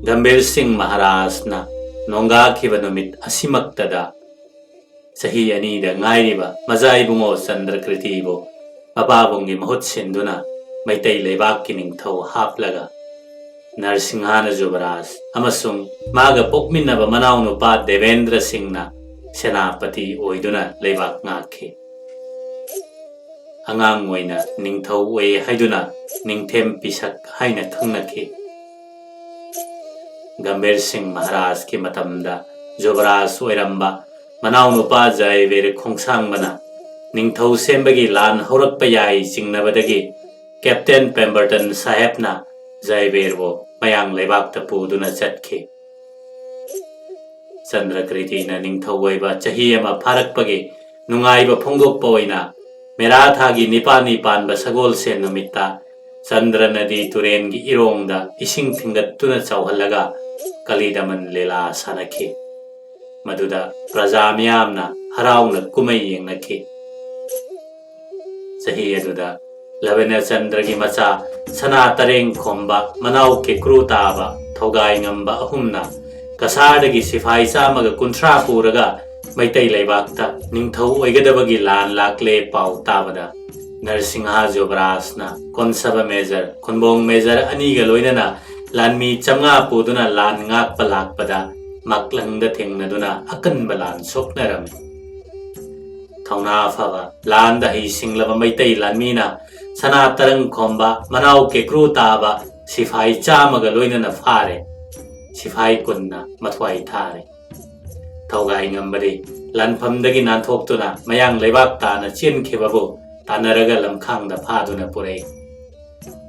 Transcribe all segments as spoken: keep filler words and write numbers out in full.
ꯒꯝꯚꯤꯔ ꯁꯤꯡ ꯃꯍꯥꯔꯥꯖꯅ ꯅꯣꯡꯒꯥꯈꯤꯕ ꯅꯨꯃꯤꯠ ꯑꯁꯤꯃꯛꯇꯗ ꯆꯍꯤ ꯑꯅꯤꯗ ꯉꯥꯏꯔꯤꯕ ꯃꯖꯥ ꯏꯕꯨꯡꯉꯣ ꯆꯟꯗ꯭ꯔꯀ꯭ꯔꯤꯇꯤꯕꯨ ꯃꯄꯥꯕꯨꯡꯒꯤ ꯃꯍꯨꯠ ꯁꯤꯟꯗꯨꯅ ꯃꯩꯇꯩ ꯂꯩꯕꯥꯛꯀꯤ ꯅꯤꯡꯊꯧ ꯍꯥꯞꯂꯒ ꯅꯔꯁꯤꯡꯍꯥꯅ ꯖꯨꯕꯔꯥꯖ ꯑꯃꯁꯨꯡ ꯃꯥꯒ ꯄꯣꯛꯃꯤꯟꯅꯕ ꯃꯅꯥꯎꯅꯨꯄꯥ ꯗꯦꯕꯦꯟꯗ꯭ꯔ ꯁꯤꯡꯅ ꯁꯦꯅꯥꯄꯇꯤ ꯑꯣꯏꯗꯨꯅ ꯂꯩꯕꯥꯛ ꯉꯥꯛꯈꯤ꯫ ꯑꯉꯥꯡ ꯑꯣꯏꯅ ꯅꯤꯡꯊꯧ ꯑꯣꯏ ꯍꯥꯏꯗꯨꯅ ꯅꯤꯡꯊꯦꯝ ꯄꯤꯁꯛ ꯍꯥꯏꯅ ꯈꯪꯅꯈꯤ꯫ ꯒꯝꯚꯤꯔ ꯁꯤꯡ ꯃꯍꯥꯔꯥꯖꯀꯤ ꯃꯇꯝꯗ ꯖꯨꯕꯔꯥꯖ ꯑꯣꯏꯔꯝꯕ ꯃꯅꯥꯎꯅꯨꯄꯥ ꯖꯥꯏꯕꯤꯔ ꯈꯣꯡꯁꯥꯡꯕꯅ ꯅꯤꯡꯊꯧ ꯁꯦꯝꯕꯒꯤ ꯂꯥꯟ ꯍꯧꯔꯛꯄ ꯌꯥꯏ ꯆꯤꯡꯅꯕꯗꯒꯤ ꯀꯦꯞꯇꯦꯟ ꯄꯦꯝꯕꯔꯇꯟ ꯁꯥꯍꯦꯕꯅ ꯖꯥꯏꯕꯤꯔꯕꯨ ꯃꯌꯥꯡ ꯂꯩꯕꯥꯛꯇ ꯄꯨꯗꯨꯅ ꯆꯠꯈꯤ꯫ ꯆꯟꯗ꯭ꯔꯀ꯭ꯔꯤꯇꯤꯅ ꯅꯤꯡꯊꯧ ꯑꯣꯏꯕ ꯆꯍꯤ ꯑꯃ ꯐꯥꯔꯛꯄꯒꯤ ꯅꯨꯡꯉꯥꯏꯕ ꯐꯣꯡꯗꯣꯛꯄ ꯑꯣꯏꯅ ꯃꯦꯔꯥ ꯊꯥꯒꯤ ꯅꯤꯄꯥꯜꯅꯤ ꯄꯥꯟꯕ ꯁꯒꯣꯜꯁꯦꯟ ꯅꯨꯃꯤꯠꯇ ꯆꯟꯗ꯭ꯔ ꯅꯗꯤ ꯇꯨꯔꯦꯟꯒꯤ ꯏꯔꯣꯡꯗ ꯏꯁꯤꯡ ꯊꯤꯡꯒꯠꯇꯨꯅ ꯆꯥꯎꯍꯜꯂꯒ ꯀꯂꯤꯗꯃꯟ ꯂꯤꯂꯥ ꯁꯥꯟꯅꯈꯤ꯫ ꯃꯗꯨꯗ ꯄ꯭ꯔꯖꯥ ꯃꯤꯌꯥꯝꯅ ꯍꯔꯥꯎꯅ ꯀꯨꯝꯍꯩ ꯌꯦꯡꯅꯈꯤ꯫ ꯆꯍꯤ ꯑꯗꯨꯗ ꯂꯕꯅꯆꯟꯗ꯭ꯔꯒꯤ ꯃꯆꯥ ꯁꯅꯥ ꯇꯔꯦꯡ ꯈꯣꯝꯕ, ꯃꯅꯥꯎ ꯀꯦꯀ꯭ꯔꯨ ꯇꯥꯕ, ꯊꯧꯒꯥꯏ ꯉꯝꯕ ꯑꯍꯨꯝꯅ ꯀꯁꯥꯔꯗꯒꯤ ꯁꯤꯐꯥꯏ ꯆꯥꯝꯃꯒ ꯀꯨꯟꯊ꯭ꯔꯥ ꯄꯨꯔꯒ ꯃꯩꯇꯩ ꯂꯩꯕꯥꯛꯇ ꯅꯤꯡꯊꯧ ꯑꯣꯏꯒꯗꯕꯒꯤ ꯂꯥꯟ ꯂꯥꯛꯂꯦ ꯄꯥꯎ ꯇꯥꯕꯗ ꯅꯔꯁꯤꯡꯍ ꯖꯨꯕꯔꯥꯖꯅ ꯀꯣꯟꯁꯕ ꯃꯦꯖꯔ, ꯈꯨꯟꯕꯣꯡ ꯃꯦꯖꯔ ꯑꯅꯤꯒ ꯂꯣꯏꯅꯅ ꯂꯥꯟꯃꯤ ꯆꯥꯝꯃꯉꯥ ꯄꯨꯗꯨꯅ ꯂꯥꯟ ꯉꯥꯛꯄ ꯂꯥꯛꯄꯗ ꯃꯥꯛꯂꯪꯗ ꯊꯦꯡꯅꯗꯨꯅ ꯑꯀꯟꯕ ꯂꯥꯟ ꯁꯣꯛꯅꯔꯝꯃꯤ꯫ ꯊꯧꯅꯥ ꯐꯕ ꯂꯥꯟꯗ ꯍꯩꯁꯤꯡꯂꯕ ꯃꯩꯇꯩ ꯂꯥꯟꯃꯤꯅ ꯁꯅꯥ ꯇꯔꯪ ꯈꯣꯝꯕ, ꯃꯅꯥꯎ ꯀꯦꯀ꯭ꯔꯨ ꯇꯥꯕ ꯁꯤꯐꯥꯏ ꯆꯥꯝꯃꯒ ꯂꯣꯏꯅꯅ ꯐꯥꯔꯦ꯫ ꯁꯤꯐꯥꯏ ꯀꯨꯟꯅ ꯃꯊ꯭ꯋꯥꯏ ꯊꯥꯔꯦ꯫ ꯊꯧꯒꯥꯏ ꯉꯝꯕꯗꯤ ꯂꯥꯟꯐꯝꯗꯒꯤ ꯅꯥꯟꯊꯣꯛꯇꯨꯅ ꯃꯌꯥꯡ ꯂꯩꯕꯥꯛ ꯇꯥꯅ ꯆꯦꯟꯈꯤꯕꯕꯨ ꯇꯥꯟꯅꯔꯒ ꯂꯝꯈꯥꯡꯗ ꯐꯥꯗꯨꯅ ꯄꯨꯔꯛꯏ꯫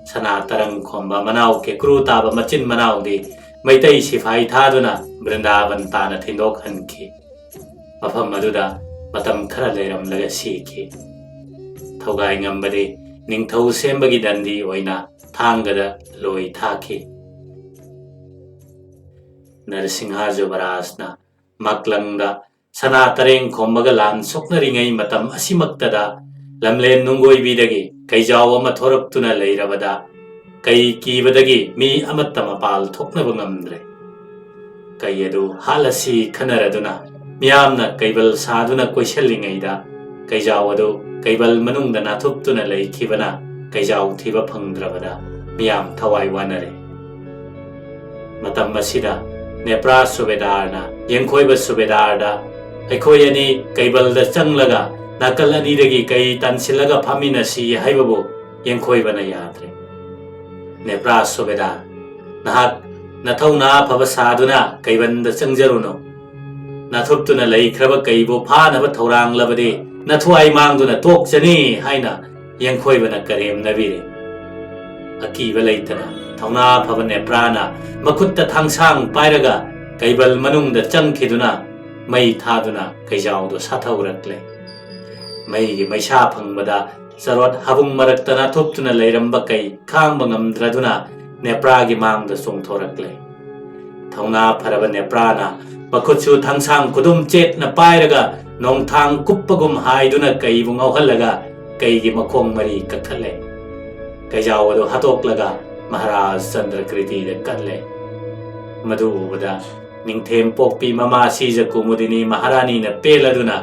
ꯁꯅꯥ ꯇꯔꯪ ꯈꯣꯝꯕ, ꯃꯅꯥꯎ ꯀꯦꯀ꯭ꯔꯨ ꯇꯥꯕ ꯃꯆꯤꯟ ꯃꯅꯥꯎꯗꯤ ꯃꯩꯇꯩ ꯁꯤꯐꯥꯏ ꯊꯥꯗꯨꯅ ꯕ꯭ꯔꯤꯟꯗꯥꯕꯟ ꯇꯥꯅ ꯊꯤꯟꯗꯣꯛꯍꯟꯈꯤ꯫ ꯃꯐꯝ ꯑꯗꯨꯗ ꯃꯇꯝ ꯈꯔ ꯂꯩꯔꯝꯂꯒ ꯁꯤꯈꯤ꯫ ꯊꯧꯒꯥꯏ ꯉꯝꯕꯗꯤ ꯅꯤꯡꯊꯧ ꯁꯦꯝꯕꯒꯤ ꯗꯟꯗꯤ ꯑꯣꯏꯅ ꯊꯥꯡꯒꯗ ꯂꯣꯏ ꯊꯥꯈꯤ꯫ ꯅꯔꯁꯤꯡꯍ ꯖꯨꯕꯔꯥꯖꯅ ꯃꯥꯛꯂꯪꯗ ꯁꯅꯥ ꯇꯔꯦꯡ ꯈꯣꯝꯕꯒ ꯂꯥꯟ ꯁꯣꯛꯅꯔꯤꯉꯩ ꯃꯇꯝ ꯑꯁꯤꯃꯛꯇꯗ ꯂꯝꯂꯦꯟ ꯅꯨꯡꯒꯣꯏꯕꯤꯗꯒꯤ ꯀꯩꯖꯥꯎ ꯑꯃ ꯊꯣꯔꯛꯇꯨꯅ ꯂꯩꯔꯕꯗ ꯀꯩ ꯀꯤꯕꯗꯒꯤ ꯃꯤ ꯑꯃꯠꯇ ꯃꯄꯥꯜ ꯊꯣꯛꯅꯕ ꯉꯝꯗ꯭ꯔꯦ꯫ ꯀꯩ ꯑꯗꯨ ꯍꯥꯠꯂꯁꯤ ꯈꯟꯅꯔꯗꯨꯅ ꯃꯤꯌꯥꯝꯅ ꯀꯩꯕꯜ ꯁꯥꯗꯨꯅ ꯀꯣꯏꯁꯤꯜꯂꯤꯉꯩꯗ, ꯀꯩꯖꯥꯎ ꯑꯗꯨ ꯀꯩꯕꯜ ꯃꯅꯨꯡꯗ ꯅꯥꯊꯨꯞꯇꯨꯅ ꯂꯩꯈꯤꯕꯅ ꯀꯩꯖꯥꯎ ꯊꯤꯕ ꯐꯪꯗ꯭ꯔꯕꯗ ꯃꯤꯌꯥꯝ ꯊꯋꯥꯏ ꯋꯥꯅꯔꯦ꯫ ꯃꯇꯝ ꯑꯁꯤꯗ ꯅꯦꯄ꯭ꯔꯥ ꯁꯨꯕꯦꯗꯥꯔꯅ ꯌꯦꯡꯈꯣꯏꯕ ꯁꯨꯕꯦꯗꯥꯔꯗ, "ꯑꯩꯈꯣꯏ ꯑꯅꯤ ꯀꯩꯕꯜꯗ ꯆꯪꯂꯒ ꯅꯥꯀꯜ ꯑꯅꯤꯗꯒꯤ ꯀꯩ ꯇꯥꯟꯁꯤꯜꯂꯒ ꯐꯝꯃꯤꯟꯅꯁꯤ" ꯍꯥꯏꯕꯕꯨ ꯌꯦꯡꯈꯣꯏꯕꯅ ꯌꯥꯗ꯭ꯔꯦ꯫ ꯅꯦꯄ꯭ꯔꯥ ꯁꯨꯕꯦꯗꯥꯔ, ꯅꯍꯥꯛ ꯅꯊꯧꯅꯥ ꯐꯕ ꯁꯥꯗꯨꯅ ꯀꯩꯕꯜꯗ ꯆꯪꯖꯔꯨꯅꯨ꯫ ꯅꯥꯊꯨꯞꯇꯨꯅ ꯂꯩꯈ꯭ꯔꯕ ꯀꯩꯕꯨ ꯐꯥꯅꯕ ꯊꯧꯔꯥꯡꯂꯕꯗꯤ ꯅꯊ꯭ꯋꯥꯏ ꯃꯥꯡꯗꯨꯅ ꯇꯣꯛꯆꯅꯤ ꯍꯥꯏꯅ ꯌꯦꯡꯈꯣꯏꯕꯅ ꯀꯔꯦꯝꯅꯕꯤꯔꯦ꯫ ꯑꯀꯤꯕ ꯂꯩꯇꯅ ꯊꯧꯅꯥ ꯐꯕ ꯅꯦꯄ꯭ꯔꯥꯅ ꯃꯈꯨꯠꯇ ꯊꯥꯡꯁꯥꯡ ꯄꯥꯏꯔꯒ ꯀꯩꯕꯜ ꯃꯅꯨꯡꯗ ꯆꯪꯈꯤꯗꯨꯅ ꯃꯩ ꯊꯥꯗꯨꯅ ꯀꯩꯖꯥꯎꯗꯨ ꯁꯥꯊꯧꯔꯛꯂꯦ꯫ ꯃꯩꯒꯤ ꯃꯩꯁꯥ ꯐꯪꯕꯗ ꯆꯔꯣꯠ ꯍꯥꯕꯨꯡ ꯃꯔꯛꯇ ꯅꯥꯊꯨꯞꯇꯨꯅ ꯂꯩꯔꯝꯕ ꯀꯩ ꯈꯥꯡꯕ ꯉꯝꯗ꯭ꯔꯗꯨꯅ ꯅꯦꯄ꯭ꯔꯥꯒꯤ ꯃꯥꯡꯗ ꯆꯣꯡꯊꯣꯔꯛꯂꯦ꯫ ꯊꯧꯅꯥ ꯐꯔꯕ ꯅꯦꯄ꯭ꯔꯥꯅ ꯃꯈꯨꯠꯁꯨ ꯊꯥꯡꯁꯥꯡ ꯈꯨꯗꯨꯝ ꯆꯦꯠꯅ ꯄꯥꯏꯔꯒ ꯅꯣꯡꯊꯥꯡ ꯀꯨꯞꯄꯒꯨꯝ ꯍꯥꯏꯗꯨꯅ ꯀꯩꯕꯨ ꯉꯥꯎꯍꯜꯂꯒ ꯀꯩꯒꯤ ꯃꯈꯣꯡ ꯃꯔꯤ ꯀꯛꯊꯠꯂꯦ꯫ ꯀꯩꯖꯥꯎ ꯑꯗꯨ ꯍꯥꯠꯇꯣꯛꯂꯒ ꯃꯍꯥꯔꯥꯖ ꯆꯟꯗ꯭ꯔꯀ꯭ꯔꯤꯇꯤꯗ ꯀꯠꯂꯦ꯫ ꯃꯗꯨ ꯎꯕꯗ ꯅꯤꯡꯊꯦꯝ ꯄꯣꯛꯄꯤ ꯃꯃꯥ ꯁꯤꯖ ꯀꯨꯃꯨꯗꯤꯅꯤ ꯃꯍꯥꯔꯥꯅꯤꯅ ꯄꯦꯜꯂꯗꯨꯅ,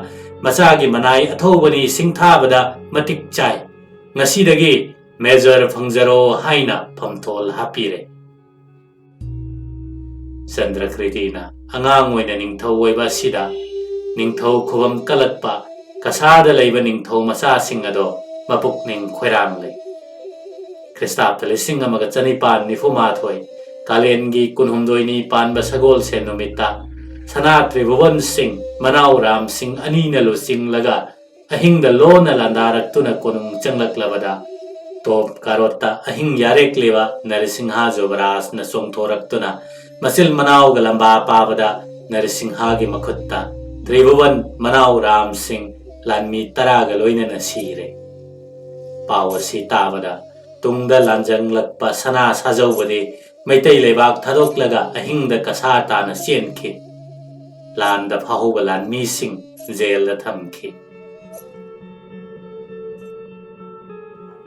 "ꯃꯆꯥꯒꯤ ꯃꯅꯥꯏ ꯑꯊꯧꯕꯅꯤ ꯁꯤꯡꯊꯥꯕꯗ ꯃꯇꯤꯛ ꯆꯥꯏ꯫ ꯉꯁꯤꯗꯒꯤ ꯃꯦꯖꯔ ꯐꯪꯖꯔꯣ" ꯍꯥꯏꯅ ꯐꯝꯊꯣꯜ ꯍꯥꯞꯄꯤꯔꯦ꯫ ꯆꯟꯗ꯭ꯔꯀ꯭ꯔꯤꯇꯤꯅ ꯑꯉꯥꯡ ꯑꯣꯏꯅ ꯅꯤꯡꯊꯧ ꯑꯣꯏꯕ ꯑꯁꯤꯗ ꯅꯤꯡꯊꯧ ꯈꯨꯕꯝ ꯀꯜꯂꯛꯄ ꯀꯁꯥꯗ ꯂꯩꯕ ꯅꯤꯡꯊꯧ ꯃꯆꯥꯁꯤꯡ ꯑꯗꯣ ꯃꯄꯨꯛꯅꯤꯡ ꯈꯣꯏꯔꯥꯡꯂꯦ꯫ ꯈ꯭ꯔꯤꯁꯇꯥꯕꯗ ꯂꯤꯁꯤꯡ ꯑꯃꯒ ꯆꯅꯤꯄꯥꯟ ꯅꯤꯐꯨ ꯃꯥꯊꯣꯏ, ꯀꯥꯂꯦꯟꯒꯤ ꯀꯨꯟꯍꯨꯝꯗꯣꯏꯅꯤ ꯄꯥꯟꯕ ꯁꯒꯣꯜꯁꯦꯟ ꯅꯨꯃꯤꯠꯇ ꯁꯅꯥ ꯇ꯭ꯔꯤꯚꯨꯕꯟ ꯁꯤꯡ ꯃꯅꯥꯎ ꯔꯥꯝ ꯁꯤꯡ ꯑꯅꯤꯅ ꯂꯨꯆꯤꯡꯂꯒ ꯑꯍꯤꯡꯗ ꯂꯣꯟꯅ ꯂꯥꯟꯗꯥꯔꯛꯇꯨꯅ ꯀꯣꯅꯨꯡ ꯆꯪꯂꯛꯂꯕꯗ, ꯇꯣꯞ ꯀꯥꯔꯣꯠꯇ ꯑꯍꯤꯡ ꯌꯥꯔꯦꯛꯂꯤꯕ ꯅꯔꯁꯤꯡꯍ ꯖꯨꯕꯔꯥꯖꯅ ꯆꯣꯡꯊꯣꯔꯛꯇꯨꯅ ꯃꯆꯤꯜ ꯃꯅꯥꯎꯒ ꯂꯝꯕꯥ ꯄꯥꯕꯗ ꯅꯔꯁꯤꯡꯍꯒꯤ ꯃꯈꯨꯠꯇ ꯇ꯭ꯔꯤꯚꯨꯕꯟ ꯃꯅꯥꯎ ꯔꯥꯝ ꯁꯤꯡ ꯂꯥꯟꯃꯤ ꯇꯔꯥꯒ ꯂꯣꯏꯅꯅ ꯁꯤꯔꯦ꯫ ꯄꯥꯎ ꯑꯁꯤ ꯇꯥꯕꯗ ꯇꯨꯡꯗ ꯂꯥꯟꯖꯪꯂꯛꯄ ꯁꯅꯥ ꯁꯥꯖꯧꯕꯗꯤ ꯃꯩꯇꯩ ꯂꯩꯕꯥꯛ ꯊꯥꯗꯣꯛꯂꯒ ꯑꯍꯤꯡꯗ ꯀꯁꯥꯔ ꯇꯥꯅ ꯆꯦꯟꯈꯤ꯫ ꯂꯥꯟꯗ ꯐꯥꯍꯧꯕ ꯂꯥꯟꯃꯤꯁꯤꯡ ꯖꯦꯜꯗ ꯊꯝꯈꯤ꯫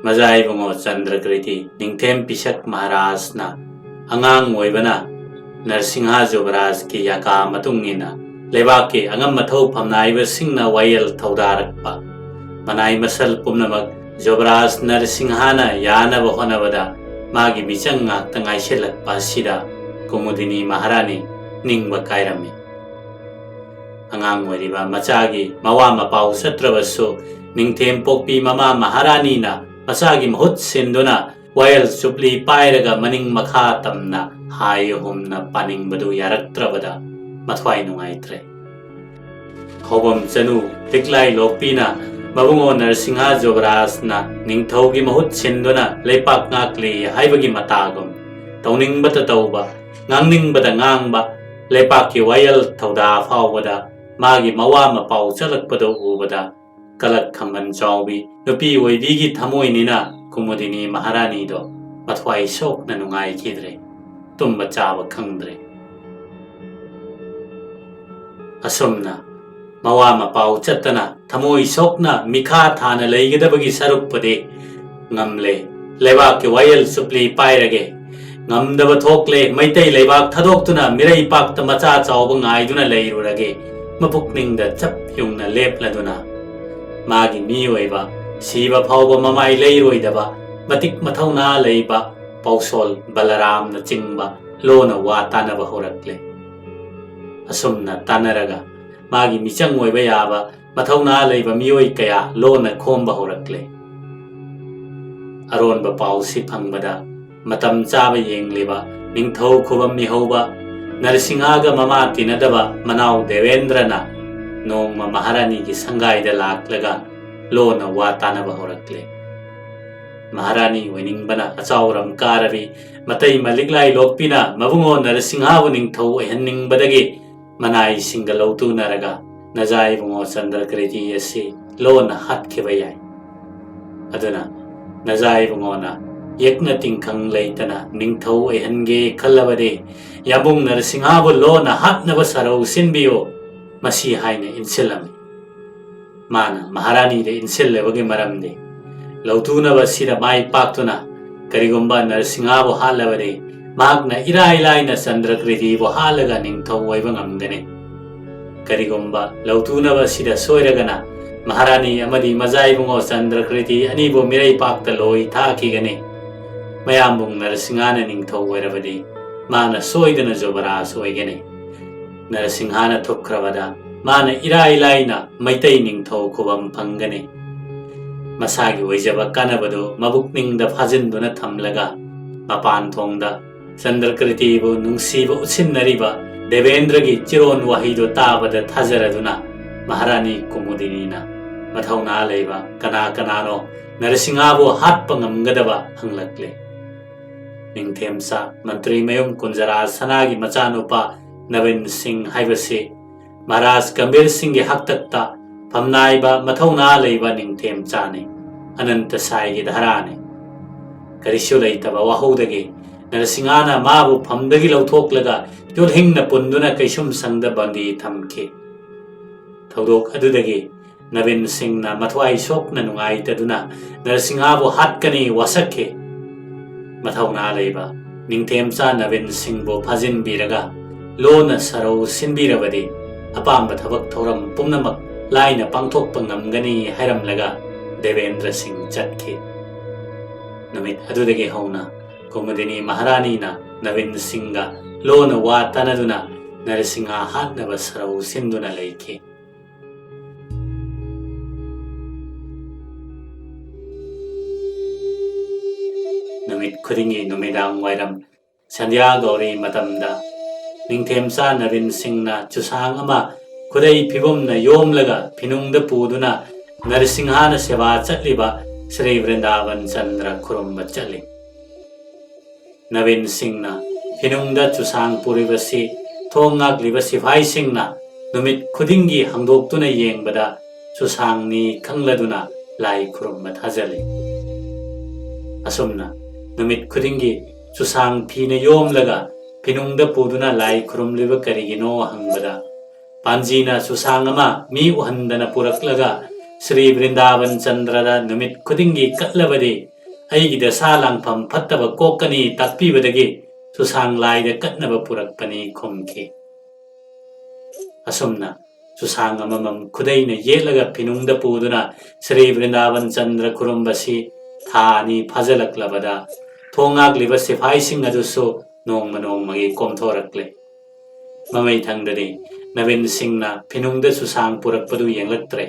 ꯃꯖꯥ ꯏꯕꯨꯡꯉꯣ ꯆꯟꯗ꯭ꯔꯀ꯭ꯔꯤꯇꯤ ꯅꯤꯡꯊꯦꯝ ꯄꯤꯁꯛ ꯃꯍꯥꯔꯥꯖꯅ ꯑꯉꯥꯡ ꯑꯣꯏꯕꯅ ꯅꯔꯁꯤꯡꯍ ꯖꯨꯕꯔꯥꯖꯀꯤ ꯌꯥꯀꯥ ꯃꯇꯨꯡ ꯏꯟꯅ ꯂꯩꯕꯥꯛꯀꯤ ꯑꯉꯝ ꯑꯊꯧ ꯐꯝꯅꯥꯏꯕꯁꯤꯡꯅ ꯋꯥꯌꯦꯜ ꯊꯧꯗꯥꯔꯛꯄ ꯃꯅꯥꯏ ꯃꯁꯜ ꯄꯨꯝꯅꯃꯛ ꯖꯨꯕꯔꯥꯖ ꯅꯔꯁꯤꯡꯍꯅ ꯌꯥꯅꯕ ꯍꯣꯠꯅꯕꯗ ꯃꯥꯒꯤ ꯃꯤꯆꯪ ꯉꯥꯛꯇ ꯉꯥꯏꯁꯤꯜꯂꯛꯄ ꯑꯁꯤꯗ ꯀꯨꯃꯨꯗꯤꯅꯤ ꯃꯍꯥꯔꯥꯅꯤ ꯅꯤꯡꯕ ꯀꯥꯏꯔꯝꯃꯤ꯫ ꯑꯉꯥꯡ ꯑꯣꯏꯔꯤꯕ ꯃꯆꯥꯒꯤ ꯃꯋꯥ ꯃꯄꯥꯎ ꯆꯠꯇ꯭ꯔꯕꯁꯨ ꯅꯤꯡꯊꯦꯝ ꯄꯣꯛꯄꯤ ꯃꯃꯥ ꯃꯍꯥꯔꯥꯅꯤꯅ ꯃꯆꯥꯒꯤ ꯃꯍꯨꯠ ꯁꯤꯟꯗꯨꯅ ꯋꯥꯌꯦꯜ ꯆꯨꯞꯂꯤ ꯄꯥꯏꯔꯒ ꯃꯅꯤꯡ ꯃꯈꯥ ꯇꯝꯅ ꯍꯥꯏ ꯍꯨꯝꯅ ꯄꯥꯅꯤꯡꯕꯗꯨ ꯌꯥꯔꯛꯇ꯭ꯔꯕꯗ ꯃꯊ꯭ꯋꯥꯏ ꯅꯨꯡꯉꯥꯏꯇ꯭ꯔꯦ꯫ ꯍꯧꯕꯝ ꯆꯅꯨ ꯂꯤꯛꯂꯥꯏ ꯂꯣꯛꯄꯤꯅ ꯃꯕꯨꯡꯉꯣ ꯅꯔꯁꯤꯡꯍ ꯖꯨꯕꯔꯥꯖꯅ ꯅꯤꯡꯊꯧꯒꯤ ꯃꯍꯨꯠ ꯁꯤꯟꯗꯨꯅ ꯂꯩꯄꯥꯛ ꯉꯥꯛꯂꯤ ꯍꯥꯏꯕꯒꯤ ꯃꯇꯥꯒꯨꯝ ꯇꯧꯅꯤꯡꯕꯇ ꯇꯧꯕ, ꯉꯥꯡꯅꯤꯡꯕꯗ ꯉꯥꯡꯕ, ꯂꯩꯄꯥꯛꯀꯤ ꯋꯥꯌꯦꯜ ꯊꯧꯗꯥ ꯐꯥꯎꯕꯗ ꯃꯥꯒꯤ ꯃꯋꯥ ꯃꯄꯥꯎ ꯆꯠꯂꯛꯄꯗꯨ ꯎꯕꯗ ꯀꯂꯛ ꯈꯝꯕꯟ ꯆꯥꯎꯕꯤ ꯅꯨꯄꯤ ꯑꯣꯏꯕꯤꯒꯤ ꯊꯃꯣꯏꯅꯤꯅ ꯀꯨꯃꯨꯗꯤꯅꯤ ꯃꯍꯥꯔꯥꯅꯤꯗꯣ ꯃꯊ꯭ꯋꯥꯏ ꯁꯣꯛꯅ ꯅꯨꯡꯉꯥꯏꯈꯤꯗ꯭ꯔꯦ꯫ ꯇꯨꯝꯕ ꯆꯥꯕ ꯈꯪꯗ꯭ꯔꯦ꯫ ꯑꯁꯨꯝꯅ ꯃꯋꯥ ꯃꯄꯥꯎ ꯆꯠꯇꯅ ꯊꯃꯣꯏ ꯁꯣꯛꯅ ꯃꯤꯈꯥ ꯊꯥꯅ ꯂꯩꯒꯗꯕꯒꯤ ꯁꯔꯨꯛꯄꯨꯗꯤ ꯉꯝꯂꯦ, ꯂꯩꯕꯥꯛꯀꯤ ꯋꯥꯌꯦꯜ ꯆꯨꯞꯂꯤ ꯄꯥꯏꯔꯒꯦ, ꯉꯝꯗꯕ ꯊꯣꯛꯂꯦ, ꯃꯩꯇꯩ ꯂꯩꯕꯥꯛ ꯊꯥꯗꯣꯛꯇꯨꯅ ꯃꯤꯔꯩꯄꯥꯛꯇ ꯃꯆꯥ ꯆꯥꯎꯕ ꯉꯥꯏꯗꯨꯅ ꯂꯩꯔꯨꯔꯒꯦ, ꯃꯄꯨꯛꯅꯤꯡꯗ ꯆꯞ ꯌꯨꯡꯅ ꯂꯦꯞꯂꯗꯨꯅ꯫ ꯃꯥꯒꯤ ꯃꯤꯑꯣꯏꯕ ꯁꯤꯕ ꯐꯥꯎꯕ ꯃꯃꯥꯏ ꯂꯩꯔꯣꯏꯗꯕ ꯃꯇꯤꯛ ꯃꯊꯧꯅꯥ ꯂꯩꯕ ꯄꯥꯎꯁꯣꯜ ꯕꯂꯔꯥꯝꯅ ꯆꯤꯡꯕ ꯂꯣꯟꯅ ꯋꯥ ꯇꯥꯅꯕ ꯍꯧꯔꯛꯂꯦ꯫ ꯑꯁꯨꯝꯅ ꯇꯥꯅꯔꯒ ꯃꯥꯒꯤ ꯃꯤꯆꯪ ꯑꯣꯏꯕ ꯌꯥꯕ ꯃꯊꯧꯅꯥ ꯂꯩꯕ ꯃꯤꯑꯣꯏ ꯀꯌꯥ ꯂꯣꯟꯅ ꯈꯣꯝꯕ ꯍꯧꯔꯛꯂꯦ꯫ ꯑꯔꯣꯟꯕ ꯄꯥꯎꯁꯤ ꯐꯪꯕꯗ ꯃꯇꯝ ꯆꯥꯕ ꯌꯦꯡꯂꯤꯕ ꯅꯤꯡꯊꯧ ꯈꯨꯕꯝ ꯃꯤꯍꯧꯕ ꯅꯔꯁꯤꯡꯍꯒ ꯃꯃꯥ ꯇꯤꯟꯅꯗꯕ ꯃꯅꯥꯎ ꯗꯦꯋꯦꯟꯗ꯭ꯔꯅ ꯅꯣꯡꯃ ꯃꯍꯥꯔꯥꯅꯤꯒꯤ ꯁꯪꯒꯥꯏꯗ ꯂꯥꯛꯂꯒ ꯂꯣꯟꯅ ꯋꯥ ꯇꯥꯅꯕ ꯍꯧꯔꯛꯂꯦ꯫ ꯃꯍꯥꯔꯥꯅꯤ ꯑꯣꯏꯅꯤꯡꯕꯅ ꯑꯆꯥꯎꯔꯝ ꯀꯥꯔꯕꯤ ꯃꯇꯩ ꯃꯂꯤꯛꯂꯥꯏ ꯂꯣꯛꯄꯤꯅ ꯃꯕꯨꯡꯉꯣ ꯅꯔꯁꯤꯡꯍꯕꯨ ꯅꯤꯡꯊꯧ ꯑꯣꯏꯍꯟꯅꯤꯡꯕꯗꯒꯤ ꯃꯅꯥꯏꯁꯤꯡꯒ ꯂꯧꯇꯨꯅꯔꯒ ꯅꯖꯥ ꯏꯕꯨꯡꯉꯣ ꯆꯟꯗ꯭ꯔꯀ꯭ꯔꯤꯇꯤ ꯑꯁꯤ ꯂꯣꯟꯅ ꯍꯥꯠꯈꯤꯕ ꯌꯥꯏ꯫ ꯑꯗꯨꯅ ꯅꯖꯥ ꯏꯕꯨꯡꯉꯣꯅ ꯌꯦꯛꯅ ꯇꯤꯡꯈꯪ ꯂꯩꯇꯅ ꯅꯤꯡꯊꯧ ꯑꯣꯏꯍꯟꯒꯦ ꯈꯜꯂꯕꯗꯤ ꯌꯥꯝꯕꯨꯡ ꯅꯔꯁꯤꯡꯍꯕꯨ ꯂꯣꯟꯅ ꯍꯥꯠꯅꯕ ꯁꯔꯧ ꯁꯤꯟꯕꯤꯌꯨ, ꯃꯁꯤ ꯍꯥꯏꯅ ꯏꯟꯁꯤꯜꯂꯝꯃꯤ꯫ ꯃꯥꯅ ꯃꯍꯥꯔꯥꯅꯤꯗ ꯏꯟꯁꯤꯜꯂꯕꯒꯤ ꯃꯔꯝꯗꯤ ꯂꯧꯇꯨꯅꯕ ꯁꯤꯗ ꯃꯥꯏ ꯄꯥꯛꯇꯨꯅ ꯀꯔꯤꯒꯨꯝꯕ ꯅꯔꯁꯤꯡꯍꯥꯕꯨ ꯍꯥꯠꯂꯕꯗꯤ, ꯃꯍꯥꯛꯅ ꯏꯔꯥꯏ ꯂꯥꯏꯅ ꯆꯟꯗ꯭ꯔꯀ꯭ꯔꯤꯇꯤꯕꯨ ꯍꯥꯠꯂꯒ ꯅꯤꯡꯊꯧ ꯑꯣꯏꯕ ꯉꯝꯒꯅꯤ꯫ ꯀꯔꯤꯒꯨꯝꯕ ꯂꯧꯇꯨꯅꯕ ꯁꯤꯗ ꯁꯣꯏꯔꯒꯅ, ꯃꯍꯥꯔꯥꯅꯤ ꯑꯃꯗꯤ ꯃꯖꯥ ꯏꯕꯨꯡꯉꯣ ꯆꯟꯗ꯭ꯔꯀ꯭ꯔꯤꯇꯤ ꯑꯅꯤꯕꯨ ꯃꯤꯔꯩ ꯄꯥꯛꯇ ꯂꯣꯏ ꯊꯥꯈꯤꯒꯅꯤ꯫ ꯃꯌꯥꯝꯕꯨꯡ ꯅꯔꯁꯤꯡꯍꯥꯅ ꯅꯤꯡꯊꯧ ꯑꯣꯏꯔꯕꯗꯤ, ꯃꯥꯅ ꯁꯣꯏꯗꯅ ꯖꯨꯕꯔꯥꯖ ꯑꯣꯏꯒꯅꯤ꯫ ꯅꯔꯁꯤꯡꯍꯥꯅ ꯊꯨꯞꯈ꯭ꯔꯕꯗ, ꯃꯥꯅ ꯏꯔꯥꯏ ꯂꯥꯏꯅ ꯃꯩꯇꯩ ꯅꯤꯡꯊꯧ ꯈꯨꯕꯝ ꯐꯪꯒꯅꯤ꯫ ꯃꯁꯥꯒꯤ ꯑꯣꯏꯖꯕ ꯀꯥꯟꯅꯕꯗꯨ ꯃꯕꯨꯛꯅꯤꯡꯗ ꯐꯥꯖꯤꯟꯗꯨꯅ ꯊꯝꯂꯒ, ꯃꯄꯥꯟ ꯊꯣꯡꯗ ꯆꯟꯗ꯭ꯔꯀ꯭ꯔꯤꯇꯤꯕꯨ ꯅꯨꯡꯁꯤꯕ ꯎꯠꯁꯤꯟꯅꯔꯤꯕ ꯗꯦꯕꯦꯟꯗ꯭ꯔꯒꯤ ꯆꯤꯔꯣꯟ ꯋꯥꯍꯩꯗꯨ ꯇꯥꯕꯗ ꯊꯥꯖꯔꯗꯨꯅ, ꯃꯍꯥꯔꯥꯅꯤ ꯀꯨꯃꯨꯗꯤꯅꯤꯅ ꯃꯊꯧꯅꯥ ꯂꯩꯕ ꯀꯅꯥ ꯀꯅꯥꯅꯣ ꯅꯔꯁꯤꯡꯍꯥꯕꯨ ꯍꯥꯠꯄ ꯉꯝꯒꯗꯕ ꯍꯪꯂꯛꯂꯦ꯫ ꯅꯤꯡꯊꯦꯝꯆꯥ ꯃꯟꯇ꯭ꯔꯤ ꯃꯌꯨꯝ ꯀꯨꯟꯖꯔꯥ ꯁꯅꯥꯒꯤ ꯃꯆꯥꯅꯨꯄꯥ ꯅꯕꯤꯟ ꯁꯤꯡ ꯍꯥꯏꯕꯁꯤ ꯃꯍꯥꯔꯥꯖ ꯒꯝꯚꯤꯔ ꯁꯤꯡꯒꯤ ꯍꯥꯛꯇꯛꯇ ꯐꯝꯅꯥꯏꯕ ꯃꯊꯧꯅꯥ ꯂꯩꯕ ꯅꯤꯡꯊꯦꯝꯆꯥꯅꯤ꯫ ꯑꯅꯟꯇ ꯁꯥꯏꯒꯤ ꯙꯔꯥꯅꯤ꯫ ꯀꯔꯤꯁꯨ ꯂꯩꯇꯕ ꯋꯥꯍꯧꯗꯒꯤ ꯅꯔꯁꯤꯡꯍꯥꯅ ꯃꯥꯕꯨ ꯐꯝꯗꯒꯤ ꯂꯧꯊꯣꯛꯂꯒ ꯌꯣꯠꯍꯤꯡꯅ ꯄꯨꯟꯗꯨꯅ ꯀꯩꯁꯨꯝꯁꯪꯗ ꯕꯟꯗꯤ ꯊꯝꯈꯤ꯫ ꯊꯧꯗꯣꯛ ꯑꯗꯨꯗꯒꯤ ꯅꯕꯤꯟ ꯁꯤꯡꯅ ꯃꯊ꯭ꯋꯥꯏ ꯁꯣꯛꯅ ꯅꯨꯡꯉꯥꯏꯇꯗꯨꯅ ꯅꯔꯁꯤꯡꯍꯥꯕꯨ ꯍꯥꯠꯀꯅꯤ ꯋꯥꯁꯛꯈꯤ꯫ ꯃꯊꯧꯅꯥ ꯂꯩꯕ ꯅꯤꯡꯊꯦꯝꯆꯥ ꯅꯕꯤꯟ ꯁꯤꯡꯕꯨ ꯐꯥꯖꯤꯟꯕꯤꯔꯒ ꯂꯣꯟꯅ ꯁꯔꯧ ꯁꯤꯟꯕꯤꯔꯕꯗꯤ ꯑꯄꯥꯝꯕ ꯊꯕꯛ ꯊꯧꯔꯝ ꯄꯨꯝꯅꯃꯛ ꯂꯥꯏꯅ ꯄꯥꯡꯊꯣꯛꯄ ꯉꯝꯒꯅꯤ ꯍꯥꯏꯔꯝꯂꯒ ꯗꯦꯕꯦꯟꯗ꯭ꯔ ꯁꯤꯡ ꯆꯠꯈꯤ꯫ ꯅꯨꯃꯤꯠ ꯑꯗꯨꯗꯒꯤ ꯍꯧꯅ ꯀꯨꯃꯨꯗꯤꯅꯤ ꯃꯍꯥꯔꯥꯅꯤꯅ ꯅꯕꯤꯟ ꯁꯤꯡꯒ ꯂꯣꯟꯅ ꯋꯥ ꯇꯥꯅꯗꯨꯅ ꯅꯔꯁꯤꯡꯍ ꯍꯥꯠꯅꯕ ꯁꯔꯧ ꯁꯤꯟꯗꯨꯅ ꯂꯩꯈꯤ꯫ ꯅꯨꯃꯤꯠ ꯈꯨꯗꯤꯡꯒꯤ ꯅꯨꯃꯤꯗꯥꯡ ꯋꯥꯏꯔꯝ ꯁꯟꯙ꯭ꯌꯥ ꯒꯧꯔꯤ ꯃꯇꯝꯗ ꯅꯤꯡꯊꯦꯝꯆꯥ ꯅꯕꯤꯟ ꯁꯤꯡꯅ ꯆꯨꯁꯥꯡ ꯑꯃ ꯈꯨꯗꯩ ꯐꯤꯕꯨꯝꯅ ꯌꯣꯝꯂꯒ ꯐꯤꯅꯨꯡꯗ ꯄꯨꯗꯨꯅ ꯅꯔꯁꯤꯡꯍꯅ ꯁꯦꯕꯥ ꯆꯠꯂꯤꯕ ꯁ꯭ꯔꯤ ꯕ꯭ꯔꯤꯟꯗꯥꯕꯟ ꯆꯟꯗ꯭ꯔ ꯈꯨꯔꯨꯝꯕ ꯆꯠꯂꯤ꯫ ꯅꯕꯤꯟ ꯁꯤꯡꯅ ꯐꯤꯅꯨꯡꯗ ꯆꯨꯁꯥꯡ ꯄꯨꯔꯤꯕꯁꯤ ꯊꯣꯡ ꯉꯥꯛꯂꯤꯕ ꯁꯤꯐꯥꯏꯁꯤꯡꯅ ꯅꯨꯃꯤꯠ ꯈꯨꯗꯤꯡꯒꯤ ꯍꯥꯡꯗꯣꯛꯇꯨꯅ ꯌꯦꯡꯕꯗ ꯆꯨꯁꯥꯡꯅꯤ ꯈꯪꯂꯗꯨꯅ ꯂꯥꯏ ꯈꯨꯔꯨꯝꯕ ꯊꯥꯖꯜꯂꯤ꯫ ꯑꯁꯨꯝꯅ ꯅꯨꯃꯤꯠ ꯈꯨꯗꯤꯡꯒꯤ ꯆꯨꯁꯥꯡ ꯐꯤꯅ ꯌꯣꯝꯂꯒ ꯐꯤꯅꯨꯡꯗ ꯄꯨꯗꯨꯅ ꯂꯥꯏ ꯈꯨꯔꯨꯝꯂꯤꯕ ꯀꯔꯤꯒꯤꯅꯣ ꯍꯪꯕꯗ, ꯄꯥꯟꯖꯤꯅ ꯆꯨꯁꯥꯡ ꯑꯃ ꯃꯤ ꯎꯍꯟꯗꯅ ꯄꯨꯔꯛꯂꯒ ꯁ꯭ꯔꯤ ꯕ꯭ꯔꯤꯟꯗꯥꯕꯟ ꯆꯟꯗ꯭ꯔꯗ ꯅꯨꯃꯤꯠ ꯈꯨꯗꯤꯡꯒꯤ ꯀꯠꯂꯕꯗꯤ ꯑꯩꯒꯤ ꯗꯁꯥ ꯂꯥꯡꯐꯝ ꯐꯠꯇꯕ ꯀꯣꯛꯀꯅꯤ ꯇꯥꯛꯄꯤꯕꯗꯒꯤ ꯆꯨꯁꯥꯡ ꯂꯥꯏꯗ ꯀꯠꯅꯕ ꯄꯨꯔꯛꯄꯅꯤ ꯈꯨꯝꯈꯤ꯫ ꯑꯁꯨꯝꯅ ꯆꯨꯁꯥꯡ ꯑꯃꯃꯝ ꯈꯨꯗꯩꯅ ꯌꯦꯠꯂꯒ ꯐꯤꯅꯨꯡꯗ ꯄꯨꯗꯨꯅ ꯁ꯭ꯔꯤ ꯕ꯭ꯔꯤꯟꯗꯥꯕꯟ ꯆꯟꯗ꯭ꯔ ꯈꯨꯔꯨꯝꯕꯁꯤ ꯊꯥ ꯑꯅꯤ ꯐꯥꯖꯤꯜꯂꯛꯂꯕꯗ ꯊꯣꯡ ꯉꯥꯛꯂꯤꯕ ꯁꯤꯐꯥꯏꯁꯤꯡ ꯑꯗꯨꯁꯨ ꯅꯣꯡꯃ ꯅꯣꯡꯃꯒꯤ ꯀꯣꯝꯊꯣꯔꯛꯂꯦ꯫ ꯃꯃꯩꯊꯪꯗꯗꯤ ꯅꯕꯤꯟ ꯁꯤꯡꯅ ꯐꯤꯅꯨꯡꯗ ꯆꯨꯁꯥꯡ ꯄꯨꯔꯛꯄꯗꯨ ꯌꯦꯡꯂꯛꯇ꯭ꯔꯦ꯫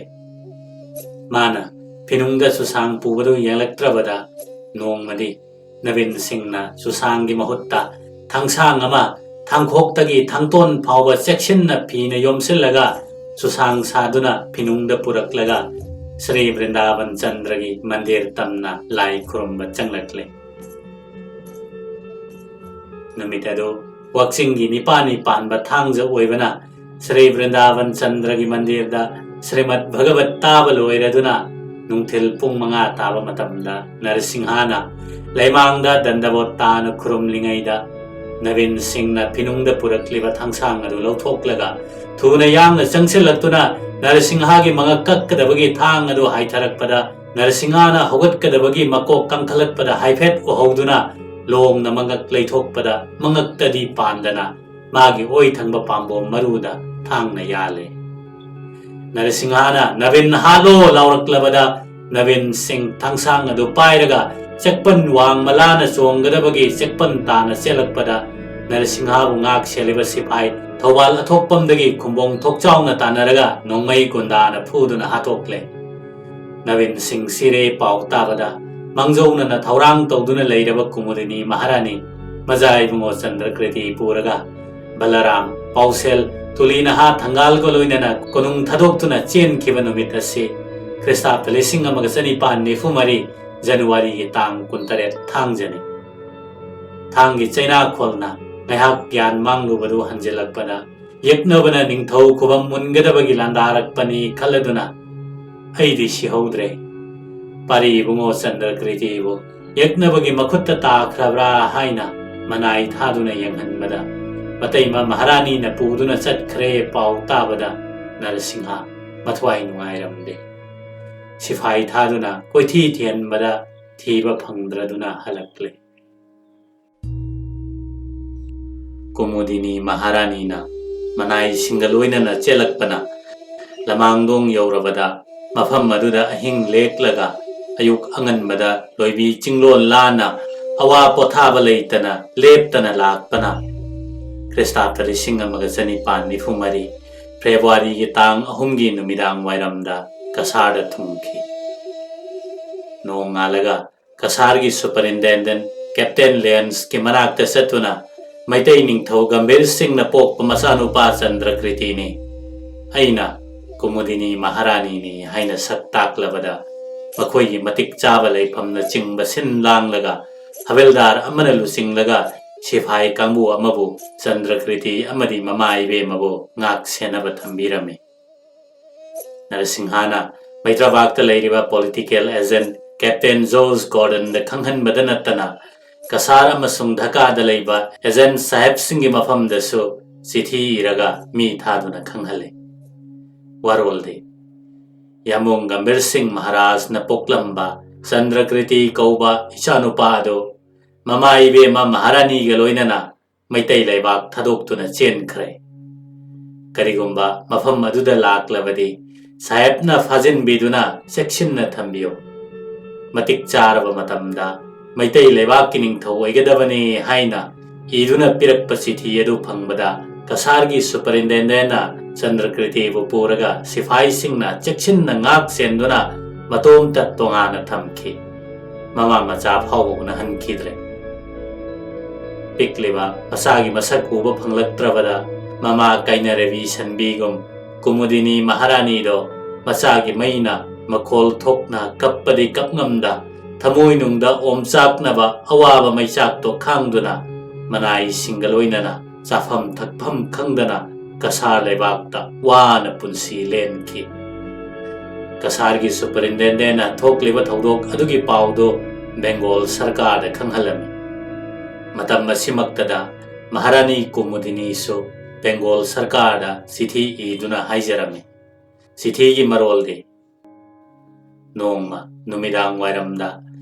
ꯃꯥꯅ ꯐꯤꯅꯨꯡꯗ ꯆꯨꯁꯥꯡ ꯄꯨꯕꯗꯨ ꯌꯦꯡꯂꯛꯇ꯭ꯔꯕꯗ ꯅꯣꯡꯃꯗꯤ ꯅꯕꯤꯟ ꯁꯤꯡꯅ ꯆꯨꯁꯥꯡꯒꯤ ꯃꯍꯨꯠꯇ ꯊꯥꯡꯁꯥꯡ ꯑꯃ ꯊꯥꯡꯈꯣꯛꯇꯒꯤ ꯊꯥꯡꯇꯣꯟ ꯐꯥꯎꯕ ꯆꯦꯛꯁꯤꯟꯅ ꯐꯤꯅ ꯌꯣꯝꯁꯤꯜꯂꯒ ꯆꯨꯁꯥꯡ ꯁꯥꯗꯨꯅ ꯐꯤꯅꯨꯡꯗ ꯄꯨꯔꯛꯂꯒ ꯁ꯭ꯔꯤ ꯕ꯭ꯔꯤꯟꯗꯥꯕꯟ ꯆꯟꯗ꯭ꯔꯒꯤ ꯃꯟꯗꯤꯔ ꯇꯝꯅ ꯂꯥꯏ ꯈꯨꯔꯨꯝꯕ ꯆꯪꯂꯛꯂꯦ꯫ ꯅꯨꯃꯤꯠ ꯑꯗꯨ ꯋꯥꯛꯆꯤꯡꯒꯤ ꯅꯤꯄꯥꯜꯅꯤ ꯄꯥꯟꯕ ꯊꯥꯡꯖ ꯑꯣꯏꯕꯅ ꯁ꯭ꯔꯤ ꯕ꯭ꯔꯤꯟꯗꯥꯕꯟ ꯆꯟꯗ꯭ꯔꯒꯤ ꯃꯟꯗꯤꯔꯗ ꯁ꯭ꯔꯤꯃꯠ ꯚꯒꯕꯠ ꯇꯥꯕ ꯂꯣꯏꯔꯗꯨꯅ ꯅꯨꯡꯊꯤꯜ ꯄꯨꯡ ꯃꯉꯥ ꯇꯥꯕ ꯃꯇꯝꯗ ꯅꯔꯁꯤꯡꯍꯥꯅ ꯂꯩꯃꯥꯡꯗ ꯗꯟꯗꯕꯣꯠ ꯇꯥꯅ ꯈꯨꯔꯨꯝꯂꯤꯉꯩꯗ ꯅꯕꯤꯟ ꯁꯤꯡꯅ ꯐꯤꯅꯨꯡꯗ ꯄꯨꯔꯛꯂꯤꯕ ꯊꯥꯡꯁꯥꯡ ꯑꯗꯨ ꯂꯧꯊꯣꯛꯂꯒ ꯊꯨꯅ ꯌꯥꯡꯅ ꯆꯪꯁꯤꯜꯂꯛꯇꯨꯅ ꯅꯔꯁꯤꯡꯍꯥꯒꯤ ꯃꯉꯛ ꯀꯛꯀꯗꯕꯒꯤ ꯊꯥꯡ ꯑꯗꯨ ꯍꯥꯏꯊꯔꯛꯄꯗ ꯅꯔꯁꯤꯡꯍꯥꯅ ꯍꯧꯒꯠꯀꯗꯕꯒꯤ ꯃꯀꯣꯛ ꯀꯪꯈꯠꯂꯛꯄꯗ ꯍꯥꯏꯐꯦꯠ ꯎꯍꯧꯗꯨꯅ ꯂꯣꯡꯅ ꯃꯉꯛ ꯂꯩꯊꯣꯛꯄꯗ ꯃꯉꯛꯇꯗꯤ ꯄꯥꯟꯗꯅ ꯃꯥꯒꯤ ꯑꯣꯏ ꯊꯪꯕ ꯄꯥꯝꯕꯣꯝ ꯃꯔꯨꯗ ꯊꯥꯡꯅ ꯌꯥꯜꯂꯦ꯫ ꯅꯔꯁꯤꯡꯍꯥꯅ "ꯅꯕꯤꯟ ꯍꯥꯠꯂꯣ!" ꯂꯥꯎꯔꯛꯂꯕꯗ ꯅꯕꯤꯟ ꯁꯤꯡ ꯊꯥꯡꯁꯥꯡ ꯑꯗꯨ ꯄꯥꯏꯔꯒ ꯆꯦꯛꯄꯟ ꯋꯥꯡꯃ ꯂꯥꯅ ꯆꯣꯡꯒꯗꯕꯒꯤ ꯆꯦꯛꯄꯟ ꯇꯥꯅ ꯆꯦꯜꯂꯛꯄꯗ ꯅꯔꯁꯤꯡꯍꯥꯕꯨ ꯉꯥꯛ ꯁꯦꯜꯂꯤꯕ ꯁꯤꯐꯥꯏ ꯊꯧꯕꯥꯜ ꯑꯊꯣꯛꯄꯝꯗꯒꯤ ꯈꯨꯝꯕꯣꯡ ꯊꯣꯛꯆꯥꯎꯅ ꯇꯥꯟꯅꯔꯒ ꯅꯣꯡꯃꯩ ꯒꯨꯟꯗꯥꯅ ꯐꯨꯗꯨꯅ ꯍꯥꯠꯇꯣꯛꯂꯦ꯫ ꯅꯕꯤꯟ ꯁꯤꯡ ꯁꯤꯔꯦ ꯄꯥꯎ ꯇꯥꯕꯗ ꯃꯥꯡꯖꯧꯅꯅ ꯊꯧꯔꯥꯡ ꯇꯧꯗꯨꯅ ꯂꯩꯔꯕ ꯀꯨꯃꯨꯗꯤꯅꯤ ꯃꯍꯥꯔꯥꯅꯤ ꯃꯖꯥ ꯏꯕꯨꯡꯉꯣ ꯆꯟꯗ꯭ꯔꯀ꯭ꯔꯤꯇꯤ ꯄꯨꯔꯒ ꯕꯂꯔꯥꯝ, ꯄꯥꯎꯁꯦꯜ, ꯇꯨꯂꯤ ꯅꯍꯥ ꯊꯪꯒꯥꯜꯒ ꯂꯣꯏꯅꯅ ꯀꯣꯅꯨꯡ ꯊꯥꯗꯣꯛꯇꯨꯅ ꯆꯦꯟꯈꯤꯕ ꯅꯨꯃꯤꯠ ꯑꯁꯤ ꯈ꯭ꯔꯤꯁꯇꯥꯕꯗ ꯂꯤꯁꯤꯡ ꯑꯃꯒ ꯆꯅꯤꯄꯥꯟ ꯅꯤꯐꯨ ꯃꯔꯤ ꯖꯅꯋꯥꯔꯤꯒꯤ ꯇꯥꯡ ꯀꯨꯟꯇꯔꯦꯠ ꯊꯥꯡꯖꯅꯤ꯫ ꯊꯥꯡꯒꯤ ꯆꯩꯅꯥꯈꯣꯜꯅ ꯉꯥꯏꯍꯥꯛ ꯒ꯭ꯌꯥꯟ ꯃꯥꯡꯂꯨꯕꯗꯨ ꯍꯟꯖꯤꯜꯂꯛꯄꯗ ꯌꯦꯛꯅꯕꯅ ꯅꯤꯡꯊꯧ ꯈꯨꯕꯝ ꯃꯨꯟꯒꯗꯕꯒꯤ ꯂꯥꯟꯗꯥꯔꯛꯄꯅꯤ ꯈꯜꯂꯗꯨꯅ ꯑꯩꯗꯤ ꯁꯤꯍꯧꯗ꯭ꯔꯦ꯫ ꯄꯥꯔꯤ ꯏꯕꯨꯡꯉꯣ ꯆꯟꯗ꯭ꯔꯀ꯭ꯔꯤꯇꯤꯕꯨ ꯌꯦꯛꯅꯕꯒꯤ ꯃꯈꯨꯠꯇ ꯇꯥꯈ꯭ꯔꯕ꯭ꯔꯥ ꯍꯥꯏꯅ ꯃꯅꯥꯏ ꯊꯥꯗꯨꯅ ꯌꯦꯡꯍꯟꯕꯗ ꯃꯇꯩꯃ ꯃꯍꯥꯔꯥꯅꯤꯅ ꯄꯨꯗꯨꯅ ꯆꯠꯈ꯭ꯔꯦ ꯄꯥꯎ ꯇꯥꯕꯗ ꯅꯔꯁꯤꯡꯍ ꯃꯊ꯭ꯋꯥꯏ ꯅꯨꯡꯉꯥꯏꯔꯝꯗꯦ꯫ ꯁꯤꯐꯥꯏ ꯊꯥꯗꯨꯅ ꯀꯣꯏꯊꯤ ꯊꯤꯍꯟꯕꯗ ꯊꯤꯕ ꯐꯪꯗ꯭ꯔꯗꯨꯅ ꯍꯜꯂꯛꯂꯦ꯫ ꯀꯨꯃꯨꯗꯤꯅꯤ ꯃꯍꯥꯔꯥꯅꯤꯅ ꯃꯅꯥꯏꯁꯤꯡꯒ ꯂꯣꯏꯅꯅ ꯆꯦꯜꯂꯛꯄꯅ ꯂꯃꯥꯡꯗꯣꯡ ꯌꯧꯔꯕꯗ ꯃꯐꯝ ꯑꯗꯨꯗ ꯑꯍꯤꯡ ꯂꯦꯛꯂꯒ ꯑꯌꯨꯛ ꯑꯉꯟꯕꯗ ꯂꯣꯏꯕꯤ ꯆꯤꯡꯂꯣꯟ ꯂꯥꯟꯅ ꯑꯋꯥ ꯄꯣꯊꯥꯕ ꯂꯩꯇꯅ ꯂꯦꯞꯇꯅ ꯂꯥꯛꯄꯅ ꯈ꯭ꯔꯤꯁꯇꯥꯕꯇ ꯂꯤꯁꯤꯡ ꯑꯃꯒ ꯆꯅꯤꯄꯥꯟ ꯅꯤꯐꯨ ꯃꯔꯤ ꯐꯦꯕ꯭ꯔꯨꯋꯥꯔꯤꯒꯤ ꯇꯥꯡ ꯑꯍꯨꯝꯒꯤ ꯅꯨꯃꯤꯗꯥꯡ ꯋꯥꯏꯔꯝꯗ ꯀꯁꯥꯔꯗ ꯊꯨꯡꯈꯤ꯫ ꯅꯣꯡꯉꯥꯜꯂꯒ ꯀꯁꯥꯔꯒꯤ ꯁꯨꯄꯔꯤꯟꯇꯦꯟꯗꯦꯟ ꯀꯦꯞꯇꯦꯟ ꯂꯦꯟꯁꯀꯤ ꯃꯅꯥꯛꯇ ꯆꯠꯇꯨꯅ ꯃꯩꯇꯩ ꯅꯤꯡꯊꯧ ꯒꯝꯚꯤꯔ ꯁꯤꯡꯅ ꯄꯣꯛꯄ ꯃꯆꯥꯅꯨꯄꯥ ꯆꯟꯗ꯭ꯔꯀ꯭ꯔꯤꯇꯤꯅꯤ, ꯑꯩꯅ ꯀꯨꯃꯨꯗꯤꯅꯤ ꯃꯍꯥꯔꯥꯅꯤꯅꯤ ꯍꯥꯏꯅ ꯁꯛ ꯇꯥꯛꯂꯕꯗ ꯃꯈꯣꯏꯒꯤ ꯃꯇꯤꯛ ꯆꯥꯕ ꯂꯩꯐꯝꯅꯆꯤꯡꯕ ꯁꯤꯟ ꯂꯥꯡꯂꯒ ꯍꯕꯤꯜꯗꯥꯔ ꯑꯃꯅ ꯂꯨꯆꯤꯡꯂꯒ ꯁꯤꯐꯥꯏ ꯀꯥꯡꯕꯨ ꯑꯃꯕꯨ ꯆꯟꯗ꯭ꯔꯀ꯭ꯔꯤꯇꯤ ꯑꯃꯗꯤ ꯃꯃꯥ ꯏꯕꯦꯝꯃꯕꯨ ꯉꯥꯛ ꯁꯦꯟꯅꯕ ꯊꯝꯕꯤꯔꯝꯃꯤ꯫ ꯅꯔꯁꯤꯡꯍꯥꯅ ꯃꯩꯇ꯭ꯔꯥꯕꯥꯛꯇ ꯂꯩꯔꯤꯕ ꯄꯣꯂꯤꯇꯤꯀꯦꯜ ꯑꯦꯖꯦꯟꯠ ꯀꯦꯞꯇꯦꯟ ꯖꯣꯔꯖ ꯒꯣꯔꯗꯟꯗ ꯈꯪꯍꯟꯕꯗ ꯅꯠꯇꯅ ꯀꯁꯥꯔ ꯑꯃꯁꯨꯡ ꯙꯀꯥꯗ ꯂꯩꯕ ꯑꯦꯖꯦꯟꯠ ꯁꯥꯍꯦꯕꯁꯤꯡꯒꯤ ꯃꯐꯝꯗꯁꯨ ꯆꯤꯊꯤ ꯏꯔꯒ ꯃꯤ ꯊꯥꯗꯨꯅ ꯈꯪꯍꯜꯂꯤ꯫ ꯋꯥꯔꯣꯜꯗꯤ, ꯌꯥꯃꯣꯡ ꯒꯝꯚꯤꯔ ꯁꯤꯡ ꯃꯍꯥꯔꯥꯖꯅ ꯄꯣꯛꯂꯝꯕ ꯆꯟꯗ꯭ꯔꯀ꯭ꯔꯤꯇꯤ ꯀꯧꯕ ꯏꯆꯥꯅꯨꯄꯥ ꯑꯗꯨ ꯃꯃꯥ ꯏꯕꯦꯝꯃ ꯃꯍꯥꯔꯥꯅꯤꯒ ꯂꯣꯏꯅꯅ ꯃꯩꯇꯩ ꯂꯩꯕꯥꯛ ꯊꯥꯗꯣꯛꯇꯨꯅ ꯆꯦꯟꯈ꯭ꯔꯦ꯫ ꯀꯔꯤꯒꯨꯝꯕ ꯃꯐꯝ ꯑꯗꯨꯗ ꯂꯥꯛꯂꯕꯗꯤ ꯁꯥꯍꯦꯕꯅ ꯐꯥꯖꯤꯟꯕꯤꯗꯨꯅ ꯆꯦꯛꯁꯤꯟꯅ ꯊꯝꯕꯤꯌꯨ꯫ ꯃꯇꯤꯛ ꯆꯥꯔꯕ ꯃꯇꯝꯗ ꯃꯩꯇꯩ ꯂꯩꯕꯥꯛꯀꯤ ꯅꯤꯡꯊꯧ ꯑꯣꯏꯒꯗꯕꯅꯤ ꯍꯥꯏꯅ ꯏꯗꯨꯅ ꯄꯤꯔꯛꯄ ꯆꯤꯊꯤ ꯑꯗꯨ ꯐꯪꯕꯗ ꯀꯁꯥꯔꯒꯤ ꯁꯨꯄꯔꯤꯟꯇꯦꯟꯗꯦꯟꯠꯅ ꯆꯟꯗ꯭ꯔꯀ꯭ꯔꯤꯇꯤꯕꯨ ꯄꯨꯔꯒ ꯁꯤꯐꯥꯏꯁꯤꯡꯅ ꯆꯦꯛꯁꯤꯟꯅ ꯉꯥꯛ ꯁꯦꯟꯗꯨꯅ ꯃꯇꯣꯝꯇ ꯇꯣꯉꯥꯟꯅ ꯊꯝꯈꯤ꯫ ꯃꯃꯥ ꯃꯆꯥ ꯐꯥꯎꯕ ꯎꯅꯍꯟꯈꯤꯗ꯭ꯔꯦ꯫ ꯄꯤꯛꯂꯤꯕ ꯃꯆꯥꯒꯤ ꯃꯁꯛ ꯎꯕ ꯐꯪꯂꯛꯇ꯭ꯔꯕꯗ ꯃꯃꯥ ꯀꯩꯅ ꯔꯦꯕꯤ ꯁꯟꯕꯤꯒꯨꯝ ꯀꯨꯃꯨꯗꯤꯅꯤ ꯃꯍꯥꯔꯥꯅꯤꯗꯣ ꯃꯆꯥꯒꯤ ꯃꯩꯅ ꯃꯈꯣꯜ ꯊꯣꯛꯅ ꯀꯞꯄꯗꯤ ꯀꯞꯉꯝꯗ ꯊꯃꯣꯏꯅꯨꯡꯗ ꯑꯣꯝꯆꯥꯛꯅꯕ ꯑꯋꯥꯕ ꯃꯩꯆꯥꯛꯇꯣ ꯈꯥꯡꯗꯨꯅ ꯃꯅꯥꯏꯁꯤꯡꯒ ꯂꯣꯏꯅꯅ ꯆꯥꯐꯝ ꯊꯛꯐꯝ ꯈꯪꯗꯅ ꯀꯁꯥꯔ ꯂꯩꯕꯥꯛꯇ ꯋꯥꯅ ꯄꯨꯟꯁꯤ ꯂꯦꯟꯈꯤ꯫ ꯀꯁꯥꯔꯒꯤ ꯁꯨꯄꯔꯤꯟꯇꯦꯟꯗꯦꯟꯠꯅ ꯊꯣꯛꯂꯤꯕ ꯊꯧꯗꯣꯛ ꯑꯗꯨꯒꯤ ꯄꯥꯎꯗꯨ ꯕꯦꯡꯒꯣꯜ ꯁꯔꯀꯥꯔꯗ ꯈꯪꯍꯜꯂꯝꯃꯤ꯫ ꯃꯇꯝ ꯑꯁꯤꯃꯛꯇꯗ ꯃꯍꯥꯔꯥꯅꯤ ꯀꯨꯃꯨꯗꯤꯅꯤꯁꯨ ꯕꯦꯡꯒꯣꯜ ꯁꯔꯀꯥꯔꯗ ꯆꯤꯊꯤ ꯏꯗꯨꯅ ꯍꯥꯏꯖꯔꯝꯃꯤ꯫ ꯆꯤꯊꯤꯒꯤ ꯃꯔꯣꯜꯗꯤ, ꯅꯣꯡꯃ ꯅꯨꯃꯤꯗꯥꯡ ꯋꯥꯏꯔꯝꯗ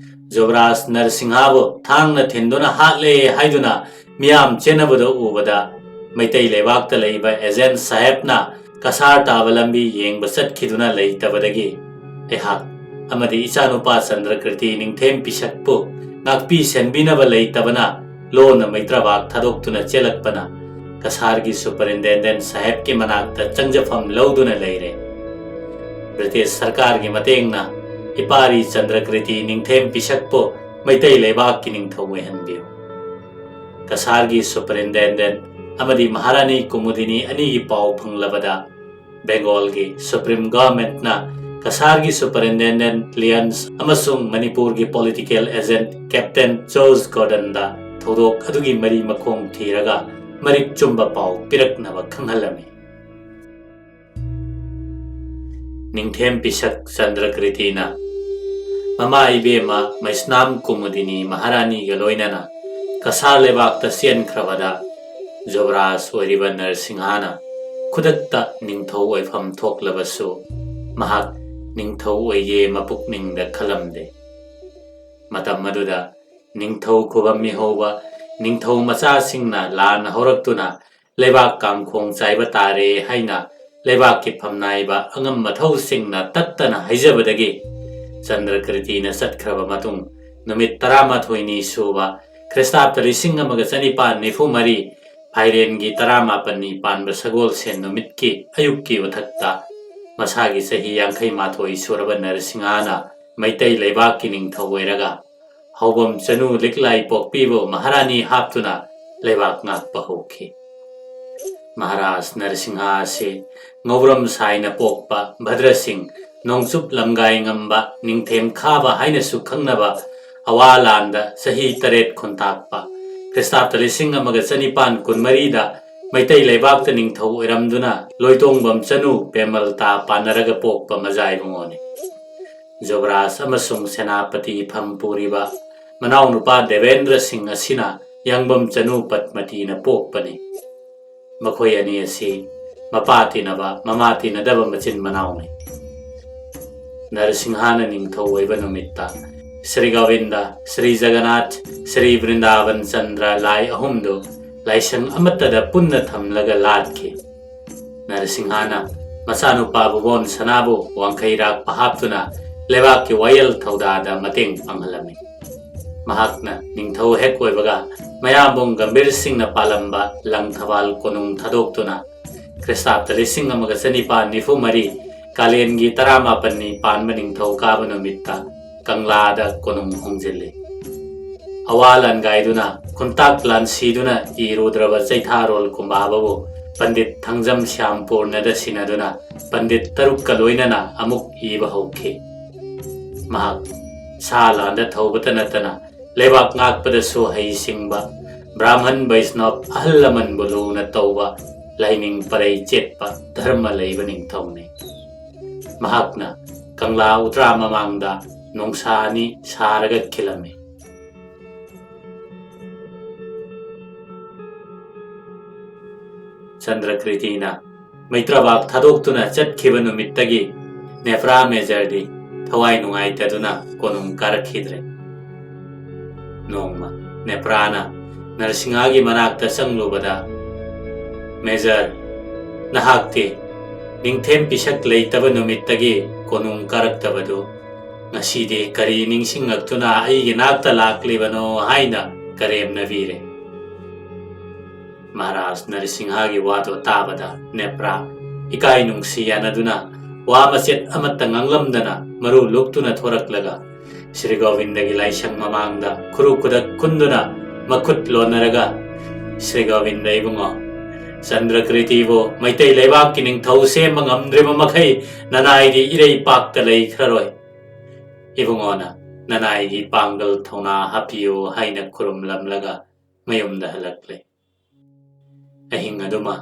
ꯖꯨꯕꯔꯥꯖ ꯅꯔꯁꯤꯡꯍꯕꯨ ꯊꯥꯡꯅ ꯊꯤꯟꯗꯨꯅ ꯍꯥꯠꯂꯦ ꯍꯥꯏꯗꯨꯅ ꯃꯤꯌꯥꯝ ꯆꯦꯟꯅꯕꯗ ꯎꯕꯗ, ꯃꯩꯇꯩ ꯂꯩꯕꯥꯛꯇ ꯂꯩꯕ ꯑꯦꯖꯦꯟ ꯁꯥꯍꯦꯕꯅ ꯀꯁꯥꯔ ꯇꯥꯕ ꯂꯝꯕꯤ ꯌꯦꯡꯕ ꯆꯠꯈꯤꯗꯨꯅ ꯂꯩꯇꯕꯗꯒꯤ, ꯑꯩꯍꯥꯛ ꯑꯃꯗꯤ ꯏꯆꯥꯅꯨꯄꯥ ꯆꯟꯗ꯭ꯔꯀ꯭ꯔꯤꯇꯤ ꯅꯤꯡꯊꯦꯝ ꯄꯤꯁꯛꯄꯨ ꯉꯥꯛꯄꯤ ꯁꯦꯟꯕꯤꯅꯕ ꯂꯩꯇꯕꯅ ꯂꯣꯟꯅ ꯃꯩꯇ꯭ꯔꯕꯥꯛ ꯊꯥꯗꯣꯛꯇꯨꯅ ꯆꯦꯜꯂꯛꯄꯅ ꯀꯁꯥꯔꯒꯤ ꯁꯨꯄꯔꯤꯟꯇꯦꯟꯗꯦꯟ ꯁꯥꯍꯦꯕꯀꯤ ꯃꯅꯥꯛꯇ ꯆꯪꯖꯐꯝ ꯂꯧꯗꯨꯅ ꯂꯩꯔꯦ꯫ ꯕ꯭ꯔꯤꯇꯤꯁ ꯁꯔꯀꯥꯔꯒꯤ ꯃꯇꯦꯡꯅ ꯏꯄꯥꯔꯤ ꯆꯟꯗ꯭ꯔꯀ꯭ꯔꯤꯇꯤ ꯅꯤꯡꯊꯦꯝ ꯄꯤꯁꯛꯄꯨ ꯃꯩꯇꯩ ꯂꯩꯕꯥꯛꯀꯤ ꯅꯤꯡꯊꯧ ꯑꯣꯏꯍꯟꯕꯤꯌꯨ꯫ ꯀꯁꯥꯔꯒꯤ ꯁꯨꯄꯔꯤꯟꯇꯦꯟꯗꯦꯟ ꯑꯃꯗꯤ ꯃꯍꯥꯔꯥꯅꯤ ꯀꯨꯃꯨꯗꯤꯅꯤ ꯑꯅꯤꯒꯤ ꯄꯥꯎ ꯐꯪꯂꯕꯗ, ꯕꯦꯡꯒꯣꯜꯒꯤ ꯁꯨꯄ꯭ꯔꯤꯝ ꯒꯚꯔꯟꯃꯦꯟꯠꯅ ꯀꯁꯥꯔꯒꯤ ꯁꯨꯄꯔꯤꯟꯇꯦꯟꯗꯦꯟ ꯂꯤꯌꯟꯁ ꯑꯃꯁꯨꯡ ꯃꯅꯤꯄꯨꯔꯒꯤ ꯄꯣꯂꯤꯇꯤꯀꯦꯜ ꯑꯦꯖꯦꯟꯠ ꯀꯦꯞꯇꯦꯟ ꯖꯣꯔꯖ ꯒꯣꯔꯗꯟꯗ ꯊꯧꯗꯣꯛ ꯑꯗꯨꯒꯤ ꯃꯔꯤ ꯃꯈꯣꯡ ꯊꯤꯔꯒ ꯃꯔꯤꯛ ꯆꯨꯝꯕ ꯄꯥꯎ ꯄꯤꯔꯛꯅꯕ ꯈꯪꯍꯜꯂꯝꯃꯤ꯫ ꯅꯤꯡꯊꯦꯝ ꯄꯤꯁꯛ ꯆꯟꯗ꯭ꯔꯀ꯭ꯔꯤꯇꯤꯅ ꯃꯃꯥ ꯏꯕꯦꯝꯃ ꯃꯩꯁꯅꯥꯝ ꯀꯨꯃꯨꯗꯤꯅꯤ ꯃꯍꯥꯔꯥꯅꯤꯒ ꯂꯣꯏꯅꯅ ꯀꯁꯥꯔ ꯂꯩꯕꯥꯛꯇ ꯆꯦꯟꯈ꯭ꯔꯕꯗ, ꯖꯨꯕꯔꯥꯖ ꯑꯣꯏꯔꯤꯕ ꯅꯔꯁꯤꯡꯍꯅ ꯈꯨꯗꯛꯇ ꯅꯤꯡꯊꯧ ꯑꯣꯏꯐꯝ ꯊꯣꯛꯂꯕꯁꯨ, ꯃꯍꯥꯛ ꯅꯤꯡꯊꯧ ꯑꯣꯏꯒꯦ ꯃꯄꯨꯛꯅꯤꯡꯗ ꯈꯜꯂꯝꯗꯦ꯫ ꯃꯇꯝ ꯑꯗꯨꯗ ꯅꯤꯡꯊꯧ ꯈꯨꯕꯝ ꯃꯤꯍꯧꯕ ꯅꯤꯡꯊꯧ ꯃꯆꯥꯁꯤꯡꯅ ꯂꯥꯟ ꯍꯧꯔꯛꯇꯨꯅ ꯂꯩꯕꯥꯛ ꯀꯥꯡꯈꯣꯡ ꯆꯥꯏꯕ ꯇꯥꯔꯦ ꯍꯥꯏꯅ ꯂꯩꯕꯥꯛꯀꯤ ꯐꯝꯅꯥꯏꯕ ꯑꯉꯝ ꯃꯊꯧꯁꯤꯡꯅ ꯇꯠꯇꯅ ꯍꯥꯏꯖꯕꯗꯒꯤ, ꯆꯟꯗ꯭ꯔꯀ꯭ꯔꯤꯇꯤꯅ ꯆꯠꯈ꯭ꯔꯕ ꯃꯇꯨꯡ ꯅꯨꯃꯤꯠ ꯇꯔꯥꯃꯥꯊꯣꯏꯅꯤ ꯁꯨꯕ, ꯈ꯭ꯔꯤꯁꯇꯥꯕꯇ ꯂꯤꯁꯤꯡ ꯑꯃꯒ ꯆꯅꯤꯄꯥꯟ ꯅꯤꯐꯨ ꯃꯔꯤ, ꯐꯥꯏꯔꯦꯟꯒꯤ ꯇꯔꯥꯃꯥꯄꯟꯅꯤ ꯄꯥꯟꯕ ꯁꯒꯣꯜꯁꯦꯟ ꯅꯨꯃꯤꯠꯀꯤ ꯑꯌꯨꯛꯀꯤ ꯎꯊꯛꯇ, ꯃꯁꯥꯒꯤ ꯆꯍꯤ ꯌꯥꯡꯈꯩ ꯃꯥꯊꯣꯏ ꯁꯨꯔꯕ ꯅꯔꯁꯤꯡꯍꯅ ꯃꯩꯇꯩ ꯂꯩꯕꯥꯛꯀꯤ ꯅꯤꯡꯊꯧ ꯑꯣꯏꯔꯒ ꯍꯧꯕꯝ ꯆꯅꯨ ꯂꯤꯛꯂꯥꯏ ꯄꯣꯛꯄꯤꯕꯨ ꯃꯍꯥꯔꯥꯅꯤ ꯍꯥꯞꯇꯨꯅ ꯂꯩꯕꯥꯛ ꯉꯥꯛꯄ ꯍꯧꯈꯤ꯫ ꯃꯍꯥꯔꯥꯖ ꯅꯔꯁꯤꯡꯍ ꯑꯁꯤ ꯉꯧꯔꯝ ꯁꯥꯏꯅ ꯄꯣꯛꯄ ꯚꯗ꯭ꯔꯁꯤꯡ, ꯅꯣꯡꯆꯨꯞ ꯂꯝꯒꯥꯏ ꯉꯝꯕ ꯅꯤꯡꯊꯦꯝ ꯈꯥꯕ ꯍꯥꯏꯅꯁꯨ ꯈꯪꯅꯕ, ꯑꯋꯥ ꯂꯥꯟꯗ ꯆꯍꯤ ꯇꯔꯦꯠ ꯈꯨꯟꯇꯥꯛꯄ, ꯈ꯭ꯔꯤꯁꯇꯥꯕꯇ ꯂꯤꯁꯤꯡ ꯑꯃꯒ ꯆꯅꯤꯄꯥꯟ ꯀꯨꯟꯃꯔꯤꯗ ꯃꯩꯇꯩ ꯂꯩꯕꯥꯛꯇ ꯅꯤꯡꯊꯧ ꯑꯣꯏꯔꯝꯗꯨꯅ ꯂꯣꯏꯇꯣꯡꯕꯝ ꯆꯅꯨ ꯄꯦꯃꯜꯇꯥ ꯄꯥꯟꯅꯔꯒ ꯄꯣꯛꯄ ꯃꯖꯥ ꯏꯕꯨꯡꯉꯣꯅꯤ꯫ ꯖꯨꯕꯔꯥꯖ ꯑꯃꯁꯨꯡ ꯁꯦꯅꯥꯄꯇꯤ ꯐꯝ ꯄꯨꯔꯤꯕ ꯃꯅꯥꯎꯅꯨꯄꯥ ꯗꯦꯕꯦꯟꯗ꯭ꯔ ꯁꯤꯡ ꯑꯁꯤꯅ ꯌꯥꯡꯕꯝ ꯆꯅꯨ ꯄꯗꯃꯇꯤꯅ ꯄꯣꯛꯄꯅꯤ꯫ ꯃꯈꯣꯏ ꯑꯅꯤ ꯑꯁꯤ ꯃꯄꯥ ꯇꯤꯟꯅꯕ, ꯃꯃꯥ ꯇꯤꯟꯅꯗꯕ ꯃꯆꯤꯟ ꯃꯅꯥꯎꯅꯤ꯫ ꯅꯔꯁꯤꯡꯍꯅ ꯅꯤꯡꯊꯧ ꯑꯣꯏꯕ ꯅꯨꯃꯤꯠꯇ ꯁ꯭ꯔꯤ ꯒꯣꯕꯤꯟꯗ, ꯁ꯭ꯔꯤ ꯖꯒꯟꯅꯥꯊ, ꯁ꯭ꯔꯤ ꯕ꯭ꯔꯤꯟꯗꯥꯕꯟ ꯆꯟꯗ꯭ꯔ ꯂꯥꯏ ꯑꯍꯨꯝꯗꯨ ꯂꯥꯏꯁꯪ ꯑꯃꯠꯇꯗ ꯄꯨꯟꯅ ꯊꯝꯂꯒ ꯂꯥꯠꯈꯤ꯫ ꯅꯔꯁꯤꯡꯍꯅ ꯃꯆꯥꯅꯨꯄꯥ ꯚꯨꯕꯣꯟ ꯁꯅꯥꯕꯨ ꯋꯥꯡꯈꯩꯔꯥꯛꯄ ꯍꯥꯞꯇꯨꯅ ꯂꯩꯕꯥꯛꯀꯤ ꯋꯥꯌꯦꯜ ꯊꯧꯗꯥꯗ ꯃꯇꯦꯡ ꯄꯥꯡꯍꯜꯂꯝꯃꯤ꯫ ꯃꯍꯥꯛꯅ ꯅꯤꯡꯊꯧ ꯍꯦꯛ ꯑꯣꯏꯕꯒ ꯃꯌꯥꯝꯕꯨꯡ ꯒꯝꯚꯤꯔ ꯁꯤꯡꯅ ꯄꯥꯜꯂꯝꯕ ꯂꯪ ꯊꯕꯥꯜ ꯀꯣꯅꯨꯡ ꯊꯥꯗꯣꯛꯇꯨꯅ ꯈ꯭ꯔꯤꯁꯇꯥꯕꯗ ꯂꯤꯁꯤꯡ ꯑꯃꯒ ꯆꯅꯤꯄꯥꯟ ꯅꯤꯐꯨ ꯃꯔꯤ ꯀꯥꯂꯦꯟꯒꯤ ꯇꯔꯥꯃꯥꯄꯟꯅꯤ ꯄꯥꯟꯕ ꯅꯤꯡꯊꯧ ꯀꯥꯕ ꯅꯨꯃꯤꯠꯇ ꯀꯪꯂꯥꯗ ꯀꯣꯅꯨꯡ ꯍꯣꯡꯖꯤꯜꯂꯤ꯫ ꯑꯋꯥ ꯂꯥꯟꯒꯥꯏꯗꯨꯅ ꯈꯨꯟꯇꯥꯛ ꯂꯥꯟꯁꯤꯗꯨꯅ ꯏꯔꯨꯗ꯭ꯔꯕ ꯆꯩꯊꯥꯔꯣꯜ ꯀꯨꯝꯕꯥꯕꯕꯨ ꯄꯟꯗꯤꯠ ꯊꯥꯡꯖꯝ ꯁ꯭ꯌꯥꯝꯄꯨꯔꯅꯗ ꯁꯤꯟꯅꯗꯨꯅ ꯄꯟꯗꯤꯠ ꯇꯔꯨꯛꯀ ꯂꯣꯏꯅꯅ ꯑꯃꯨꯛ ꯏꯕ ꯍꯧꯈꯤ꯫ ꯃꯍꯥꯛ ꯁꯥ ꯂꯥꯟꯗ ꯊꯧꯕꯇ ꯅꯠꯇꯅ ꯂꯩꯕꯥꯛ ꯉꯥꯛꯄꯗꯁꯨ ꯍꯩꯁꯤꯡꯕ, ꯕ꯭ꯔꯥꯍꯃꯟ ꯕꯩꯁꯅꯕ ꯑꯍꯜ ꯂꯃꯟꯕꯨ ꯂꯨꯅ ꯇꯧꯕ, ꯂꯥꯏꯅꯤꯡ ꯄꯔꯩ ꯆꯦꯠꯄ ꯙꯔꯃ ꯂꯩꯕ ꯅꯤꯡꯊꯧꯅꯤ꯫ ꯃꯍꯥꯛꯅ ꯀꯪꯂꯥ ꯎꯇ꯭ꯔꯥ ꯃꯃꯥꯡꯗ ꯅꯣꯡꯁꯥ ꯑꯅꯤ ꯁꯥꯔꯒ ꯈꯤꯜꯂꯝꯃꯤ꯫ ꯆꯟꯗ꯭ꯔꯀ꯭ꯔꯤꯇꯤꯅ ꯃꯩꯇ꯭ꯔꯕꯥꯛ ꯊꯥꯗꯣꯛꯇꯨꯅ ꯆꯠꯈꯤꯕ ꯅꯨꯃꯤꯠꯇꯒꯤ ꯅꯦꯄ꯭ꯔꯥ ꯃꯦꯖꯔꯗꯤ ꯊꯋꯥꯏ ꯅꯨꯡꯉꯥꯏꯇꯗꯨꯅ ꯀꯣꯅꯨꯡ ꯀꯥꯔꯛꯈꯤꯗ꯭ꯔꯦ꯫ ꯅꯣꯡꯃ ꯅꯦꯄ꯭ꯔꯥꯅ ꯅꯔꯁꯤꯡꯍꯒꯤ ꯃꯅꯥꯛꯇ ꯆꯪꯂꯨꯕꯗ, "ꯃꯦꯖꯔ, ꯅꯍꯥꯛꯇꯤ ꯅꯤꯡꯊꯦꯝ ꯄꯤꯁꯛ ꯂꯩꯇꯕ ꯅꯨꯃꯤꯠꯇꯒꯤ ꯀꯣꯅꯨꯡ ꯀꯥꯔꯛꯇꯕꯗꯨ ꯉꯁꯤꯗꯤ ꯀꯔꯤ ꯅꯤꯡꯁꯤꯡꯉꯛꯇꯨꯅ ꯑꯩꯒꯤ ꯅꯥꯛꯇ ꯂꯥꯛꯂꯤꯕꯅꯣ?" ꯍꯥꯏꯅ ꯀꯔꯦꯝꯅꯕꯤꯔꯦ꯫ ꯃꯍꯥꯔꯥꯖ ꯅꯔꯁꯤꯡꯍꯒꯤ ꯋꯥꯗꯣ ꯇꯥꯕꯗ ꯅꯦꯄ꯭ꯔꯥ ꯏꯀꯥꯏ ꯅꯨꯡꯁꯤ ꯌꯥꯅꯗꯨꯅ ꯋꯥ ꯃꯆꯦꯠ ꯑꯃꯠꯇ ꯉꯥꯡꯂꯝꯗꯅ ꯃꯔꯨ ꯂꯨꯛꯇꯨꯅ ꯊꯣꯔꯛꯂꯒ ꯁ꯭ꯔꯤ ꯒꯣꯕꯤꯟꯗꯒꯤ ꯂꯥꯏꯁꯪ ꯃꯃꯥꯡꯗ ꯈꯨꯔꯨ ꯈꯨꯗꯛ ꯀꯨꯟꯗꯨꯅ ꯃꯈꯨꯠ ꯂꯣꯟꯅꯔꯒ, "ꯁ꯭ꯔꯤ ꯒꯣꯕꯤꯟꯗ ꯏꯕꯨꯡꯉꯣ, ꯆꯟꯗ꯭ꯔꯀ꯭ꯔꯤꯇꯤꯕꯨ ꯃꯩꯇꯩ ꯂꯩꯕꯥꯛꯀꯤ ꯅꯤꯡꯊꯧ ꯁꯦꯝꯕ ꯉꯝꯗ꯭ꯔꯤꯕ ꯃꯈꯩ ꯅꯅꯥꯏꯗꯤ ꯏꯔꯩ ꯄꯥꯛꯇ ꯂꯩꯈ꯭ꯔꯔꯣꯏ꯫ ꯏꯕꯨꯡꯉꯣꯅ ꯅꯅꯥꯏꯒꯤ ꯄꯥꯡꯒꯜ ꯊꯧꯅꯥ ꯍꯥꯞꯄꯤꯌꯨ" ꯍꯥꯏꯅ ꯈꯨꯔꯨꯝꯂꯝꯂꯒ ꯃꯌꯨꯝꯗ ꯍꯜꯂꯛꯂꯦ꯫ ꯑꯍꯤꯡ ꯑꯗꯨꯃ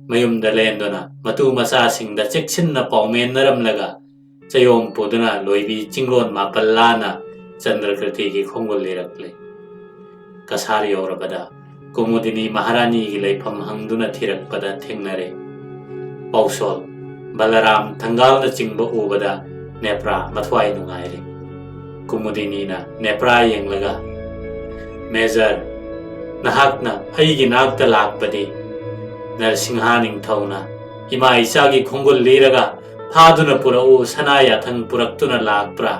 ꯃꯌꯨꯝꯗ ꯂꯦꯟꯗꯨꯅ ꯃꯇꯨ ꯃꯆꯥꯁꯤꯡꯗ ꯆꯦꯛꯁꯤꯟꯅ ꯄꯥꯎꯃꯦꯟꯅꯔꯝꯂꯒ ꯆꯌꯣꯝ ꯄꯨꯗꯨꯅ ꯂꯣꯏꯕꯤ ꯆꯤꯡꯂꯣꯟ ꯃꯥꯄꯜ ꯂꯥꯟꯅ ꯆꯟꯗ꯭ꯔꯀ꯭ꯔꯤꯇꯤꯒꯤ ꯈꯣꯡꯒꯨꯜ ꯂꯤꯔꯛꯂꯦ꯫ ꯀꯁꯥꯔ ꯌꯧꯔꯕꯗ ꯀꯨꯃꯨꯗꯤꯅꯤ ꯃꯍꯥꯔꯥꯅꯤꯒꯤ ꯂꯩꯐꯝ ꯍꯪꯗꯨꯅ ꯊꯤꯔꯛꯄꯗ ꯊꯦꯡꯅꯔꯦ꯫ ꯄꯥꯎꯁꯣꯜ ꯕꯂꯔꯥꯝ ꯊꯪꯒꯥꯜꯅꯆꯤꯡꯕ ꯎꯕꯗ ꯅꯦꯄ꯭ꯔꯥ ꯃꯊ꯭ꯋꯥꯏ ꯅꯨꯡꯉꯥꯏꯔꯦ꯫ ꯀꯨꯃꯨꯗꯤꯅꯤꯅ ꯅꯦꯄ꯭ꯔꯥ ꯌꯦꯡꯂꯒ, "ꯃꯦꯖꯔ, ꯅꯍꯥꯛꯅ ꯑꯩꯒꯤ ꯅꯥꯛꯇ ꯂꯥꯛꯄꯗꯤ ꯅꯔꯁꯤꯡꯍꯥ ꯅꯤꯡꯊꯧꯅ ꯏꯃꯥ ꯏꯆꯥꯒꯤ ꯈꯣꯡꯒꯨꯜ ꯂꯤꯔꯒ ꯐꯥꯗꯨꯅ ꯄꯨꯔꯛꯎ ꯁꯅꯥ ꯌꯥꯊꯪ ꯄꯨꯔꯛꯇꯨꯅ ꯂꯥꯛꯄ꯭ꯔꯥ?"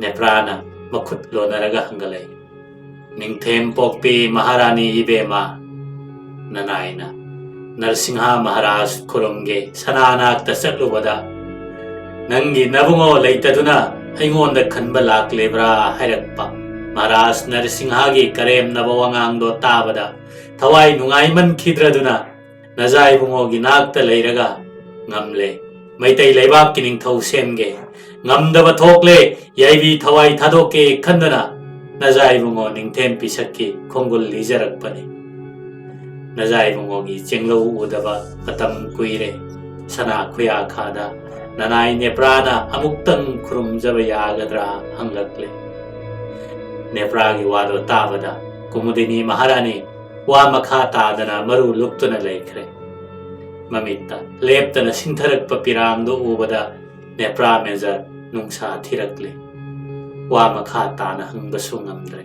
ꯅꯦꯄ꯭ꯔꯥꯅ ꯃꯈꯨꯠ ꯂꯣꯟꯅꯔꯒ ꯍꯪꯒꯠꯂꯛꯏ, "ꯅꯤꯡꯊꯦꯝ ꯄꯣꯛꯄꯤ ꯃꯍꯥꯔꯥꯅꯤ ꯏꯕꯦꯝꯃ, ꯅꯅꯥꯏꯅ ꯅꯔꯁꯤꯡꯍ ꯃꯍꯥꯔꯥꯖ ꯈꯨꯔꯨꯝꯒꯦ ꯁꯅꯥꯅꯥꯛꯇ ꯆꯠꯂꯨꯕꯗ ꯅꯪꯒꯤ ꯅꯕꯨꯡꯉꯣ ꯂꯩꯇꯗꯨꯅ ꯑꯩꯉꯣꯟꯗ ꯈꯟꯕ ꯂꯥꯛꯂꯤꯕ꯭ꯔꯥ?" ꯍꯥꯏꯔꯛꯄ ꯃꯍꯥꯔꯥꯖ ꯅꯔꯁꯤꯡꯍꯒꯤ ꯀꯔꯦꯝꯅꯕ ꯋꯥꯉꯥꯡꯗꯣ ꯇꯥꯕꯗ ꯊꯋꯥꯏ ꯅꯨꯡꯉꯥꯏꯃꯟꯈꯤꯗ꯭ꯔꯗꯨꯅ ꯅꯖꯥꯏꯕꯨꯡꯉꯣꯒꯤ ꯅꯥꯛꯇ ꯂꯩꯔꯒ, "ꯉꯝꯂꯦ, ꯃꯩꯇꯩ ꯂꯩꯕꯥꯛꯀꯤ ꯅꯤꯡꯊꯧ ꯁꯦꯝꯒꯦ, ꯉꯝꯗꯕ ꯊꯣꯛꯂꯦ, ꯌꯥꯏꯕꯤ ꯊꯋꯥꯏ ꯊꯥꯗꯣꯛꯀꯦ" ꯈꯟꯗꯅ ꯅꯖꯥꯏꯕꯨꯡꯉꯣ ꯅꯤꯡꯊꯦꯝ ꯄꯤꯁꯛꯀꯤ ꯈꯣꯡꯒꯨꯜ ꯂꯤꯖꯔꯛꯄꯅꯤ꯫ ꯅꯖꯥꯏꯕꯨꯡꯉꯣꯒꯤ ꯆꯦꯡꯂꯧ ꯎꯗꯕ ꯃꯇꯝ ꯀꯨꯏꯔꯦ꯫ ꯁꯅꯥ ꯈꯨꯌꯥꯈꯥꯗ ꯅꯅꯥꯏ ꯅꯦꯄ꯭ꯔꯥꯅ ꯑꯃꯨꯛꯇꯪ ꯈꯨꯔꯨꯝꯖꯕ ꯌꯥꯒꯗ꯭ꯔꯥ ꯍꯪꯂꯛꯂꯦ꯫ ꯅꯦꯄ꯭ꯔꯥꯒꯤ ꯋꯥꯗꯣ ꯇꯥꯕꯗ ꯀꯨꯃꯨꯗꯤꯅꯤ ꯃꯍꯥꯔꯥꯅꯤ ꯋꯥ ꯃꯈꯥ ꯇꯥꯗꯅ ꯃꯔꯨ ꯂꯨꯞꯇꯨꯅ ꯂꯩꯈ꯭ꯔꯦ꯫ ꯃꯃꯤꯠꯇ ꯂꯦꯞꯇꯅ ꯁꯤꯡꯊꯔꯛꯄ ꯄꯤꯔꯥꯡꯗꯨ ꯎꯕꯗ ꯅꯦꯄ꯭ꯔꯥ ꯃꯦꯖꯔ ꯅꯨꯡꯁꯥ ꯊꯤꯔꯛꯂꯦ꯫ ꯋꯥ ꯃꯈꯥ ꯇꯥꯅ ꯍꯪꯕꯁꯨ ꯉꯝꯗ꯭ꯔꯦ꯫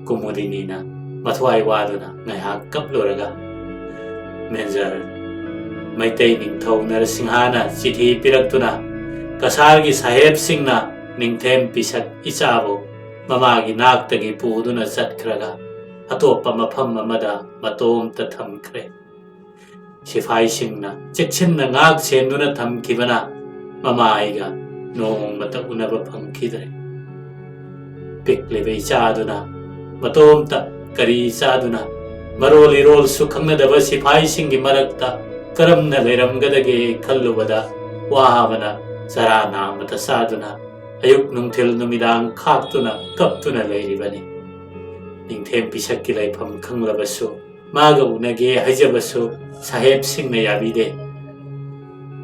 ꯀꯨꯃꯨꯗꯤꯅꯤꯅ ꯃꯊ꯭ꯋꯥꯏ ꯋꯥꯗꯨꯅ ꯉꯥꯏꯍꯥꯛ ꯀꯞꯂꯨꯔꯒ, "ꯃꯦꯖꯔ, ꯃꯩꯇꯩ ꯅꯤꯡꯊꯧ ꯅꯔꯁꯤꯡꯍꯥꯅ ꯆꯤꯊꯤ ꯄꯤꯔꯛꯇꯨꯅ ꯀꯁꯥꯔꯒꯤ ꯁꯥꯍꯦꯕꯁꯤꯡꯅ ꯅꯤꯡꯊꯦꯝ ꯄꯤꯁꯛ ꯏꯆꯥꯕꯨ ꯃꯃꯥꯒꯤ ꯅꯥꯛꯇꯒꯤ ꯄꯨꯗꯨꯅ ꯆꯠꯈ꯭ꯔꯒ ꯑꯇꯣꯞꯄ ꯃꯐꯝ ꯑꯃꯗ ꯃꯇꯣꯝꯇ ꯊꯝꯈ꯭ꯔꯦ꯫ ꯁꯤꯐꯥꯏꯁꯤꯡꯅ ꯆꯦꯛꯁꯤꯟꯅ ꯉꯥꯛ ꯁꯦꯟꯗꯨꯅ ꯊꯝꯈꯤꯕꯅ ꯃꯃꯥ ꯑꯩꯒ ꯅꯣꯡꯃꯇ ꯎꯅꯕ ꯐꯪꯈꯤꯗ꯭ꯔꯦ꯫ ꯄꯤꯛꯂꯤꯕ ꯏꯆꯥꯗꯨꯅ ꯃꯇꯣꯝꯇ ꯀꯔꯤ ꯆꯥꯗꯨꯅ ꯃꯔꯣꯜ ꯏꯔꯣꯜꯁꯨ ꯈꯪꯅꯗꯕ ꯁꯤꯐꯥꯏꯁꯤꯡꯒꯤ ꯃꯔꯛꯇ ꯀꯔꯝꯅ ꯂꯩꯔꯝꯒꯗꯒꯦ ꯈꯜꯂꯨꯕꯗ ꯋꯥꯕꯅ ꯆꯔꯥ ꯅꯥꯝꯃꯇ ꯆꯥꯗꯨꯅ ꯑꯌꯨꯛ ꯅꯨꯡꯊꯤꯜ ꯅꯨꯃꯤꯗꯥꯡ ꯈꯥꯛꯇꯨꯅ ꯀꯞꯇꯨꯅ ꯂꯩꯔꯤꯕꯅꯤ꯫ ꯅꯤꯡꯊꯦꯝ ꯄꯤꯁꯛꯀꯤ ꯂꯩꯐꯝ ꯈꯪꯂꯕꯁꯨ ꯃꯥꯒ ꯎꯅꯒꯦ ꯍꯥꯏꯖꯕꯁꯨ ꯁꯥꯍꯦꯕꯁꯤꯡꯅ ꯌꯥꯕꯤꯗꯦ꯫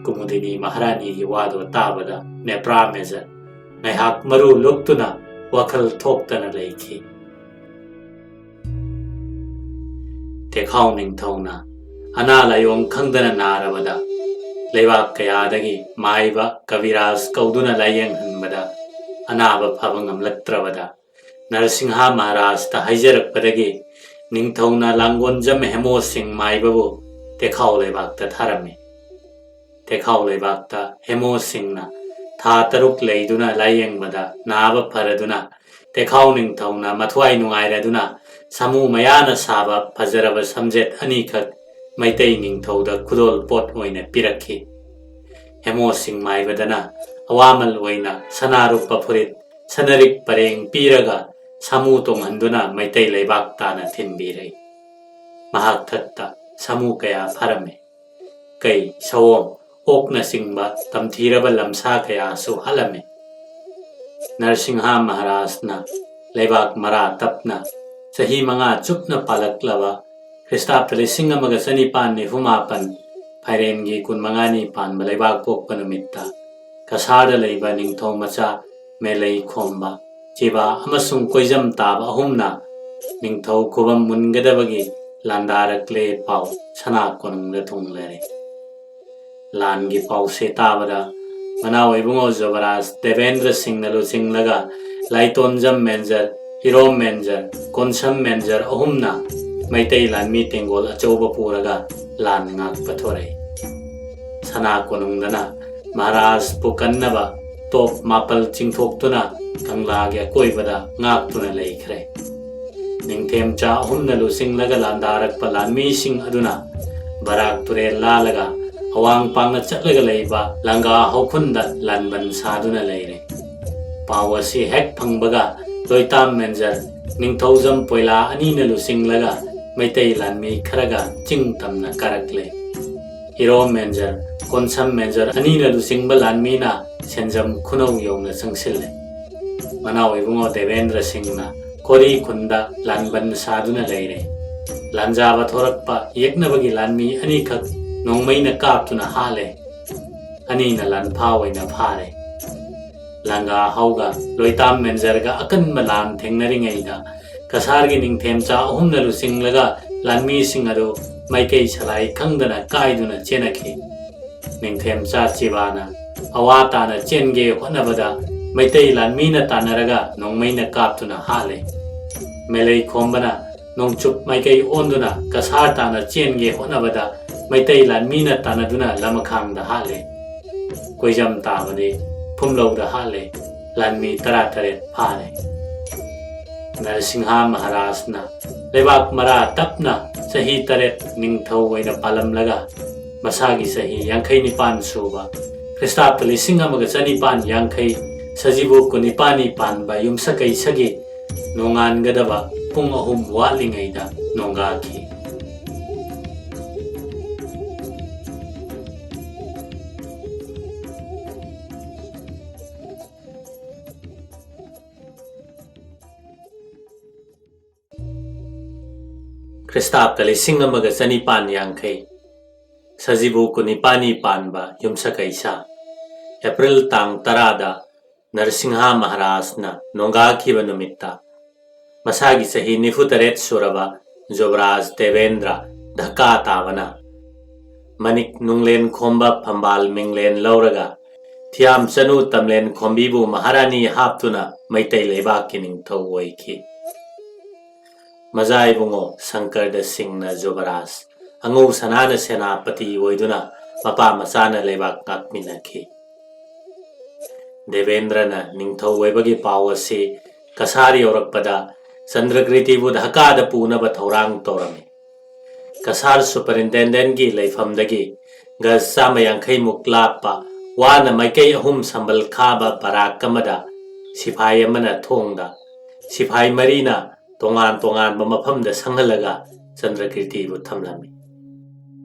ꯀꯨꯃꯨꯗꯤꯅꯤ ꯃꯍꯥꯔꯥꯅꯤꯒꯤ ꯋꯥꯗꯣ ꯇꯥꯕꯗ ꯅꯦꯄ꯭ꯔꯥ ꯃꯦꯖꯔ ꯉꯥꯏꯍꯥꯛ ꯃꯔꯨ ꯂꯨꯞꯇꯨꯅ ꯋꯥꯈꯜ ꯊꯣꯛꯇꯅ ꯂꯩꯈꯤ꯫ ꯇꯦꯈꯥꯎ ꯅꯤꯡꯊꯧꯅ ꯑꯅꯥ ꯂꯥꯏꯌꯣꯡ ꯈꯪꯗꯅ ꯅꯥꯔꯕꯗ ꯂꯩꯕꯥꯛ ꯀꯌꯥꯗꯒꯤ ꯃꯥꯏꯕ ꯀꯕꯤꯔꯥꯖ ꯀꯧꯗꯨꯅ ꯂꯥꯏꯌꯦꯡꯍꯟꯕꯗ ꯑꯅꯥꯕ ꯐꯕ ꯉꯝꯂꯛꯇ꯭ꯔꯕꯗ ꯅꯔꯁꯤꯡꯍ ꯃꯍꯥꯔꯥꯖꯇ ꯍꯥꯏꯖꯔꯛꯄꯗꯒꯤ ꯅꯤꯡꯊꯧꯅ ꯂꯥꯡꯒꯣꯟꯖꯝ ꯍꯦꯃꯣ ꯁꯤꯡ ꯃꯥꯏꯕꯕꯨ ꯇꯦꯈꯥꯎ ꯂꯩꯕꯥꯛꯇ ꯊꯥꯔꯝꯃꯤ꯫ ꯇꯦꯈꯥꯎ ꯂꯩꯕꯥꯛꯇ ꯍꯦꯃꯣ ꯁꯤꯡꯅ ꯊꯥ ꯇꯔꯨꯛ ꯂꯩꯗꯨꯅ ꯂꯥꯏꯌꯦꯡꯕꯗ ꯅꯥꯕ ꯐꯔꯗꯨꯅ ꯇꯦꯈꯥꯎ ꯅꯤꯡꯊꯧꯅ ꯃꯊ꯭ꯋꯥꯏ ꯅꯨꯡꯉꯥꯏꯔꯗꯨꯅ ꯁꯥꯃꯨ ꯃꯌꯥꯅ ꯁꯥꯕ ꯐꯖꯔꯕ ꯁꯝꯖꯦꯠ ꯑꯅꯤꯈꯛ ꯃꯩꯇꯩ ꯅꯤꯡꯊꯧꯗ ꯈꯨꯗꯣꯜ ꯄꯣꯠ ꯑꯣꯏꯅ ꯄꯤꯔꯛꯈꯤ꯫ ꯍꯦꯃꯣ ꯁꯤꯡ ꯃꯥꯏꯕꯗꯅ ꯑꯋꯥꯃꯜ ꯑꯣꯏꯅ ꯁꯅꯥꯔꯨꯞꯄ ꯐꯨꯔꯤꯠ, ꯁꯅꯔꯤꯛ ꯄꯔꯦꯡ ꯄꯤꯔꯒ ꯁꯥꯃꯨ ꯇꯣꯡꯍꯟꯗꯨꯅ ꯃꯩꯇꯩ ꯂꯩꯕꯥꯛ ꯇꯥꯅ ꯊꯤꯟꯕꯤꯔꯦ꯫ ꯃꯍꯥꯛꯊꯛꯇ ꯁꯥꯃꯨ ꯀꯌꯥ ꯐꯥꯔꯝꯃꯤ꯫ ꯀꯩ, ꯁꯑꯣꯝ, ꯑꯣꯛꯅꯆꯤꯡꯕ ꯇꯝꯊꯤꯔꯕ ꯂꯝꯁꯥ ꯀꯌꯥꯁꯨ ꯍꯥꯠꯂꯝꯃꯤ꯫ ꯅꯔꯁꯤꯡꯍ ꯃꯍꯥꯔꯥꯖꯅ ꯂꯩꯕꯥꯛ ꯃꯔꯥ ꯇꯞꯅ ꯆꯍꯤ ꯃꯉꯥ ꯆꯨꯞꯅ ꯄꯥꯜꯂꯛꯂꯕ ꯈ꯭ꯔꯤꯁꯇꯥꯕꯗ ꯂꯤꯁꯤꯡ ꯑꯃꯒ ꯆꯅꯤꯄꯥꯟ ꯅꯤꯐꯨ ꯃꯥꯄꯟ ꯐꯥꯏꯔꯦꯟꯒꯤ ꯀꯨꯟꯃꯉꯥꯅꯤ ꯄꯥꯟꯕ ꯂꯩꯕꯥꯛ ꯄꯣꯛꯄ ꯅꯨꯃꯤꯠꯇ ꯀꯁꯥꯔꯗ ꯂꯩꯕ ꯅꯤꯡꯊꯧ ꯃꯆꯥ ꯃꯦꯂꯩ ꯈꯣꯝꯕ, ꯆꯤꯕꯥ ꯑꯃꯁꯨꯡ ꯀꯣꯏꯖꯝ ꯇꯥꯕ ꯑꯍꯨꯝꯅ ꯅꯤꯡꯊꯧ ꯈꯨꯕꯝ ꯃꯨꯟꯒꯗꯕꯒꯤ ꯂꯥꯟꯗꯥꯔꯛꯂꯦ ꯄꯥꯎ ꯁꯅꯥ ꯀꯣꯅꯨꯡꯗ ꯊꯨꯡꯂꯔꯦ꯫ ꯂꯥꯟꯒꯤ ꯄꯥꯎꯁꯦ ꯇꯥꯕꯗ ꯃꯅꯥꯎ ꯏꯕꯨꯡꯉꯣ ꯖꯨꯕꯔꯥꯖ ꯗꯦꯕꯦꯟꯗ꯭ꯔ ꯁꯤꯡꯅ ꯂꯨꯆꯤꯡꯂꯒ ꯂꯥꯏꯇꯣꯟꯖꯝ ꯃꯦꯟꯖꯔ, ꯏꯔꯣꯝ ꯃꯦꯟꯖꯔ, ꯀꯣꯟꯁꯝ ꯃꯦꯟꯖꯔ ꯑꯍꯨꯝꯅ ꯃꯩꯇꯩ ꯂꯥꯟꯃꯤ ꯇꯦꯡꯒꯣꯜ ꯑꯆꯧꯕ ꯄꯨꯔꯒ ꯂꯥꯟ ꯉꯥꯛꯄ ꯊꯣꯔꯛꯏ꯫ ꯁꯅꯥ ꯀꯣꯅꯨꯡꯗꯅ ꯃꯍꯥꯔꯥꯖꯄꯨ ꯀꯟꯅꯕ ꯇꯣꯞ ꯃꯥꯄꯜ ꯆꯤꯡꯊꯣꯛꯇꯨꯅ ꯀꯪꯂꯥꯒꯤ ꯑꯀꯣꯏꯕꯗ ꯉꯥꯛꯇꯨꯅ ꯂꯩꯈ꯭ꯔꯦ꯫ ꯅꯤꯡꯊꯦꯝꯆꯥ ꯑꯍꯨꯝꯅ ꯂꯨꯆꯤꯡꯂꯒ ꯂꯥꯟꯗꯥꯔꯛꯄ ꯂꯥꯟꯃꯤꯁꯤꯡ ꯑꯗꯨꯅ ꯕꯔꯥꯛ ꯇꯨꯔꯦꯜ ꯂꯥꯜꯂꯒ ꯑꯋꯥꯡ ꯄꯥꯡꯅ ꯆꯠꯂꯒ ꯂꯩꯕ ꯂꯪꯒꯥ ꯍꯧꯈꯨꯟꯗ ꯂꯥꯟꯕꯟ ꯁꯥꯗꯨꯅ ꯂꯩꯔꯦ꯫ ꯄꯥꯎ ꯑꯁꯤ ꯍꯦꯛ ꯐꯪꯕꯒ ꯂꯣꯏꯇꯥꯝ ꯃꯦꯟꯖꯔ, ꯅꯤꯡꯊꯧꯖꯝ ꯄꯣꯏꯂꯥ ꯑꯅꯤꯅ ꯂꯨꯆꯤꯡꯂꯒ ꯃꯩꯇꯩ ꯂꯥꯟꯃꯤ ꯈꯔꯒ ꯆꯤꯡ ꯇꯝꯅ ꯀꯥꯔꯛꯂꯦ꯫ ꯏꯔꯣꯝ ꯃꯦꯟꯖꯔ, ꯀꯣꯟꯁꯝ ꯃꯦꯟꯖꯔ ꯑꯅꯤꯅ ꯂꯨꯆꯤꯡꯕ ꯂꯥꯟꯃꯤꯅ ꯁꯦꯟꯖꯝ ꯈꯨꯅꯧ ꯌꯧꯅ ꯆꯪꯁꯤꯜꯂꯦ꯫ ꯃꯅꯥꯎ ꯏꯕꯨꯡꯉꯣ ꯗꯦꯕꯦꯟꯗ꯭ꯔ ꯁꯤꯡꯅ ꯀꯣꯔꯤ ꯈꯨꯟꯗ ꯂꯥꯟꯕꯟ ꯁꯥꯗꯨꯅ ꯂꯩꯔꯦ꯫ ꯂꯥꯟꯖꯥꯕ ꯊꯣꯔꯛꯄ ꯌꯦꯛꯅꯕꯒꯤ ꯂꯥꯟꯃꯤ ꯑꯅꯤꯈꯛ ꯅꯣꯡꯃꯩꯅ ꯀꯥꯞꯇꯨꯅ ꯍꯥꯠꯂꯦ꯫ ꯑꯅꯤꯅ ꯂꯥꯟꯐꯥ ꯑꯣꯏꯅ ꯐꯥꯔꯦ꯫ ꯂꯪꯒꯥ ꯍꯧꯒ ꯂꯣꯏꯇꯥꯝ ꯃꯦꯟꯖꯔꯒ ꯑꯀꯟꯕ ꯂꯥꯟ ꯊꯦꯡꯅꯔꯤꯉꯩꯗ ꯀꯁꯥꯔꯒꯤ ꯅꯤꯡꯊꯦꯝꯆꯥ ꯑꯍꯨꯝꯅ ꯂꯨꯆꯤꯡꯂꯒ ꯂꯥꯟꯃꯤꯁꯤꯡ ꯑꯗꯨ ꯃꯥꯏꯀꯩ ꯁꯂꯥꯏ ꯈꯪꯗꯅ ꯀꯥꯏꯗꯨꯅ ꯆꯦꯟꯅꯈꯤ꯫ ꯅꯤꯡꯊꯦꯝꯆꯥ ꯆꯤꯕꯥꯅ ꯑꯋꯥ ꯇꯥꯅ ꯆꯦꯟꯒꯦ ꯍꯣꯠꯅꯕꯗ ꯃꯩꯇꯩ ꯂꯥꯟꯃꯤꯅ ꯇꯥꯟꯅꯔꯒ ꯅꯣꯡꯃꯩꯅ ꯀꯥꯞꯇꯨꯅ ꯍꯥꯠꯂꯦ꯫ ꯃꯦꯂꯩ ꯈꯣꯝꯕꯅ ꯅꯣꯡꯆꯨꯞ ꯃꯥꯏꯀꯩ ꯑꯣꯟꯗꯨꯅ ꯀꯁꯥꯔ ꯇꯥꯅ ꯆꯦꯟꯒꯦ ꯍꯣꯠꯅꯕꯗ ꯃꯩꯇꯩ ꯂꯥꯟꯃꯤꯅ ꯇꯥꯟꯅꯗꯨꯅ ꯂꯃꯈꯥꯡꯗ ꯍꯥꯠꯂꯦ꯫ ꯀꯣꯏꯖꯝ ꯇꯥꯕꯗꯤ ꯐꯨꯝꯂꯧꯗ ꯍꯥꯠꯂꯦ꯫ ꯂꯥꯟꯃꯤ ꯇꯔꯥꯇꯔꯦꯠ ꯐꯥꯔꯦ꯫ ꯅꯔꯁꯤꯡꯍ ꯃꯍꯥꯔꯥꯖꯅ ꯂꯩꯕꯥꯛ ꯃꯔꯥ ꯇꯞꯅ ꯆꯍꯤ ꯇꯔꯦꯠ ꯅꯤꯡꯊꯧ ꯑꯣꯏꯅ ꯄꯥꯜꯂꯝꯂꯒ ꯃꯁꯥꯒꯤ ꯆꯍꯤ ꯌꯥꯡꯈꯩ ꯅꯤꯄꯥꯟ ꯁꯨꯕ ꯈ꯭ꯔꯤꯁꯇꯥꯕꯇ ꯂꯤꯁꯤꯡ ꯑꯃꯒ ꯆꯅꯤꯄꯥꯟ ꯌꯥꯡꯈꯩ ꯁꯖꯤꯕꯨ ꯀꯨꯟꯅꯤꯄꯥꯟꯅꯤ ꯄꯥꯟꯕ ꯌꯨꯝꯁꯀꯩꯁꯒꯤ ꯅꯣꯡꯉꯥꯟꯒꯗꯕ ꯄꯨꯡ ꯑꯍꯨꯝ ꯋꯥꯠꯂꯤꯉꯩꯗ ꯅꯣꯡꯒꯥꯈꯤ꯫ ꯈ꯭ꯔꯤꯁꯇꯥꯕꯇ ꯂꯤꯁꯤꯡ ꯑꯃꯒ ꯆꯅꯤꯄꯥꯟ ꯌꯥꯡꯈꯩ ꯁꯖꯤꯕꯨ ꯀꯨꯟꯅꯤꯄꯥꯟꯅꯤ ꯄꯥꯟꯕ ꯌꯨꯝꯁꯀꯩꯁ ꯑꯦꯄ꯭ꯔꯤꯜ ꯇꯥꯡ ꯇꯔꯥꯗ ꯅꯔꯁꯤꯡꯍ ꯃꯍꯥꯔꯥꯖꯅ ꯅꯣꯡꯒꯥꯈꯤꯕ ꯅꯨꯃꯤꯠꯇ ꯃꯁꯥꯒꯤ ꯆꯍꯤ ꯅꯤꯐꯨ ꯇꯔꯦꯠ ꯁꯨꯔꯕ ꯖꯨꯕꯔꯥꯖ ꯗꯦꯕꯦꯟꯗ꯭ꯔ ꯙꯀꯥ ꯇꯥꯕꯅ ꯃꯅꯤꯛ ꯅꯨꯡꯂꯦꯟ ꯈꯣꯝꯕ ꯐꯝꯕꯥꯜ ꯃꯤꯡꯂꯦꯟ ꯂꯧꯔꯒ ꯊꯤꯌꯥꯝ ꯆꯅꯨ ꯇꯝꯂꯦꯟ ꯈꯣꯝꯕꯤꯕꯨ ꯃꯍꯥꯔꯥꯅꯤ ꯍꯥꯞꯇꯨꯅ ꯃꯩꯇꯩ ꯂꯩꯕꯥꯛꯀꯤ ꯅꯤꯡꯊꯧ ꯑꯣꯏꯈꯤ꯫ ꯃꯖꯥ ꯏꯕꯨꯡꯉꯣ ꯁꯪꯀꯔꯗ ꯁꯤꯡꯅ ꯖꯨꯕꯔꯥꯖ, ꯑꯉꯧ ꯁꯅꯥꯅ ꯁꯦꯅꯥꯄꯇꯤ ꯑꯣꯏꯗꯨꯅ ꯃꯄꯥ ꯃꯆꯥꯅ ꯂꯩꯕꯥꯛ ꯉꯥꯛꯃꯤꯟꯅꯈꯤ꯫ ꯗꯦꯕꯦꯟꯗ꯭ꯔꯅ ꯅꯤꯡꯊꯧ ꯑꯣꯏꯕꯒꯤ ꯄꯥꯎ ꯑꯁꯤ ꯀꯁꯥꯔ ꯌꯧꯔꯛꯄꯗ ꯆꯟꯗ꯭ꯔꯀ꯭ꯔꯤꯇꯤꯕꯨ ꯙꯀꯥꯗ ꯄꯨꯅꯕ ꯊꯧꯔꯥꯡ ꯇꯧꯔꯝꯃꯤ꯫ ꯀꯁꯥꯔ ꯁꯨꯄꯔꯤꯟꯇꯦꯟꯗꯦꯟꯒꯤ ꯂꯩꯐꯝꯗꯒꯤ ꯒꯖ ꯆꯥꯝꯃ ꯌꯥꯡꯈꯩꯃꯨꯛ ꯂꯥꯞꯄ ꯋꯥꯅ ꯃꯥꯏꯀꯩ ꯑꯍꯨꯝ ꯁꯝꯕꯜ ꯈꯥꯕ ꯕꯔꯥꯛ ꯑꯃꯗ ꯁꯤꯐꯥꯏ ꯑꯃꯅ ꯊꯣꯡꯗ ꯁꯤꯐꯥꯏ ꯃꯔꯤꯅ ꯇꯣꯉꯥꯟ ꯇꯣꯉꯥꯟꯕ ꯃꯐꯝꯗ ꯁꯪꯍꯜꯂꯒ ꯆꯟꯗ꯭ꯔꯀ꯭ꯔꯤꯇꯤꯕꯨ ꯊꯝꯂꯝꯃꯤ꯫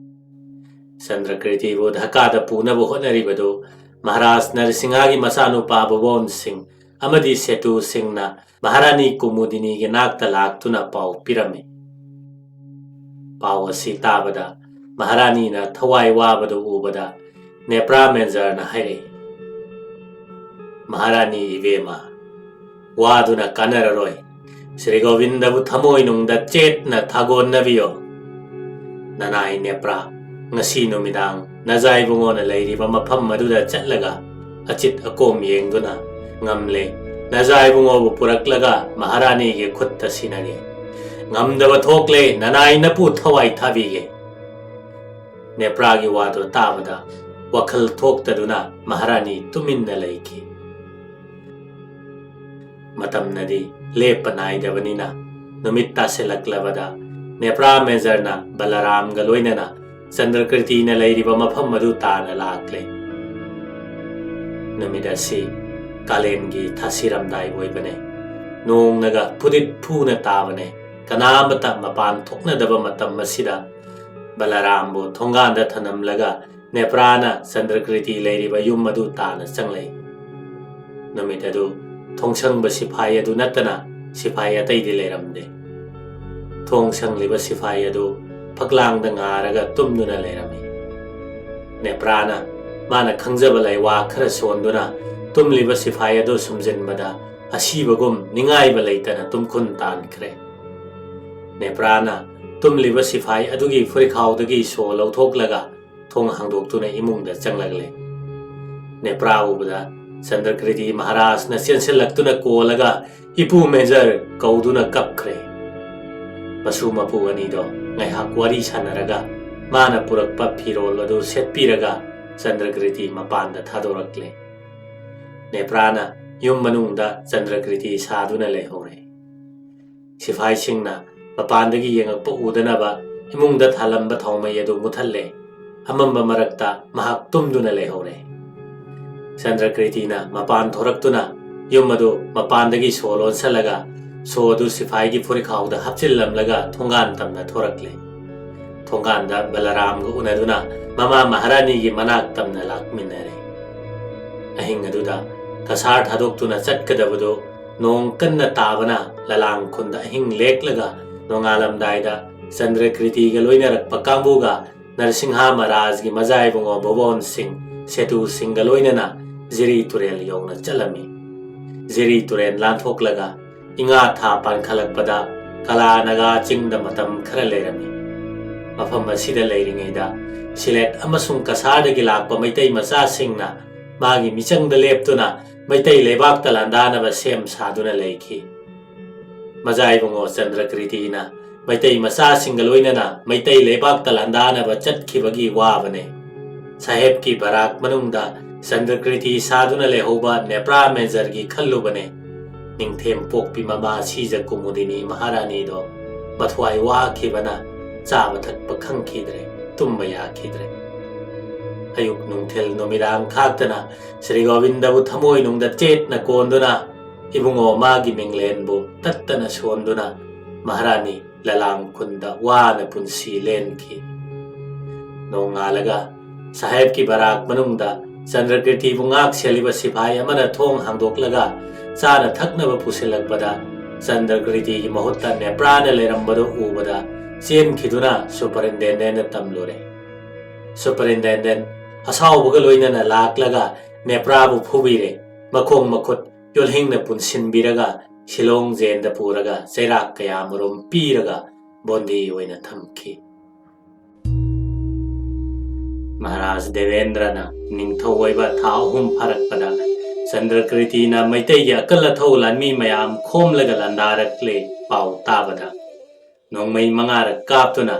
ꯆꯟꯗ꯭ꯔꯀ꯭ꯔꯤꯇꯤꯕꯨ ꯙꯀꯥꯗ ꯄꯨꯅꯕ ꯍꯣꯠꯅꯔꯤꯕꯗꯨ ꯃꯍꯥꯔꯥꯖ ꯅꯔꯁꯤꯡꯍꯒꯤ ꯃꯆꯥꯅꯨꯄꯥ ꯚꯨꯕꯣꯟ ꯁꯤꯡ ꯑꯃꯗꯤ ꯁꯦꯇꯨ ꯁꯤꯡꯅ ꯃꯍꯥꯔꯥꯅꯤ ꯀꯨꯃꯨꯗꯤꯅꯤꯒꯤ ꯅꯥꯛꯇ ꯂꯥꯛꯇꯨꯅ ꯄꯥꯎ ꯄꯤꯔꯝꯃꯤ꯫ ꯄꯥꯎ ꯑꯁꯤ ꯇꯥꯕꯗ ꯃꯍꯥꯔꯥꯅꯤꯅ ꯊꯋꯥꯏ ꯋꯥꯕꯗꯨ ꯎꯕꯗ ꯅꯦꯄ꯭ꯔꯥ ꯃꯦꯟꯖꯔꯅ ꯍꯥꯏꯔꯛꯏ, "ꯃꯍꯥꯔꯥꯅꯤ ꯏꯕꯦꯝꯃ, ꯋꯥꯗꯨꯅ ꯀꯥꯟꯅꯔꯔꯣꯏ꯫ ꯁ꯭ꯔꯤ ꯒꯣꯕꯤꯟꯗꯕꯨ ꯊꯃꯣꯏꯅꯨꯡꯗ ꯆꯦꯠꯅ ꯊꯥꯒꯣꯟꯅꯕꯤꯌꯣ꯫ ꯅꯅꯥꯏ ꯅꯦꯄ꯭ꯔꯥ ꯉꯁꯤ ꯅꯨꯃꯤꯗꯥꯡ ꯅꯖꯥꯏꯕꯨꯡꯉꯣꯅ ꯂꯩꯔꯤꯕ ꯃꯐꯝ ꯑꯗꯨꯗ ꯆꯠꯂꯒ ꯑꯆꯤꯠ ꯑꯀꯣꯝ ꯌꯦꯡꯗꯨꯅ ꯉꯝꯂꯦ, ꯅꯖꯥꯏꯕꯨꯡꯉꯣꯕꯨ ꯄꯨꯔꯛꯂꯒ ꯃꯍꯥꯔꯥꯅꯤꯒꯤ ꯈꯨꯠꯇ ꯁꯤꯟꯅꯒꯦ꯫ ꯉꯝꯗꯕ ꯊꯣꯛꯂꯦ, ꯅꯅꯥꯏ ꯅꯄꯨ ꯊꯋꯥꯏ ꯊꯥꯕꯤꯒꯦ꯫ ꯅꯦꯄ꯭ꯔꯥꯒꯤ ꯋꯥꯗꯨ ꯇꯥꯕꯗ ꯋꯥꯈꯜ ꯊꯣꯛꯇꯗꯨꯅ ꯃꯍꯥꯔꯥꯅꯤ ꯇꯨꯃꯤꯟꯅ ꯂꯩꯈꯤ꯫ ꯃꯇꯝꯅꯗꯤ ꯂꯦꯞꯄ ꯅꯥꯏꯗꯕꯅꯤꯅ ꯅꯨꯃꯤꯠ ꯇꯥꯁꯤꯜꯂꯛꯂꯕꯗ ꯅꯦꯄ꯭ꯔꯥ ꯃꯦꯖꯔꯅ ꯕꯂꯔꯥꯝꯒ ꯂꯣꯏꯅꯅ ꯆꯟꯗ꯭ꯔꯀ꯭ꯔꯤꯇꯤꯅ ꯂꯩꯔꯤꯕ ꯃꯐꯝ ꯑꯗꯨ ꯇꯥꯅ ꯂꯥꯛꯂꯦ꯫ ꯅꯨꯃꯤꯠ ꯑꯁꯤ ꯀꯥꯂꯦꯟꯒꯤ ꯊꯥꯁꯤꯔꯝꯗꯥꯏ ꯑꯣꯏꯕꯅꯦ꯫ ꯅꯣꯡꯅꯒ ꯐꯨꯗꯤꯠ ꯐꯨꯅ ꯇꯥꯕꯅꯦ꯫ ꯀꯅꯥ ꯑꯃꯇ ꯃꯄꯥꯟ ꯊꯣꯛꯅꯗꯕ ꯃꯇꯝ ꯑꯁꯤꯗ ꯕꯂꯔꯥꯝꯕꯨ ꯊꯣꯡꯒꯥꯟꯗ ꯊꯅꯝꯂꯒ ꯅꯦꯄ꯭ꯔꯥꯅ ꯆꯟꯗ꯭ꯔꯀ꯭ꯔꯤꯇꯤ ꯂꯩꯔꯤꯕ ꯌꯨꯝ ꯑꯗꯨ ꯇꯥꯅ ꯆꯪꯂꯛꯏ꯫ ꯅꯨꯃꯤꯠ ꯑꯗꯨ ꯊꯣꯡꯁꯪꯕ ꯁꯤꯐꯥꯏ ꯑꯗꯨ ꯅꯠꯇꯅ ꯁꯤꯐꯥꯏ ꯑꯇꯩꯗꯤ ꯂꯩꯔꯝꯗꯦ꯫ ꯊꯣꯡ ꯁꯪꯂꯤꯕ ꯁꯤꯐꯥꯏ ꯑꯗꯨ ꯐꯛꯂꯥꯡꯗ ꯉꯥꯔꯒ ꯇꯨꯝꯗꯨꯅ ꯂꯩꯔꯝꯃꯤ꯫ ꯅꯦꯄ꯭ꯔꯥꯅ ꯃꯥꯅ ꯈꯪꯖꯕ ꯂꯩꯋꯥ ꯈꯔ ꯁꯣꯟꯗꯨꯅ ꯇꯨꯝꯂꯤꯕ ꯁꯤꯐꯥꯏ ꯑꯗꯨ ꯁꯨꯝꯖꯤꯟꯕꯗ ꯑꯁꯤꯕꯒꯨꯝ ꯅꯤꯡꯉꯥꯏꯕ ꯂꯩꯇꯅ ꯇꯨꯝꯈꯨꯟ ꯇꯥꯟꯈ꯭ꯔꯦ꯫ ꯅꯦꯄ꯭ꯔꯥꯅ ꯇꯨꯝꯂꯤꯕ ꯁꯤꯐꯥꯏ ꯑꯗꯨꯒꯤ ꯐꯨꯔꯤꯈꯥꯎꯗꯒꯤ ꯁꯣ ꯂꯧꯊꯣꯛꯂꯒ ꯊꯣꯡ ꯍꯥꯡꯗꯣꯛꯇꯨꯅ ꯏꯃꯨꯡꯗ ꯆꯪꯂꯛꯂꯦ꯫ ꯅꯦꯄ꯭ꯔꯥ ꯎꯕꯗ ꯆꯟꯗ꯭ꯔꯀ꯭ꯔꯤꯇꯤ ꯃꯍꯥꯔꯥꯖꯅ ꯆꯦꯟꯁꯤꯜꯂꯛꯇꯨꯅ ꯀꯣꯜꯂꯒ "ꯏꯄꯨ ꯃꯦꯖꯔ" ꯀꯧꯗꯨꯅ ꯀꯞꯈ꯭ꯔꯦ꯫ ꯃꯁꯨ ꯃꯄꯨ ꯑꯅꯤꯗꯣ ꯉꯥꯏꯍꯥꯛ ꯋꯥꯔꯤ ꯁꯥꯟꯅꯔꯒ ꯃꯥꯅ ꯄꯨꯔꯛꯄ ꯐꯤꯔꯣꯜ ꯑꯗꯨ ꯁꯦꯠꯄꯤꯔꯒ ꯆꯟꯗ꯭ꯔꯀ꯭ꯔꯤꯇꯤ ꯃꯄꯥꯟꯗ ꯊꯥꯗꯣꯔꯛꯂꯦ꯫ ꯅꯦꯄ꯭ꯔꯥꯅ ꯌꯨꯝ ꯃꯅꯨꯡꯗ ꯆꯟꯗ꯭ꯔꯀ꯭ꯔꯤꯇꯤ ꯁꯥꯗꯨꯅ ꯂꯩꯍꯧꯔꯦ꯫ ꯁꯤꯐꯥꯏꯁꯤꯡꯅ ꯃꯄꯥꯟꯗꯒꯤ ꯌꯦꯡꯉꯛꯄ ꯎꯗꯅꯕ ꯏꯃꯨꯡꯗ ꯊꯥꯜꯂꯝꯕ ꯊꯥꯎꯃꯩ ꯑꯗꯨ ꯃꯨꯊꯠꯂꯦ꯫ ꯑꯃꯝꯕ ꯃꯔꯛꯇ ꯃꯍꯥꯛ ꯇꯨꯝꯗꯨꯅ ꯂꯩꯍꯧꯔꯦ꯫ ꯆꯟꯗ꯭ꯔꯀ꯭ꯔꯤꯇꯤꯅ ꯃꯄꯥꯟ ꯊꯣꯔꯛꯇꯨꯅ ꯌꯨꯝ ꯑꯗꯨ ꯃꯄꯥꯟꯗꯒꯤ ꯁꯣ ꯂꯣꯟꯁꯜꯂꯒ ꯁꯣ ꯑꯗꯨ ꯁꯤꯐꯥꯏꯒꯤ ꯐꯨꯔꯤꯈꯥꯎꯗ ꯍꯥꯞꯆꯤꯜꯂꯝꯂꯒ ꯊꯣꯡꯒꯥꯟ ꯇꯝꯅ ꯊꯣꯔꯛꯂꯦ꯫ ꯊꯣꯡꯒꯥꯟꯗ ꯕꯂꯔꯥꯝꯒ ꯎꯅꯗꯨꯅ ꯃꯃꯥ ꯃꯍꯥꯔꯥꯅꯤꯒꯤ ꯃꯅꯥꯛ ꯇꯝꯅ ꯂꯥꯛꯃꯤꯟꯅꯔꯦ꯫ ꯑꯍꯤꯡ ꯑꯗꯨꯗ ꯀꯁꯥꯔ ꯊꯥꯗꯣꯛꯇꯨꯅ ꯆꯠꯀꯗꯕꯗꯨ ꯅꯣꯡ ꯀꯟꯅ ꯇꯥꯕꯅ ꯂꯂꯥꯡ ꯈꯨꯟꯗ ꯑꯍꯤꯡ ꯂꯦꯛꯂꯒ ꯅꯣꯡꯉꯥꯜꯂꯝꯗꯥꯏꯗ ꯆꯟꯗ꯭ꯔꯀ꯭ꯔꯤꯇꯤꯒ ꯂꯣꯏꯅꯔꯛꯄ ꯀꯥꯡꯕꯨꯒ ꯅꯔꯁꯤꯡꯍ ꯃꯍꯥꯔꯥꯖꯒꯤ ꯃꯖꯥꯏꯕꯨꯡꯉꯣ ꯚꯨꯕꯣꯟ ꯁꯤꯡ, ꯁꯦꯇꯨ ꯁꯤꯡꯒ ꯂꯣꯏꯅꯅ ꯖꯤꯔꯤ ꯇꯨꯔꯦꯜ ꯌꯧꯅ ꯆꯠꯂꯝꯃꯤ꯫ ꯖꯤꯔꯤ ꯇꯨꯔꯦꯜ ꯂꯥꯟꯊꯣꯛꯂꯒ ꯏꯉꯥ ꯊꯥ ꯄꯥꯟꯈꯠꯂꯛꯄꯗ ꯀꯂꯥ ꯅꯥꯒꯥ ꯆꯤꯡꯗ ꯃꯇꯝ ꯈꯔ ꯂꯩꯔꯝꯃꯤ꯫ ꯃꯐꯝ ꯑꯁꯤꯗ ꯂꯩꯔꯤꯉꯩꯗ ꯁꯤꯂꯦꯠ ꯑꯃꯁꯨꯡ ꯀꯁꯥꯔꯗꯒꯤ ꯂꯥꯛꯄ ꯃꯩꯇꯩ ꯃꯆꯥꯁꯤꯡꯅ ꯃꯥꯒꯤ ꯃꯤꯆꯪꯗ ꯂꯦꯞꯇꯨꯅ ꯃꯩꯇꯩ ꯂꯩꯕꯥꯛꯇ ꯂꯥꯟꯗꯥꯅꯕ ꯁꯦꯝ ꯁꯥꯗꯨꯅ ꯂꯩꯈꯤ꯫ ꯃꯖꯥ ꯏꯕꯨꯡꯉꯣ ꯆꯟꯗ꯭ꯔꯀ꯭ꯔꯤꯇꯤꯅ ꯃꯩꯇꯩ ꯃꯆꯥꯁꯤꯡꯒ ꯂꯣꯏꯅꯅ ꯃꯩꯇꯩ ꯂꯩꯕꯥꯛꯇ ꯂꯥꯟꯗꯥꯅꯕ ꯆꯠꯈꯤꯕꯒꯤ ꯋꯥꯕꯅꯦ꯫ ꯁꯥꯍꯦꯕꯀꯤ ꯕꯔꯥꯛ ꯃꯅꯨꯡꯗ ꯆꯟꯗ꯭ꯔꯀ꯭ꯔꯤꯇꯤ ꯁꯥꯗꯨꯅ ꯂꯩꯍꯧꯕ ꯅꯦꯄ꯭ꯔꯥ ꯃꯦꯖꯔꯒꯤ ꯈꯜꯂꯨꯕꯅꯦ꯫ ꯅꯤꯡꯊꯦꯝ ꯄꯣꯛꯄꯤ ꯃꯃꯥ ꯁꯤꯖ ꯀꯨꯃꯨꯗꯤꯅꯤ ꯃꯍꯥꯔꯥꯅꯤꯗꯣ ꯃꯊ꯭ꯋꯥꯏ ꯋꯥꯈꯤꯕꯅ ꯆꯥꯕ ꯊꯛꯄ ꯈꯪꯈꯤꯗ꯭ꯔꯦ, ꯇꯨꯝꯕ ꯌꯥꯈꯤꯗ꯭ꯔꯦ꯫ ꯑꯌꯨꯛ ꯅꯨꯡꯊꯤꯜ ꯅꯨꯃꯤꯗꯥꯡ ꯈꯥꯛꯇꯅ ꯁ꯭ꯔꯤ ꯒꯣꯕꯤꯟꯗꯕꯨ ꯊꯃꯣꯏꯅꯨꯡꯗ ꯆꯦꯠꯅ ꯀꯣꯟꯗꯨꯅ ꯏꯕꯨꯡꯉꯣ ꯃꯥꯒꯤ ꯃꯤꯡꯂꯦꯟꯕꯨ ꯇꯠꯇꯅ ꯁꯣꯟꯗꯨꯅ ꯃꯍꯥꯔꯥꯅꯤ ꯂꯂꯥꯡ ꯈꯨꯟꯗ ꯋꯥꯅ ꯄꯨꯟꯁꯤ ꯂꯦꯟꯈꯤ꯫ ꯅꯣꯡꯉꯥꯜꯂꯒ ꯁꯥꯍꯦꯕꯀꯤ ꯕꯔꯥꯛ ꯃꯅꯨꯡꯗ ꯆꯟꯗ꯭ꯔꯀ꯭ꯔꯤꯇꯤꯕꯨ ꯉꯥꯛ ꯁꯦꯜꯂꯤꯕ ꯁꯤꯐꯥꯏ ꯑꯃꯅ ꯊꯣꯡ ꯍꯥꯡꯗꯣꯛꯂꯒ ꯆꯥꯅ ꯊꯛꯅꯕ ꯄꯨꯁꯤꯜꯂꯛꯄꯗ ꯆꯟꯗ꯭ꯔꯀ꯭ꯔꯤꯇꯤꯒꯤ ꯃꯍꯨꯠꯇ ꯅꯦꯄ꯭ꯔꯥꯅ ꯂꯩꯔꯝꯕꯗꯨ ꯎꯕꯗ ꯆꯦꯟꯈꯤꯗꯨꯅ ꯁꯨꯄꯔꯤꯟꯇꯦꯟꯗꯦꯟꯗ ꯇꯝꯂꯨꯔꯦ꯫ ꯁꯨꯄꯔꯤꯟꯇꯦꯟꯗꯦꯟ ꯑꯁꯥꯎꯕꯒ ꯂꯣꯏꯅꯅ ꯂꯥꯛꯂꯒ ꯅꯦꯄ꯭ꯔꯥꯕꯨ ꯐꯨꯕꯤꯔꯦ꯫ ꯃꯈꯣꯡ ꯃꯈꯨꯠ ꯌꯣꯜꯍꯤꯡꯅ ꯄꯨꯟꯁꯤꯟꯕꯤꯔꯒ ꯁꯤꯂꯣꯡ ꯖꯦꯟꯗ ꯄꯨꯔꯒ ꯆꯩꯔꯥꯛ ꯀꯌꯥ ꯃꯔꯨꯝ ꯄꯤꯔꯒ ꯕꯣꯟꯗꯤ ꯑꯣꯏꯅ ꯊꯝꯈꯤ꯫ ꯃꯍꯥꯔꯥꯖ ꯗꯦꯕꯦꯟꯗ꯭ꯔꯅ ꯅꯤꯡꯊꯧ ꯑꯣꯏꯕ ꯊꯥ ꯑꯍꯨꯝ ꯐꯥꯔꯛꯄꯗ ꯆꯟꯗ꯭ꯔꯀ꯭ꯔꯤꯇꯤꯅ ꯃꯩꯇꯩꯒꯤ ꯑꯀꯜ ꯑꯊꯧ ꯂꯥꯟꯃꯤ ꯃꯌꯥꯝ ꯈꯣꯝꯂꯒ ꯂꯥꯟꯗꯥꯔꯛꯂꯦ ꯄꯥꯎ ꯇꯥꯕꯗ ꯅꯣꯡꯃꯩ ꯃꯉꯥꯔꯛ ꯀꯥꯞꯇꯨꯅ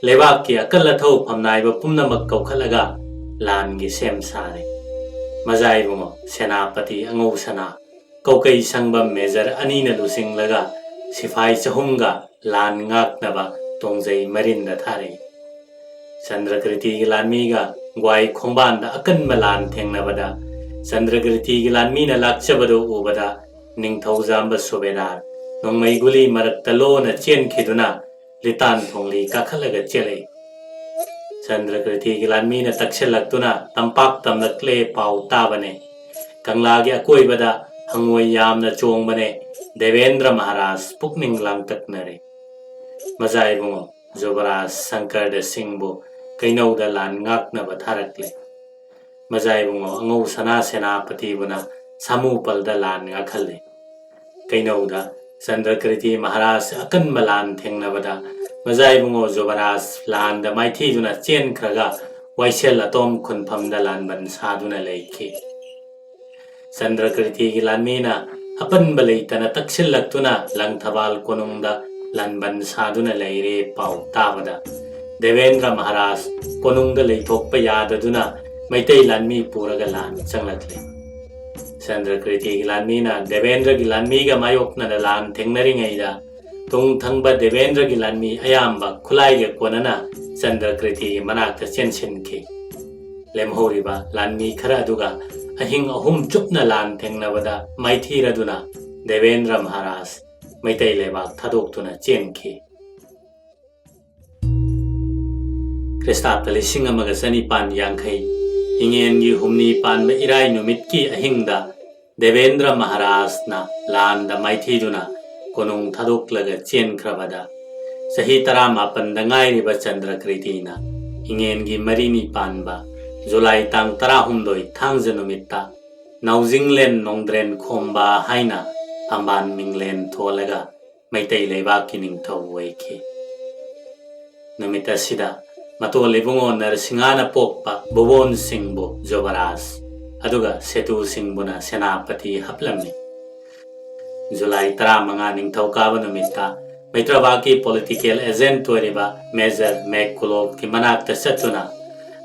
ꯂꯩꯕꯥꯛꯀꯤ ꯑꯀꯜ ꯑꯊꯧ ꯐꯝꯅꯥꯏꯕ ꯄꯨꯝꯅꯃꯛ ꯀꯧꯈꯠꯂꯒ ꯂꯥꯟꯒꯤ ꯁꯦꯝ ꯁꯥꯔꯦ꯫ ꯃꯖꯥ ꯏꯕꯨꯡꯉꯣ ꯁꯦꯅꯥꯄꯇꯤ ꯑꯉꯧ ꯁꯅꯥ ꯀꯧꯀꯩ ꯁꯪꯕ ꯃꯦꯖꯔ ꯑꯅꯤꯅ ꯂꯨꯆꯤꯡꯂꯒ ꯁꯤꯐꯥꯏ ꯆꯍꯨꯝꯒ ꯂꯥꯟ ꯉꯥꯛꯅꯕ ꯇꯣꯡꯖꯩ ꯃꯔꯤꯟꯗ ꯊꯥꯔꯛꯏ꯫ ꯆꯟꯗ꯭ꯔꯀ꯭ꯔꯤꯇꯤꯒꯤ ꯂꯥꯟꯃꯤꯒ ꯒ꯭ꯋꯥꯏ ꯈꯣꯡꯕꯥꯟꯗ ꯑꯀꯟꯕ ꯂꯥꯟ ꯊꯦꯡꯅꯕꯗ ꯆꯟꯗ꯭ꯔꯀ꯭ꯔꯤꯇꯤꯒꯤ ꯂꯥꯟꯃꯤꯅ ꯂꯥꯛꯆꯕꯗꯨ ꯎꯕꯗ ꯅꯤꯡꯊꯧꯖꯥꯝꯕ ꯁꯨꯕꯦꯗꯥꯔ ꯅꯣꯡꯃꯩ ꯒꯨꯂꯤ ꯃꯔꯛꯇ ꯂꯣꯟꯅ ꯆꯦꯟꯈꯤꯗꯨꯅ ꯂꯤꯇꯥꯟ ꯊꯣꯡꯂꯤ ꯀꯥꯈꯠꯂꯒ ꯆꯦꯜꯂꯛꯏ꯫ ꯆꯟꯗ꯭ꯔꯀ꯭ꯔꯤꯇꯤꯒꯤ ꯂꯥꯟꯃꯤꯅ ꯇꯛꯁꯤꯜꯂꯛꯇꯨꯅ ꯇꯝꯄꯥꯛ ꯇꯝꯂꯛꯂꯦ ꯄꯥꯎ ꯇꯥꯕꯅꯦ꯫ ꯀꯪꯂꯥꯒꯤ ꯑꯀꯣꯏꯕꯗ ꯍꯪꯉꯣꯏ ꯌꯥꯝꯅ ꯆꯣꯡꯕꯅꯦ꯫ ꯗꯦꯕꯦꯟꯗ꯭ꯔ ꯃꯍꯥꯔꯥꯖ ꯄꯨꯛꯅꯤꯡ ꯂꯥꯡꯇꯛꯅꯔꯦ꯫ ꯃꯖꯥ ꯏꯕꯨꯡꯉꯣ ꯖꯨꯕꯔꯥꯖ ꯁꯪꯀꯔꯗ ꯁꯤꯡꯕꯨ ꯀꯩꯅꯧꯗ ꯂꯥꯟ ꯉꯥꯛꯅꯕ ꯊꯥꯔꯛꯂꯦ꯫ ꯃꯖꯥ ꯏꯕꯨꯡꯉꯣ ꯑꯉꯧ ꯁꯅꯥ ꯁꯦꯅꯥꯄꯇꯤꯕꯨꯅ ꯁꯥꯃꯨꯄꯜꯗ ꯂꯥꯟ ꯉꯥꯛꯍꯜꯂꯦ꯫ ꯀꯩꯅꯧꯗ ꯆꯟꯗ꯭ꯔꯀ꯭ꯔꯤꯇꯤ ꯃꯍꯥꯔꯥꯖ ꯑꯀꯟꯕ ꯂꯥꯟ ꯊꯦꯡꯅꯕꯗ ꯃꯖꯥ ꯏꯕꯨꯡꯉꯣ ꯖꯨꯕꯔꯥꯖ ꯂꯥꯟꯗ ꯃꯥꯏꯊꯤꯗꯨꯅ ꯆꯦꯟꯈ꯭ꯔꯒ ꯋꯥꯏꯁꯦꯜ ꯑꯇꯣꯝ ꯈꯨꯟꯐꯝꯗ ꯂꯥꯟꯕꯟ ꯁꯥꯗꯨꯅ ꯂꯩꯈꯤ꯫ ꯆꯟꯗ꯭ꯔꯀ꯭ꯔꯤꯇꯤꯒꯤ ꯂꯥꯟꯃꯤꯅ ꯑꯄꯟꯕ ꯂꯩꯇꯅ ꯇꯛꯁꯤꯜꯂꯛꯇꯨꯅ ꯂꯪꯊꯕꯥꯜ ꯀꯣꯅꯨꯡꯗ ꯂꯥꯟꯕꯟ ꯁꯥꯗꯨꯅ ꯂꯩꯔꯦ ꯄꯥꯎ ꯇꯥꯕꯗ ꯗꯦꯕꯦꯟꯗ꯭ꯔ ꯃꯍꯥꯔꯥꯖ ꯀꯣꯅꯨꯡꯗ ꯂꯩꯊꯣꯛꯄ ꯌꯥꯗꯗꯨꯅ ꯃꯩꯇꯩ ꯂꯥꯟꯃꯤ ꯄꯨꯔꯒ ꯂꯥꯟ ꯆꯪꯂꯛꯂꯦ꯫ ꯆꯟꯗ꯭ꯔꯀ꯭ꯔꯤꯇꯤꯒꯤ ꯂꯥꯟꯃꯤꯅ ꯗꯦꯕꯦꯟꯗ꯭ꯔꯒꯤ ꯂꯥꯟꯃꯤꯒ ꯃꯥꯌꯣꯛꯅꯅ ꯂꯥꯟ ꯊꯦꯡꯅꯔꯤꯉꯩꯗ ꯇꯨꯡ ꯊꯪꯕ ꯗꯦꯕꯦꯟꯗ꯭ꯔꯒꯤ ꯂꯥꯟꯃꯤ ꯑꯌꯥꯝꯕ ꯈꯨꯠꯂꯥꯏꯒ ꯀꯣꯟꯅꯅ ꯆꯟꯗ꯭ꯔꯀ꯭ꯔꯤꯇꯤꯒꯤ ꯃꯅꯥꯛꯇ ꯆꯦꯟꯁꯤꯟꯈꯤ꯫ ꯂꯦꯝꯍꯧꯔꯤꯕ ꯂꯥꯟꯃꯤ ꯈꯔ ꯑꯗꯨꯒ ꯑꯍꯤꯡ ꯑꯍꯨꯝ ꯆꯨꯞꯅ ꯂꯥꯟ ꯊꯦꯡꯅꯕꯗ ꯃꯥꯏꯊꯤꯔꯗꯨꯅ ꯗꯦꯕꯦꯟꯗ꯭ꯔ ꯃꯍꯥꯔꯥꯖ ꯃꯩꯇꯩ ꯂꯩꯕꯥꯛ ꯊꯥꯗꯣꯛꯇꯨꯅ ꯆꯦꯟꯈꯤ꯫ ꯈ꯭ꯔꯤꯁꯇꯥꯕꯗ ꯂꯤꯁꯤꯡ ꯑꯃꯒ ꯆꯅꯤꯄꯥꯟ ꯌꯥꯡꯈꯩ, ꯏꯉꯦꯟꯒꯤ ꯍꯨꯝꯅꯤ ꯄꯥꯟꯕ ꯏꯔꯥꯏ ꯅꯨꯃꯤꯠꯀꯤ ꯑꯍꯤꯡꯗ ꯗꯦꯕꯦꯟꯗ꯭ꯔ ꯃꯍꯥꯔꯥꯖꯅ ꯂꯥꯟꯗ ꯃꯥꯏꯊꯤꯗꯨꯅ ꯀꯣꯅꯨꯡ ꯊꯥꯗꯣꯛꯂꯒ ꯆꯦꯟꯈ꯭ꯔꯕꯗ, ꯆꯍꯤ ꯇꯔꯥꯃꯥꯄꯟꯗ ꯉꯥꯏꯔꯤꯕ ꯆꯟꯗ꯭ꯔꯀ꯭ꯔꯤꯇꯤꯅ ꯏꯉꯦꯟꯒꯤ ꯃꯔꯤꯅꯤ ꯄꯥꯟꯕ ꯖꯨꯂꯥꯏ ꯇꯥꯡ ꯇꯔꯥꯍꯨꯝꯗꯣꯏ ꯊꯥꯡꯖ ꯅꯨꯃꯤꯠꯇ ꯅꯥꯎꯖꯤꯡꯂꯦꯟ ꯅꯣꯡꯗ꯭ꯔꯦꯟ ꯈꯣꯝꯕ ꯍꯥꯏꯅ ꯐꯝꯕꯥꯜ ꯃꯤꯡꯂꯦꯟ ꯊꯣꯜꯂꯒ ꯃꯩꯇꯩ ꯂꯩꯕꯥꯛꯀꯤ ꯅꯤꯡꯊꯧ ꯑꯣꯏꯈꯤ꯫ ꯅꯨꯃꯤꯠ ꯑꯁꯤꯗ ꯃꯇꯣꯜ ꯏꯕꯨꯡꯉꯣ ꯅꯔꯁꯤꯡꯍꯅ ꯄꯣꯛꯄ ꯕꯨꯕꯣꯟ ꯁꯤꯡꯕꯨ ꯖꯨꯕꯔꯥꯖ, ꯑꯗꯨꯒ ꯁꯦꯇꯨ ꯁꯤꯡꯕꯨꯅ ꯁꯦꯅꯥꯄꯇꯤ ꯍꯥꯞꯂꯝꯃꯤ꯫ ꯖꯨꯂꯥꯏ ꯇꯔꯥꯃꯉꯥ ꯅꯤꯡꯊꯧꯀꯥꯕ ꯅꯨꯃꯤꯠꯇ ꯃꯩꯇ꯭ꯔꯕꯥꯛꯀꯤ ꯄꯣꯂꯤꯇꯤꯀꯦꯜ ꯑꯦꯖꯦꯟꯠ ꯑꯣꯏꯔꯤꯕ ꯃꯦꯖꯔ ꯃꯦꯛꯀꯨꯂꯣꯞꯀꯤ ꯃꯅꯥꯛꯇ ꯆꯠꯇꯨꯅ,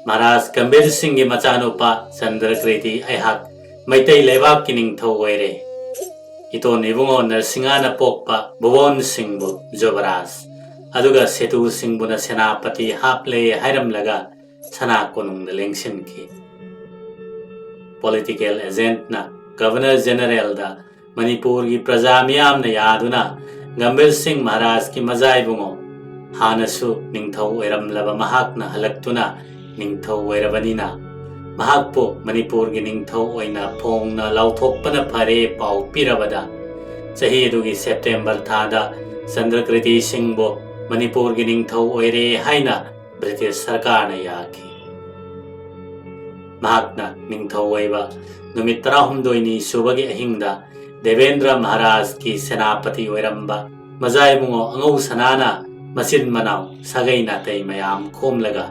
"ꯃꯍꯥꯔꯥꯖ ꯒꯝꯚꯤꯔ ꯁꯤꯡꯒꯤ ꯃꯆꯥꯅꯨꯄꯥ ꯆꯟꯗ꯭ꯔꯀ꯭ꯔꯤꯇꯤ ꯑꯩꯍꯥꯛ ꯃꯩꯇꯩ ꯂꯩꯕꯥꯛꯀꯤ ꯅꯤꯡꯊꯧ ꯑꯣꯏꯔꯦ꯫ ꯏꯇꯣꯟ ꯏꯕꯨꯡꯉꯣ ꯅꯔꯁꯤꯡꯍꯅ ꯄꯣꯛꯄ ꯕꯨꯕꯣꯟ ꯁꯤꯡꯕꯨ ꯖꯨꯕꯔꯥꯖ, ꯑꯗꯨꯒ ꯁꯦꯇꯨ ꯁꯤꯡꯕꯨꯅ ꯁꯦꯅꯥꯄꯇꯤ ꯍꯥꯞꯂꯦ" ꯍꯥꯏꯔꯝꯂꯒ ꯁꯅꯥ ꯀꯣꯅꯨꯡꯗ ꯂꯦꯡꯁꯤꯟꯈꯤ꯫ ꯄꯣꯂꯤꯇꯤꯀꯦꯜ ꯑꯦꯖꯦꯟꯠꯅ ꯒꯚꯔꯅꯔ ꯖꯦꯅꯔꯦꯜꯗ ꯃꯅꯤꯄꯨꯔꯒꯤ ꯄ꯭ꯔꯖꯥ ꯃꯤꯌꯥꯝꯅ ꯌꯥꯗꯨꯅ ꯒꯝꯚꯤꯔ ꯁꯤꯡ ꯃꯍꯥꯔꯥꯖꯀꯤ ꯃꯖꯥ ꯏꯕꯨꯡꯉꯣ, ꯍꯥꯟꯅꯁꯨ ꯅꯤꯡꯊꯧ ꯑꯣꯏꯔꯝꯂꯕ ꯃꯍꯥꯛꯅ ꯍꯜꯂꯛꯇꯨꯅ ꯅꯤꯡꯊꯧ ꯑꯣꯏꯔꯕꯅꯤꯅ ꯃꯍꯥꯛꯄꯨ ꯃꯅꯤꯄꯨꯔꯒꯤ ꯅꯤꯡꯊꯧ ꯑꯣꯏꯅ ꯐꯣꯡꯅ ꯂꯥꯎꯊꯣꯛꯄꯅ ꯐꯔꯦ ꯄꯥꯎ ꯄꯤꯔꯕꯗ, ꯆꯍꯤ ꯑꯗꯨꯒꯤ ꯁꯦꯞꯇꯦꯝꯕꯔ ꯊꯥꯗ ꯆꯟꯗ꯭ꯔꯀ꯭ꯔꯤꯇꯤ ꯁꯤꯡꯕꯨ ꯃꯅꯤꯄꯨꯔꯒꯤ ꯅꯤꯡꯊꯧ ꯑꯣꯏꯔꯦ ꯍꯥꯏꯅ ꯕ꯭ꯔꯤꯇꯤꯁ ꯁꯔꯀꯥꯔꯅ ꯌꯥꯈꯤ꯫ ꯃꯍꯥꯛꯅ ꯅꯤꯡꯊꯧ ꯑꯣꯏꯕ ꯅꯨꯃꯤꯠ ꯇꯔꯥꯍꯨꯝꯗꯣꯏꯅꯤ ꯁꯨꯕꯒꯤ ꯑꯍꯤꯡꯗ ꯗꯦꯕꯦꯟꯗ꯭ꯔ ꯃꯍꯥꯔꯥꯖꯀꯤ ꯁꯦꯅꯥꯄꯇꯤ ꯑꯣꯏꯔꯝꯕ ꯃꯖꯥ ꯏꯕꯨꯡꯉꯣ ꯑꯉꯧ ꯁꯅꯥꯅ ꯃꯆꯤꯟ ꯃꯅꯥꯎ ꯁꯥꯒꯩ ꯅꯥꯇꯩ ꯃꯌꯥꯝ ꯈꯣꯝꯂꯒ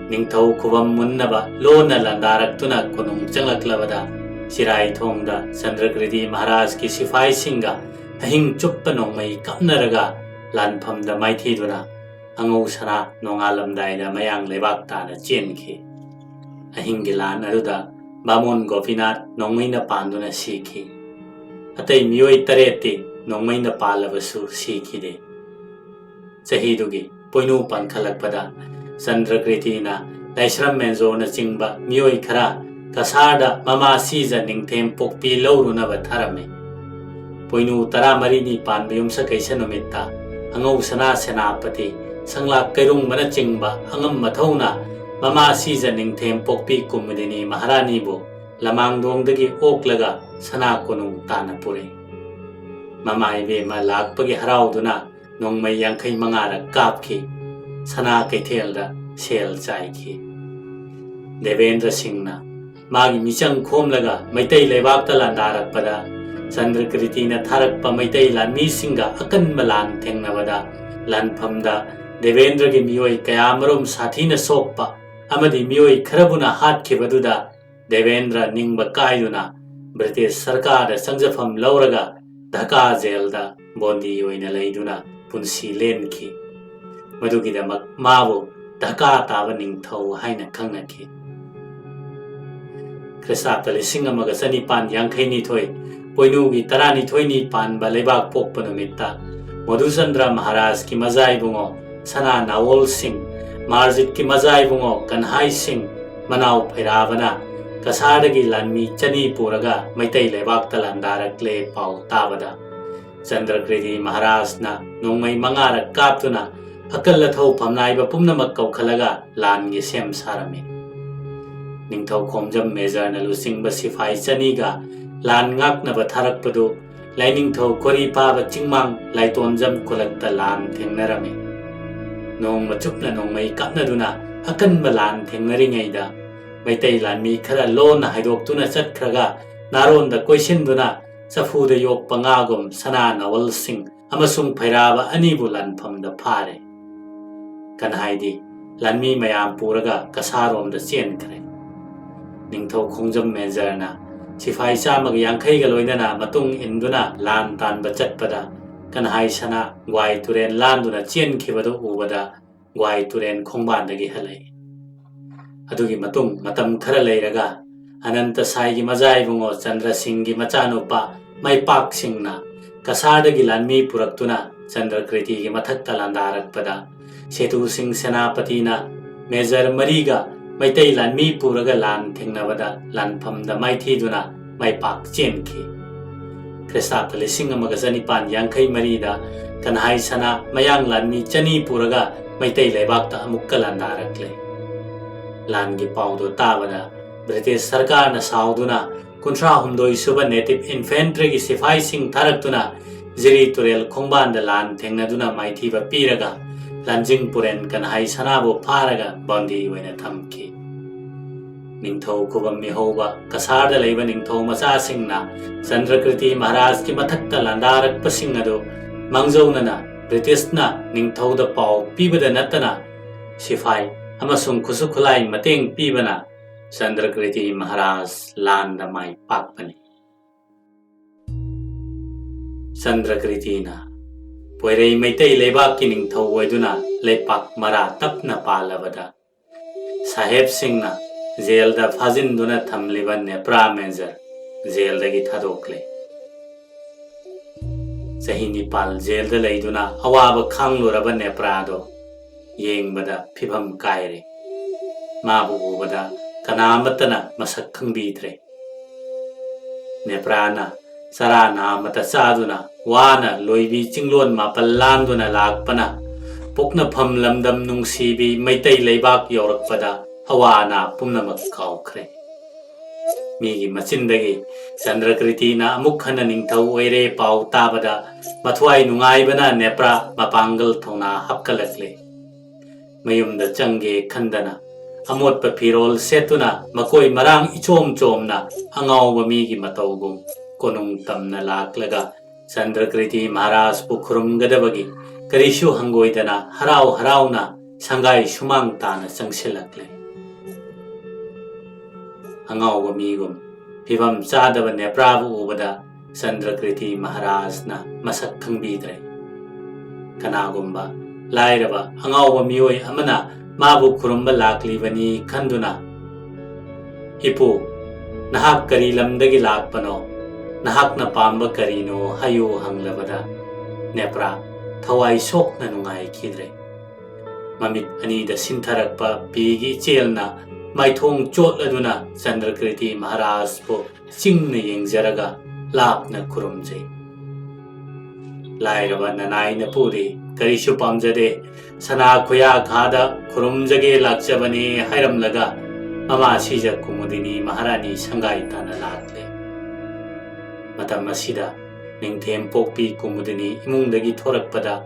ꯅꯤꯡꯊꯧ ꯈꯨꯕꯝ ꯃꯨꯟꯅꯕ ꯂꯣꯟꯅ ꯂꯥꯟꯗꯥꯔꯛꯇꯨꯅ ꯀꯣꯅꯨꯡ ꯆꯪꯂꯛꯂꯕꯗ, ꯆꯤꯔꯥꯏꯊꯣꯡꯗ ꯆꯟꯗ꯭ꯔꯀ꯭ꯔꯤꯇꯤ ꯃꯍꯥꯔꯥꯖꯀꯤ ꯁꯤꯐꯥꯏꯁꯤꯡꯒ ꯑꯍꯤꯡ ꯆꯨꯞꯄ ꯅꯣꯡꯃꯩ ꯀꯥꯞꯅꯔꯒ ꯂꯥꯟꯐꯝꯗ ꯃꯥꯏꯊꯤꯗꯨꯅ ꯑꯉꯧ ꯁꯅꯥ ꯅꯣꯡꯉꯥꯜꯂꯝꯗꯥꯏꯗ ꯃꯌꯥꯡ ꯂꯩꯕꯥꯛ ꯇꯥꯅ ꯆꯦꯟꯈꯤ꯫ ꯑꯍꯤꯡꯒꯤ ꯂꯥꯟ ꯑꯗꯨꯗ ꯕꯥꯃꯣꯟ ꯒꯣꯄꯤꯅꯥꯊ ꯅꯣꯡꯃꯩꯅ ꯄꯥꯟꯗꯨꯅ ꯁꯤꯈꯤ꯫ ꯑꯇꯩ ꯃꯤꯑꯣꯏ ꯇꯔꯦꯠꯇꯤ ꯅꯣꯡꯃꯩꯅ ꯄꯥꯜꯂꯕꯁꯨ ꯁꯤꯈꯤꯗꯦ꯫ ꯆꯍꯤꯗꯨꯒꯤ ꯄꯣꯏꯅꯨ ꯄꯥꯟꯈꯠꯂꯛꯄꯗ ꯆꯟꯗ꯭ꯔꯀ꯭ꯔꯤꯇꯤꯅ ꯂꯥꯏꯁ꯭ꯔꯝ ꯃꯦꯟꯖꯣꯅꯆꯤꯡꯕ ꯃꯤꯑꯣꯏ ꯈꯔ ꯀꯁꯥꯔꯗ ꯃꯃꯥ ꯁꯤꯖ ꯅꯤꯡꯊꯦꯝ ꯄꯣꯛꯄꯤ ꯂꯧꯔꯨꯅꯕ ꯊꯥꯔꯝꯃꯤ꯫ ꯄꯣꯏꯅꯨ ꯇꯔꯥꯃꯔꯤꯅꯤ ꯄꯥꯟꯕ ꯌꯨꯝꯁꯀꯩꯁ ꯅꯨꯃꯤꯠꯇ ꯑꯉꯧ ꯁꯅꯥ ꯁꯦꯅꯥꯄꯇꯤ, ꯁꯪꯂꯥꯛ ꯀꯩꯔꯨꯡꯕꯅꯆꯤꯡꯕ ꯑꯉꯝ ꯃꯊꯧꯅ ꯃꯃꯥ ꯁꯤꯖ ꯅꯤꯡꯊꯦꯝ ꯄꯣꯛꯄꯤ ꯀꯨꯃꯨꯗꯤꯅꯤ ꯃꯍꯥꯔꯥꯅꯤꯕꯨ ꯂꯃꯥꯡꯗꯣꯡꯗꯒꯤ ꯑꯣꯛꯂꯒ ꯁꯅꯥ ꯀꯣꯅꯨꯡ ꯇꯥꯅ ꯄꯨꯔꯛꯏ꯫ ꯃꯃꯥ ꯏꯕꯦꯝꯃ ꯂꯥꯛꯄꯒꯤ ꯍꯔꯥꯎꯗꯨꯅ ꯅꯣꯡꯃꯩ ꯌꯥꯡꯈꯩ ꯃꯉꯥꯔꯛ ꯀꯥꯞꯈꯤ꯫ ꯁꯅꯥ ꯀꯩꯊꯦꯜꯗ ꯁꯦꯜ ꯆꯥꯏꯈꯤ꯫ ꯗꯦꯕꯦꯟꯗ꯭ꯔ ꯁꯤꯡꯅ ꯃꯥꯒꯤ ꯃꯤꯆꯪ ꯈꯣꯝꯂꯒ ꯃꯩꯇꯩ ꯂꯩꯕꯥꯛꯇ ꯂꯥꯟꯗꯥꯔꯛꯄꯗ, ꯆꯟꯗ꯭ꯔꯀ꯭ꯔꯤꯇꯤꯅ ꯊꯥꯔꯛꯄ ꯃꯩꯇꯩ ꯂꯥꯟꯃꯤꯁꯤꯡꯒ ꯑꯀꯟꯕ ꯂꯥꯟ ꯊꯦꯡꯅꯕꯗ, ꯂꯥꯟꯐꯝꯗ ꯗꯦꯕꯦꯟꯗ꯭ꯔꯒꯤ ꯃꯤꯑꯣꯏ ꯀꯌꯥꯃꯔꯨꯝ ꯁꯥꯊꯤꯅ ꯁꯣꯛꯄ ꯑꯃꯗꯤ ꯃꯤꯑꯣꯏ ꯈꯔꯕꯨꯅ ꯍꯥꯠꯈꯤꯕꯗꯨꯗ ꯗꯦꯕꯦꯟꯗ꯭ꯔ ꯅꯤꯡꯕ ꯀꯥꯏꯗꯨꯅ ꯕ꯭ꯔꯤꯇꯤꯁ ꯁꯔꯀꯥꯔꯗ ꯆꯪꯖꯐꯝ ꯂꯧꯔꯒ ꯙꯀꯥ ꯖꯦꯜꯗ ꯕꯣꯟꯗꯤ ꯑꯣꯏꯅ ꯂꯩꯗꯨꯅ ꯄꯨꯟꯁꯤ ꯂꯦꯟꯈꯤ꯫ ꯃꯗꯨꯒꯤꯗꯃꯛ ꯃꯥꯕꯨ ꯙꯀꯥ ꯇꯥꯕ ꯅꯤꯡꯊꯧ ꯍꯥꯏꯅ ꯈꯪꯅꯈꯤ꯫ ꯈ꯭ꯔꯤꯁꯇꯥꯕꯗ ꯂꯤꯁꯤꯡ ꯑꯃꯒ ꯆꯅꯤꯄꯥꯟ ꯌꯥꯡꯈꯩ ꯅꯤꯊꯣꯏ ꯄꯣꯏꯅꯨꯒꯤ ꯇꯔꯥꯅꯤꯊꯣꯏꯅꯤ ꯄꯥꯟꯕ ꯂꯩꯕꯥꯛ ꯄꯣꯛꯄ ꯅꯨꯃꯤꯠꯇ ꯃꯣꯗꯨꯆꯟꯗ꯭ꯔ ꯃꯍꯥꯔꯥꯖꯀꯤ ꯃꯖꯥꯏꯕꯨꯡꯉꯣ ꯁꯅꯥ ꯅꯥꯋꯣꯜ ꯁꯤꯡ, ꯃꯥꯔꯖꯤꯠꯀꯤ ꯃꯖꯥꯏꯕꯨꯡꯉꯣ ꯀꯟꯍꯥꯏ ꯁꯤꯡ, ꯃꯅꯥꯎ ꯐꯩꯔꯥꯕꯅ ꯀꯁꯥꯔꯗꯒꯤ ꯂꯥꯟꯃꯤ ꯆꯅꯤ ꯄꯨꯔꯒ ꯃꯩꯇꯩ ꯂꯩꯕꯥꯛꯇ ꯂꯥꯟꯗꯥꯔꯛꯂꯦ ꯄꯥꯎ ꯇꯥꯕꯗ, ꯆꯟꯗ꯭ꯔꯀ꯭ꯔꯤꯇꯤ ꯃꯍꯥꯔꯥꯖꯅ ꯅꯣꯡꯃꯩ ꯃꯉꯥꯔꯛ ꯀꯥꯞꯇꯨꯅ ꯑꯀꯜ ꯑꯊꯧ ꯐꯝꯅꯥꯏꯕ ꯄꯨꯝꯅꯃꯛ ꯀꯧꯈꯠꯂꯒ ꯂꯥꯟꯒꯤ ꯁꯦꯝ ꯁꯥꯔꯝꯃꯤ꯫ ꯅꯤꯡꯊꯧ ꯈꯣꯡꯖꯝ ꯃꯦꯖꯔꯅ ꯂꯨꯆꯤꯡꯕ ꯁꯤꯐꯥꯏ ꯆꯅꯤꯒ ꯂꯥꯟ ꯉꯥꯛꯅꯕ ꯊꯥꯔꯛꯄꯗꯨ ꯂꯥꯏꯅꯤꯡꯊꯧ ꯈꯣꯔꯤꯄꯥꯕ ꯆꯤꯡꯃꯥꯡ ꯂꯥꯏꯇꯣꯟꯖꯝ ꯈꯨꯂꯛꯇ ꯂꯥꯟ ꯊꯦꯡꯅꯔꯝꯃꯤ꯫ ꯅꯣꯡꯃ ꯆꯨꯞꯅ ꯅꯣꯡꯃꯩ ꯀꯥꯞꯅꯗꯨꯅ ꯑꯀꯟꯕ ꯂꯥꯟ ꯊꯦꯡꯅꯔꯤꯉꯩꯗ, ꯃꯩꯇꯩ ꯂꯥꯟꯃꯤ ꯈꯔ ꯂꯣꯟꯅ ꯍꯥꯏꯗꯣꯛꯇꯨꯅ ꯆꯠꯈ꯭ꯔꯒ, ꯅꯥꯔꯣꯟꯗ ꯀꯣꯏꯁꯤꯟꯗꯨꯅ ꯆꯐꯨꯗ ꯌꯣꯛꯄ ꯉꯥꯒꯨꯝ ꯁꯅꯥ ꯅꯥꯋꯜꯁꯤꯡ ꯑꯃꯁꯨꯡ ꯐꯩꯔꯥꯕ ꯑꯅꯤꯕꯨ ꯂꯥꯟꯐꯝꯗ ꯐꯥꯔꯦ꯫ ꯀꯟꯍꯥꯏꯗꯤ ꯂꯥꯟꯃꯤ ꯃꯌꯥꯝ ꯄꯨꯔꯒ ꯀꯁꯥꯔꯣꯝꯗ ꯆꯦꯟꯈ꯭ꯔꯦ꯫ ꯅꯤꯡꯊꯧ ꯈꯣꯡꯖꯝ ꯃꯦꯖꯔꯅ ꯁꯤꯐꯥꯏ ꯆꯥꯝꯃꯒ ꯌꯥꯡꯈꯩꯒ ꯂꯣꯏꯅꯅ ꯃꯇꯨꯡ ꯏꯟꯗꯨꯅ ꯂꯥꯟ ꯇꯥꯟꯕ ꯆꯠꯄꯗ ꯀꯟꯍꯥꯏ ꯁꯅꯥ ꯒ꯭ꯋꯥꯏ ꯇꯨꯔꯦꯟ ꯂꯥꯟꯗꯨꯅ ꯆꯦꯟꯈꯤꯕꯗꯨ ꯎꯕꯗ ꯒ꯭ꯋꯥꯏ ꯇꯨꯔꯦꯟ ꯈꯣꯡꯕꯥꯟꯗꯒꯤ ꯍꯜꯂꯛꯏ꯫ ꯑꯗꯨꯒꯤ ꯃꯇꯨꯡ ꯃꯇꯝ ꯈꯔ ꯂꯩꯔꯒ ꯑꯅꯟꯇ ꯁꯥꯏꯒꯤ ꯃꯖꯥꯏꯕꯨꯡꯉꯣ ꯆꯟꯗ꯭ꯔ ꯁꯤꯡꯒꯤ ꯃꯆꯥꯅꯨꯄꯥ ꯃꯥꯏꯄꯥꯛ ꯁꯤꯡꯅ ꯀꯁꯥꯔꯗꯒꯤ ꯂꯥꯟꯃꯤ ꯄꯨꯔꯛꯇꯨꯅ ꯆꯟꯗ꯭ꯔꯀ꯭ꯔꯤꯇꯤꯒꯤ ꯃꯊꯛꯇ ꯂꯥꯟꯗꯥꯔꯛꯄꯗ ꯁꯦꯇꯨ ꯁꯤꯡ ꯁꯦꯅꯥꯄꯇꯤꯅ ꯃꯦꯖꯔ ꯃꯔꯤꯒ ꯃꯩꯇꯩ ꯂꯥꯟꯃꯤ ꯄꯨꯔꯒ ꯂꯥꯟ ꯊꯦꯡꯅꯕꯗ ꯂꯥꯟꯐꯝꯗ ꯃꯥꯏꯊꯤꯗꯨꯅ ꯃꯥꯏꯄꯥꯛ ꯆꯦꯟꯈꯤ꯫ ꯈ꯭ꯔꯤꯁꯇꯥꯕ ꯂꯤꯁꯤꯡ ꯑꯃꯒ ꯆꯅꯤꯄꯥꯟ ꯌꯥꯡꯈꯩ ꯃꯔꯤꯗ ꯀꯟꯍꯥꯏ ꯁꯅꯥ ꯃꯌꯥꯡ ꯂꯥꯟꯃꯤ ꯆꯅꯤ ꯄꯨꯔꯒ ꯃꯩꯇꯩ ꯂꯩꯕꯥꯛꯇ ꯑꯃꯨꯛꯀ ꯂꯥꯟꯗꯥꯔꯛꯂꯦ꯫ ꯂꯥꯟꯒꯤ ꯄꯥꯎꯗꯨ ꯇꯥꯕꯗ ꯕ꯭ꯔꯤꯇꯤꯁ ꯁꯔꯀꯥꯔꯅ ꯁꯥꯎꯗꯨꯅ ꯀꯨꯟꯊ꯭ꯔꯥ ꯍꯨꯝꯗꯣꯏ ꯁꯨꯕ ꯅꯦꯇꯤꯚ ꯏꯟꯐꯦꯟꯇ꯭ꯔꯤꯒꯤ ꯁꯤꯐꯥꯏꯁꯤꯡ ꯊꯥꯔꯛꯇꯨꯅ ꯖꯤꯔꯤ ꯇꯨꯔꯦꯜ ꯈꯣꯡꯕꯥꯟꯗ ꯂꯥꯟ ꯊꯦꯡꯅꯗꯨꯅ ꯃꯥꯏꯊꯤꯕ ꯄꯤꯔꯒ ꯂꯥꯟꯖꯤꯡ ꯄꯨꯔꯦꯟ ꯀꯟꯍꯥꯏ ꯁꯅꯥꯕꯨ ꯐꯥꯔꯒ ꯕꯟꯗꯤ ꯑꯣꯏꯅ ꯊꯝꯈꯤ꯫ ꯅꯤꯡꯊꯧ ꯈꯨꯕꯝ ꯃꯤꯍꯧꯕ ꯀꯁꯥꯔꯗ ꯂꯩꯕ ꯅꯤꯡꯊꯧ ꯃꯆꯥꯁꯤꯡꯅ ꯆꯟꯗ꯭ꯔꯀ꯭ꯔꯤꯇꯤ ꯃꯍꯥꯔꯥꯖꯀꯤ ꯃꯊꯛꯇ ꯂꯥꯟꯗꯥꯔꯛꯄꯁꯤꯡ ꯑꯗꯨ ꯃꯥꯡꯖꯧꯅꯅ ꯕ꯭ꯔꯤꯇꯤꯁꯅ ꯅꯤꯡꯊꯧꯗ ꯄꯥꯎ ꯄꯤꯕꯗ ꯅꯠꯇꯅ ꯁꯤꯐꯥꯏ ꯑꯃꯁꯨꯡ ꯈꯨꯠꯁꯨ ꯈꯨꯠꯂꯥꯏ ꯃꯇꯦꯡ ꯄꯤꯕꯅ ꯆꯟꯗ꯭ꯔꯀ꯭ꯔꯤꯇꯤ ꯃꯍꯥꯔꯥꯖ ꯂꯥꯟꯗ ꯃꯥꯏ ꯄꯥꯛꯄꯅꯤ꯫ ꯆꯟꯗ꯭ꯔꯀ꯭ꯔꯤꯇꯤꯅ ꯄꯣꯏꯔꯩ ꯃꯩꯇꯩ ꯂꯩꯕꯥꯛꯀꯤ ꯅꯤꯡꯊꯧ ꯑꯣꯏꯗꯨꯅ ꯂꯩꯄꯥꯛ ꯃꯔꯥ ꯇꯞꯅ ꯄꯥꯜꯂꯕꯗ ꯁꯥꯍꯦꯕꯁꯤꯡꯅ ꯖꯦꯜꯗ ꯐꯥꯖꯤꯟꯗꯨꯅ ꯊꯝꯂꯤꯕ ꯅꯦꯄ꯭ꯔꯥ ꯃꯦꯖꯔ ꯖꯦꯜꯗꯒꯤ ꯊꯥꯗꯣꯛꯂꯦ꯫ ꯆꯍꯤ ꯅꯤꯄꯥꯜ ꯖꯦꯜꯗ ꯂꯩꯗꯨꯅ ꯑꯋꯥꯕ ꯈꯥꯡꯂꯨꯔꯕ ꯅꯦꯄ꯭ꯔꯥꯗꯣ ꯌꯦꯡꯕꯗ ꯐꯤꯕꯝ ꯀꯥꯏꯔꯦ꯫ ꯃꯥꯕꯨ ꯎꯕꯗ ꯀꯅꯥ ꯑꯃꯠꯇꯅ ꯃꯁꯛ ꯈꯪꯕꯤꯗ꯭ꯔꯦ꯫ ꯅꯦꯄ꯭ꯔꯥꯅ ꯆꯔꯥ ꯅꯥꯝꯃꯇ ꯆꯥꯗꯨꯅ ꯋꯥꯅ ꯂꯣꯏꯕꯤ ꯆꯤꯡꯂꯣꯟ ꯃꯥꯄꯜ ꯂꯥꯟꯗꯨꯅ ꯂꯥꯛꯄꯅ ꯄꯣꯛꯅꯐꯝ ꯂꯝꯗꯝ ꯅꯨꯡꯁꯤꯕꯤ ꯃꯩꯇꯩ ꯂꯩꯕꯥꯛ ꯌꯧꯔꯛꯄꯗ ꯑꯋꯥ ꯑꯅꯥ ꯄꯨꯝꯅꯃꯛ ꯀꯥꯎꯈ꯭ꯔꯦ꯫ ꯃꯤꯒꯤ ꯃꯆꯤꯟꯗꯒꯤ ꯆꯟꯗ꯭ꯔꯀ꯭ꯔꯤꯇꯤꯅ ꯑꯃꯨꯛ ꯍꯟꯅ ꯅꯤꯡꯊꯧ ꯑꯣꯏꯔꯦ ꯄꯥꯎ ꯇꯥꯕꯗ ꯃꯊ꯭ꯋꯥꯏ ꯅꯨꯡꯉꯥꯏꯕꯅ ꯅꯦꯄ꯭ꯔꯥ ꯃꯄꯥꯡꯒꯜ ꯊꯧꯅꯥ ꯍꯥꯞꯀꯠꯂꯛꯂꯦ꯫ ꯃꯌꯨꯝꯗ ꯆꯪꯒꯦ ꯈꯟꯗꯅ ꯑꯃꯣꯠꯄ ꯐꯤꯔꯣꯜ ꯁꯦꯠꯇꯨꯅ ꯃꯀꯣꯏ ꯃꯔꯥꯡ ꯏꯆꯣꯝ ꯆꯣꯝꯅ ꯑꯉꯥꯎꯕ ꯃꯤꯒꯤ ꯃꯇꯧꯒꯨꯝ ꯀꯣꯅꯨꯡ ꯇꯝꯅ ꯂꯥꯛꯂꯒ ꯆꯟꯗ꯭ꯔꯀ꯭ꯔꯤꯇꯤ ꯃꯍꯥꯔꯥꯖꯄꯨ ꯈꯨꯔꯨꯝꯒꯗꯕꯒꯤ ꯀꯔꯤꯁꯨ ꯍꯪꯒꯣꯏꯗꯅ ꯍꯔꯥꯎ ꯍꯔꯥꯎꯅ ꯁꯪꯒꯥꯏ ꯁꯨꯃꯥꯡ ꯇꯥꯅ ꯆꯪꯁꯤꯜꯂꯛꯂꯦ꯫ ꯑꯉꯥꯎꯕ ꯃꯤꯒꯨꯝ ꯐꯤꯕꯝ ꯆꯥꯗꯕ ꯅꯦꯄ꯭ꯔꯥꯕꯨ ꯎꯕꯗ ꯆꯟꯗ꯭ꯔꯀ꯭ꯔꯤꯇꯤ ꯃꯍꯥꯔꯥꯖꯅ ꯃꯁꯛ ꯈꯪꯕꯤꯗ꯭ꯔꯦ꯫ ꯀꯅꯥꯒꯨꯝꯕ ꯂꯥꯏꯔꯕ ꯑꯉꯥꯎꯕ ꯃꯤꯑꯣꯏ ꯑꯃꯅ ꯃꯥꯕꯨ ꯈꯨꯔꯨꯝꯕ ꯂꯥꯛꯂꯤꯕꯅꯤ ꯈꯟꯗꯨꯅ, "ꯏꯄꯨ, ꯅꯍꯥꯛ ꯀꯔꯤ ꯂꯝꯗꯒꯤ ꯂꯥꯛꯄꯅꯣ? ꯅꯍꯥꯛꯅ ꯄꯥꯝꯕ ꯀꯔꯤꯅꯣ ꯍꯥꯏꯌꯨ" ꯍꯪꯂꯕꯗ ꯅꯦꯄ꯭ꯔꯥ ꯊꯋꯥꯏ ꯁꯣꯛꯅ ꯅꯨꯡꯉꯥꯏꯈꯤꯗ꯭ꯔꯦ꯫ ꯃꯃꯤꯠ ꯑꯅꯤꯗ ꯁꯤꯟꯊꯔꯛꯄ ꯄꯤꯒꯤ ꯏꯆꯦꯜꯅ ꯃꯥꯏꯊꯣꯡ ꯆꯣꯠꯂꯗꯨꯅ ꯆꯟꯗ꯭ꯔꯀ꯭ꯔꯤꯇꯤ ꯃꯍꯥꯔꯥꯖꯄꯨ ꯆꯤꯡꯅ ꯌꯦꯡꯖꯔꯒ ꯂꯥꯞꯅ ꯈꯨꯔꯨꯝꯖꯩ꯫ ꯂꯥꯏꯔꯕ ꯅꯅꯥꯏꯅ ꯄꯨꯔꯤ, ꯀꯔꯤꯁꯨ ꯄꯥꯝꯖꯗꯦ, ꯁꯅꯥ ꯈꯨꯌꯥ ꯈꯥꯗ ꯈꯨꯔꯨꯝꯖꯒꯦ ꯂꯥꯛꯆꯕꯅꯤ ꯍꯥꯏꯔꯝꯂꯒ ꯃꯃꯥ ꯁꯤꯖ ꯀꯨꯃꯨꯗꯤꯅꯤ ꯃꯍꯥꯔꯥꯅꯤ ꯁꯪꯒꯥꯏ ꯇꯥꯅ ꯂꯥꯛꯂꯦ꯫ ꯃꯇꯝ ꯑꯁꯤꯗ ꯅꯤꯡꯊꯦꯝ ꯄꯣꯛꯄꯤ ꯀꯨꯃꯨꯗꯤꯅꯤ ꯏꯃꯨꯡꯗꯒꯤ ꯊꯣꯔꯛꯄꯗ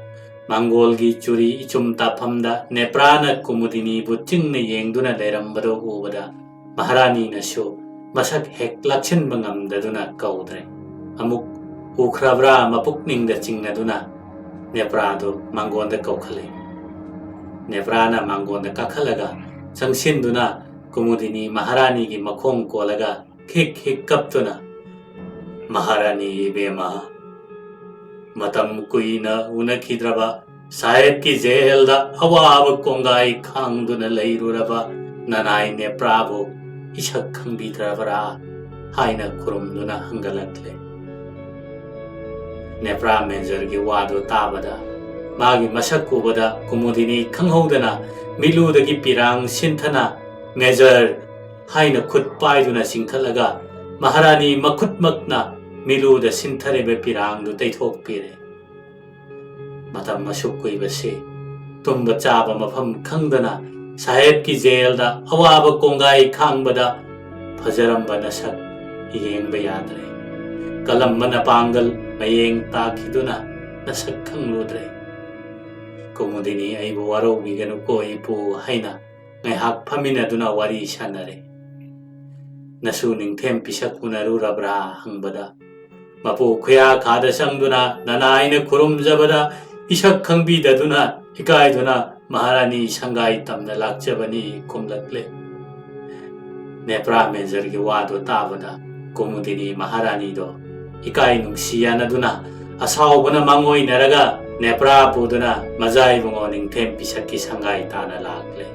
ꯃꯥꯡꯒꯣꯜꯒꯤ ꯆꯨꯔꯤ ꯏꯆꯨꯝ ꯇꯥꯐꯝꯗ ꯅꯦꯄ꯭ꯔꯥꯅ ꯀꯨꯃꯨꯗꯤꯅꯤꯕꯨ ꯆꯤꯡꯅ ꯌꯦꯡꯗꯨꯅ ꯂꯩꯔꯝꯕꯗꯨ ꯎꯕꯗ ꯃꯍꯥꯔꯥꯅꯤꯅꯁꯨ ꯃꯁꯛ ꯍꯦꯛ ꯂꯥꯛꯁꯤꯟꯕ ꯉꯝꯗꯗꯨꯅ ꯀꯧꯗ꯭ꯔꯦ꯫ ꯑꯃꯨꯛ ꯎꯈ꯭ꯔꯕ꯭ꯔꯥ ꯃꯄꯨꯛꯅꯤꯡꯗ ꯆꯤꯡꯅꯗꯨꯅ ꯅꯦꯄ꯭ꯔꯥꯗꯨ ꯃꯥꯡꯒꯣꯟꯗ ꯀꯧꯈꯠꯂꯦ꯫ ꯅꯦꯄ꯭ꯔꯥꯅ ꯃꯥꯡꯒꯣꯟꯗ ꯀꯥꯈꯠꯂꯒ ꯆꯪꯁꯤꯟꯗꯨꯅ ꯀꯨꯃꯨꯗꯤꯅꯤ ꯃꯍꯥꯔꯥꯅꯤꯒꯤ ꯃꯈꯣꯡ ꯀꯣꯜꯂꯒ ꯈꯤꯛ ꯈꯤꯛ ꯀꯞꯇꯨꯅ, "ꯃꯍꯥꯔꯥꯅꯤ ꯏꯕꯦꯝꯃ, ꯃꯇꯝ ꯀꯨꯏꯅ ꯎꯅꯈꯤꯗ꯭ꯔꯕ ꯁꯥꯍꯦꯕꯀꯤ ꯖꯦꯜꯗ ꯑꯋꯥꯕ ꯀꯣꯡꯒꯥꯏ ꯈꯥꯡꯗꯨꯅ ꯂꯩꯔꯨꯔꯕ ꯅꯅꯥꯏ ꯅꯦꯄ꯭ꯔꯥꯕꯨ ꯏꯁꯛ ꯈꯪꯕꯤꯗ꯭ꯔꯕ꯭ꯔꯥ?" ꯍꯥꯏꯅ ꯈꯨꯔꯨꯝꯗꯨꯅ ꯍꯪꯒꯠꯂꯛꯂꯦ꯫ ꯅꯦꯄ꯭ꯔꯥ ꯃꯦꯖꯔꯒꯤ ꯋꯥꯗꯨ ꯇꯥꯕꯗ, ꯃꯥꯒꯤ ꯃꯁꯛ ꯎꯕꯗ ꯀꯨꯃꯨꯗꯤꯅꯤ ꯈꯪꯍꯧꯗꯅ ꯃꯤꯠꯂꯨꯗꯒꯤ ꯄꯤꯔꯥꯡ ꯁꯤꯟꯊꯅ "ꯃꯦꯖꯔ" ꯍꯥꯏꯅ ꯈꯨꯠ ꯄꯥꯏꯗꯨꯅ ꯆꯤꯡꯈꯠꯂꯒ ꯃꯍꯥꯔꯥꯅꯤ ꯃꯈꯨꯠꯃꯛꯅ ꯃꯤꯠꯂꯨꯗ ꯁꯤꯟꯊꯔꯤꯕ ꯄꯤꯔꯥꯡꯗꯨ ꯇꯩꯊꯣꯛꯄꯤꯔꯦ꯫ ꯃꯇꯝ ꯑꯁꯨꯛ ꯀꯨꯏꯕꯁꯤ ꯇꯨꯝꯕ ꯆꯥꯕ ꯃꯐꯝ ꯈꯪꯗꯅ ꯁꯥꯍꯦꯕꯀꯤ ꯖꯦꯜꯗ ꯑꯋꯥꯕ ꯀꯣꯡꯒꯥꯏ ꯈꯥꯡꯕꯗ ꯐꯖꯔꯝꯕ ꯅꯁꯛ ꯌꯦꯡꯕ ꯌꯥꯗ꯭ꯔꯦ꯫ ꯀꯜꯂꯝꯕ ꯅꯄꯥꯡꯒꯜ ꯃꯌꯦꯡ ꯇꯥꯈꯤꯗꯨꯅ ꯅꯁꯛ ꯈꯪꯂꯨꯗ꯭ꯔꯦ꯫ "ꯀꯨꯃꯨꯗꯤꯅꯤ, ꯑꯩꯕꯨ ꯋꯥꯔꯧꯕꯤꯒꯅꯨꯀꯣ ꯏꯄꯨ" ꯍꯥꯏꯅ ꯉꯥꯏꯍꯥꯛ ꯐꯝꯃꯤꯟꯅꯗꯨꯅ ꯋꯥꯔꯤ ꯁꯥꯟꯅꯔꯦ꯫ "ꯅꯁꯨ ꯅꯤꯡꯊꯦꯝ ꯄꯤꯁꯛ ꯎꯅꯔꯨꯔꯕ꯭ꯔꯥ?" ꯍꯪꯕꯗ, ꯃꯄꯨ ꯈꯨꯌꯥ ꯈꯥꯗ ꯆꯪꯗꯨꯅ ꯅꯅꯥꯏꯅ ꯈꯨꯔꯨꯝꯖꯕꯗ ꯏꯁꯛ ꯈꯪꯕꯤꯗꯗꯨꯅ ꯏꯀꯥꯏꯗꯨꯅ ꯃꯍꯥꯔꯥꯅꯤ ꯁꯪꯒꯥꯏ ꯇꯝꯅ ꯂꯥꯛꯆꯕꯅꯤ" ꯈꯨꯝꯂꯛꯂꯦ꯫ ꯅꯦꯄ꯭ꯔꯥ ꯃꯦꯟꯖꯔꯒꯤ ꯋꯥꯗꯣ ꯇꯥꯕꯗ ꯀꯨꯃꯨꯗꯤꯅꯤ ꯃꯍꯥꯔꯥꯅꯤꯗꯣ ꯏꯀꯥꯏ ꯅꯨꯡꯁꯤ ꯌꯥꯅꯗꯨꯅ ꯑꯁꯥꯎꯕꯅ ꯃꯥꯡꯑꯣꯏꯅꯔꯒ ꯅꯦꯄ꯭ꯔꯥ ꯄꯨꯗꯨꯅ ꯃꯖꯥ ꯏꯕꯨꯡꯉꯣ ꯅꯤꯡꯊꯦꯝ ꯄꯤꯁꯛꯀꯤ ꯁꯪꯒꯥꯏ ꯇꯥꯅ ꯂꯥꯛꯂꯦ꯫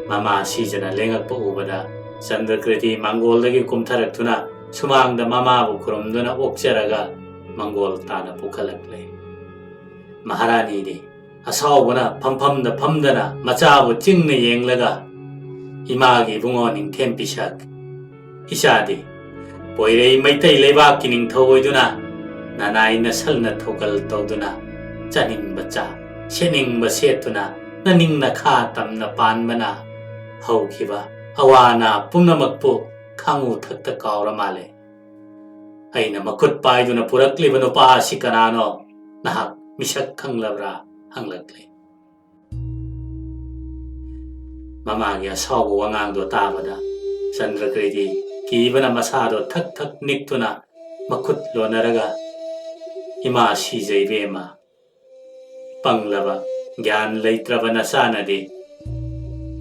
ꯃꯃꯥ ꯁꯤꯖꯅ ꯂꯦꯡꯉꯛꯄ ꯎꯕꯗ ꯆꯟꯗ꯭ꯔꯀ꯭ꯔꯤꯇꯤ ꯃꯪꯒꯣꯜꯗꯒꯤ ꯀꯨꯝꯊꯔꯛꯇꯨꯅ ꯁꯨꯃꯥꯡꯗ ꯃꯃꯥꯕꯨ ꯈꯨꯔꯨꯝꯗꯨꯅ ꯑꯣꯛꯆꯔꯒ ꯃꯪꯒꯣꯜ ꯇꯥꯅ ꯄꯨꯈꯠꯂꯛꯂꯦ꯫ ꯃꯍꯥꯔꯥꯅꯤꯗꯤ ꯑꯁꯥꯎꯕꯅ ꯐꯝꯐꯝꯗ ꯐꯝꯗꯅ ꯃꯆꯥꯕꯨ ꯆꯤꯡꯅ ꯌꯦꯡꯂꯒ, "ꯏꯃꯥꯒꯤ ꯏꯕꯨꯡꯉꯣ ꯅꯤꯡꯊꯦꯝ ꯄꯤꯁꯛ, ꯏꯆꯥꯗꯤ ꯄꯣꯏꯔꯩ ꯃꯩꯇꯩ ꯂꯩꯕꯥꯛꯀꯤ ꯅꯤꯡꯊꯧ ꯑꯣꯏꯗꯨꯅ ꯅꯅꯥꯏ ꯅꯁꯜꯅ ꯊꯧꯒꯜ ꯇꯧꯗꯨꯅ ꯆꯥꯅꯤꯡꯕ ꯆꯥ, ꯁꯦꯠꯅꯤꯡꯕ ꯁꯦꯠꯇꯨꯅ ꯅꯅꯤꯡ ꯅꯈꯥ ꯇꯝꯅ ꯄꯥꯟꯕꯅ ꯍꯧꯈꯤꯕ ꯑꯋꯥ ꯑꯅꯥ ꯄꯨꯝꯅꯃꯛꯄꯨ ꯈꯥꯡꯉꯨ ꯊꯛꯇ ꯀꯥꯎꯔ ꯃꯥꯜꯂꯦ꯫ ꯑꯩꯅ ꯃꯈꯨꯠ ꯄꯥꯏꯗꯨꯅ ꯄꯨꯔꯛꯂꯤꯕ ꯅꯨꯄꯥ ꯑꯁꯤ ꯀꯅꯥꯅꯣ? ꯅꯍꯥꯛ ꯃꯤꯁꯛ ꯈꯪꯂꯕ꯭ꯔꯥ?" ꯍꯪꯂꯛꯂꯦ꯫ ꯃꯃꯥꯒꯤ ꯑꯁꯥꯎꯕ ꯋꯥꯉꯥꯡꯗꯣ ꯇꯥꯕꯗ ꯆꯟꯗ꯭ꯔꯀ꯭ꯔꯤꯇꯤ ꯀꯤꯕꯅ ꯃꯁꯥꯗꯣ ꯊꯛ ꯊꯛ ꯅꯤꯛꯇꯨꯅ ꯃꯈꯨꯠ ꯂꯣꯟꯅꯔꯒ, "ꯏꯃꯥ ꯁꯤꯖ ꯏꯕꯦꯝꯃ, ꯄꯪꯂꯕ, ꯒ꯭ꯌꯥꯟ ꯂꯩꯇ꯭ꯔꯕ ꯅꯆꯥꯅꯗꯤ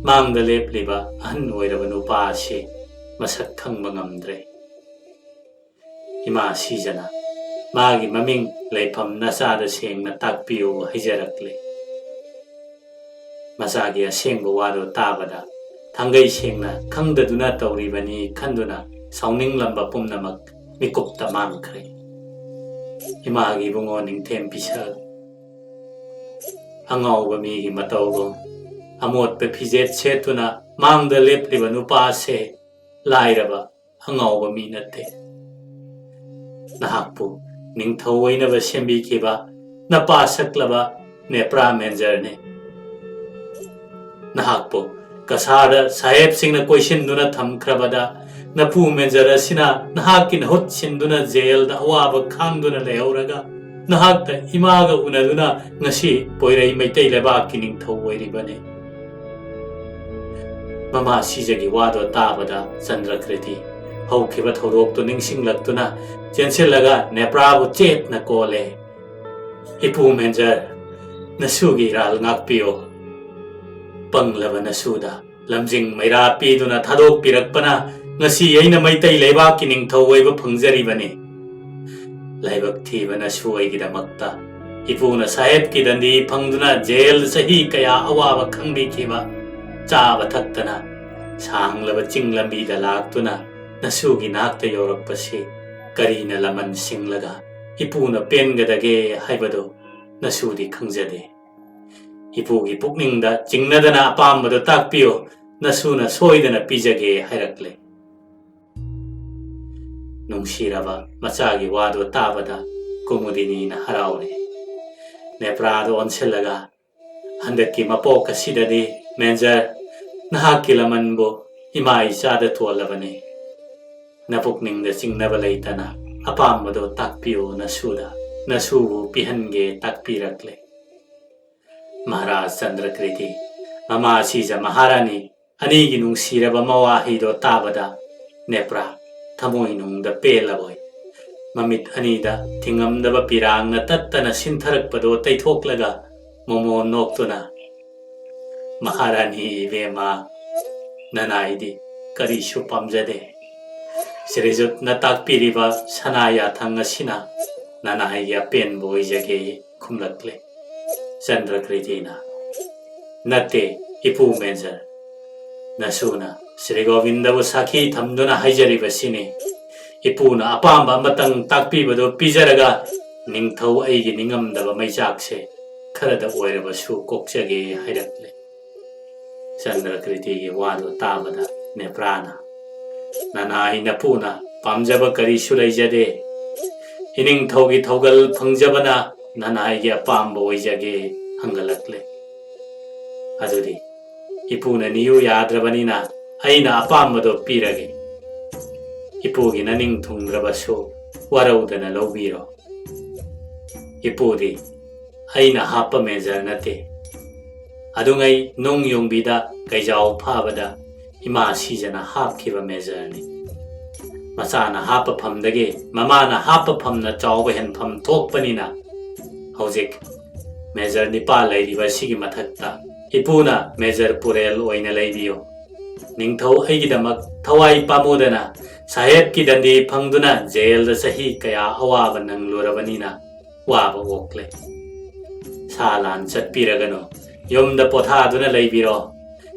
ꯃꯥꯡꯗ ꯂꯦꯞꯂꯤꯕ ꯑꯍꯟ ꯑꯣꯏꯔꯕ ꯅꯨꯄꯥ ꯑꯁꯤ ꯃꯁꯛ ꯈꯪꯕ ꯉꯝꯗ꯭ꯔꯦ꯫ ꯏꯃꯥ ꯁꯤꯖꯅ ꯃꯥꯒꯤ ꯃꯃꯤꯡ ꯂꯩꯐꯝ ꯅꯆꯥꯗ ꯁꯦꯡꯅ ꯇꯥꯛꯄꯤꯌꯨ ꯍꯥꯏꯖꯔꯛꯂꯦ꯫" ꯃꯆꯥꯒꯤ ꯑꯁꯦꯡꯕ ꯋꯥꯗꯨ ꯇꯥꯕꯗ ꯊꯥꯡꯒꯩ ꯁꯦꯡꯅ ꯈꯪꯗꯗꯨꯅ ꯇꯧꯔꯤꯕꯅꯤ ꯈꯟꯗꯨꯅ ꯁꯥꯎꯅꯤꯡꯂꯝꯕ ꯄꯨꯝꯅꯃꯛ ꯃꯤꯀꯨꯞꯇ ꯃꯥꯡꯈ꯭ꯔꯦ꯫ ꯏꯃꯥꯒꯤ ꯏꯕꯨꯡꯉꯣ ꯅꯤꯡꯊꯦꯝ ꯄꯤꯁꯛ, ꯑꯉꯥꯎꯕ ꯃꯤꯒꯤ ꯃꯇꯧꯒꯨꯝ ꯑꯃꯣꯠꯄ ꯐꯤꯖꯦꯠ ꯁꯦꯠꯇꯨꯅ ꯃꯥꯡꯗ ꯂꯦꯞꯂꯤꯕ ꯅꯨꯄꯥꯁꯦ ꯂꯥꯏꯔꯕ ꯑꯉꯥꯎꯕ ꯃꯤ ꯅꯠꯇꯦ꯫ ꯅꯍꯥꯛꯄꯨ ꯅꯤꯡꯊꯧ ꯑꯣꯏꯅꯕ ꯁꯦꯝꯕꯤꯈꯤꯕ ꯅꯄꯥ ꯁꯛꯂꯕ ꯅꯦꯄ꯭ꯔꯥ ꯃꯦꯟꯖꯔꯅꯤ꯫ ꯅꯍꯥꯛꯄꯨ ꯀꯁꯥꯔꯗ ꯁꯥꯍꯦꯕꯁꯤꯡꯅ ꯀꯣꯏꯁꯤꯟꯗꯨꯅ ꯊꯝꯈ꯭ꯔꯕꯗ ꯅꯄꯨ ꯃꯦꯟꯖꯔ ꯑꯁꯤꯅ ꯅꯍꯥꯛꯀꯤ ꯅꯍꯨꯠ ꯁꯤꯟꯗꯨꯅ ꯖꯦꯜꯗ ꯑꯋꯥꯕ ꯈꯥꯡꯗꯨꯅ ꯂꯩꯍꯧꯔꯒ ꯅꯍꯥꯛꯇ ꯏꯃꯥꯒ ꯎꯅꯗꯨꯅ ꯉꯁꯤ ꯄꯣꯏꯔꯩ ꯃꯩꯇꯩ ꯂꯩꯕꯥꯛꯀꯤ ꯅꯤꯡꯊꯧ ꯑꯣꯏꯔꯤꯕꯅꯤ꯫ ꯃꯃꯥ ꯁꯤꯖꯒꯤ ꯋꯥꯗꯣ ꯇꯥꯕꯗ ꯆꯟꯗ꯭ꯔꯀ꯭ꯔꯤꯇꯤ ꯍꯧꯈꯤꯕ ꯊꯧꯗꯣꯛꯇꯨ ꯅꯤꯡꯁꯤꯡꯂꯛꯇꯨꯅ ꯆꯦꯟꯁꯤꯜꯂꯒ ꯅꯦꯄ꯭ꯔꯥꯕꯨ ꯆꯦꯠꯅ ꯀꯣꯜꯂꯦ꯫ "ꯏꯄꯨ ꯃꯦꯟꯖꯔ, ꯅꯁꯨꯒꯤ ꯏꯔꯥꯜ ꯉꯥꯛꯄꯤꯌꯨ꯫ ꯄꯪꯂꯕ ꯅꯁꯨꯗ ꯂꯝꯖꯤꯡ ꯃꯩꯔꯥ ꯄꯤꯗꯨꯅ ꯊꯥꯗꯣꯛꯄꯤꯔꯛꯄꯅ ꯉꯁꯤ ꯑꯩꯅ ꯃꯩꯇꯩ ꯂꯩꯕꯥꯛꯀꯤ ꯅꯤꯡꯊꯧ ꯑꯣꯏꯕ ꯐꯪꯖꯔꯤꯕꯅꯤ꯫ ꯂꯥꯏꯕꯛ ꯊꯤꯕ ꯅꯁꯨ ꯑꯩꯒꯤꯗꯃꯛꯇ ꯏꯄꯨꯅ ꯁꯥꯍꯦꯕꯀꯤ ꯗꯟꯗꯤ ꯐꯪꯗꯨꯅ ꯖꯦꯜ ꯆꯍꯤ ꯀꯌꯥ ꯑꯋꯥꯕ ꯈꯪꯕꯤꯈꯤꯕ, ꯆꯥꯕ ꯊꯛꯇꯅ ꯁꯥꯡꯂꯕ ꯆꯤꯡ ꯂꯝꯕꯤꯗ ꯂꯥꯛꯇꯨꯅ ꯅꯁꯨꯒꯤ ꯅꯥꯛꯇ ꯌꯧꯔꯛꯄꯁꯤ ꯀꯔꯤꯅ ꯂꯃꯟ ꯁꯤꯡꯂꯒ ꯏꯄꯨꯅ ꯄꯦꯟꯒꯗꯒꯦ ꯍꯥꯏꯕꯗꯨ ꯅꯁꯨꯗꯤ ꯈꯪꯖꯗꯦ꯫ ꯏꯄꯨꯒꯤ ꯄꯨꯛꯅꯤꯡꯗ ꯆꯤꯡꯅꯗꯅ ꯑꯄꯥꯝꯕꯗꯨ ꯇꯥꯛꯄꯤꯌꯨ, ꯅꯁꯨꯅ ꯁꯣꯏꯗꯅ ꯄꯤꯖꯒꯦ ꯍꯥꯏꯔꯛꯂꯦ꯫ ꯅꯨꯡꯁꯤꯔꯕ ꯃꯆꯥꯒꯤ ꯋꯥꯗꯨ ꯇꯥꯕꯗ ꯀꯨꯃꯨꯗꯤꯅꯤꯅ ꯍꯔꯥꯎꯔꯦ꯫ ꯅꯦꯄ꯭ꯔꯥꯗ ꯑꯣꯟꯁꯤꯜꯂꯒ, "ꯍꯟꯗꯛꯀꯤ ꯃꯄꯣꯛ ꯑꯁꯤꯗꯗꯤ, ꯃꯦꯟꯖꯔ, ꯅꯍꯥꯛꯀꯤ ꯂꯃꯟꯕꯨ ꯏꯃꯥ ꯏꯆꯥꯗ ꯇꯣꯜꯂꯕꯅꯤ꯫ ꯅꯄꯨꯛꯅꯤꯡꯗ ꯆꯤꯡꯅꯕ ꯂꯩꯇꯅ ꯑꯄꯥꯝꯕꯗꯨ ꯇꯥꯛꯄꯤꯌꯨ ꯅꯁꯨꯗ, ꯅꯁꯨꯕꯨ ꯄꯤꯍꯟꯒꯦ" ꯇꯥꯛꯄꯤꯔꯛꯂꯦ꯫ ꯃꯍꯥꯔꯥꯖ ꯆꯟꯗ꯭ꯔꯀ꯭ꯔꯤꯇꯤ, ꯃꯃꯥ ꯁꯤꯖ ꯃꯍꯥꯔꯥꯅꯤ ꯑꯅꯤꯒꯤ ꯅꯨꯡꯁꯤꯔꯕ ꯃꯋꯥꯍꯩꯗꯣ ꯇꯥꯕꯗ ꯅꯦꯄ꯭ꯔꯥ ꯊꯃꯣꯏꯅꯨꯡꯗ ꯄꯦꯜꯂꯕꯣꯏ, ꯃꯃꯤꯠ ꯑꯅꯤꯗ ꯊꯤꯡꯉꯝꯗꯕ ꯄꯤꯔꯥꯡꯅ ꯇꯠꯇꯅ ꯁꯤꯟꯊꯔꯛꯄꯗꯣ ꯇꯩꯊꯣꯛꯂꯒ ꯃꯣꯃꯣꯟ ꯅꯣꯛꯇꯨꯅ, "ꯃꯍꯥꯔꯥꯅꯤ ꯏꯕꯦꯝꯃ, ꯅꯅꯥꯏꯗꯤ ꯀꯔꯤꯁꯨ ꯄꯥꯝꯖꯗꯦ꯫ ꯁ꯭ꯔꯤꯖꯨꯠꯅ ꯇꯥꯛꯄꯤꯔꯤꯕ ꯁꯅꯥ ꯌꯥꯊꯪ ꯑꯁꯤꯅ ꯅꯅꯥꯏꯒꯤ ꯑꯄꯦꯟꯕ ꯑꯣꯏꯖꯒꯦ" ꯈꯨꯝꯂꯛꯂꯦ꯫ ꯆꯟꯗ꯭ꯔꯀ꯭ꯔꯤꯇꯤꯅ, "ꯅꯠꯇꯦ, ꯏꯄꯨ ꯃꯦꯟꯖꯔ꯫ ꯅꯁꯨꯅ ꯁ꯭ꯔꯤ ꯒꯣꯕꯤꯟꯗꯕꯨ ꯁꯥꯈꯤ ꯊꯝꯗꯨꯅ ꯍꯥꯏꯖꯔꯤꯕꯁꯤꯅꯤ꯫ ꯏꯄꯨꯅ ꯑꯄꯥꯝꯕ ꯑꯃꯇꯪ ꯇꯥꯛꯄꯤꯕꯗꯨ ꯄꯤꯖꯔꯒ ꯅꯤꯡꯊꯧ ꯑꯩꯒꯤ ꯅꯤꯡꯉꯝꯗꯕ ꯃꯩꯆꯥꯛꯁꯦ ꯈꯔꯗ ꯑꯣꯏꯔꯕꯁꯨ ꯀꯣꯛꯆꯒꯦ" ꯍꯥꯏꯔꯛꯂꯦ꯫ ꯆꯟꯗ꯭ꯔꯀ꯭ꯔꯤꯇꯤꯒꯤ ꯋꯥꯗꯨ ꯇꯥꯕꯗ ꯅꯦꯄ꯭ꯔꯥꯅ, "ꯅꯅꯥꯏ ꯅꯄꯨꯅ ꯄꯥꯝꯖꯕ ꯀꯔꯤꯁꯨ ꯂꯩꯖꯗꯦ꯫ ꯏꯅꯤꯡꯊꯧꯒꯤ ꯊꯧꯒꯜ ꯐꯪꯖꯕꯅ ꯅꯅꯥꯏꯒꯤ ꯑꯄꯥꯝꯕ ꯑꯣꯏꯖꯒꯦ" ꯍꯪꯒꯠꯂꯛꯂꯦ꯫ "ꯑꯗꯨꯗꯤ ꯏꯄꯨꯅ ꯅꯤꯌꯨ ꯌꯥꯗ꯭ꯔꯕꯅꯤꯅ ꯑꯩꯅ ꯑꯄꯥꯝꯕꯗꯣ ꯄꯤꯔꯒꯦ꯫ ꯏꯄꯨꯒꯤ ꯅꯅꯤꯡ ꯊꯨꯡꯗ꯭ꯔꯕꯁꯨ ꯋꯥꯔꯧꯗꯅ ꯂꯧꯕꯤꯔꯣ꯫ ꯏꯄꯨꯗꯤ ꯑꯩꯅ ꯍꯥꯞꯄ ꯃꯦꯖꯔ ꯅꯠꯇꯦ꯫ ꯑꯗꯨꯉꯩ ꯅꯨꯡ ꯌꯣꯡꯕꯤꯗ ꯀꯩꯖꯥꯎ ꯐꯥꯕꯗ ꯏꯃꯥ ꯁꯤꯖꯅ ꯍꯥꯞꯈꯤꯕ ꯃꯦꯖꯔꯅꯤ꯫ ꯃꯆꯥꯅ ꯍꯥꯞꯄ ꯐꯝꯗꯒꯤ ꯃꯃꯥꯅ ꯍꯥꯞꯄ ꯐꯝꯅ ꯆꯥꯎꯕ ꯍꯦꯟꯐꯝ ꯊꯣꯛꯄꯅꯤꯅ ꯍꯧꯖꯤꯛ ꯃꯦꯖꯔ ꯅꯤꯄꯥ ꯂꯩꯔꯤꯕ ꯑꯁꯤꯒꯤ ꯃꯊꯛꯇ ꯏꯄꯨꯅ ꯃꯦꯖꯔ ꯄꯨꯔꯦꯜ ꯑꯣꯏꯅ ꯂꯩꯕꯤꯌꯨ꯫ ꯅꯤꯡꯊꯧ ꯑꯩꯒꯤꯗꯃꯛ ꯊꯋꯥꯏ ꯄꯥꯝꯃꯨꯗꯅ ꯁꯥꯍꯦꯕꯀꯤ ꯗꯟꯗꯤ ꯐꯪꯗꯨꯅ ꯖꯦꯜꯗ ꯆꯍꯤ ꯀꯌꯥ ꯑꯋꯥꯕ ꯅꯪꯂꯨꯔꯕꯅꯤꯅ ꯋꯥꯕ ꯑꯣꯛꯂꯦ꯫ ꯁꯥ ꯂꯥꯟ ꯆꯠꯄꯤꯔꯒꯅꯨ, ꯌꯨꯝꯗ ꯄꯣꯊꯥꯗꯨꯅ ꯂꯩꯕꯤꯔꯣ꯫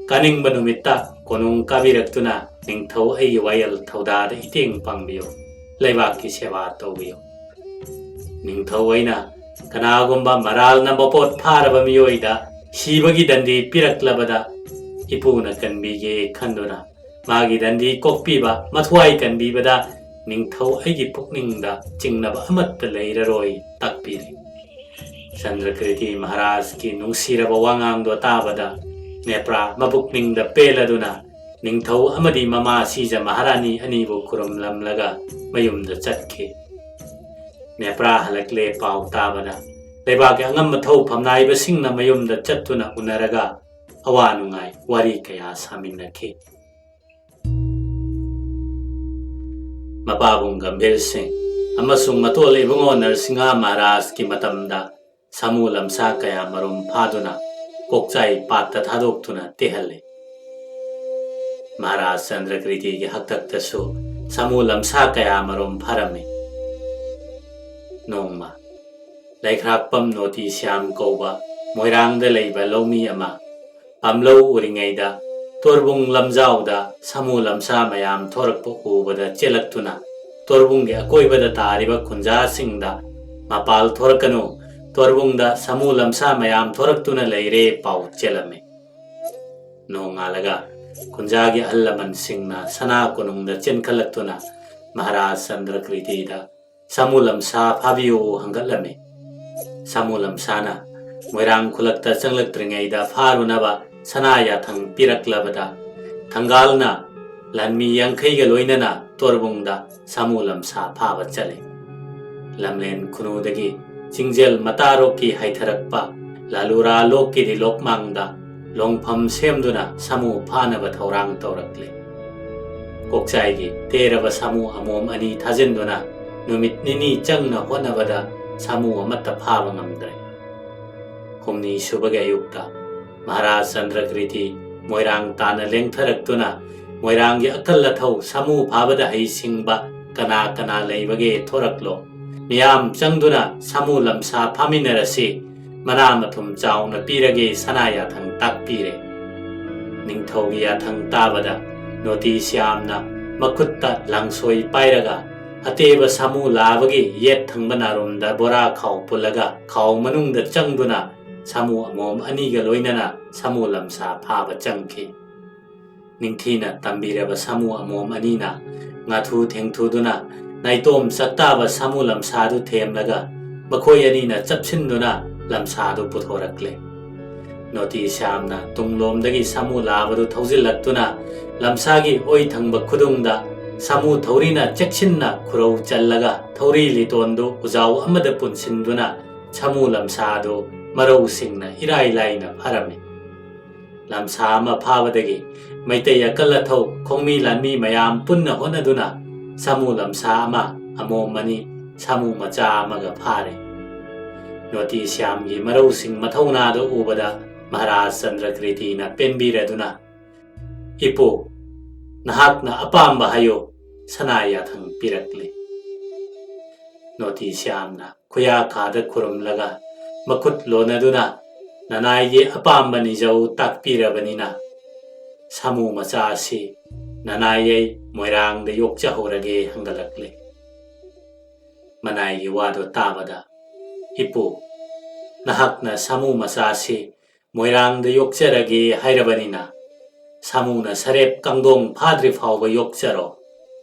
ꯀꯥꯅꯤꯡꯕ ꯅꯨꯃꯤꯠꯇ ꯀꯣꯅꯨꯡ ꯀꯥꯕꯤꯔꯛꯇꯨꯅ ꯅꯤꯡꯊꯧ ꯑꯩꯒꯤ ꯋꯥꯌꯦꯜ ꯊꯧꯗꯥꯗ ꯏꯇꯦꯡ ꯄꯥꯡꯕꯤꯌꯨ, ꯂꯩꯕꯥꯛꯀꯤ ꯁꯦꯕꯥ ꯇꯧꯕꯤꯌꯨ꯫ ꯅꯤꯡꯊꯧ ꯑꯩꯅ ꯀꯅꯥꯒꯨꯝꯕ ꯃꯔꯥꯜꯅ ꯃꯄꯣꯠ ꯐꯥꯔꯕ ꯃꯤꯑꯣꯏꯗ ꯁꯤꯕꯒꯤ ꯗꯟꯗꯤ ꯄꯤꯔꯛꯂꯕꯗ ꯏꯄꯨꯅ ꯀꯟꯕꯤꯒꯦ ꯈꯟꯗꯨꯅ ꯃꯥꯒꯤ ꯗꯟꯗꯤ ꯀꯣꯛꯄꯤꯕ ꯃꯊ꯭ꯋꯥꯏ ꯀꯟꯕꯤꯕꯗ ꯅꯤꯡꯊꯧ ꯑꯩꯒꯤ ꯄꯨꯛꯅꯤꯡꯗ ꯆꯤꯡꯅꯕ ꯑꯃꯠꯇ ꯂꯩꯔꯔꯣꯏ ꯇꯥꯛꯄꯤꯔꯤ꯫ ꯆꯟꯗ꯭ꯔꯀ꯭ꯔꯤꯇꯤ ꯃꯍꯥꯔꯥꯖꯀꯤ ꯅꯨꯡꯁꯤꯔꯕ ꯋꯥꯉꯥꯡꯗꯣ ꯇꯥꯕꯗ ꯅꯦꯄ꯭ꯔꯥ ꯃꯄꯨꯛꯅꯤꯡꯗ ꯄꯦꯜꯂꯗꯨꯅ ꯅꯤꯡꯊꯧ ꯑꯃꯗꯤ ꯃꯃꯥ ꯁꯤꯖ ꯃꯍꯥꯔꯥꯅꯤ ꯑꯅꯤꯕꯨ ꯈꯨꯔꯨꯝꯂꯝꯂꯒ ꯃꯌꯨꯝꯗ ꯆꯠꯈꯤ꯫ ꯅꯦꯄ꯭ꯔꯥ ꯍꯜꯂꯛꯂꯦ ꯄꯥꯎ ꯇꯥꯕꯗ ꯂꯩꯕꯥꯛꯀꯤ ꯑꯉꯝ ꯑꯊꯧ ꯐꯝꯅꯥꯏꯕꯁꯤꯡꯅ ꯃꯌꯨꯝꯗ ꯆꯠꯇꯨꯅ ꯎꯅꯔꯒ ꯑꯋꯥ ꯅꯨꯡꯉꯥꯏ ꯋꯥꯔꯤ ꯀꯌꯥ ꯁꯥꯃꯤꯟꯅꯈꯤ꯫ ꯃꯄꯥꯕꯨꯡ ꯒꯝꯚꯤꯔ ꯁꯤꯡ ꯑꯃꯁꯨꯡ ꯃꯇꯣꯜ ꯏꯕꯨꯡꯉꯣ ꯅꯔꯁꯤꯡꯍ ꯃꯍꯥꯔꯥꯖꯀꯤ ꯃꯇꯝꯗ ꯁꯥꯃꯨ ꯂꯝꯁꯥ ꯀꯌꯥ ꯃꯔꯨꯝ ꯐꯥꯗꯨꯅ ꯀꯣꯛꯆꯥꯏ ꯄꯥꯠꯇ ꯊꯥꯗꯣꯛꯇꯨꯅ ꯇꯦꯍꯜꯂꯤ꯫ ꯃꯍꯥꯔꯥꯖ ꯆꯟꯗ꯭ꯔꯀ꯭ꯔꯤꯇꯤꯒꯤ ꯍꯥꯛꯇꯛꯇꯁꯨ ꯁꯥꯃꯨ ꯂꯝꯁꯥ ꯀꯌꯥ ꯃꯔꯨꯝ ꯐꯥꯔꯝꯃꯤ꯫ ꯅꯣꯡꯃ ꯂꯩꯈ꯭ꯔꯥꯛꯄꯝ ꯅꯣꯇꯤ ꯁ꯭ꯌꯥꯝ ꯀꯧꯕ ꯃꯣꯏꯔꯥꯡꯗ ꯂꯩꯕ ꯂꯧꯃꯤ ꯑꯃ ꯄꯥꯝꯂꯧ ꯎꯔꯤꯉꯩꯗ ꯇꯣꯔꯕꯨꯡ ꯂꯝꯖꯥꯎꯗ ꯁꯥꯃꯨ ꯂꯝꯁꯥ ꯃꯌꯥꯝ ꯊꯣꯔꯛꯄ ꯎꯕꯗ ꯆꯦꯜꯂꯛꯇꯨꯅ ꯇꯣꯔꯕꯨꯡꯒꯤ ꯑꯀꯣꯏꯕꯗ ꯇꯥꯔꯤꯕ ꯈꯨꯟꯖꯥꯁꯤꯡꯗ "ꯃꯄꯥꯜ ꯊꯣꯔꯛꯀꯅꯨ, ꯇꯣꯔꯕꯨꯡꯗ ꯁꯥꯃꯨ ꯂꯝꯁꯥ ꯃꯌꯥꯝ ꯊꯣꯔꯛꯇꯨꯅ ꯂꯩꯔꯦ" ꯄꯥꯎ ꯆꯦꯜꯂꯝꯃꯤ꯫ ꯅꯣꯡꯉꯥꯜꯂꯒ ꯈꯨꯟꯖꯥꯒꯤ ꯑꯍꯜ ꯂꯃꯟꯁꯤꯡꯅ ꯁꯅꯥ ꯀꯣꯅꯨꯡꯗ ꯆꯦꯟꯈꯠꯂꯛꯇꯨꯅ ꯃꯍꯥꯔꯥꯖ ꯆꯟꯗ꯭ꯔꯀ꯭ꯔꯤꯇꯤꯗ "ꯁꯥꯃꯨ ꯂꯝꯁꯥ ꯐꯥꯕꯤꯌꯨ" ꯍꯪꯒꯠꯂꯝꯃꯤ꯫ ꯁꯥꯃꯨ ꯂꯝꯁꯥꯅ ꯃꯣꯏꯔꯥꯡ ꯈꯨꯂꯛꯇ ꯆꯪꯂꯛꯇ꯭ꯔꯤꯉꯩꯗ ꯐꯥꯔꯨꯅꯕ ꯁꯅꯥ ꯌꯥꯊꯪ ꯄꯤꯔꯛꯂꯕꯗ ꯊꯪꯒꯥꯜꯅ ꯂꯥꯟꯃꯤ ꯌꯥꯡꯈꯩꯒ ꯂꯣꯏꯅꯅ ꯇꯣꯔꯕꯨꯡꯗ ꯁꯥꯃꯨ ꯂꯝꯁꯥ ꯐꯥꯕ ꯆꯠꯂꯤ꯫ ꯂꯝꯂꯦꯟ ꯈꯨꯅꯨꯗꯒꯤ ꯆꯤꯡꯖꯦꯜ ꯃꯇꯥꯔꯣꯛꯀꯤ ꯍꯥꯏꯊꯔꯛꯄ ꯂꯥꯂꯨꯔꯥ ꯂꯣꯛꯀꯤꯗꯤ ꯂꯣꯛꯃꯥꯡꯗ ꯂꯣꯡꯐꯝ ꯁꯦꯝꯗꯨꯅ ꯁꯥꯃꯨ ꯐꯥꯅꯕ ꯊꯧꯔꯥꯡ ꯇꯧꯔꯛꯂꯤ꯫ ꯀꯣꯛꯆꯥꯏꯒꯤ ꯇꯦꯔꯕ ꯁꯥꯃꯨ ꯑꯃꯣꯝ ꯑꯅꯤ ꯊꯥꯖꯤꯟꯗꯨꯅ ꯅꯨꯃꯤꯠ ꯅꯤꯅꯤ ꯆꯪꯅ ꯍꯣꯠꯅꯕꯗ ꯁꯥꯃꯨ ꯑꯃꯠꯇ ꯐꯥꯕ ꯉꯝꯗ꯭ꯔꯦ꯫ ꯍꯨꯝꯅꯤ ꯁꯨꯕꯒꯤ ꯑꯌꯨꯛꯇ ꯃꯍꯥꯔꯥꯖ ꯆꯟꯗ꯭ꯔꯀ꯭ꯔꯤꯇꯤ ꯃꯣꯏꯔꯥꯡ ꯇꯥꯟꯅ ꯂꯦꯡꯊꯔꯛꯇꯨꯅ ꯃꯣꯏꯔꯥꯡꯒꯤ ꯑꯀꯜ ꯑꯊꯧ ꯁꯥꯃꯨ ꯐꯥꯕꯗ ꯍꯩꯁꯤꯡꯕ ꯀꯅꯥ ꯀꯅꯥ ꯂꯩꯕꯒꯦ ꯊꯣꯔꯛꯂꯣ꯫ ꯃꯤꯌꯥꯝ ꯆꯪꯗꯨꯅ ꯁꯥꯃꯨ ꯂꯝꯁꯥ ꯐꯥꯃꯤꯟꯅꯔꯁꯤ, ꯃꯅꯥ ꯃꯊꯨꯝ ꯆꯥꯎꯅ ꯄꯤꯔꯒꯦ ꯁꯅꯥ ꯌꯥꯊꯪ ꯇꯥꯛꯄꯤꯔꯦ꯫ ꯅꯤꯡꯊꯧꯒꯤ ꯌꯥꯊꯪ ꯇꯥꯕꯗ ꯅꯣꯇꯤ ꯁ꯭ꯌꯥꯝꯅ ꯃꯈꯨꯠꯇ ꯂꯥꯡꯁꯣꯏ ꯄꯥꯏꯔꯒ ꯑꯇꯦꯕ ꯁꯥꯃꯨ ꯂꯥꯕꯒꯤ ꯌꯦꯠ ꯊꯪꯕ ꯅꯥꯔꯨꯝꯗ ꯕꯣꯔꯥ ꯈꯥꯎ ꯄꯨꯜꯂꯒ ꯈꯥꯎ ꯃꯅꯨꯡꯗ ꯆꯪꯗꯨꯅ ꯁꯥꯃꯨ ꯑꯃꯣꯝ ꯑꯅꯤꯒ ꯂꯣꯏꯅꯅ ꯁꯥꯃꯨ ꯂꯝꯁꯥ ꯐꯥꯕ ꯆꯪꯈꯤ꯫ ꯅꯤꯡꯊꯤꯅ ꯇꯝꯕꯤꯔꯕ ꯁꯥꯃꯨ ꯑꯃꯣꯝ ꯑꯅꯤꯅ ꯉꯥꯊꯨ ꯊꯦꯡꯊꯨꯗꯨꯅ ꯅꯥꯏꯇꯣꯝ ꯆꯥꯛꯇꯥꯕ ꯁꯥꯃꯨ ꯂꯝꯁꯥꯗꯨ ꯊꯦꯝꯂꯒ ꯃꯈꯣꯏ ꯑꯅꯤꯅ ꯆꯞꯁꯤꯟꯗꯨꯅ ꯂꯝꯁꯥꯗꯨ ꯄꯨꯊꯣꯔꯛꯂꯦ꯫ ꯅꯣꯇꯤ ꯁ꯭ꯌꯥꯝꯅ ꯇꯨꯡꯂꯣꯝꯗꯒꯤ ꯁꯥꯃꯨ ꯂꯥꯕꯗꯨ ꯊꯧꯖꯤꯜꯂꯛꯇꯨꯅ ꯂꯝꯁꯥꯒꯤ ꯑꯣꯏ ꯊꯪꯕ ꯈꯨꯗꯨꯡꯗ ꯁꯥꯃꯨ ꯊꯧꯔꯤꯅ ꯆꯦꯛꯁꯤꯟꯅ ꯈꯨꯔꯧ ꯆꯜꯂꯒ ꯊꯧꯔꯤ ꯂꯤꯇꯣꯟꯗꯨ ꯎꯖꯥꯎ ꯑꯃꯗ ꯄꯨꯟꯁꯤꯟꯗꯨꯅ ꯁꯥꯃꯨ ꯂꯝꯁꯥꯗꯨ ꯃꯔꯧꯁꯤꯡꯅ ꯏꯔꯥꯏ ꯂꯥꯏꯅ ꯐꯥꯔꯝꯃꯤ꯫ ꯂꯝꯁꯥ ꯑꯃ ꯐꯥꯕꯗꯒꯤ ꯃꯩꯇꯩ ꯑꯀꯜ ꯑꯊꯧ ꯈꯣꯡꯃꯤ ꯂꯥꯟꯃꯤ ꯃꯌꯥꯝ ꯄꯨꯟꯅ ꯍꯣꯠꯅꯗꯨꯅ ꯁꯥꯃꯨ ꯂꯝꯁꯥ ꯑꯃ ꯑꯃꯣꯝ ꯑꯅꯤ ꯁꯥꯃꯨ ꯃꯆꯥ ꯑꯃꯒ ꯐꯥꯔꯦ꯫ ꯅꯣꯇꯤ ꯁ꯭ꯌꯥꯝꯒꯤ ꯃꯔꯧꯁꯤꯡ ꯃꯊꯧꯅꯥꯗꯨ ꯎꯕꯗ ꯃꯍꯥꯔꯥꯖ ꯆꯟꯗ꯭ꯔꯀ꯭ꯔꯤꯇꯤꯅ ꯄꯦꯟꯕꯤꯔꯗꯨꯅ, "ꯏꯄꯨ, ꯅꯍꯥꯛꯅ ꯑꯄꯥꯝꯕ ꯍꯥꯏꯌꯨ," ꯁꯅꯥ ꯌꯥꯊꯪ ꯄꯤꯔꯛꯂꯦ꯫ ꯅꯣꯇꯤ ꯁ꯭ꯌꯥꯝꯅ ꯈꯨꯌꯥꯈꯥꯗ ꯈꯨꯔꯨꯝꯂꯒ ꯃꯈꯨꯠ ꯂꯣꯟꯅꯗꯨꯅ ꯅꯅꯥꯏꯒꯤ ꯑꯄꯥꯝꯕ ꯅꯤꯖꯧ ꯇꯥꯛꯄꯤꯔꯕꯅꯤꯅ ꯁꯥꯃꯨ ꯃꯆꯥ ꯑꯁꯤ ꯅꯅꯥꯏ ꯑꯩ ꯃꯣꯏꯔꯥꯡꯗ ꯌꯣꯛꯆꯍꯧꯔꯒꯦ ꯍꯪꯒꯠꯂꯛꯂꯦ꯫ ꯃꯅꯥꯏꯒꯤ ꯋꯥꯗꯨ ꯇꯥꯕꯗ, "ꯏꯄꯨ, ꯅꯍꯥꯛꯅ ꯁꯥꯃꯨ ꯃꯆꯥꯁꯤ ꯃꯣꯏꯔꯥꯡꯗ ꯌꯣꯛꯆꯔꯒꯦ ꯍꯥꯏꯔꯕꯅꯤꯅ ꯁꯥꯃꯨꯅ ꯁꯔꯦꯞ ꯀꯥꯡꯗꯣꯡ ꯐꯥꯗ꯭ꯔꯤ ꯐꯥꯎꯕ ꯌꯣꯛꯆꯔꯣ꯫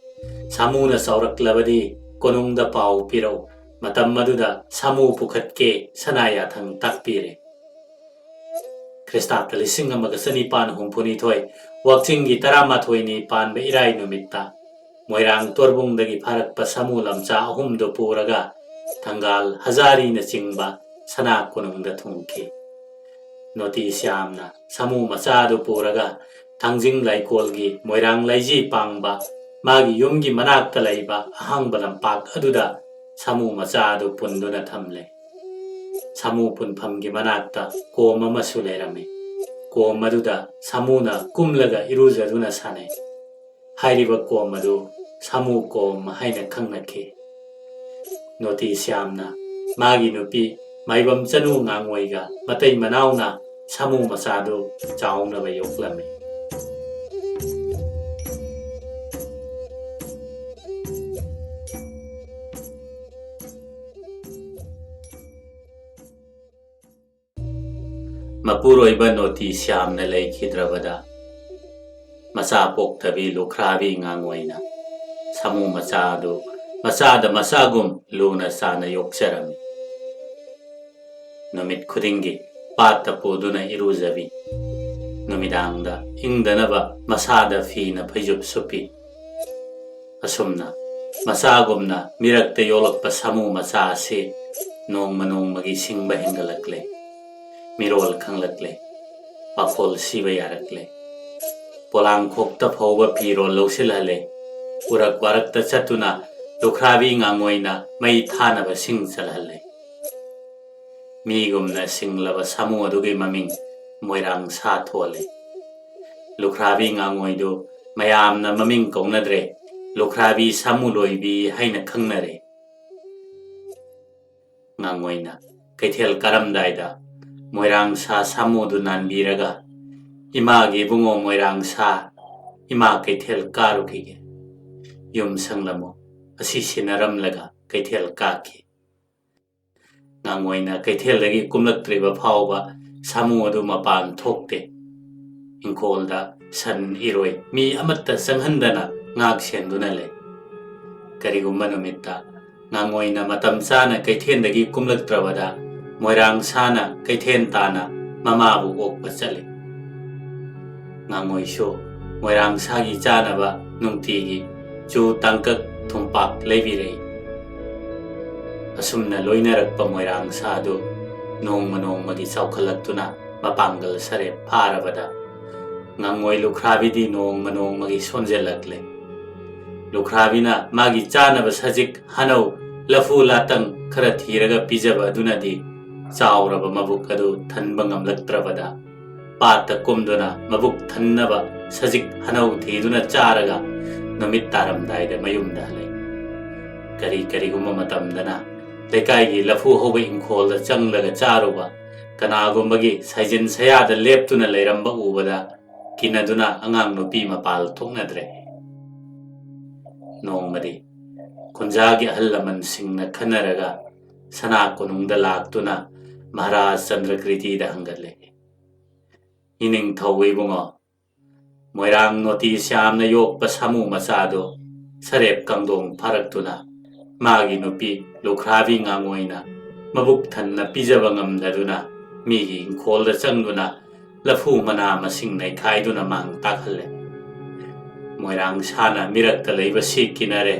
ꯁꯥꯃꯨꯅ ꯆꯥꯎꯔꯛꯂꯕꯗꯤ ꯀꯣꯅꯨꯡꯗ ꯄꯥꯎ ꯄꯤꯔꯛꯎ꯫ ꯃꯇꯝ ꯑꯗꯨꯗ ꯁꯥꯃꯨ ꯄꯨꯈꯠꯀꯦ," ꯁꯅꯥ ꯌꯥꯊꯪ ꯇꯥꯛꯄꯤꯔꯦ꯫ ꯈ꯭ꯔꯤꯁꯇꯥꯕꯇ ꯂꯤꯁꯤꯡ ꯑꯃꯒ ꯆꯅꯤꯄꯥꯟ ꯍꯨꯝꯐꯨꯅꯤꯊꯣꯏ, ꯋꯥꯛꯆꯤꯡꯒꯤ ꯇꯔꯥꯃꯥꯊꯣꯏꯅꯤ ꯄꯥꯟꯕ ꯏꯔꯥꯏ ꯅꯨꯃꯤꯠꯇ ꯃꯣꯏꯔꯥꯡ ꯇꯣꯔꯕꯨꯡꯗꯒꯤ ꯐꯥꯔꯛꯄ ꯁꯥꯃꯨ ꯂꯝꯆꯥ ꯑꯍꯨꯝꯗꯨ ꯄꯨꯔꯒ ꯊꯪꯒꯥꯜ, ꯍꯖꯥꯔꯤꯅꯆꯤꯡꯕ ꯁꯅꯥ ꯀꯣꯅꯨꯡꯗ ꯊꯨꯡꯈꯤ꯫ ꯅꯣꯇꯤ ꯁ꯭ꯌꯥꯝꯅ ꯁꯥꯃꯨ ꯃꯆꯥꯗꯨ ꯄꯨꯔꯒ ꯊꯥꯡꯖꯤꯡ ꯂꯥꯏꯀꯣꯜꯒꯤ ꯃꯣꯏꯔꯥꯡ ꯂꯩꯖꯤ ꯄꯥꯡꯕ ꯃꯥꯒꯤ ꯌꯨꯝꯒꯤ ꯃꯅꯥꯛꯇ ꯂꯩꯕ ꯑꯍꯥꯡꯕ ꯂꯝꯄꯥꯛ ꯑꯗꯨꯗ ꯁꯥꯃꯨ ꯃꯆꯥꯗꯨ ꯄꯨꯟꯗꯨꯅ ꯊꯝꯂꯦ꯫ ꯁꯥꯃꯨ ꯄꯨꯟꯐꯝꯒꯤ ꯃꯅꯥꯛꯇ ꯀꯣꯝ ꯑꯃꯁꯨ ꯂꯩꯔꯝꯃꯤ꯫ ꯀꯣꯝ ꯑꯗꯨꯗ ꯁꯥꯃꯨꯅ ꯀꯨꯝꯂꯒ ꯏꯔꯨꯖꯗꯨꯅ ꯁꯥꯟꯅꯩ꯫ ꯍꯥꯏꯔꯤꯕ ꯀꯣꯝ ꯑꯗꯨ ꯁꯥꯃꯨ ꯀꯣꯝ ꯍꯥꯏꯅ ꯈꯪꯅꯈꯤ꯫ ꯅꯣꯇꯤ ꯁ꯭ꯌꯥꯝꯅ ꯃꯥꯒꯤ ꯅꯨꯄꯤ ꯃꯥꯏꯕꯝ ꯆꯅꯨ ꯉꯥꯉꯣꯏꯒ ꯃꯇꯩ ꯃꯅꯥꯎꯅ ꯁꯥꯃꯨ ꯃꯆꯥꯗꯨ ꯆꯥꯎꯅꯕ ꯌꯣꯛꯂꯝꯃꯤ꯫ ꯃꯄꯨꯔꯣꯏꯕ ꯅꯣꯇꯤ ꯁ꯭ꯌꯥꯝꯅ ꯂꯩꯈꯤꯗ꯭ꯔꯕꯗ, ꯃꯆꯥ ꯄꯣꯛꯇꯕꯤ ꯂꯨꯈ꯭ꯔꯥꯕꯤ ꯉꯥꯉꯣꯏꯅ ꯁꯥꯃꯨ ꯃꯆꯥ ꯑꯗꯨ ꯃꯆꯥꯗ ꯃꯆꯥꯒꯨꯝ ꯂꯨꯅ ꯆꯥꯅ ꯌꯣꯛꯆꯔꯝꯃꯤ꯫ ꯅꯨꯃꯤꯠ ꯈꯨꯗꯤꯡꯒꯤ ꯄꯥꯠꯇ ꯄꯨꯗꯨꯅ ꯏꯔꯨꯖꯕꯤ, ꯅꯨꯃꯤꯗꯥꯡꯗ ꯏꯪꯗꯅꯕ ꯃꯁꯥꯗ ꯐꯤꯅ ꯐꯩꯖꯨꯞ ꯁꯨꯞꯄꯤ꯫ ꯑꯁꯨꯝꯅ ꯃꯆꯥꯒꯨꯝꯅ ꯃꯤꯔꯛꯇ ꯌꯣꯛꯂꯛꯄ ꯁꯥꯃꯨ ꯃꯆꯥ ꯑꯁꯤ ꯅꯣꯡꯃ ꯅꯣꯡꯃꯒꯤ ꯁꯤꯡꯕ ꯍꯦꯟꯒꯠꯂꯛꯂꯦ꯫ ꯃꯤꯔꯣꯜ ꯈꯪꯂꯛꯂꯦ꯫ ꯄꯥꯈꯣꯜ ꯁꯤꯕ ꯌꯥꯔꯛꯂꯦ꯫ ꯄꯣꯂꯥꯡꯈꯣꯛꯇ ꯐꯧꯕ ꯐꯤꯔꯣꯜ ꯂꯧꯁꯤꯜꯍꯜꯂꯦ꯫ ꯎꯔꯛ ꯋꯥꯔꯛꯇ ꯆꯠꯇꯨꯅ ꯂꯨꯈ꯭ꯔꯥꯕꯤ ꯉꯥꯉꯣꯏꯅ ꯃꯩ ꯊꯥꯅꯕ ꯁꯤꯡ ꯆꯜꯍꯜꯂꯦ꯫ ꯃꯤꯒꯨꯝꯅ ꯁꯤꯡꯂꯕ ꯁꯥꯃꯨ ꯑꯗꯨꯒꯤ ꯃꯃꯤꯡ ꯃꯣꯏꯔꯥꯡ ꯁꯥ ꯊꯣꯜꯂꯦ꯫ ꯂꯨꯈ꯭ꯔꯥꯕꯤ ꯉꯥꯉꯣꯏꯗꯨ ꯃꯌꯥꯝꯅ ꯃꯃꯤꯡ ꯀꯧꯅꯗ꯭ꯔꯦ, ꯂꯨꯈ꯭ꯔꯥꯕꯤ ꯁꯥꯃꯨ ꯂꯣꯏꯕꯤ ꯍꯥꯏꯅ ꯈꯪꯅꯔꯦ꯫ ꯉꯥꯉꯣꯏꯅ ꯀꯩꯊꯦꯜ ꯀꯥꯔꯝꯗꯥꯏꯗ ꯃꯣꯏꯔꯥꯡ ꯁꯥ ꯁꯥꯃꯨꯗꯨ ꯅꯥꯟꯕꯤꯔꯒ, "ꯏꯃꯥꯒꯤ ꯏꯕꯨꯡꯉꯣ ꯃꯣꯏꯔꯥꯡ ꯁꯥ, ꯏꯃꯥ ꯀꯩꯊꯦꯜ ꯀꯥꯔꯨꯈꯤꯒꯦ꯫ ꯌꯨꯝ ꯁꯪꯂꯝꯃꯨ" ꯑꯁꯤ ꯁꯤꯟꯅꯔꯝꯂꯒ ꯀꯩꯊꯦꯜ ꯀꯥꯈꯤ꯫ ꯉꯥꯉꯣꯏꯅ ꯀꯩꯊꯦꯜꯗꯒꯤ ꯀꯨꯝꯂꯛꯇ꯭ꯔꯤꯕ ꯐꯥꯎꯕ ꯁꯥꯃꯨ ꯑꯗꯨ ꯃꯄꯥꯟ ꯊꯣꯛꯇꯦ꯫ ꯏꯪꯈꯣꯜꯗ ꯁꯟ, ꯏꯔꯣꯏ, ꯃꯤ ꯑꯃꯠꯇ ꯆꯪꯍꯟꯗꯅ ꯉꯥꯛ ꯁꯦꯟꯗꯨꯅ ꯂꯩ꯫ ꯀꯔꯤꯒꯨꯝꯕ ꯅꯨꯃꯤꯠꯇ ꯉꯥꯉꯣꯏꯅ ꯃꯇꯝ ꯆꯥꯅ ꯀꯩꯊꯦꯜꯗꯒꯤ ꯀꯨꯝꯂꯛꯇ꯭ꯔꯕꯗ, ꯃꯣꯏꯔꯥꯡ ꯁꯥꯅ ꯀꯩꯊꯦꯜ ꯇꯥꯅ ꯃꯃꯥꯕꯨ ꯑꯣꯛꯄ ꯆꯠꯂꯤ꯫ ꯉꯥꯉꯣꯏꯁꯨ ꯃꯣꯏꯔꯥꯡ ꯁꯥꯒꯤ ꯆꯥꯅꯕ ꯅꯨꯡꯇꯤꯒꯤ ꯆꯨ, ꯇꯥꯡꯀꯛ, ꯊꯨꯝꯄꯥꯛ ꯂꯩꯕꯤꯔꯛꯏ꯫ ꯑꯁꯨꯝꯅ ꯂꯣꯏꯅꯔꯛꯄ ꯃꯣꯏꯔꯥꯡ ꯁꯥꯗꯨ ꯅꯣꯡꯃ ꯅꯣꯡꯃꯒꯤ ꯆꯥꯎꯈꯠꯂꯛꯇꯨꯅ ꯃꯄꯥꯡꯒꯜ ꯁꯔꯦꯞ ꯐꯥꯔꯕꯗ, ꯉꯥꯉꯣꯏ ꯂꯨꯈ꯭ꯔꯥꯕꯤꯗꯤ ꯅꯣꯡꯃ ꯅꯣꯡꯃꯒꯤ ꯁꯣꯟꯖꯜꯂꯛꯂꯦ꯫ ꯂꯨꯈ꯭ꯔꯥꯕꯤꯅ ꯃꯥꯒꯤ ꯆꯥꯅꯕ ꯁꯖꯤꯛ, ꯍꯅꯧ, ꯂꯐꯨ ꯂꯥꯇꯪ ꯈꯔ ꯊꯤꯔꯒ ꯄꯤꯖꯕ ꯑꯗꯨꯅꯗꯤ ꯆꯥꯎꯔꯕ ꯃꯕꯨꯛ ꯑꯗꯨ ꯊꯟꯕ ꯉꯝꯂꯛꯇ꯭ꯔꯕꯗ, ꯄꯥꯠꯇ ꯀꯨꯝꯗꯨꯅ ꯃꯕꯨꯛ ꯊꯟꯅꯕ ꯁꯖꯤꯛ ꯍꯅꯧ ꯊꯤꯗꯨꯅ ꯆꯥꯔꯒ ꯅꯨꯃꯤꯠ ꯇꯥꯔꯝꯗꯥꯏꯗ ꯃꯌꯨꯝꯗ ꯍꯜꯂꯛꯏ꯫ ꯀꯔꯤ ꯀꯔꯤꯒꯨꯝꯕ ꯃꯇꯝꯗꯅ ꯂꯩꯀꯥꯏꯒꯤ ꯂꯐꯨ ꯍꯧꯕ ꯏꯪꯈꯣꯜꯗ ꯆꯪꯂꯒ ꯆꯥꯔꯨꯕ, ꯀꯅꯥꯒꯨꯝꯕꯒꯤ ꯁꯥꯏꯖꯤꯟ ꯁꯌꯥꯗ ꯂꯦꯞꯇꯨꯅ ꯂꯩꯔꯝꯕ ꯎꯕꯗ ꯀꯤꯅꯗꯨꯅ ꯑꯉꯥꯡ ꯅꯨꯄꯤ ꯃꯄꯥꯜ ꯊꯣꯛꯅꯗ꯭ꯔꯦ꯫ ꯅꯣꯡꯃꯗꯤ ꯈꯨꯟꯖꯥꯒꯤ ꯑꯍꯜ ꯂꯃꯟꯁꯤꯡꯅ ꯈꯟꯅꯔꯒ ꯁꯅꯥ ꯀꯣꯅꯨꯡꯗ ꯂꯥꯛꯇꯨꯅ ꯃꯍꯥꯔꯥꯖ ꯆꯟꯗ꯭ꯔꯀ꯭ꯔꯤꯇꯤꯗ ꯍꯪꯒꯠꯂꯦ, "ꯏꯅꯤꯡꯊꯧ ꯏꯕꯨꯡꯉꯣ, ꯃꯣꯏꯔꯥꯡ ꯅꯣꯇꯤ ꯁ꯭ꯌꯥꯝꯅ ꯌꯣꯛꯄ ꯁꯥꯃꯨ ꯃꯆꯥꯗꯨ ꯁꯔꯦꯞ ꯀꯥꯡꯗꯣꯡ ꯐꯥꯔꯛꯇꯨꯅ ꯃꯥꯒꯤ ꯅꯨꯄꯤ ꯂꯨꯈ꯭ꯔꯥꯕꯤ ꯉꯥꯉꯣꯏꯅ ꯃꯕꯨꯛ ꯊꯟꯅ ꯄꯤꯖꯕ ꯉꯝꯗꯗꯨꯅ ꯃꯤꯒꯤ ꯏꯪꯈꯣꯜꯗ ꯆꯪꯗꯨꯅ ꯂꯐꯨ ꯃꯅꯥ ꯃꯁꯤꯡ ꯅꯩꯈꯥꯏꯗꯨꯅ ꯃꯥꯡ ꯇꯥꯛꯍꯜꯂꯦ꯫ ꯃꯣꯏꯔꯥꯡ ꯁꯥꯅ ꯃꯤꯔꯛꯇ ꯂꯩꯕꯁꯤ ꯀꯤꯅꯔꯦ꯫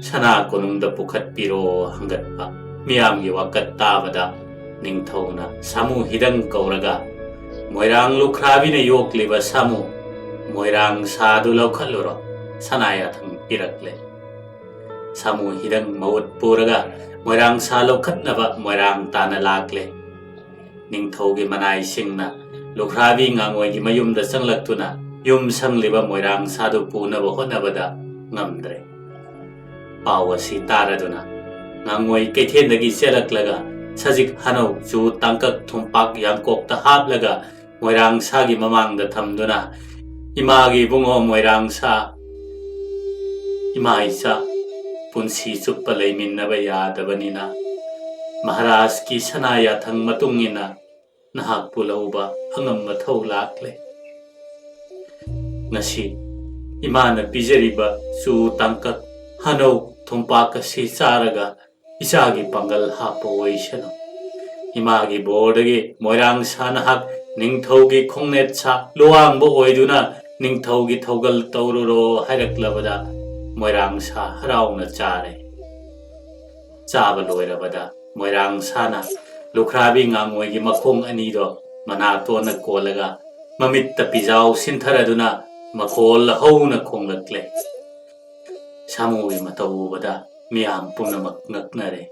ꯁꯅꯥ ꯀꯣꯅꯨꯡꯗ ꯄꯨꯈꯠꯄꯤꯔꯣ" ꯍꯪꯒꯠꯄ ꯃꯤꯌꯥꯝꯒꯤ ꯋꯥꯀꯠ ꯇꯥꯕꯗ ꯅꯤꯡꯊꯧꯅ ꯁꯥꯃꯨ ꯍꯤꯗꯪ ꯀꯧꯔꯒ, "ꯃꯣꯏꯔꯥꯡ ꯂꯨꯈ꯭ꯔꯥꯕꯤꯅ ꯌꯣꯛꯂꯤꯕ ꯁꯥꯃꯨ, ꯃꯣꯏꯔꯥꯡ ꯁꯥꯗꯨ ꯂꯧꯈꯠꯂꯨꯔꯣ" ꯁꯅꯥ ꯌꯥꯊꯪ ꯄꯤꯔꯛꯂꯦ꯫ ꯁꯥꯃꯨ ꯍꯤꯗꯪ ꯃꯍꯨꯠ ꯄꯨꯔꯒ ꯃꯣꯏꯔꯥꯡ ꯁꯥ ꯂꯧꯈꯠꯅꯕ ꯃꯣꯏꯔꯥꯡ ꯇꯥꯅ ꯂꯥꯛꯂꯦ꯫ ꯅꯤꯡꯊꯧꯒꯤ ꯃꯅꯥꯏꯁꯤꯡꯅ ꯂꯨꯈ꯭ꯔꯥꯕꯤ ꯉꯥꯉꯣꯏꯒꯤ ꯃꯌꯨꯝꯗ ꯆꯪꯂꯛꯇꯨꯅ ꯌꯨꯝ ꯁꯪꯂꯤꯕ ꯃꯣꯏꯔꯥꯡ ꯁꯥꯗꯨ ꯄꯨꯅꯕ ꯍꯣꯠꯅꯕꯗ ꯉꯝꯗ꯭ꯔꯦ꯫ ꯄꯥꯎ ꯑꯁꯤ ꯇꯥꯔꯗꯨꯅ ꯉꯥꯉꯣꯏ ꯀꯩꯊꯦꯜꯗꯒꯤ ꯆꯦꯜꯂꯛꯂꯒ ꯁꯖꯤꯛ ꯍꯅꯧ ꯆꯨ ꯇꯥꯡꯀꯛ ꯊꯨꯝꯄꯥꯛ ꯌꯥꯡꯀꯣꯛꯇ ꯍꯥꯞꯂꯒ ꯃꯣꯏꯔꯥꯡ ꯁꯥꯒꯤ ꯃꯃꯥꯡꯗ ꯊꯝꯗꯨꯅ, "ꯏꯃꯥꯒꯤ ꯏꯕꯨꯡꯉꯣ ꯃꯣꯏꯔꯥꯡ ꯁꯥ, ꯏꯃꯥ ꯏꯆꯥ ꯄꯨꯟꯁꯤ ꯆꯨꯞꯄ ꯂꯩꯃꯤꯟꯅꯕ ꯌꯥꯗꯕꯅꯤꯅ ꯃꯍꯥꯔꯥꯖꯀꯤ ꯁꯅꯥ ꯌꯥꯊꯪ ꯃꯇꯨꯡ ꯏꯟꯅ ꯅꯍꯥꯛꯄꯨ ꯂꯧꯕ ꯑꯉꯝꯕ ꯊꯧ ꯂꯥꯛꯂꯦ꯫ ꯉꯁꯤ ꯏꯃꯥꯅ ꯄꯤꯖꯔꯤꯕ ꯆꯨ ꯇꯥꯡꯀꯛ ꯍꯅꯧ ꯊꯨꯝꯄꯥꯛ ꯑꯁꯤ ꯆꯥꯔꯒ ꯏꯆꯥꯒꯤ ꯄꯥꯡꯒꯜ ꯍꯥꯞꯄ ꯑꯣꯏꯁꯅꯨ꯫ ꯏꯃꯥꯒꯤ ꯕꯣꯔꯗꯒꯤ ꯃꯣꯏꯔꯥꯡ ꯁꯥ ꯅꯍꯥꯛ ꯅꯤꯡꯊꯧꯒꯤ ꯈꯣꯡꯅꯦꯠ ꯁꯥ ꯂꯨꯋꯥꯡꯕ ꯑꯣꯏꯗꯨꯅ ꯅꯤꯡꯊꯧꯒꯤ ꯊꯧꯒꯜ ꯇꯧꯔꯨꯔꯣ" ꯍꯥꯏꯔꯛꯂꯕꯗ ꯃꯣꯏꯔꯥꯡ ꯁꯥ ꯍꯔꯥꯎꯅ ꯆꯥꯔꯦ꯫ ꯆꯥꯕ ꯂꯣꯏꯔꯕꯗ ꯃꯣꯏꯔꯥꯡ ꯁꯥꯅ ꯂꯨꯈ꯭ꯔꯥꯕꯤ ꯉꯥꯉꯣꯏꯒꯤ ꯃꯈꯣꯡ ꯑꯅꯤꯗꯣ ꯃꯅꯥꯇꯣꯟꯅ ꯀꯣꯜꯂꯒ ꯃꯃꯤꯠꯇ ꯄꯤꯖꯥꯎ ꯁꯤꯟꯊꯔꯗꯨꯅ ꯃꯈꯣꯜ ꯍꯧꯅ ꯈꯣꯡꯂꯛꯂꯦ꯫ ꯁꯥꯃꯨꯒꯤ ꯃꯇꯧ ꯎꯕꯗ ꯃꯤꯌꯥꯝ ꯄꯨꯝꯅꯃꯛ ꯉꯛꯅꯔꯦ꯫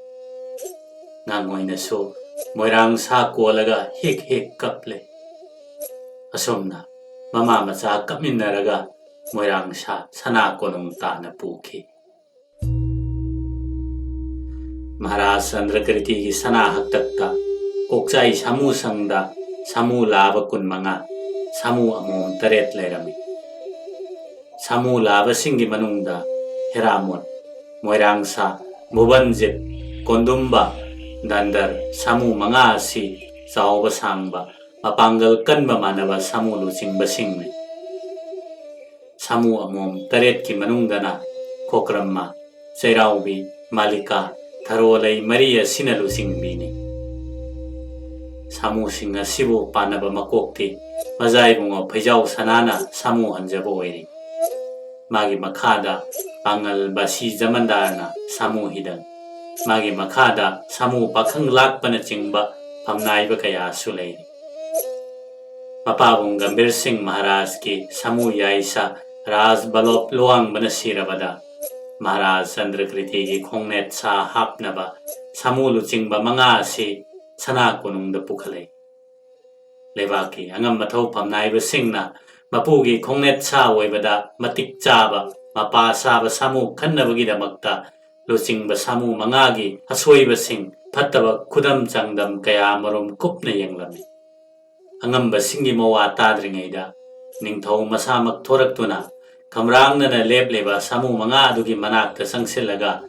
ꯉꯥꯉꯣꯏꯅꯁꯨ ꯃꯣꯏꯔꯥꯡ ꯁꯥ ꯀꯣꯜꯂꯒ ꯍꯦꯛ ꯍꯦꯛ ꯀꯞꯂꯦ꯫ ꯑꯁꯨꯝꯅ ꯃꯃꯥ ꯃꯆꯥ ꯀꯞꯃꯤꯟꯅꯔꯒ ꯃꯣꯏꯔꯥꯡ ꯁꯥ ꯁꯅꯥ ꯀꯣꯅꯨꯡ ꯇꯥꯅ ꯄꯨꯈꯤ꯫ ꯃꯍꯥꯔꯥꯖ ꯆꯟꯗ꯭ꯔꯀ꯭ꯔꯤꯇꯤꯒꯤ ꯁꯅꯥ ꯍꯛꯇꯛꯇ ꯀꯣꯛꯆꯥꯏ ꯁꯥꯃꯨ ꯁꯪꯗ ꯁꯥꯃꯨ ꯂꯥꯕ ꯀꯨꯟꯃꯉꯥ, ꯁꯥꯃꯨ ꯑꯃꯣꯝ ꯇꯔꯦꯠ ꯂꯩꯔꯝꯃꯤ꯫ ꯁꯥꯃꯨ ꯂꯥꯕꯁꯤꯡꯒꯤ ꯃꯅꯨꯡꯗ ꯍꯦꯔꯥꯃꯣꯠ, ꯃꯣꯏꯔꯥꯡꯁꯥ, ꯚꯨꯕꯟꯖꯤꯠ, ꯀꯣꯟꯗꯨꯝꯕ, ꯗꯟꯗꯔ ꯁꯥꯃꯨ ꯃꯉꯥ ꯑꯁꯤ ꯆꯥꯎꯕ ꯁꯥꯡꯕ, ꯃꯄꯥꯡꯒꯜ ꯀꯟꯕ ꯃꯥꯟꯅꯕ ꯁꯥꯃꯨ ꯂꯨꯆꯤꯡꯕꯁꯤꯡꯅꯤ꯫ ꯁꯥꯃꯨ ꯑꯃꯣꯝ ꯇꯔꯦꯠꯀꯤ ꯃꯅꯨꯡꯗꯅ ꯈꯣꯀ꯭ꯔꯝꯃ, ꯆꯩꯔꯥꯎꯕꯤ, ꯃꯥꯂꯤꯀꯥ, ꯊꯔꯣꯂꯩ ꯃꯔꯤ ꯑꯁꯤꯅ ꯂꯨꯆꯤꯡꯕꯤꯅꯤ꯫ ꯁꯥꯃꯨꯁꯤꯡ ꯑꯁꯤꯕꯨ ꯄꯥꯟꯅꯕ ꯃꯀꯣꯛꯇꯤ ꯃꯖꯥꯏꯕꯨꯡꯉꯣ ꯐꯩꯖꯥꯎ ꯁꯅꯥꯅ ꯁꯥꯃꯨ ꯍꯟꯖꯕ ꯑꯣꯏꯔꯤ꯫ ꯃꯥꯒꯤ ꯃꯈꯥꯗ ꯄꯥꯉꯜ ꯕꯥꯁꯤ ꯖꯃꯟꯗꯥꯔꯅ ꯁꯥꯃꯨ ꯍꯤꯗꯟ, ꯃꯥꯒꯤ ꯃꯈꯥꯗ ꯁꯥꯃꯨ ꯄꯥꯈꯪ ꯂꯥꯛꯄꯅꯆꯤꯡꯕ ꯐꯝꯅꯥꯏꯕ ꯀꯌꯥꯁꯨ ꯂꯩꯔꯤ꯫ ꯃꯄꯥꯕꯨꯡ ꯒꯝꯚꯤꯔ ꯁꯤꯡ ꯃꯍꯥꯔꯥꯖꯀꯤ ꯁꯥꯃꯨ ꯌꯥꯏꯁꯥ ꯔꯥꯖ ꯕꯜꯂꯣꯞ ꯂꯨꯋꯥꯡꯕꯅ ꯁꯤꯔꯕꯗ ꯃꯍꯥꯔꯥꯖ ꯆꯟꯗ꯭ꯔꯀ꯭ꯔꯤꯇꯤꯒꯤ ꯈꯣꯡꯅꯦꯠ ꯁꯥ ꯍꯥꯞꯅꯕ ꯁꯥꯃꯨ ꯂꯨꯆꯤꯡꯕ ꯃꯉꯥ ꯑꯁꯤ ꯁꯅꯥ ꯀꯣꯅꯨꯡꯗ ꯄꯨꯈꯠꯂꯛꯏ꯫ ꯂꯩꯕꯥꯛꯀꯤ ꯑꯉꯝ ꯑꯊꯧ ꯐꯝꯅꯥꯏꯕꯁꯤꯡꯅ ꯃꯄꯨꯒꯤ ꯈꯣꯡꯅꯦꯠ ꯁꯥ ꯑꯣꯏꯕꯗ ꯃꯇꯤꯛ ꯆꯥꯕ ꯃꯄꯥ ꯁꯥꯕ ꯁꯥꯃꯨ ꯈꯟꯅꯕꯒꯤꯗꯃꯛꯇ ꯂꯨꯆꯤꯡꯕ ꯁꯥꯃꯨ ꯃꯉꯥꯒꯤ ꯑꯁꯣꯏꯕꯁꯤꯡ, ꯐꯠꯇꯕ ꯈꯨꯗꯝ ꯆꯥꯡꯗꯝ ꯀꯌꯥ ꯃꯔꯨꯝ ꯀꯨꯞꯅ ꯌꯦꯡꯂꯝꯃꯤ꯫ ꯑꯉꯝꯕꯁꯤꯡꯒꯤ ꯃꯋꯥ ꯇꯥꯗ꯭ꯔꯤꯉꯩꯗ ꯅꯤꯡꯊꯧ ꯃꯁꯥꯃꯛ ꯊꯣꯔꯛꯇꯨꯅ ꯈꯝꯔꯥꯡꯅꯅ ꯂꯦꯞꯂꯤꯕ ꯁꯥꯃꯨ ꯃꯉꯥ ꯑꯗꯨꯒꯤ ꯃꯅꯥꯛꯇ ꯆꯪꯁꯤꯜꯂꯒ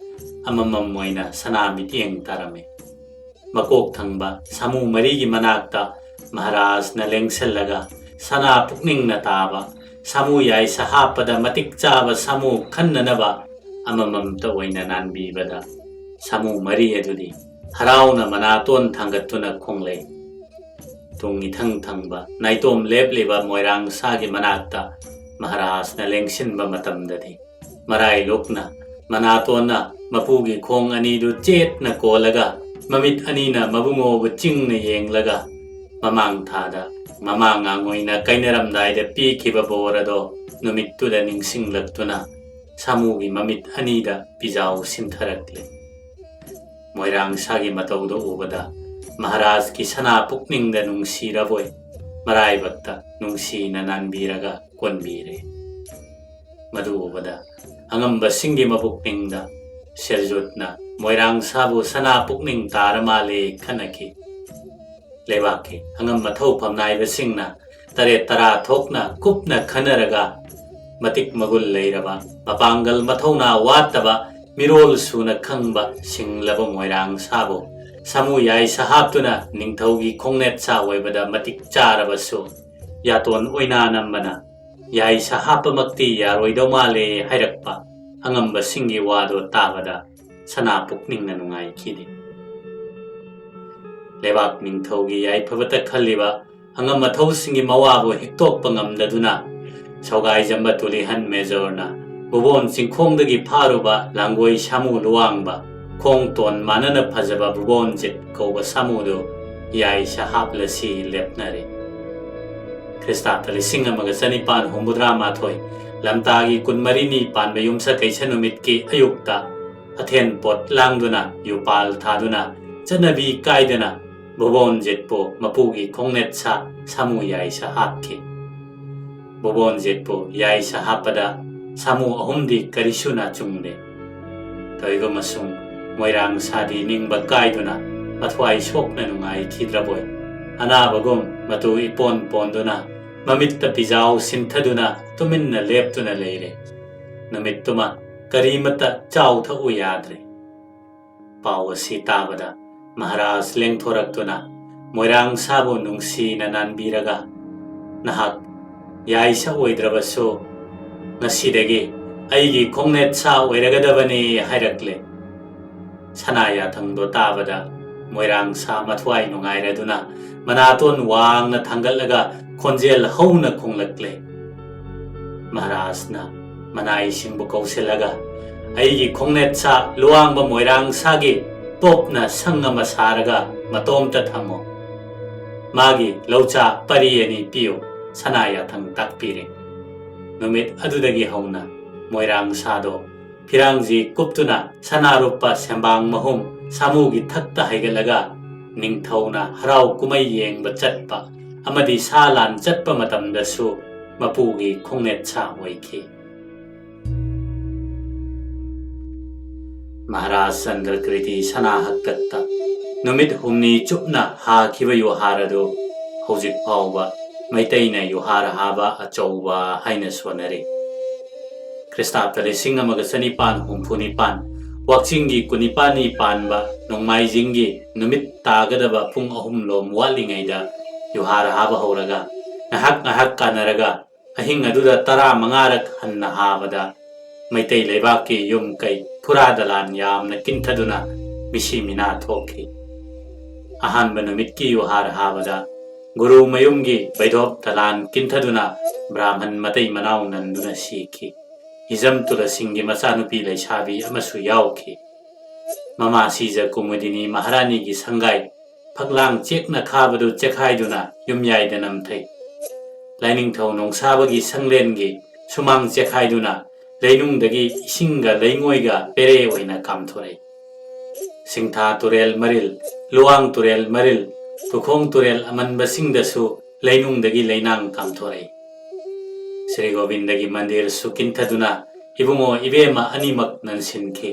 ꯑꯃꯃꯝ ꯑꯣꯏꯅ ꯁꯅꯥ ꯃꯤꯠꯌꯦꯡ ꯇꯥꯔꯝꯃꯤ꯫ ꯃꯀꯣꯛ ꯊꯪꯕ ꯁꯥꯃꯨ ꯃꯔꯤꯒꯤ ꯃꯅꯥꯛꯇ ꯃꯍꯥꯔꯥꯖꯅ ꯂꯦꯡꯁꯤꯜꯂꯒ ꯁꯅꯥ ꯄꯨꯛꯅꯤꯡꯅ ꯇꯥꯕ ꯁꯥꯃꯨ ꯌꯥꯏꯁꯥ ꯍꯥꯞꯄꯗ ꯃꯇꯤꯛ ꯆꯥꯕ ꯁꯥꯃꯨ ꯈꯟꯅꯅꯕ ꯑꯃꯃꯝꯇ ꯑꯣꯏꯅ ꯅꯥꯟꯕꯤꯕꯗ ꯁꯥꯃꯨ ꯃꯔꯤ ꯑꯗꯨꯗꯤ ꯍꯔꯥꯎꯅ ꯃꯅꯥꯇꯣꯟ ꯊꯥꯡꯒꯠꯇꯨꯅ ꯈꯣꯡꯂꯩ꯫ ꯇꯨꯡ ꯏꯊꯪ ꯊꯪꯕ ꯅꯥꯏꯇꯣꯝ ꯂꯦꯞꯂꯤꯕ ꯃꯣꯏꯔꯥꯡ ꯁꯥꯒꯤ ꯃꯅꯥꯛꯇ ꯃꯍꯥꯔꯥꯖꯅ ꯂꯦꯡꯁꯤꯟꯕ ꯃꯇꯝꯗꯗꯤ ꯃꯔꯥꯏ ꯂꯣꯛꯅ ꯃꯅꯥꯇꯣꯟꯅ ꯃꯄꯨꯒꯤ ꯈꯣꯡ ꯑꯅꯤꯗꯨ ꯆꯦꯠꯅ ꯀꯣꯜꯂꯒ ꯃꯃꯤꯠ ꯑꯅꯤꯅ ꯃꯕꯨꯡꯉꯣꯕꯨ ꯆꯤꯡꯅ ꯌꯦꯡꯂꯒ ꯃꯃꯥꯡ ꯊꯥꯗ ꯃꯃꯥ ꯉꯥꯡꯉꯣꯏꯅ ꯀꯥꯏꯅꯔꯝꯗꯥꯏꯗ ꯄꯤꯈꯤꯕ ꯕꯣꯔ ꯑꯗꯣ ꯅꯨꯃꯤꯠꯇꯨꯗ ꯅꯤꯡꯁꯤꯡꯂꯛꯇꯨꯅ ꯁꯥꯃꯨꯒꯤ ꯃꯃꯤꯠ ꯑꯅꯤꯗ ꯄꯤꯖꯥꯎ ꯁꯤꯟꯊꯔꯛꯂꯦ꯫ ꯃꯣꯏꯔꯥꯡ ꯁꯥꯒꯤ ꯃꯇꯧꯗꯨ ꯎꯕꯗ ꯃꯍꯥꯔꯥꯖꯀꯤ ꯁꯅꯥ ꯄꯨꯛꯅꯤꯡꯗ ꯅꯨꯡꯁꯤꯔꯕꯣꯏ ꯃꯔꯥꯏꯕꯛꯇ ꯅꯨꯡꯁꯤꯅ ꯅꯥꯟꯕꯤꯔꯒ ꯀꯣꯟꯕꯤꯔꯦ꯫ ꯃꯗꯨ ꯎꯕꯗ ꯑꯉꯝꯕꯁꯤꯡꯒꯤ ꯃꯄꯨꯛꯅꯤꯡꯗ ꯁꯦꯜꯖꯨꯠꯅ ꯃꯣꯏꯔꯥꯡ ꯁꯥꯕꯨ ꯁꯅꯥ ꯄꯨꯛꯅꯤꯡ ꯇꯥꯔ ꯃꯥꯜꯂꯦ ꯈꯟꯅꯈꯤ꯫ ꯂꯩꯕꯥꯛꯀꯤ ꯑꯉꯝ ꯑꯊꯧ ꯐꯝꯅꯥꯏꯕꯁꯤꯡꯅ ꯇꯔꯦꯠ ꯇꯔꯥ ꯊꯣꯛꯅ ꯀꯨꯞꯅ ꯈꯟꯅꯔꯒ ꯃꯇꯤꯛ ꯃꯒꯨꯟ ꯂꯩꯔꯕ, ꯃꯄꯥꯡꯒꯜ ꯃꯊꯧꯅꯥ ꯋꯥꯠꯇꯕ, ꯃꯤꯔꯣꯜ ꯁꯨꯅ ꯈꯪꯕ ꯁꯤꯡꯂꯕ ꯃꯣꯏꯔꯥꯡ ꯁꯥꯕꯨ ꯁꯥꯃꯨ ꯌꯥꯏꯁ ꯍꯥꯞꯇꯨꯅ ꯅꯤꯡꯊꯧꯒꯤ ꯈꯣꯡꯅꯦꯠ ꯁꯥ ꯑꯣꯏꯕꯗ ꯃꯇꯤꯛ ꯆꯥꯔꯕꯁꯨ, ꯌꯥꯇꯣꯟ ꯑꯣꯏꯅꯥ ꯅꯝꯕꯅ ꯌꯥꯏꯁ ꯍꯥꯞꯄꯃꯛꯇꯤ ꯌꯥꯔꯣꯏꯗꯧ ꯃꯥꯜꯂꯦ ꯍꯥꯏꯔꯛꯄ ꯑꯉꯝꯕꯁꯤꯡꯒꯤ ꯋꯥꯗꯣ ꯇꯥꯕꯗ ꯁꯅꯥ ꯄꯨꯛꯅꯤꯡꯅ ꯅꯨꯡꯉꯥꯏꯈꯤꯗꯦ꯫ ꯂꯩꯕꯥꯛ ꯅꯤꯡꯊꯧꯒꯤ ꯌꯥꯏꯐꯕꯇ ꯈꯜꯂꯤꯕ ꯑꯉꯝ ꯑꯊꯧꯁꯤꯡꯒꯤ ꯃꯋꯥꯕꯨ ꯍꯤꯛꯇꯣꯛꯄ ꯉꯝꯗꯗꯨꯅ, ꯁꯧꯒꯥꯏꯖꯝꯕ ꯇꯨꯂꯤꯍꯟ ꯃꯦꯖꯣꯔꯅ ꯕꯨꯕꯣꯟ ꯆꯤꯡꯈꯣꯡꯗꯒꯤ ꯐꯥꯔꯨꯕ ꯂꯥꯡꯒꯣꯏ ꯁꯥꯃꯨ ꯂꯨꯋꯥꯡꯕ, ꯈꯣꯡ ꯇꯣꯟ ꯃꯥꯟꯅꯅ ꯐꯖꯕ ꯕꯨꯕꯣꯟꯖꯤꯠ ꯀꯧꯕ ꯁꯥꯃꯨꯗꯨ ꯌꯥꯏꯁ ꯍꯥꯞꯂꯁꯤ ꯂꯦꯞꯅꯔꯦ꯫ ꯈ꯭ꯔꯤꯁꯇꯥꯕꯇ ꯂꯤꯁꯤꯡ ꯑꯃꯒ ꯆꯅꯤꯄꯥꯟ ꯍꯨꯝꯐꯨꯇꯔꯥ ꯃꯥꯊꯣꯏ, ꯂꯝꯇꯥꯒꯤ ꯀꯨꯟꯃꯔꯤꯅꯤ ꯄꯥꯟꯕ ꯌꯨꯝꯁꯀꯩꯁ ꯅꯨꯃꯤꯠꯀꯤ ꯑꯌꯨꯛꯇ ꯑꯊꯦꯟ ꯄꯣꯠ ꯂꯥꯡꯗꯨꯅ, ꯌꯨꯄꯥꯜ ꯊꯥꯗꯨꯅ, ꯆꯠꯅꯕꯤ ꯀꯥꯏꯗꯅ ꯕꯨꯕꯣꯟꯖꯤꯠꯄꯨ ꯃꯄꯨꯒꯤ ꯈꯣꯡꯅꯦꯠ ꯁꯥ ꯁꯥꯃꯨ ꯌꯥꯏꯁ ꯍꯥꯞꯈꯤ꯫ ꯕꯨꯕꯣꯟꯖꯤꯠꯄꯨ ꯌꯥꯏꯁ ꯍꯥꯞꯄꯗ ꯁꯥꯃꯨ ꯑꯍꯨꯝꯗꯤ ꯀꯔꯤꯁꯨ ꯅꯥꯆꯨꯡꯗꯦ꯫ ꯀꯔꯤꯒꯨꯝꯕꯁꯨꯡ ꯃꯣꯏꯔꯥꯡ ꯁꯥꯗꯤ ꯅꯤꯡꯕ ꯀꯥꯏꯗꯨꯅ ꯃꯊ꯭ꯋꯥꯏ ꯁꯣꯛꯅ ꯅꯨꯡꯉꯥꯏꯈꯤꯗ꯭ꯔꯕꯣꯏ꯫ ꯑꯅꯥꯕꯒꯨꯝ ꯃꯇꯨ ꯏꯄꯣꯟ ꯄꯣꯟꯗꯨꯅ, ꯃꯃꯤꯠꯇ ꯄꯤꯖꯥꯎ ꯁꯤꯟꯊꯗꯨꯅ ꯇꯨꯃꯤꯟꯅ ꯂꯦꯞꯇꯨꯅ ꯂꯩꯔꯦ꯫ ꯅꯨꯃꯤꯠꯇꯨꯃ ꯀꯔꯤꯃꯠꯇ ꯆꯥꯎ ꯊꯛꯎ ꯌꯥꯗ꯭ꯔꯦ꯫ ꯄꯥꯎ ꯑꯁꯤ ꯇꯥꯕꯗ ꯃꯍꯥꯔꯥꯖ ꯂꯦꯡꯊꯣꯔꯛꯇꯨꯅ ꯃꯣꯏꯔꯥꯡ ꯁꯥꯕꯨ ꯅꯨꯡꯁꯤꯅ ꯅꯥꯟꯕꯤꯔꯒ, "ꯅꯍꯥꯛ ꯌꯥꯏꯁ ꯑꯣꯏꯗ꯭ꯔꯕꯁꯨ ꯉꯁꯤꯗꯒꯤ ꯑꯩꯒꯤ ꯈꯣꯡꯅꯦꯠ ꯁꯥ ꯑꯣꯏꯔꯒꯗꯕꯅꯤ" ꯍꯥꯏꯔꯛꯂꯦ꯫ ꯁꯅꯥ ꯌꯥꯊꯪꯗꯣ ꯇꯥꯕꯗ ꯃꯣꯏꯔꯥꯡ ꯁꯥ ꯃꯊ꯭ꯋꯥꯏ ꯅꯨꯡꯉꯥꯏꯔꯗꯨꯅ ꯃꯅꯥꯇꯣꯟ ꯋꯥꯡꯅ ꯊꯥꯡꯒꯠꯂꯒ ꯈꯣꯟꯖꯦꯜ ꯍꯧꯅ ꯈꯣꯡꯂꯛꯂꯦ꯫ ꯃꯍꯥꯔꯥꯖꯅ ꯃꯅꯥꯏꯁꯤꯡꯕꯨ ꯀꯧꯁꯤꯜꯂꯒ, "ꯑꯩꯒꯤ ꯈꯣꯡꯅꯦꯠ ꯁꯥ ꯂꯨꯋꯥꯡꯕ ꯃꯣꯏꯔꯥꯡ ꯁꯥꯒꯤ ꯇꯣꯞꯅ ꯁꯪ ꯑꯃ ꯁꯥꯔꯒ ꯃꯇꯣꯝꯇ ꯊꯝꯃꯣ꯫ ꯃꯥꯒꯤ ꯂꯧꯆꯥ ꯄꯔꯤ ꯑꯅꯤ ꯄꯤꯌꯨ", ꯁꯅꯥ ꯌꯥꯊꯪ ꯇꯥꯛꯄꯤꯔꯦ꯫ ꯅꯨꯃꯤꯠ ꯑꯗꯨꯗꯒꯤ ꯍꯧꯅ ꯃꯣꯏꯔꯥꯡ ꯁꯥꯗꯣ ꯐꯤꯔꯥꯡꯖꯤ ꯀꯨꯞꯇꯨꯅ ꯁꯅꯥꯔꯨꯞꯄ ꯁꯦꯝꯕꯥꯡ ꯃꯍꯨꯝ ꯁꯥꯃꯨꯒꯤ ꯊꯛꯇ ꯍꯩꯒꯠꯂꯒ ꯅꯤꯡꯊꯧꯅ ꯍꯔꯥꯎ ꯀꯨꯝꯍꯩ ꯌꯦꯡꯕ ꯆꯠꯄ ꯑꯃꯗꯤ ꯁꯥ ꯂꯥꯟ ꯆꯠꯄ ꯃꯇꯝꯗꯁꯨ ꯃꯄꯨꯒꯤ ꯈꯣꯡꯅꯦꯠ ꯁꯥ ꯑꯣꯏꯈꯤ꯫ ꯃꯍꯥꯔꯥꯖ ꯆꯟꯗ꯭ꯔꯀ꯭ꯔꯤꯇꯤ ꯁꯅꯥ ꯍꯛꯇꯛꯇ ꯅꯨꯃꯤꯠ ꯍꯨꯝꯅꯤ ꯆꯨꯞꯅ ꯍꯥꯈꯤꯕ ꯌꯨꯍꯥꯔ ꯑꯗꯨ ꯍꯧꯖꯤꯛ ꯐꯥꯎꯕ ꯃꯩꯇꯩꯅ ꯌꯨꯍꯥꯔ ꯍꯥꯕ ꯑꯆꯧꯕ ꯍꯥꯏꯅ ꯁꯣꯟꯅꯔꯤ꯫ ꯈ꯭ꯔꯤꯁꯇꯥꯕꯗ ꯂꯤꯁꯤꯡ ꯑꯃꯒ ꯆꯅꯤꯄꯥꯟ ꯍꯨꯝꯐꯨ ꯅꯤꯄꯥꯟ, ꯋꯥꯛꯆꯤꯡꯒꯤ ꯀꯨꯟꯅꯤꯄꯥꯟꯅꯤ ꯄꯥꯟꯕ ꯅꯣꯡꯃꯥꯏꯖꯤꯡꯒꯤ ꯅꯨꯃꯤꯠ ꯇꯥꯒꯗꯕ ꯄꯨꯡ ꯑꯍꯨꯝ ꯂꯣꯝ ꯋꯥꯠꯂꯤꯉꯩꯗ ꯌꯨꯍꯥꯔ ꯍꯥꯕ ꯍꯧꯔꯒ, ꯉꯥꯏꯍꯥꯛ ꯉꯥꯏꯍꯥꯛ ꯀꯥꯟꯅꯔꯒ, ꯑꯍꯤꯡ ꯑꯗꯨꯗ ꯇꯔꯥ ꯃꯉꯥꯔꯛ ꯍꯟꯅ ꯍꯥꯕꯗ, ꯃꯩꯇꯩ ꯂꯩꯕꯥꯛꯀꯤ ꯌꯨꯝ ꯀꯩ ꯐꯨꯔꯥ ꯗꯂꯥꯟ ꯌꯥꯝꯅ ꯀꯤꯟꯊꯗꯨꯅ ꯃꯤꯁꯤ ꯃꯤꯅꯥ ꯊꯣꯛꯈꯤ꯫ ꯑꯍꯥꯟꯕ ꯅꯨꯃꯤꯠꯀꯤ ꯌꯨꯍꯥꯔ ꯍꯥꯕꯗ ꯒꯨꯔꯨ ꯃꯌꯨꯝꯒꯤ ꯕꯩꯙꯣꯞ ꯗꯂꯥꯟ ꯀꯤꯟꯊꯗꯨꯅ ꯕ꯭ꯔꯥꯍꯃꯟ ꯃꯇꯩ ꯃꯅꯥꯎ ꯅꯟꯗꯨꯅ ꯁꯤꯈꯤ꯫ ꯍꯤꯖꯝ ꯇꯨꯂꯁꯤꯡꯒꯤ ꯃꯆꯥꯅꯨꯄꯤ ꯂꯩꯁꯥꯕꯤ ꯑꯃꯁꯨ ꯌꯥꯎꯈꯤ꯫ ꯃꯃꯥ ꯁꯤꯖ ꯀꯨꯃꯨꯗꯤꯅꯤ ꯃꯍꯥꯔꯥꯅꯤꯒꯤ ꯁꯪꯒꯥꯏ ꯐꯛꯂꯥꯡ ꯆꯦꯛꯅ ꯈꯥꯕꯗꯨ ꯆꯦꯛꯈꯥꯏꯗꯨꯅ ꯌꯨꯝꯌꯥꯏꯗ ꯅꯝꯊꯩ꯫ ꯂꯥꯏꯅꯤꯡꯊꯧ ꯅꯣꯡꯁꯥꯕꯒꯤ ꯁꯪꯂꯦꯟꯒꯤ ꯁꯨꯃꯥꯡ ꯆꯦꯛꯈꯥꯏꯗꯨꯅ ꯂꯩꯅꯨꯡꯗꯒꯤ ꯏꯁꯤꯡꯒ ꯂꯩꯉꯣꯏꯒ ꯄꯦꯔꯦ ꯑꯣꯏꯅ ꯀꯥꯝꯊꯣꯔꯛꯏ꯫ ꯁꯤꯡꯊꯥ ꯇꯨꯔꯦꯜ ꯃꯔꯤꯜ, ꯂꯨꯋꯥꯡ ꯇꯨꯔꯦꯜ ꯃꯔꯤꯜ, ꯇꯨꯈꯣꯡ ꯇꯨꯔꯦꯜ ꯑꯃꯟꯕꯁꯤꯡꯗꯁꯨ ꯂꯩꯅꯨꯡꯗꯒꯤ ꯂꯩꯅꯥꯡ ꯀꯥꯝꯊꯣꯔꯛꯏ꯫ ꯁ꯭ꯔꯤ ꯒꯣꯕꯤꯟꯗꯒꯤ ꯃꯟꯗꯤꯔꯁꯨ ꯀꯤꯟꯊꯗꯨꯅ ꯏꯕꯨꯡꯉꯣ ꯏꯕꯦꯝꯃ ꯑꯅꯤꯃꯛ ꯅꯟꯁꯤꯟꯈꯤ꯫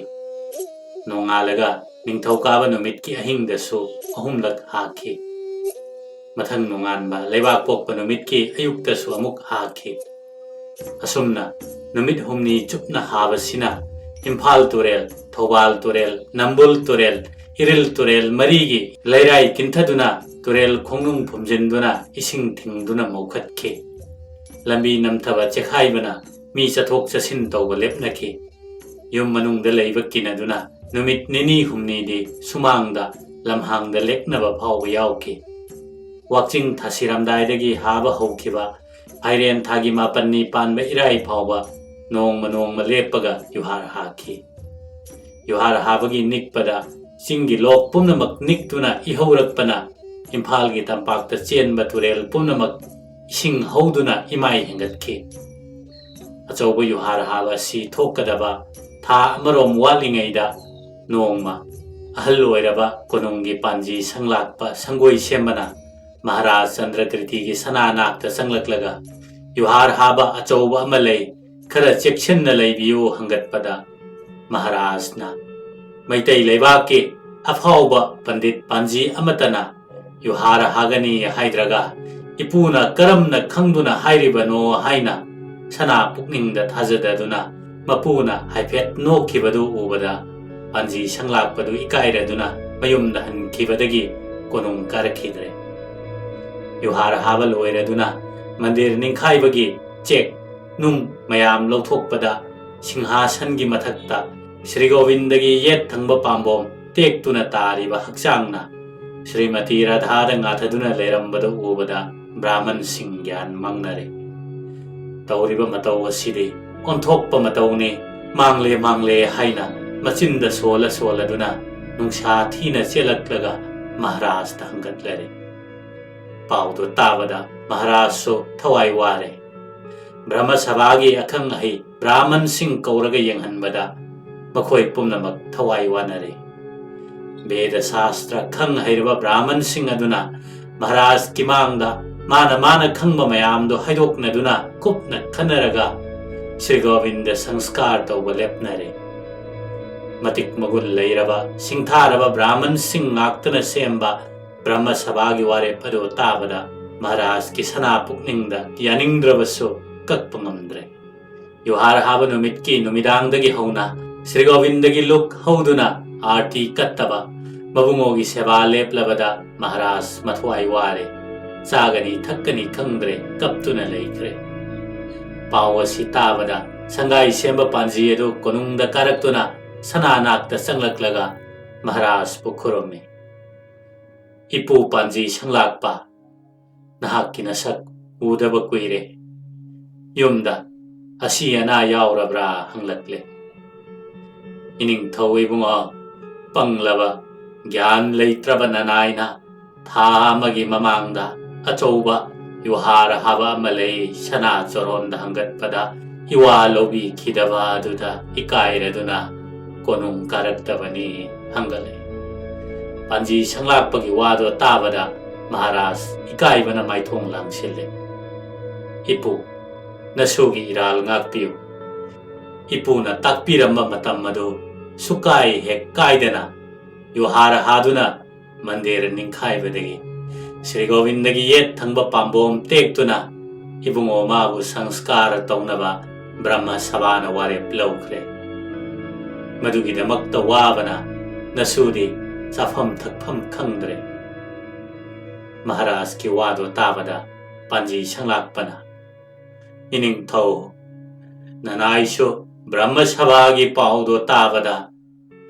ꯅꯣꯡꯉꯥꯜꯂꯒ ꯅꯤꯡꯊꯧꯀꯥꯕ ꯅꯨꯃꯤꯠꯀꯤ ꯑꯍꯤꯡꯗꯁꯨ ꯑꯍꯨꯝꯂꯛ ꯍꯥꯈꯤ꯫ ꯃꯊꯪ ꯅꯣꯡꯉꯥꯟꯕ ꯂꯩꯕꯥꯛ ꯄꯣꯛꯄ ꯅꯨꯃꯤꯠꯀꯤ ꯑꯌꯨꯛꯇꯁꯨ ꯑꯃꯨꯛ ꯍꯥꯈꯤ꯫ ꯑꯁꯨꯝꯅ ꯅꯨꯃꯤꯠ ꯍꯨꯝꯅꯤ ꯆꯨꯞꯅ ꯍꯥꯕꯁꯤꯅ ꯏꯝꯐꯥꯜ ꯇꯨꯔꯦꯜ, ꯊꯧꯕꯥꯜ ꯇꯨꯔꯦꯜ, ꯅꯝꯕꯨꯜ ꯇꯨꯔꯦꯜ, ꯏꯔꯤꯜ ꯇꯨꯔꯦꯜ ꯃꯔꯤꯒꯤ ꯂꯩꯔꯥꯏ ꯀꯤꯟꯊꯗꯨꯅ ꯇꯨꯔꯦꯜ ꯈꯣꯡꯅꯨꯡ ꯐꯨꯝꯖꯤꯟꯗꯨꯅ ꯏꯁꯤꯡ ꯊꯤꯡꯗꯨꯅ ꯃꯧꯈꯠꯈꯤ꯫ ꯂꯝꯕꯤ ꯅꯝꯊꯕ ꯆꯦꯛꯈꯥꯏꯕꯅ ꯃꯤ ꯆꯠꯊꯣꯛ ꯆꯠꯁꯤꯟ ꯇꯧꯕ ꯂꯦꯞꯅꯈꯤ꯫ ꯌꯨꯝ ꯃꯅꯨꯡꯗ ꯂꯩꯕ ꯀꯤꯅꯗꯨꯅ ꯅꯨꯃꯤꯠ ꯅꯤꯅꯤ ꯍꯨꯝꯅꯤꯗꯤ ꯁꯨꯃꯥꯡꯗ, ꯂꯝꯍꯥꯡꯗ ꯂꯦꯛꯅꯕ ꯐꯥꯎꯕ ꯌꯥꯎꯈꯤ꯫ ꯋꯥꯛꯆꯤꯡ ꯊꯥꯁꯤꯔꯝꯗꯥꯏꯗꯒꯤ ꯍꯥꯕ ꯍꯧꯈꯤꯕ ꯐꯥꯏꯔꯦꯟ ꯊꯥꯒꯤ ꯃꯥꯄꯟꯅꯤ ꯄꯥꯟꯕ ꯏꯔꯥꯏ ꯐꯥꯎꯕ ꯅꯣꯡꯃ ꯅꯣꯡꯃ ꯂꯦꯞꯄꯒ ꯌꯨꯍꯥꯔ ꯍꯥꯈꯤ꯫ ꯌꯨꯍꯥꯔ ꯍꯥꯕꯒꯤ ꯅꯤꯛꯄꯗ ꯆꯤꯡꯒꯤ ꯂꯣꯛ ꯄꯨꯝꯅꯃꯛ ꯅꯤꯛꯇꯨꯅ ꯏꯍꯧꯔꯛꯄꯅ ꯏꯝꯐꯥꯜꯒꯤ ꯇꯝꯄꯥꯛꯇ ꯆꯦꯟꯕ ꯇꯨꯔꯦꯜ ꯄꯨꯝꯅꯃꯛ ꯏꯁꯤꯡ ꯍꯧꯗꯨꯅ ꯏꯃꯥꯏ ꯍꯦꯟꯒꯠꯈꯤ꯫ ꯑꯆꯧꯕ ꯌꯨꯍꯥꯔ ꯍꯥꯕ ꯑꯁꯤ ꯊꯣꯛꯀꯗꯕ ꯊꯥ ꯑꯃꯔꯣꯝ ꯋꯥꯠꯂꯤꯉꯩꯗ ꯅꯣꯡꯃ ꯑꯍꯜ ꯑꯣꯏꯔꯕ ꯀꯣꯅꯨꯡꯒꯤ ꯄꯥꯟꯖꯤ ꯁꯪꯂꯥꯛꯄ ꯁꯪꯒꯣꯏ ꯁꯦꯝꯕꯅ ꯃꯍꯥꯔꯥꯖ ꯆꯟꯗ꯭ꯔꯀ꯭ꯔꯤꯇꯤꯒꯤ ꯁꯅꯥ ꯅꯥꯛꯇ ꯆꯪꯂꯛꯂꯒ, "ꯌꯨꯍꯥꯔ ꯍꯥꯕ ꯑꯆꯧꯕ ꯑꯃ ꯂꯩ, ꯈꯔ ꯆꯦꯛꯁꯤꯟꯅ ꯂꯩꯕꯤꯌꯨ" ꯍꯪꯒꯠꯄꯗ, ꯃꯍꯥꯔꯥꯖꯅ, "ꯃꯩꯇꯩ ꯂꯩꯕꯥꯛꯀꯤ ꯑꯐꯥꯎꯕ ꯄꯟꯗꯤꯠ ꯄꯥꯟꯖꯤ ꯑꯃꯠꯇꯅ ꯌꯨꯍꯥꯔ ꯍꯥꯒꯅꯤ ꯍꯥꯏꯗ꯭ꯔꯒ, ꯏꯄꯨꯅ ꯀꯔꯝꯅ ꯈꯪꯗꯨꯅ ꯍꯥꯏꯔꯤꯕꯅꯣ?" ꯍꯥꯏꯅ ꯁꯅꯥ ꯄꯨꯛꯅꯤꯡꯗ ꯊꯥꯖꯗꯗꯨꯅ ꯃꯄꯨꯅ ꯍꯥꯏꯐꯦꯠ ꯅꯣꯛꯈꯤꯕꯗꯨ ꯎꯕꯗ, ꯄꯥꯟꯖꯤ ꯁꯪꯂꯥꯛꯄꯗꯨ ꯏꯀꯥꯏꯔꯗꯨꯅ ꯃꯌꯨꯝꯗ ꯍꯟꯈꯤꯕꯗꯒꯤ ꯀꯣꯅꯨꯡ ꯀꯥꯔꯛꯈꯤꯗ꯭ꯔꯦ꯫ ꯌꯨꯍꯥꯔ ꯍꯥꯕ ꯂꯣꯏꯔꯗꯨꯅ ꯃꯟꯗꯤꯔ ꯅꯤꯡꯈꯥꯏꯕꯒꯤ ꯆꯦꯛ ꯅꯨꯡ ꯃꯌꯥꯝ ꯂꯧꯊꯣꯛꯄꯗ, ꯁꯤꯡꯍꯥꯁꯟꯒꯤ ꯃꯊꯛꯇ ꯁ꯭ꯔꯤ ꯒꯣꯕꯤꯟꯗꯒꯤ ꯌꯦꯠ ꯊꯪꯕ ꯄꯥꯝꯕꯣꯝ ꯇꯦꯛꯇꯨꯅ ꯇꯥꯔꯤꯕ ꯍꯛꯆꯥꯡꯅ ꯁ꯭ꯔꯤꯃꯇꯤ ꯔꯥꯙꯥꯗ ꯉꯥꯊꯗꯨꯅ ꯂꯩꯔꯝꯕꯗꯨ ꯎꯕꯗ ꯕ꯭ꯔꯥꯍꯃꯟꯁꯤꯡ ꯒ꯭ꯌꯥꯟ ꯃꯥꯡꯅꯔꯦ꯫ "ꯇꯧꯔꯤꯕ ꯃꯇꯧ ꯑꯁꯤꯗꯤ ꯑꯣꯟꯊꯣꯛꯄ ꯃꯇꯧꯅꯤ, ꯃꯥꯡꯂꯦ, ꯃꯥꯡꯂꯦ" ꯍꯥꯏꯅ ꯃꯆꯤꯟꯗ ꯁꯣꯜꯂ ꯁꯣꯜꯂꯗꯨꯅ ꯅꯨꯡꯁꯥ ꯊꯤꯅ ꯆꯦꯜꯂꯛꯂꯒ ꯃꯍꯥꯔꯥꯖꯇ ꯍꯪꯒꯠꯂꯔꯦ꯫ ꯄꯥꯎꯗꯨ ꯇꯥꯕꯗ ꯃꯍꯥꯔꯥꯖꯁꯨ ꯊꯋꯥꯏ ꯋꯥꯔꯦ꯫ ꯕ꯭ꯔꯍꯃ ꯁꯚꯥꯒꯤ ꯑꯈꯪ ꯑꯍꯩ ꯕ꯭ꯔꯥꯍꯃꯟꯁꯤꯡ ꯀꯧꯔꯒ ꯌꯦꯡꯍꯟꯕꯗ ꯃꯈꯣꯏ ꯄꯨꯝꯅꯃꯛ ꯊꯋꯥꯏ ꯋꯥꯅꯔꯦ꯫ ꯕꯦꯗ ꯁꯥꯁꯇ꯭ꯔ ꯈꯪ ꯍꯩꯔꯕ ꯕ꯭ꯔꯥꯍꯃꯟꯁꯤꯡ ꯑꯗꯨꯅ ꯃꯍꯥꯔꯥꯖꯀꯤ ꯃꯥꯡꯗ ꯃꯥꯅ ꯃꯥꯅ ꯈꯪꯕ ꯃꯌꯥꯝꯗꯨ ꯍꯥꯏꯗꯣꯛꯅꯗꯨꯅ ꯀꯨꯞꯅ ꯈꯟꯅꯔꯒ ꯁ꯭ꯔꯤ ꯒꯣꯕꯤꯟꯗ ꯁꯪꯁꯀꯥꯔ ꯇꯧꯕ ꯂꯦꯞꯅꯔꯦ꯫ ꯃꯇꯤꯛ ꯃꯒꯨꯟ ꯂꯩꯔꯕ ꯁꯤꯡꯊꯥꯔꯕ ꯕ꯭ꯔꯥꯍꯃꯟꯁꯤꯡ ꯉꯥꯛꯇꯅ ꯁꯦꯝꯕ ꯕ꯭ꯔꯍꯃ ꯁꯚꯥꯒꯤ ꯋꯥꯔꯦꯞ ꯑꯗꯨ ꯇꯥꯕꯗ ꯃꯍꯥꯔꯥꯖꯀꯤ ꯁꯅꯥ ꯄꯨꯛꯅꯤꯡꯗ ꯌꯥꯅꯤꯡꯗ꯭ꯔꯕꯁꯨ ꯀꯛꯄ ꯉꯝꯗ꯭ꯔꯦ꯫ ꯌꯨꯍꯥꯔ ꯍꯥꯕ ꯅꯨꯃꯤꯠꯀꯤ ꯅꯨꯃꯤꯗꯥꯡꯗꯒꯤ ꯍꯧꯅ ꯁ꯭ꯔꯤ ꯒꯣꯕꯤꯟꯗꯒꯤ ꯂꯨꯛ ꯍꯧꯗꯨꯅ ꯑꯥꯔꯇꯤ ꯀꯠꯇꯕ, ꯃꯕꯨꯡꯉꯣꯒꯤ ꯁꯦꯕꯥ ꯂꯦꯞꯂꯕꯗ ꯃꯍꯥꯔꯥꯖ ꯃꯊ꯭ꯋꯥꯏ ꯋꯥꯔꯦ꯫ ꯆꯥꯒꯅꯤ ꯊꯛꯀꯅꯤ ꯈꯪꯗ꯭ꯔꯦ, ꯀꯞꯇꯨꯅ ꯂꯩꯈ꯭ꯔꯦ꯫ ꯄꯥꯎ ꯑꯁꯤ ꯇꯥꯕꯗ ꯁꯪꯒꯥꯏ ꯁꯦꯝꯕ ꯄꯥꯟꯖꯤ ꯑꯗꯨ ꯀꯣꯅꯨꯡꯗ ꯀꯥꯔꯛꯇꯨꯅ ꯁꯅꯥ ꯅꯥꯛꯇ ꯆꯪꯂꯛꯂꯒ ꯃꯍꯥꯔꯥꯖꯄꯨ ꯈꯨꯔꯨꯝꯃꯤ꯫ "ꯏꯄꯨ ꯄꯥꯟꯖꯤ ꯁꯪꯂꯥꯛꯄ, ꯅꯍꯥꯛꯀꯤ ꯅꯁꯛ ꯎꯗꯕ ꯀꯨꯏꯔꯦ꯫ ꯌꯨꯝꯗ ꯑꯁꯤ ꯑꯅꯥ ꯌꯥꯎꯔꯕ꯭ꯔꯥ?" ꯍꯪꯂꯛꯂꯦ꯫ "ꯏꯅꯤꯡꯊꯧ ꯏꯕꯨꯡꯉꯣ, ꯄꯪꯂꯕ, ꯒ꯭ꯌꯥꯟ ꯂꯩꯇ꯭ꯔꯕ ꯅꯅꯥꯏꯅ ꯊꯥ ꯑꯃꯒꯤ ꯃꯃꯥꯡꯗ ꯑꯆꯧꯕ ꯌꯨꯍꯥꯔ ꯍꯥꯕ ꯑꯃ ꯂꯩ, ꯁꯅꯥ ꯆꯣꯔꯣꯟꯗ ꯍꯪꯒꯠꯄꯗ ꯏꯋꯥ ꯂꯧꯕꯤꯈꯤꯗꯕ ꯑꯗꯨꯗ ꯏꯀꯥꯏꯔꯗꯨꯅ ꯀꯣꯅꯨꯡ ꯀꯥꯔꯛꯇꯕꯅꯤ" ꯍꯪꯒꯠꯂꯦ꯫ ꯄꯥꯟꯖꯤ ꯁꯪꯂꯥꯛꯄꯒꯤ ꯋꯥꯗꯣ ꯇꯥꯕꯗ ꯃꯍꯥꯔꯥꯖ ꯏꯀꯥꯏꯕꯅ ꯃꯥꯏꯊꯣꯡ ꯂꯥꯡꯁꯤꯜꯂꯦ꯫ "ꯏꯄꯨ, ꯅꯁꯨꯒꯤ ꯏꯔꯥꯜ ꯉꯥꯛꯄꯤꯌꯨ꯫ ꯏꯄꯨꯅ ꯇꯥꯛꯄꯤꯔꯝꯕ ꯃꯇꯝ ꯑꯗꯨ ꯁꯨꯀꯥꯏ ꯍꯦꯛ ꯀꯥꯏꯗꯅ ꯌꯨꯍꯥꯔ ꯍꯥꯗꯨꯅ ꯃꯟꯗꯤꯔ ꯅꯤꯡꯈꯥꯏꯕꯗꯒꯤ ꯁ꯭ꯔꯤ ꯒꯣꯕꯤꯟꯗꯒꯤ ꯌꯦꯠ ꯊꯪꯕ ꯄꯥꯝꯕꯣꯝ ꯇꯦꯛꯇꯨꯅ ꯏꯕꯨꯡꯉꯣ ꯃꯥꯕꯨ ꯁꯪꯁꯀꯥꯔ ꯇꯧꯅꯕ ꯕ꯭ꯔꯍꯃ ꯁꯚꯥꯅ ꯋꯥꯔꯦꯞ ꯂꯧꯈ꯭ꯔꯦ꯫ ꯃꯗꯨꯒꯤꯗꯃꯛꯇ ꯋꯥꯕꯅ ꯅꯁꯨꯗꯤ ꯆꯥꯐꯝ ꯊꯛꯐꯝ ꯈꯪꯗ꯭ꯔꯦ꯫" ꯃꯍꯥꯔꯥꯖꯀꯤ ꯋꯥꯗꯣ ꯇꯥꯕꯗ ꯄꯥꯟꯖꯤ ꯁꯪꯂꯥꯛꯄꯅ, "ꯏꯅꯤꯡꯊꯧ, ꯅꯅꯥꯏꯁꯨ ꯕ꯭ꯔꯍꯃ ꯁꯚꯥꯒꯤ ꯄꯥꯎꯗꯣ ꯇꯥꯕꯗ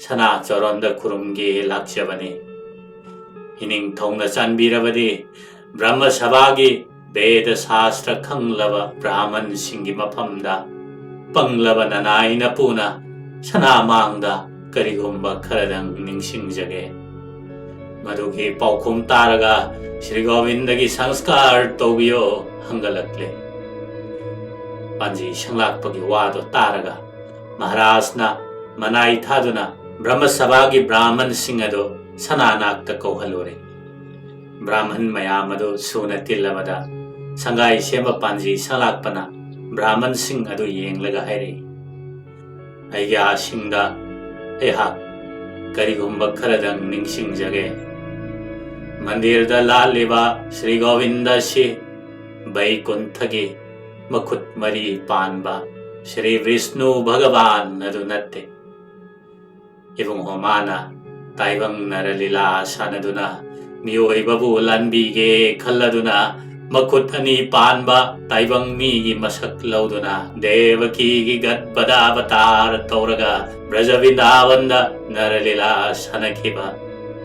ꯁꯅꯥ ꯆꯣꯔꯣꯟꯗ ꯈꯨꯔꯨꯝꯒꯦ ꯂꯥꯛꯆꯕꯅꯤ꯫ ꯏꯅꯤꯡꯊꯧꯅ ꯆꯥꯟꯕꯤꯔꯕꯗꯤ ꯕ꯭ꯔꯍꯃ ꯁꯚꯥꯒꯤ ꯕꯦꯗ ꯁꯥꯁꯇ꯭ꯔ ꯈꯪꯂꯕ ꯕ꯭ꯔꯥꯍꯃꯟꯁꯤꯡꯒꯤ ꯃꯐꯝꯗ ꯄꯪꯂꯕ ꯅꯅꯥꯏ ꯅꯄꯨꯅ ꯁꯅꯥ ꯃꯥꯡꯗ ꯀꯔꯤꯒꯨꯝꯕ ꯈꯔꯗꯪ ꯅꯤꯡꯁꯤꯡꯖꯒꯦ꯫ ꯃꯗꯨꯒꯤ ꯄꯥꯎꯈꯨꯝ ꯇꯥꯔꯒ ꯁ꯭ꯔꯤ ꯒꯣꯕꯤꯟꯗꯒꯤ ꯁꯪꯁꯀꯥꯔ ꯇꯧꯕꯤꯌꯣ" ꯍꯪꯒꯠꯂꯛꯂꯦ꯫ ꯄꯥꯟꯖꯤ ꯁꯪꯂꯥꯛꯄꯒꯤ ꯋꯥꯗꯣ ꯇꯥꯔꯒ ꯃꯍꯥꯔꯥꯖꯅ ꯃꯅꯥꯏ ꯊꯥꯗꯨꯅ ꯕ꯭ꯔꯍꯃ ꯁꯚꯥꯒꯤ ꯕ꯭ꯔꯥꯍꯃꯟꯁꯤꯡ ꯑꯗꯨ ꯁꯅꯥꯅꯥꯛꯇ ꯀꯧꯍꯜꯂꯨꯔꯦ꯫ ꯕ꯭ꯔꯥꯍꯃꯟ ꯃꯌꯥꯝ ꯑꯗꯨ ꯁꯨꯅ ꯇꯤꯜꯂꯕꯗ ꯁꯪꯒꯥꯏ ꯁꯦꯝꯕ ꯄꯥꯟꯖꯤ ꯁꯪꯂꯥꯛꯄꯅ ꯕ꯭ꯔꯥꯍꯃꯟꯁꯤꯡ ꯑꯗꯨ ꯌꯦꯡꯂꯒ ꯍꯥꯏꯔꯛꯏ, "ꯑꯩꯒꯤ ꯑꯥꯁꯤꯡꯗ ꯑꯩꯍꯥꯛ ꯀꯔꯤꯒꯨꯝꯕ ꯈꯔꯗꯪ ꯅꯤꯡꯁꯤꯡꯖꯒꯦ꯫ ꯃꯟꯗꯤꯔꯗ ꯂꯥꯠꯂꯤꯕ ꯁ꯭ꯔꯤ ꯒꯣꯕꯤꯟꯗ ꯑꯁꯤ ꯕꯩꯀꯨꯟꯊꯒꯤ ꯃꯈꯨꯠ ꯃꯔꯤ ꯄꯥꯟꯕ ꯁ꯭ꯔꯤ ꯕꯤꯁꯅꯨ ꯚꯒꯕꯥꯟ ꯑꯗꯨ ꯅꯠꯇꯦ꯫ ꯏꯕꯨꯡꯉꯣ ꯃꯥꯅ ꯇꯥꯏꯕꯪ ꯅꯔꯂꯤꯂꯥ ꯁꯥꯟꯅꯗꯨꯅ ꯃꯤꯑꯣꯏꯕꯕꯨ ꯂꯥꯟꯕꯤꯒꯦ ꯈꯜꯂꯗꯨꯅ ꯃꯈꯨꯠ ꯑꯅꯤ ꯄꯥꯟꯕ ꯇꯥꯏꯕꯪ ꯃꯤꯒꯤ ꯃꯁꯛ ꯂꯧꯗꯨꯅ ꯗꯦꯕꯀꯤꯒꯤ ꯒꯠꯄꯗ ꯑꯕꯇꯥꯔ ꯇꯧꯔꯒ ꯕ꯭ꯔꯖ ꯕ꯭ꯔꯤꯟꯗꯥꯕꯟꯗ ꯅꯔꯂꯤꯂꯥ ꯁꯥꯟꯅꯈꯤꯕ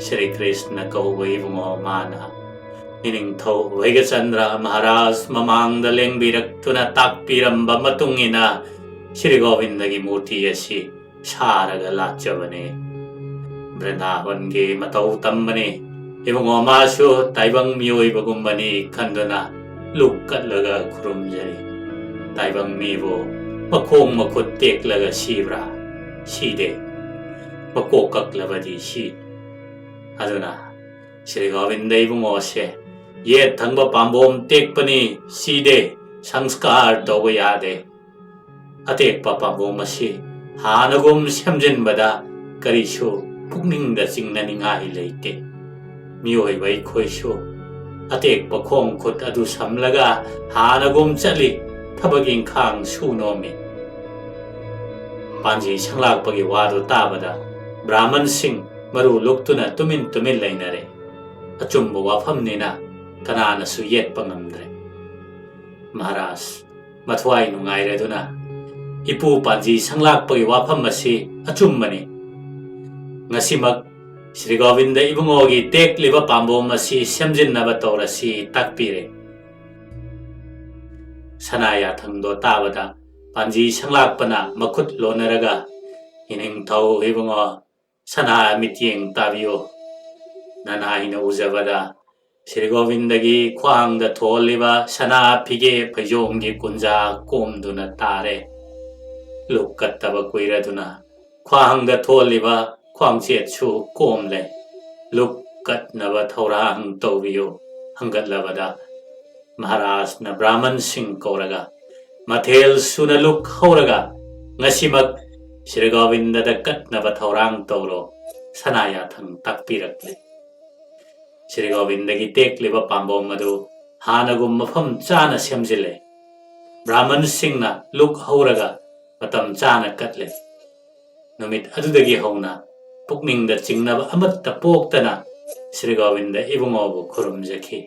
ꯁ꯭ꯔꯤ ꯀ꯭ꯔꯤꯁꯅ ꯀꯧꯕ ꯏꯕꯨꯡꯉꯣ ꯃꯥꯅ ꯏꯅꯤꯡꯊꯧ ꯚꯩꯒꯆꯟꯗ꯭ꯔ ꯃꯍꯥꯔꯥꯖ ꯃꯃꯥꯡꯗ ꯂꯦꯡꯕꯤꯔꯛꯇꯨꯅ ꯇꯥꯛꯄꯤꯔꯝꯕ ꯃꯇꯨꯡ ꯏꯟꯅ ꯁ꯭ꯔꯤ ꯒꯣꯕꯤꯟꯗꯒꯤ ꯃꯨꯔꯇꯤ ꯑꯁꯤ ꯁꯥꯔꯒ ꯂꯥꯠꯆꯕꯅꯤ꯫ ꯕ꯭ꯔꯤꯟꯗꯥꯕꯟꯒꯤ ꯃꯇꯧ ꯇꯝꯕꯅꯤ꯫ ꯏꯕꯨꯡꯉꯣ ꯃꯥꯁꯨ ꯇꯥꯏꯕꯪ ꯃꯤꯑꯣꯏꯕꯒꯨꯝꯕꯅꯤ ꯈꯟꯗꯨꯅ ꯂꯨꯛ ꯀꯠꯂꯒ ꯈꯨꯔꯨꯝꯖꯔꯤ꯫ ꯇꯥꯏꯕꯪ ꯃꯤꯕꯨ ꯃꯈꯣꯡ ꯃꯈꯨꯠ ꯇꯦꯛꯂꯒ ꯁꯤꯕ꯭ꯔꯥ? ꯁꯤꯗꯦ꯫ ꯃꯀꯣꯛ ꯀꯛꯂꯕꯗꯤ ꯁꯤ꯫ ꯑꯗꯨꯅ ꯁ꯭ꯔꯤ ꯒꯣꯕꯤꯟꯗ ꯏꯕꯨꯡꯉꯣꯁꯦ ꯌꯦꯠ ꯊꯪꯕ ꯄꯥꯝꯕꯣꯝ ꯇꯦꯛꯄꯅꯤ, ꯁꯤꯗꯦ, ꯁꯪꯁꯀꯥꯔ ꯇꯧꯕ ꯌꯥꯗꯦ꯫ ꯑꯇꯦꯛꯄ ꯄꯥꯝꯕꯣꯝ ꯑꯁꯤ ꯍꯥꯟꯅꯒꯨꯝ ꯁꯦꯝꯖꯤꯟꯕꯗ ꯀꯔꯤꯁꯨ ꯄꯨꯛꯅꯤꯡꯗ ꯆꯤꯡꯅꯅꯤꯡꯉꯥꯏ ꯂꯩꯇꯦ꯫ ꯃꯤꯑꯣꯏꯕ ꯑꯩꯈꯣꯏꯁꯨ ꯑꯇꯦꯛꯄ ꯈꯣꯡ ꯈꯨꯠ ꯑꯗꯨ ꯁꯝꯂꯒ ꯍꯥꯟꯅꯒꯨꯝ ꯆꯠꯂꯤ, ꯊꯕꯛ ꯏꯪꯈꯥꯡ ꯁꯨ ꯅꯣꯝꯃꯤ꯫ ꯄꯥꯟꯖꯤ ꯁꯪꯂꯥꯛꯄꯒꯤ ꯋꯥꯗꯨ ꯇꯥꯕꯗ ꯕ꯭ꯔꯥꯍꯃꯟꯁꯤꯡ ꯃꯔꯨ ꯂꯨꯛꯇꯨꯅ ꯇꯨꯃꯤꯟ ꯇꯨꯃꯤꯟ ꯂꯩꯅꯔꯦ꯫ ꯑꯆꯨꯝꯕ ꯋꯥꯐꯝꯅꯤꯅ ꯀꯅꯥꯅꯁꯨ ꯌꯦꯠꯄ ꯉꯝꯗ꯭ꯔꯦ꯫ ꯃꯍꯥꯔꯥꯖ ꯃꯊ꯭ꯋꯥꯏ ꯅꯨꯡꯉꯥꯏꯔꯗꯨꯅ, "ꯏꯄꯨ ꯄꯥꯟꯖꯤ ꯁꯪꯂꯥꯛꯄꯒꯤ ꯋꯥꯐꯝ ꯑꯁꯤ ꯑꯆꯨꯝꯕꯅꯤ꯫ ꯉꯁꯤꯃꯛ ꯁ꯭ꯔꯤ ꯒꯣꯕꯤꯟꯗ ꯏꯕꯨꯡꯉꯣꯒꯤ ꯇꯦꯛꯂꯤꯕ ꯄꯥꯝꯕꯣꯝ ꯑꯁꯤ ꯁꯦꯝꯖꯤꯟꯅꯕ ꯇꯧꯔꯁꯤ" ꯇꯥꯛꯄꯤꯔꯦ꯫ ꯁꯅꯥ ꯌꯥꯊꯪꯗꯣ ꯇꯥꯕꯗ ꯄꯥꯟꯖꯤ ꯁꯪꯂꯥꯛꯄꯅ ꯃꯈꯨꯠ ꯂꯣꯟꯅꯔꯒ, "ꯏꯅꯤꯡꯊꯧ ꯏꯕꯨꯡꯉꯣ, ꯁꯅꯥ ꯃꯤꯠꯌꯦꯡ ꯇꯥꯕꯤꯌꯨ꯫ ꯅꯅꯥꯏꯅ ꯎꯖꯕꯗ ꯁ꯭ꯔꯤ ꯒꯣꯕꯤꯟꯗꯒꯤ ꯈ꯭ꯋꯥꯡꯗ ꯊꯣꯜꯂꯤꯕ ꯁꯅꯥ ꯐꯤꯒꯦ ꯐꯩꯖꯣꯝꯒꯤ ꯀꯨꯟꯖꯥ ꯀꯣꯝꯗꯨꯅ ꯇꯥꯔꯦ꯫ ꯂꯨꯛ ꯀꯠꯇꯕ ꯀꯨꯏꯔꯗꯨꯅ ꯈ꯭ꯋꯥꯡꯗ ꯊꯣꯜꯂꯤꯕ ꯈ꯭ꯋꯥꯡꯆꯦꯠꯁꯨ ꯀꯣꯝꯂꯦ꯫ ꯂꯨꯛ ꯀꯠꯅꯕ ꯊꯧꯔꯥꯡ ꯇꯧꯕꯤꯌꯨ" ꯍꯪꯒꯠꯂꯕꯗ ꯃꯍꯥꯔꯥꯖꯅ ꯕ꯭ꯔꯥꯍꯃꯟꯁꯤꯡ ꯀꯧꯔꯒ, "ꯃꯊꯦꯜ ꯁꯨꯅ ꯂꯨꯛ ꯍꯧꯔꯒ ꯉꯁꯤꯃꯛ ꯁ꯭ꯔꯤ ꯒꯣꯕꯤꯟꯗꯗ ꯀꯠꯅꯕ ꯊꯧꯔꯥꯡ ꯇꯧꯔꯣ" ꯁꯅꯥ ꯌꯥꯊꯪ ꯇꯥꯛꯄꯤꯔꯛꯂꯦ꯫ ꯁ꯭ꯔꯤ ꯒꯣꯕꯤꯟꯗꯒꯤ ꯇꯦꯛꯂꯤꯕ ꯄꯥꯝꯕꯣꯝ ꯑꯗꯨ ꯍꯥꯟꯅꯒꯨꯝ ꯃꯐꯝ ꯆꯥꯅ ꯁꯦꯝꯖꯤꯜꯂꯦ꯫ ꯕ꯭ꯔꯥꯍꯃꯟꯁꯤꯡꯅ ꯂꯨꯛ ꯍꯧꯔꯒ ꯃꯇꯝ ꯆꯥꯅ ꯀꯠꯂꯦ꯫ ꯅꯨꯃꯤꯠ ꯑꯗꯨꯗꯒꯤ ꯍꯧꯅ ꯄꯨꯛꯅꯤꯡꯗ ꯆꯤꯡꯅꯕ ꯑꯃꯠꯇ ꯄꯣꯛꯇꯅ ꯁ꯭ꯔꯤ ꯒꯣꯕꯤꯟꯗ ꯏꯕꯨꯡꯉꯣꯕꯨ ꯈꯨꯔꯨꯝꯖꯈꯤ꯫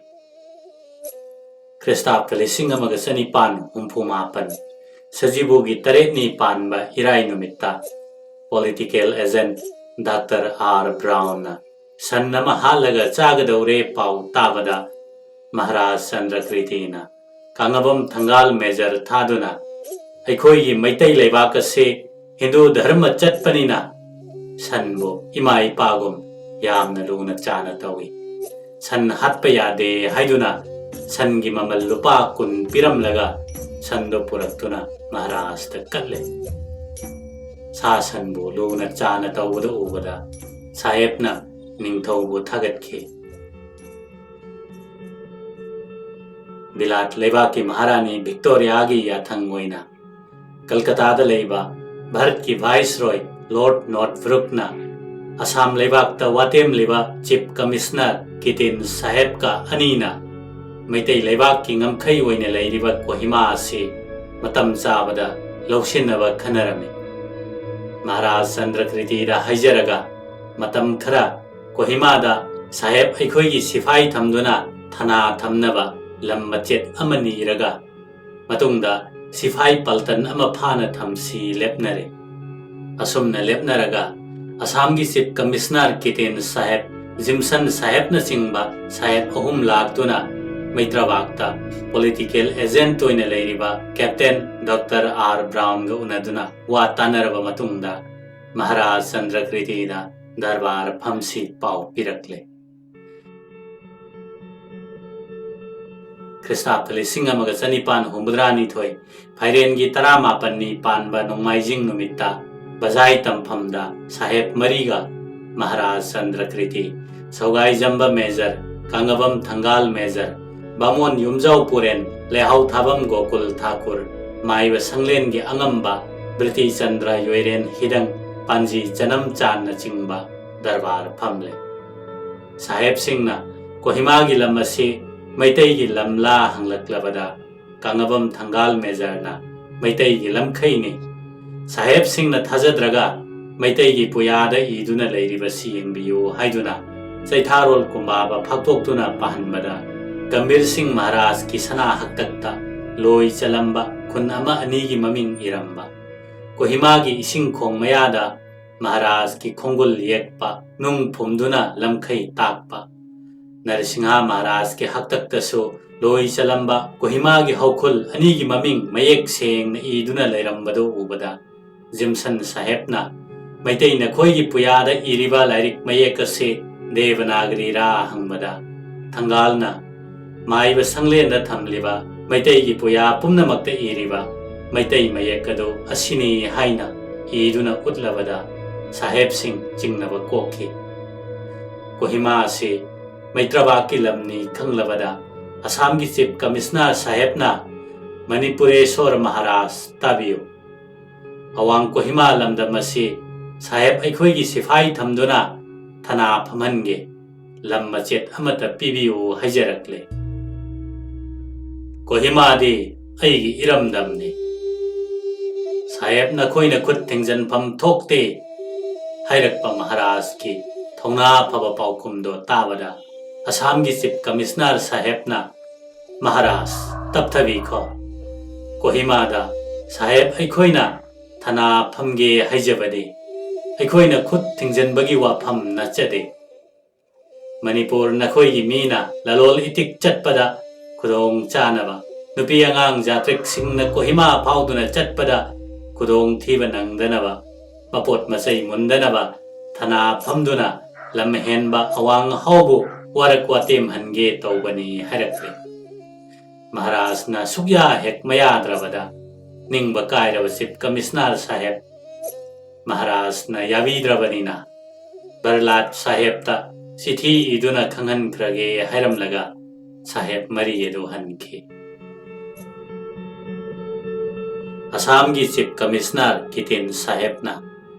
ꯈ꯭ꯔꯤꯁꯇꯥꯕꯇ ꯂꯤꯁꯤꯡ ꯑꯃꯒ ꯆꯅꯤꯄꯥꯟ ꯍꯨꯝꯐꯨ ꯃꯥꯄꯟ ꯁꯖꯤꯕꯨꯒꯤ ꯇꯔꯦꯠꯅꯤ ꯄꯥꯟꯕ ꯏꯔꯥꯏ ꯅꯨꯃꯤꯠꯇ political agent Doctor R Brownꯅ ꯁꯟ ꯑꯃ ꯍꯥꯠꯂꯒ ꯆꯥꯒꯗꯧꯔꯦ ꯄꯥꯎ ꯇꯥꯕꯗ ꯃꯍꯥꯔꯥꯖ ꯆꯟꯗ꯭ꯔꯀ꯭ꯔꯤꯇꯤꯅ ꯀꯥꯡꯉꯕꯝ ꯊꯪꯒꯥꯜ ꯃꯦꯖꯔ ꯊꯥꯗꯨꯅ, "ꯑꯩꯈꯣꯏꯒꯤ ꯃꯩꯇꯩ ꯂꯩꯕꯥꯛ ꯑꯁꯤ ꯍꯤꯟꯗꯨ ꯙꯔꯃ ꯆꯠꯄꯅꯤꯅ ꯁꯟꯕꯨ ꯏꯃꯥ ꯏꯄꯥꯒꯨꯝ ꯌꯥꯝꯅ ꯂꯨꯅ ꯆꯥꯅ ꯇꯧꯏ꯫ ꯁꯟ ꯍꯥꯠꯄ ꯌꯥꯗꯦ" ꯍꯥꯏꯗꯨꯅ ꯁꯟꯒꯤ ꯃꯃꯜ ꯂꯨꯄꯥ ꯀꯨꯟ ꯄꯤꯔꯝꯂꯒ ꯁꯟꯗꯨ ꯄꯨꯔꯛꯇꯨꯅ ꯃꯍꯥꯔꯥꯖꯇ ꯀꯠꯂꯦ꯫ ꯁꯥ ꯁꯟꯕꯨ ꯂꯨꯅ ꯆꯥꯅ ꯇꯧꯕꯗ ꯎꯕꯗ ꯁꯥꯍꯦꯕꯅ ꯅꯤꯡꯊꯧꯕꯨ ꯊꯥꯒꯠꯈꯤ꯫ ꯕꯤꯂꯥꯠ ꯂꯩꯕꯥꯛꯀꯤ ꯃꯍꯥꯔꯥꯅꯤ ꯚꯤꯛꯇꯣꯔꯤꯌꯥꯒꯤ ꯌꯥꯊꯪ ꯑꯣꯏꯅ ꯀꯜꯀꯇꯥꯗ ꯂꯩꯕ ꯚꯥꯔꯠꯀꯤ ꯚꯥꯏꯁꯔꯣꯏ ꯂꯣꯔꯗ ꯅꯣꯔꯊꯕ꯭ꯔꯨꯛꯅ ꯑꯁꯥꯝ ꯂꯩꯕꯥꯛꯇ ꯋꯥꯇꯦꯝꯂꯤꯕ ꯆꯤꯐ ꯀꯃꯤꯁꯅꯔ ꯀꯤꯇꯦꯟ ꯁꯥꯍꯦꯕꯀ ꯑꯅꯤꯅ ꯃꯩꯇꯩ ꯂꯩꯕꯥꯛꯀꯤ ꯉꯝꯈꯩ ꯑꯣꯏꯅ ꯂꯩꯔꯤꯕ ꯀꯣꯍꯤꯃꯥ ꯑꯁꯤ ꯃꯇꯝ ꯆꯥꯕꯗ ꯂꯧꯁꯤꯟꯅꯕ ꯈꯟꯅꯔꯝꯃꯤ꯫ ꯃꯍꯥꯔꯥꯖ ꯆꯟꯗ꯭ꯔꯀ꯭ꯔꯤꯇꯤꯗ ꯍꯥꯏꯖꯔꯒ ꯃꯇꯝ ꯈꯔ ꯀꯣꯍꯤꯃꯥꯗ ꯁꯥꯍꯦꯕ ꯑꯩꯈꯣꯏꯒꯤ ꯁꯤꯐꯥꯏ ꯊꯝꯗꯨꯅ ꯊꯅꯥ ꯊꯝꯅꯕ ꯂꯝ ꯃꯆꯦꯠ ꯑꯃ ꯅꯤꯔꯒ ꯃꯇꯨꯡꯗ ꯁꯤꯐꯥꯏ ꯄꯥꯜꯇꯟ ꯑꯃ ꯐꯥꯅ ꯊꯝꯁꯤ ꯂꯦꯞꯅꯔꯦ꯫ ꯑꯁꯨꯝꯅ ꯂꯦꯞꯅꯔꯒ ꯑꯁꯥꯝꯒꯤ ꯆꯤꯐ ꯀꯃꯤꯁꯅꯔ ꯀꯤꯇꯦꯟ ꯁꯥꯍꯦꯕ, ꯖꯤꯝꯁꯟ ꯁꯥꯍꯦꯕꯅꯆꯤꯡꯕ ꯁꯥꯍꯦꯕ ꯑꯍꯨꯝ ꯂꯥꯛꯇꯨꯅ ꯃꯩꯇ꯭ꯔꯕꯥꯛꯇ ꯄꯣꯂꯤꯇꯤꯀꯦꯜ ꯑꯦꯖꯦꯟꯠ ꯑꯣꯏꯅ ꯂꯩꯔꯤꯕ ꯀꯦꯞꯇꯦꯟ ꯗꯣꯛꯇꯔ ꯑꯥꯔ ꯕ꯭ꯔꯥꯎꯟꯒ ꯎꯅꯗꯨꯅ ꯋꯥ ꯇꯥꯅꯔꯕ ꯃꯇꯨꯡꯗ ꯃꯍꯥꯔꯥꯖ ꯆꯟꯗ꯭ꯔꯀ꯭ꯔꯤꯇꯤꯗ ꯗꯔꯕꯥꯔ ꯐꯝꯁꯤ ꯄꯥꯎ ꯄꯤꯔꯛꯂꯦ꯫ ꯈ꯭ꯔꯤꯁꯇꯥꯕꯗ ꯂꯤꯁꯤꯡ ꯑꯃꯒ ꯆꯅꯤꯄꯥꯟ ꯍꯨꯝꯐꯨꯇꯔꯥꯅꯤꯊꯣꯏ, ꯐꯥꯏꯔꯦꯟꯒꯤ ꯇꯔꯥꯃꯥꯄꯟꯅꯤ ꯄꯥꯟꯕ ꯅꯣꯡꯃꯥꯏꯖꯤꯡ ꯅꯨꯃꯤꯠꯇ ꯕꯖꯥꯏ ꯇꯝꯐꯝꯗ ꯁꯥꯍꯦꯕ ꯃꯔꯤꯒ ꯃꯍꯥꯔꯥꯖ ꯆꯟꯗ꯭ꯔꯀ꯭ꯔꯤꯇꯤ, ꯁꯧꯒꯥꯏꯖꯝꯕ ꯃꯦꯖꯔ, ꯀꯪꯉꯕꯝ ꯊꯪꯒꯥꯜ ꯃꯦꯖꯔ, ꯕꯥꯃꯣꯟ ꯌꯨꯝꯖꯥꯎ ꯄꯨꯔꯦꯟ, ꯂꯩꯍꯥꯎ ꯊꯥꯕꯝ ꯒꯣꯀꯨꯜ ꯊꯥꯀꯨꯔ, ꯃꯥꯏꯕ ꯁꯪꯂꯦꯟꯒꯤ ꯑꯉꯝꯕ ꯕ꯭ꯔꯤꯇꯤ ꯆꯟꯗ꯭ꯔ ꯌꯣꯏꯔꯦꯟ ꯍꯤꯗꯪ, ꯄꯥꯟꯖꯤ ꯆꯅꯝ ꯆꯥꯟꯅꯆꯤꯡꯕ ꯗꯔꯕꯥꯔ ꯐꯝꯂꯦ꯫ ꯁꯥꯍꯦꯕꯁꯤꯡꯅ ꯀꯣꯍꯤꯃꯥꯒꯤ ꯂꯝ ꯑꯁꯤ ꯃꯩꯇꯩꯒꯤ ꯂꯝꯂꯥ ꯍꯪꯂꯛꯂꯕꯗ ꯀꯪꯉꯕꯝ ꯊꯪꯒꯥꯜ ꯃꯦꯖꯔꯅ ꯃꯩꯇꯩꯒꯤ ꯂꯝꯈꯩꯅꯤ, ꯁꯥꯍꯦꯕꯁꯤꯡꯅ ꯊꯥꯖꯗ꯭ꯔꯒ ꯃꯩꯇꯩꯒꯤ ꯄꯨꯌꯥꯗ ꯏꯗꯨꯅ ꯂꯩꯔꯤꯕꯁꯤ ꯌꯦꯡꯕꯤꯌꯨ ꯍꯥꯏꯗꯨꯅ ꯆꯩꯊꯥꯔꯣꯜ ꯀꯨꯝꯕꯥꯕ ꯐꯥꯛꯇꯣꯛꯇꯨꯅ ꯄꯥꯍꯟꯕꯗ ꯒꯝꯚꯤꯔ ꯁꯤꯡ ꯃꯍꯥꯔꯥꯖꯀꯤ ꯁꯅꯥ ꯍꯛꯇꯛꯇ ꯂꯣꯏ ꯆꯜꯂꯝꯕ ꯈꯨꯟ ꯑꯃ ꯑꯅꯤꯒꯤ ꯃꯃꯤꯡ ꯏꯔꯝꯕ, ꯀꯣꯍꯤꯃꯥꯒꯤ ꯏꯁꯤꯡ ꯈꯣꯡ ꯃꯌꯥꯗ ꯃꯍꯥꯔꯥꯖꯀꯤ ꯈꯣꯡꯒꯨꯜ ꯌꯦꯛꯄ ꯅꯨꯡ ꯐꯨꯝꯗꯨꯅ ꯂꯝꯈꯩ ꯇꯥꯛꯄ, ꯅꯔꯁꯤꯡꯍ ꯃꯍꯥꯔꯥꯖꯀꯤ ꯍꯥꯛꯇꯛꯇꯁꯨ ꯂꯣꯏ ꯆꯜꯂꯝꯕ ꯀꯣꯍꯤꯃꯥꯒꯤ ꯍꯧꯈꯨꯜ ꯑꯅꯤꯒꯤ ꯃꯃꯤꯡ ꯃꯌꯦꯛ ꯁꯦꯡꯅ ꯏꯗꯨꯅ ꯂꯩꯔꯝꯕꯗꯨ ꯎꯕꯗ ꯖꯤꯝꯁꯟ ꯁꯥꯍꯦꯕꯅ, "ꯃꯩꯇꯩ ꯅꯈꯣꯏꯒꯤ ꯄꯨꯌꯥꯗ ꯏꯔꯤꯕ ꯂꯥꯏꯔꯤꯛ ꯃꯌꯦꯛ ꯑꯁꯤ ꯗꯦꯕꯅꯥꯒꯔꯤꯔꯥ?" ꯍꯪꯕꯗ ꯊꯪꯒꯥꯜꯅ, "ꯃꯥꯏꯕ ꯁꯪꯂꯦꯟꯗ ꯊꯝꯂꯤꯕ ꯃꯩꯇꯩꯒꯤ ꯄꯨꯌꯥ ꯄꯨꯝꯅꯃꯛꯇ ꯏꯔꯤꯕ ꯃꯩꯇꯩ ꯃꯌꯦꯛ ꯑꯗꯨ ꯑꯁꯤꯅꯤ" ꯍꯥꯏꯅ ꯏꯗꯨꯅ ꯎꯠꯂꯕꯗ ꯁꯥꯍꯦꯕꯁꯤꯡ ꯆꯤꯡꯅꯕ ꯀꯣꯛꯈꯤ꯫ ꯀꯣꯍꯤꯃꯥ ꯑꯁꯤ ꯃꯩꯇ꯭ꯔꯕꯥꯛꯀꯤ ꯂꯝꯅꯤ ꯈꯪꯂꯕꯗ ꯑꯁꯥꯝꯒꯤ ꯆꯤꯐ ꯀꯃꯤꯁꯅꯔ ꯁꯥꯍꯦꯕꯅ ꯃꯅꯤꯄꯨꯔꯦꯁꯣꯔ ꯃꯍꯥꯔꯥꯖ ꯇꯥꯕꯤꯌꯨ, ꯑꯋꯥꯡ ꯀꯣꯍꯤꯃꯥ ꯂꯝꯗꯝ ꯑꯁꯤ ꯁꯥꯍꯦꯕ ꯑꯩꯈꯣꯏꯒꯤ ꯁꯤꯐꯥꯏ ꯊꯝꯗꯨꯅ ꯊꯅꯥ ꯐꯝꯍꯟꯒꯦ, ꯂꯝ ꯃꯆꯦꯠ ꯑꯃꯠꯇ ꯄꯤꯕꯤꯌꯨ ꯍꯥꯏꯖꯔꯛꯂꯦ꯫ ꯀꯣꯍꯤꯃꯥꯗꯤ ꯑꯩꯒꯤ ꯏꯔꯝꯗꯝꯅꯤ, ꯁꯥꯍꯦꯕ ꯅꯈꯣꯏꯅ ꯈꯨꯠ ꯊꯤꯡꯖꯤꯟꯐꯝ ꯊꯣꯛꯇꯦ ꯍꯥꯏꯔꯛꯄ ꯃꯍꯥꯔꯥꯖꯀꯤ ꯊꯧꯅꯥ ꯐꯕ ꯄꯥꯎꯈꯨꯝꯗꯣ ꯇꯥꯕꯗ ꯑꯁꯥꯝꯒꯤ ꯆꯤꯐ ꯀꯃꯤꯁꯅꯔ ꯁꯥꯍꯦꯕꯅ, "ꯃꯍꯥꯔꯥꯖ, ꯇꯞꯊꯕꯤꯈꯣ꯫ ꯀꯣꯍꯤꯃꯥꯗ ꯁꯥꯍꯦꯕ ꯑꯩꯈꯣꯏꯅ ꯊꯅꯥ ꯐꯝꯒꯦ ꯍꯥꯏꯖꯕꯗꯤ ꯑꯩꯈꯣꯏꯅ ꯈꯨꯠ ꯊꯤꯡꯖꯤꯟꯕꯒꯤ ꯋꯥꯐꯝ ꯅꯠꯆꯗꯦ꯫ ꯃꯅꯤꯄꯨꯔ ꯅꯈꯣꯏꯒꯤ ꯃꯤꯅ ꯂꯂꯣꯜ ꯏꯇꯤꯛ ꯆꯠꯄꯗ ꯈꯨꯗꯣꯡ ꯆꯥꯅꯕ, ꯅꯨꯄꯤ ꯑꯉꯥꯡ ꯖꯥꯇ꯭ꯔꯤꯛꯁꯤꯡꯅ ꯀꯣꯍꯤꯃꯥ ꯐꯥꯎꯗꯨꯅ ꯆꯠꯄꯗ ꯈꯨꯗꯣꯡ ꯊꯤꯕ ꯅꯪꯗꯅꯕ, ꯃꯄꯣꯠ ꯃꯆꯩ ꯃꯨꯟꯗꯅꯕ ꯊꯅꯥ ꯐꯝꯗꯨꯅ ꯂꯝ ꯍꯦꯟꯕ ꯑꯋꯥꯡ ꯑꯍꯥꯎꯕꯨ ꯋꯥꯔꯛ ꯋꯥꯇꯦꯝꯍꯟꯒꯦ ꯇꯧꯕꯅꯤ" ꯍꯥꯏꯔꯛꯂꯦ꯫ ꯃꯍꯥꯔꯥꯖꯅ ꯁꯨꯛꯌꯥ ꯍꯦꯛ ꯃꯌꯥꯗ꯭ꯔꯕꯗ ꯅꯤꯡꯕ ꯀꯥꯏꯔꯕ ꯆꯤꯐ ꯀꯃꯤꯁꯅꯔ ꯁꯥꯍꯦꯕ, ꯃꯍꯥꯔꯥꯖꯅ ꯌꯥꯕꯤꯗ꯭ꯔꯕꯅꯤꯅ ꯕꯔꯂꯥꯠ ꯁꯥꯍꯦꯕꯇ ꯆꯤꯊꯤ ꯏꯗꯨꯅ ꯈꯪꯍꯟꯈ꯭ꯔꯒꯦ ꯍꯥꯏꯔꯝꯂꯒ ꯁꯥꯍꯦꯕ ꯃꯔꯤ ꯑꯗꯨ ꯍꯟꯈꯤ꯫ ꯑꯁꯥꯝꯒꯤ ꯆꯤꯐ ꯀꯃꯤꯁꯅꯔ ꯀꯤꯇꯦꯟ ꯁꯥꯍꯦꯕꯅ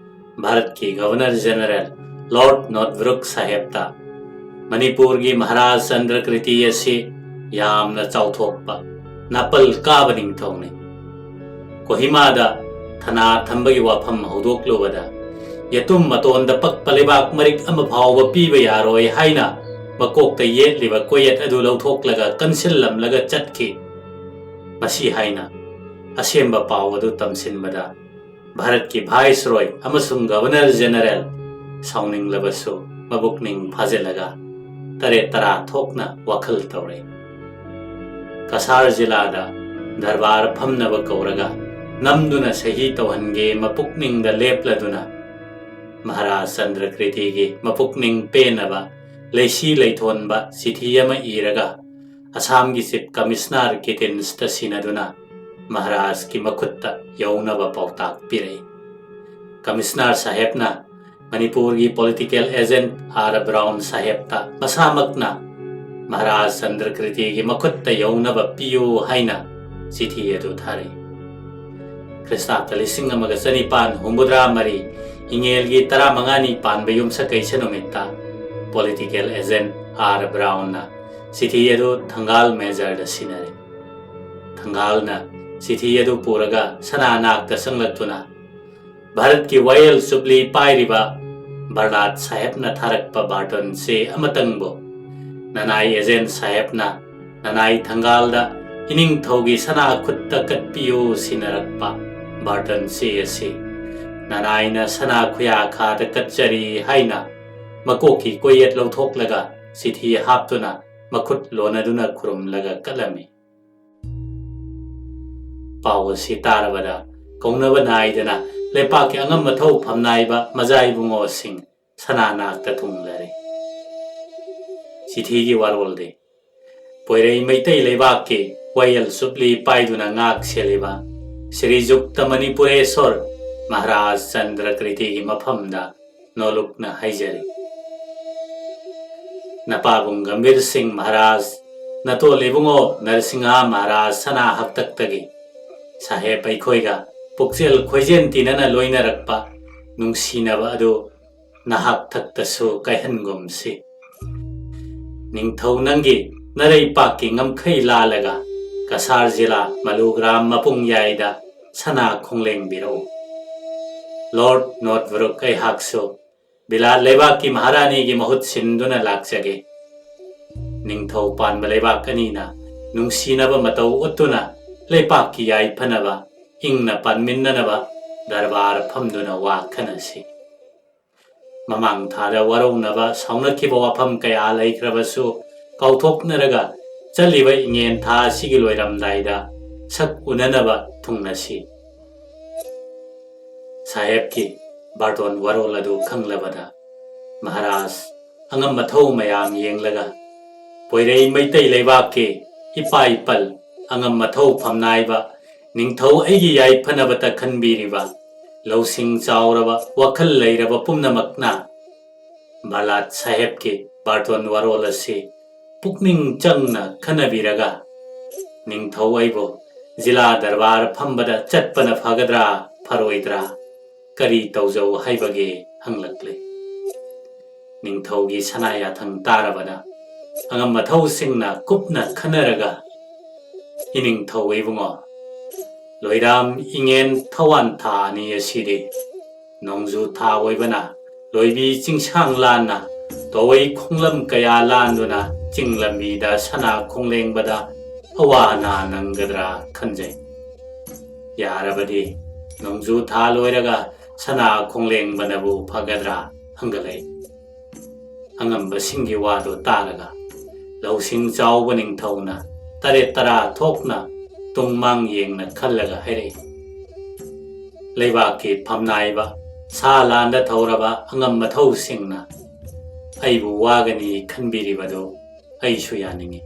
ꯚꯥꯔꯠꯀꯤ ꯒꯚꯔꯅꯔ ꯖꯦꯅꯔꯦꯜ ꯂꯣꯔꯗ ꯅꯣꯠꯕ꯭ꯔꯨꯛ ꯁꯥꯍꯦꯕꯇ ꯃꯅꯤꯄꯨꯔꯒꯤ ꯃꯍꯥꯔꯥꯖ ꯆꯟꯗ꯭ꯔꯀ꯭ꯔꯤꯇꯤ ꯑꯁꯤ ꯌꯥꯝꯅ ꯆꯥꯎꯊꯣꯛꯄ ꯅꯥꯄꯜ ꯀꯥꯕ ꯅꯤꯡꯊꯧꯅꯤ꯫ ꯀꯣꯍꯤꯃꯥꯗ ꯊꯅꯥ ꯊꯝꯕꯒꯤ ꯋꯥꯐꯝ ꯍꯧꯗꯣꯛꯂꯨꯕꯗ ꯌꯦꯇꯨꯝ ꯃꯇꯣꯟꯗ ꯄꯛꯄ ꯂꯩꯕꯥꯛ ꯃꯔꯤꯛ ꯑꯃ ꯐꯥꯎꯕ ꯄꯤꯕ ꯌꯥꯔꯣꯏ ꯍꯥꯏꯅ ꯃꯀꯣꯛꯇ ꯌꯦꯠꯂꯤꯕ ꯀꯣꯌꯦꯠ ꯑꯗꯨ ꯂꯧꯊꯣꯛꯂꯒ ꯀꯟꯁꯤꯜꯂꯝꯂꯒ ꯆꯠꯈꯤ꯫ ꯃꯁꯤ ꯍꯥꯏꯅ ꯑꯁꯦꯡꯕ ꯄꯥꯎ ꯑꯗꯨ ꯇꯝꯁꯤꯟꯕꯗ ꯚꯥꯔꯠꯀꯤ ꯚꯥꯏꯁꯔꯣꯏ ꯑꯃꯁꯨꯡ ꯒꯚꯔꯅꯔ ꯖꯦꯅꯔꯦꯜ ꯁꯥꯎꯅꯤꯡꯂꯕꯁꯨ ꯃꯕꯨꯛꯅꯤꯡ ꯐꯥꯖꯤꯜꯂꯒ ꯇꯔꯦꯠ ꯇꯔꯥ ꯊꯣꯛꯅ ꯋꯥꯈꯜ ꯇꯧꯔꯦ꯫ ꯀꯁꯥꯔ ꯖꯤꯂꯥꯗ ꯗꯔꯕꯥꯔ ꯐꯝꯅꯕ ꯀꯧꯔꯒ ꯅꯝꯗꯨꯅ ꯁꯍꯤ ꯇꯧꯍꯟꯒꯦ ꯃꯄꯨꯛꯅꯤꯡꯗ ꯂꯦꯞꯂꯗꯨꯅ ꯃꯍꯥꯔꯥꯖ ꯆꯟꯗ꯭ꯔꯀ꯭ꯔꯤꯇꯤꯒꯤ ꯃꯄꯨꯛꯅꯤꯡ ꯄꯦꯟꯅꯕ ꯂꯩꯁꯤ ꯂꯩꯊꯣꯟꯕ ꯆꯤꯊꯤ ꯑꯃ ꯏꯔꯒ ꯑꯁꯥꯝꯒꯤ ꯆꯤꯐ ꯀꯃꯤꯁꯅꯔ ꯀꯤꯇꯤꯟꯁꯇ ꯁꯤꯟꯅꯗꯨꯅ ꯃꯍꯥꯔꯥꯖꯀꯤ ꯃꯈꯨꯠꯇ ꯌꯧꯅꯕ ꯄꯥꯎꯇꯥꯛ ꯄꯤꯔꯛꯏ꯫ ꯀꯃꯤꯁꯅꯔ ꯁꯥꯍꯦꯕꯅ ꯃꯅꯤꯄꯨꯔꯒꯤ political agent R Brown ꯁꯥꯍꯦꯕꯇ ꯃꯁꯥꯃꯛꯅ Maharaj ꯆꯟꯗ꯭ꯔꯀ꯭ꯔꯤꯇꯤꯒꯤ ꯃꯈꯨꯠꯇ ꯌꯧꯅꯕ ꯄꯤꯌꯨ ꯍꯥꯏꯅ ꯆꯤꯊꯤ ꯑꯗꯨ ꯊꯥꯔꯛꯏ꯫ ꯈ꯭ꯔꯤꯁꯇꯥꯕꯇ ꯂꯤꯁꯤꯡ ꯑꯃꯒ ꯆꯅꯤꯄꯥꯟ ꯍꯨꯝꯐꯨꯇꯔꯥ ꯃꯔꯤ, ꯏꯉꯦꯜꯒꯤ ꯇꯔꯥꯃꯉꯥꯅꯤ ꯄꯥꯟꯕ ꯌꯨꯝꯁꯀꯩꯁ ꯅꯨꯃꯤꯠꯇ political agent R Brownꯅ ꯆꯤꯊꯤ ꯑꯗꯨ ꯊꯪꯒꯥꯜ majorꯗ ꯁꯤꯟꯅꯔꯦ꯫ ꯊꯪꯒꯥꯜꯅ ꯆꯤꯊꯤ ꯑꯗꯨ ꯄꯨꯔꯒ ꯁꯅꯥ ꯅꯥꯛꯇ ꯆꯪꯂꯛꯇꯨꯅ, "ꯚꯥꯔꯠꯀꯤ ꯋꯥꯌꯦꯜ ꯆꯨꯞꯂꯤ ꯄꯥꯏꯔꯤꯕ ꯕꯔꯅꯥꯠ ꯁꯥꯍꯦꯕꯅ ꯊꯥꯔꯛꯄ ꯕꯥꯔꯇꯣꯟ ꯆꯦ ꯑꯃꯇꯪꯕꯨ ꯅꯅꯥꯏ ꯑꯦꯖꯦꯟ ꯁꯥꯍꯦꯕꯅ ꯅꯅꯥꯏ ꯊꯪꯒꯥꯜꯗ ꯏꯅꯤꯡꯊꯧꯒꯤ ꯁꯅꯥ ꯈꯨꯠꯇ ꯀꯠꯄꯤꯌꯨ ꯁꯤꯟꯅꯔꯛꯄ ꯕꯥꯔꯇꯣꯟ ꯆꯦ ꯑꯁꯤ ꯅꯅꯥꯏꯅ ꯁꯅꯥ ꯈꯨꯌꯥꯈꯥꯗ ꯀꯠꯆꯔꯤ" ꯍꯥꯏꯅ ꯃꯀꯣꯛꯀꯤ ꯀꯣꯌꯦꯠ ꯂꯧꯊꯣꯛꯂꯒ ꯆꯤꯊꯤ ꯍꯥꯞꯇꯨꯅ ꯃꯈꯨꯠ ꯂꯣꯟꯅꯗꯨꯅ ꯈꯨꯔꯨꯝꯂꯒ ꯀꯠꯂꯝꯃꯤ꯫ ꯄꯥꯎ ꯑꯁꯤ ꯇꯥꯔꯕꯗ ꯀꯧꯅꯕ ꯅꯥꯏꯗꯅ ꯂꯩꯄꯥꯛꯀꯤ ꯑꯉꯝ ꯑꯊꯧ ꯐꯝꯅꯥꯏꯕ ꯃꯖꯥ ꯏꯕꯨꯡꯉꯣꯁꯤꯡ ꯁꯅꯥ ꯅꯥꯛꯇ ꯊꯨꯡꯂꯔꯦ꯫ ꯆꯤꯊꯤꯒꯤ ꯋꯥꯔꯣꯜꯗꯤ ꯄꯣꯏꯔꯩ ꯃꯩꯇꯩ ꯂꯩꯕꯥꯛꯀꯤ ꯋꯥꯌꯦꯜ ꯆꯨꯞꯂꯤ ꯄꯥꯏꯗꯨꯅ ꯉꯥꯛ ꯁꯦꯜꯂꯤꯕ ꯁ꯭ꯔꯤꯖꯨꯛꯇ ꯃꯅꯤꯄꯨꯔꯦꯁꯣꯔ ꯃꯍꯥꯔꯥꯖ ꯆꯟꯗ꯭ꯔꯀ꯭ꯔꯤꯇꯤꯒꯤ ꯃꯐꯝꯗ ꯅꯣꯂꯨꯛꯅ ꯍꯥꯏꯖꯔꯤ꯫ ꯅꯄꯥꯕꯨꯡ ꯒꯝꯚꯤꯔ ꯁꯤꯡ ꯃꯍꯥꯔꯥꯖ, ꯅꯇꯣꯜ ꯏꯕꯨꯡꯉꯣ ꯅꯔꯁꯤꯡꯍ ꯃꯍꯥꯔꯥꯖ ꯁꯅꯥ ꯍꯛꯇꯛꯇꯒꯤ ꯁꯥꯍꯦꯕ ꯑꯩꯈꯣꯏꯒ ꯄꯨꯛꯆꯦꯜ ꯈꯣꯏꯖꯦꯟ ꯇꯤꯟꯅꯅ ꯂꯣꯏꯅꯔꯛꯄ ꯅꯨꯡꯁꯤꯅꯕ ꯑꯗꯨ ꯅꯍꯥꯛ ꯊꯛꯇꯁꯨ ꯀꯥꯏꯍꯟꯒꯨꯝꯁꯤ꯫ ꯅꯤꯡꯊꯧ ꯅꯪꯒꯤ ꯅꯔꯩꯄꯥꯛꯀꯤ ꯉꯝꯈꯩ ꯂꯥꯜꯂꯒ ꯀꯁꯥꯔ ꯖꯤꯂꯥ ꯃꯂꯨꯒ꯭ꯔꯥꯝ ꯃꯄꯨꯡ ꯌꯥꯏꯗ ꯁꯅꯥ ꯈꯣꯡꯂꯦꯡꯕꯤꯔꯛꯎ꯫ ꯂꯣꯔꯗ ꯅꯣꯠꯕ꯭ꯔꯨꯛ ꯑꯩꯍꯥꯛꯁꯨ ꯕꯤꯂꯥꯠ ꯂꯩꯕꯥꯛꯀꯤ ꯃꯍꯥꯔꯥꯅꯤꯒꯤ ꯃꯍꯨꯠ ꯁꯤꯟꯗꯨꯅ ꯂꯥꯛꯆꯒꯦ꯫ ꯅꯤꯡꯊꯧ ꯄꯥꯟꯕ ꯂꯩꯕꯥꯛ ꯑꯅꯤꯅ ꯅꯨꯡꯁꯤꯅꯕ ꯃꯇꯧ ꯎꯠꯇꯨꯅ ꯂꯩꯄꯥꯛꯀꯤ ꯌꯥꯏꯐꯅꯕ ꯏꯪꯅ ꯄꯥꯟꯃꯤꯟꯅꯅꯕ ꯗꯔꯕꯥꯔ ꯐꯝꯗꯨꯅ ꯋꯥ ꯈꯟꯅꯁꯤ꯫ ꯃꯃꯥꯡ ꯊꯥꯗ ꯋꯥꯔꯧꯅꯕ ꯁꯥꯎꯅꯈꯤꯕ ꯋꯥꯐꯝ ꯀꯌꯥ ꯂꯩꯈ꯭ꯔꯕꯁꯨ ꯀꯥꯎꯊꯣꯛꯅꯔꯒ ꯆꯠꯂꯤꯕ ꯏꯉꯦꯟ ꯊꯥ ꯑꯁꯤꯒꯤ ꯂꯣꯏꯔꯝꯗꯥꯏꯗ ꯁꯛ ꯎꯅꯅꯕ ꯊꯨꯡꯅꯁꯤ꯫ ꯁꯥꯍꯦꯕꯀꯤ ꯕꯥꯔꯇꯣꯟ ꯋꯥꯔꯣꯜ ꯑꯗꯨ ꯈꯪꯂꯕꯗ ꯃꯍꯥꯔꯥꯖ ꯑꯉꯝ ꯑꯊꯧ ꯃꯌꯥꯝ ꯌꯦꯡꯂꯒ, ꯄꯣꯏꯔꯩ ꯃꯩꯇꯩ ꯂꯩꯕꯥꯛꯀꯤ ꯏꯄꯥ ꯏꯄꯜ ꯑꯉꯝ ꯑꯊꯧ ꯐꯝꯅꯥꯏꯕ ꯅꯤꯡꯊꯧ ꯑꯩꯒꯤ ꯌꯥꯏꯐꯅꯕꯇ ꯈꯟꯕꯤꯔꯤꯕ ꯂꯧꯁꯤꯡ ꯆꯥꯎꯔꯕ, ꯋꯥꯈꯜ ꯂꯩꯔꯕ ꯄꯨꯝꯅꯃꯛꯅ ꯕꯥꯂꯥꯠ ꯁꯥꯍꯦꯕꯀꯤ ꯕꯥꯔꯇꯣꯟ ꯋꯥꯔꯣꯜ ꯑꯁꯤ ꯄꯨꯛꯅꯤꯡ ꯆꯪꯅ ꯈꯟꯅꯕꯤꯔꯒ, "ꯅꯤꯡꯊꯧ, ꯑꯩꯕꯨ ꯖꯤꯂꯥ ꯗꯔꯕꯥꯔ ꯐꯝꯕꯗ ꯆꯠꯄꯅ ꯐꯒꯗ꯭ꯔꯥ, ꯐꯔꯣꯏꯗ꯭ꯔꯥ? ꯀꯔꯤ ꯇꯧꯖꯧ ꯍꯥꯏꯕꯒꯦ?" ꯍꯪꯂꯛꯂꯦ꯫ ꯅꯤꯡꯊꯧꯒꯤ ꯁꯅꯥ ꯌꯥꯊꯪ ꯇꯥꯔꯕꯗ, ꯑꯉꯝ ꯑꯊꯧꯁꯤꯡꯅ ꯀꯨꯞꯅ ꯈꯟꯅꯔꯒ, "ꯏꯅꯤꯡꯊꯧ ꯏꯕꯨꯡꯉꯣ, ꯂꯣꯏꯔꯥꯝ ꯏꯉꯦꯟ ꯊꯋꯥꯟ ꯊꯥ ꯑꯅꯤ ꯑꯁꯤꯗꯤ ꯅꯣꯡꯖꯨ ꯊꯥ ꯑꯣꯏꯕꯅ, ꯂꯣꯏꯕꯤ ꯆꯤꯡꯁꯥꯡ ꯂꯥꯟꯅ, ꯇꯣꯋꯩ ꯈꯣꯡꯂꯝ ꯀꯌꯥ ꯂꯥꯟꯗꯨꯅ ꯆꯤꯡ ꯂꯝꯕꯤꯗ ꯁꯅꯥ ꯈꯣꯡꯂꯦꯡꯕꯗ ꯑꯋꯥ ꯑꯅꯥ ꯅꯪꯒꯗ꯭ꯔꯥ ꯈꯟꯖꯩ꯫ ꯌꯥꯔꯕꯗꯤ ꯅꯣꯡꯖꯨ ꯊꯥ ꯂꯣꯏꯔꯒ ꯁꯅꯥ ꯈꯣꯡꯂꯦꯡꯕꯅꯕꯨ ꯐꯒꯗ꯭ꯔꯥ?" ꯍꯪꯒꯠꯂꯛꯏ꯫ ꯑꯉꯝꯕꯁꯤꯡꯒꯤ ꯋꯥꯗꯨ ꯇꯥꯔꯒ, ꯂꯧꯁꯤꯡ ꯆꯥꯎꯕ ꯅꯤꯡꯊꯧꯅ ꯇꯔꯦꯠ ꯇꯔꯥ ꯊꯣꯛꯅ ꯇꯨꯡ ꯃꯥꯡ ꯌꯦꯡꯅ ꯈꯜꯂꯒ ꯍꯥꯏꯔꯛꯏ, "ꯂꯩꯕꯥꯛꯀꯤ ꯐꯝꯅꯥꯏꯕ, ꯁꯥ ꯂꯥꯟꯗ ꯊꯧꯔꯕ ꯑꯉꯝ ꯑꯊꯧꯁꯤꯡꯅ ꯑꯩꯕꯨ ꯋꯥꯒꯅꯤ ꯈꯟꯕꯤꯔꯤꯕꯗꯨ ꯑꯩꯁꯨ ꯌꯥꯅꯤꯡꯏ꯫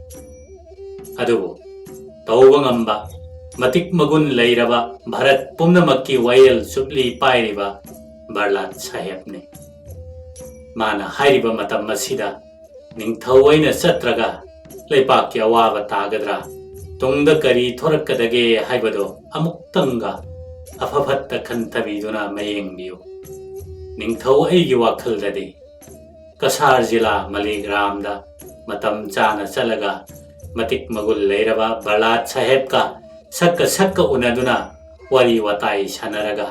ꯑꯗꯨꯕꯨ ꯇꯧꯕ ꯉꯝꯕ, ꯃꯇꯤꯛ ꯃꯒꯨꯟ ꯂꯩꯔꯕ, ꯚꯥꯔꯠ ꯄꯨꯝꯅꯃꯛꯀꯤ ꯋꯥꯌꯦꯜ ꯆꯨꯞꯂꯤ ꯄꯥꯏꯔꯤꯕ ꯕꯔꯂꯥꯠ ꯁꯥꯍꯦꯕꯅꯤ꯫ ꯃꯥꯅ ꯍꯥꯏꯔꯤꯕ ꯃꯇꯝ ꯑꯁꯤꯗ ꯅꯤꯡꯊꯧ ꯑꯩꯅ ꯆꯠꯇ꯭ꯔꯒ ꯂꯩꯕꯥꯛꯀꯤ ꯑꯋꯥꯕ ꯇꯥꯒꯗ꯭ꯔꯥ, ꯇꯨꯡꯗ ꯀꯔꯤ ꯊꯣꯔꯛꯀꯗꯒꯦ ꯍꯥꯏꯕꯗꯨ ꯑꯃꯨꯛꯇꯪꯒ ꯑꯐ ꯐꯠꯇ ꯈꯟꯊꯕꯤꯗꯨꯅ ꯃꯌꯦꯡꯕꯤꯌꯨ꯫ ꯅꯤꯡꯊꯧ ꯑꯩꯒꯤ ꯋꯥꯈꯜꯗꯗꯤ ꯀꯁꯥꯔ ꯖꯤꯂꯥ ꯃꯂꯤꯒ꯭ꯔꯥꯝꯗ ꯃꯇꯝ ꯆꯥꯅ ꯆꯠꯂꯒ ꯃꯇꯤꯛ ꯃꯒꯨꯟ ꯂꯩꯔꯕ ꯕꯔꯂꯥꯠ ꯁꯥꯍꯦꯕꯀ ꯁꯛꯀ ꯁꯛꯀ ꯎꯅꯗꯨꯅ ꯋꯥꯔꯤ ꯋꯥꯇꯥꯏ ꯁꯥꯟꯅꯔꯒ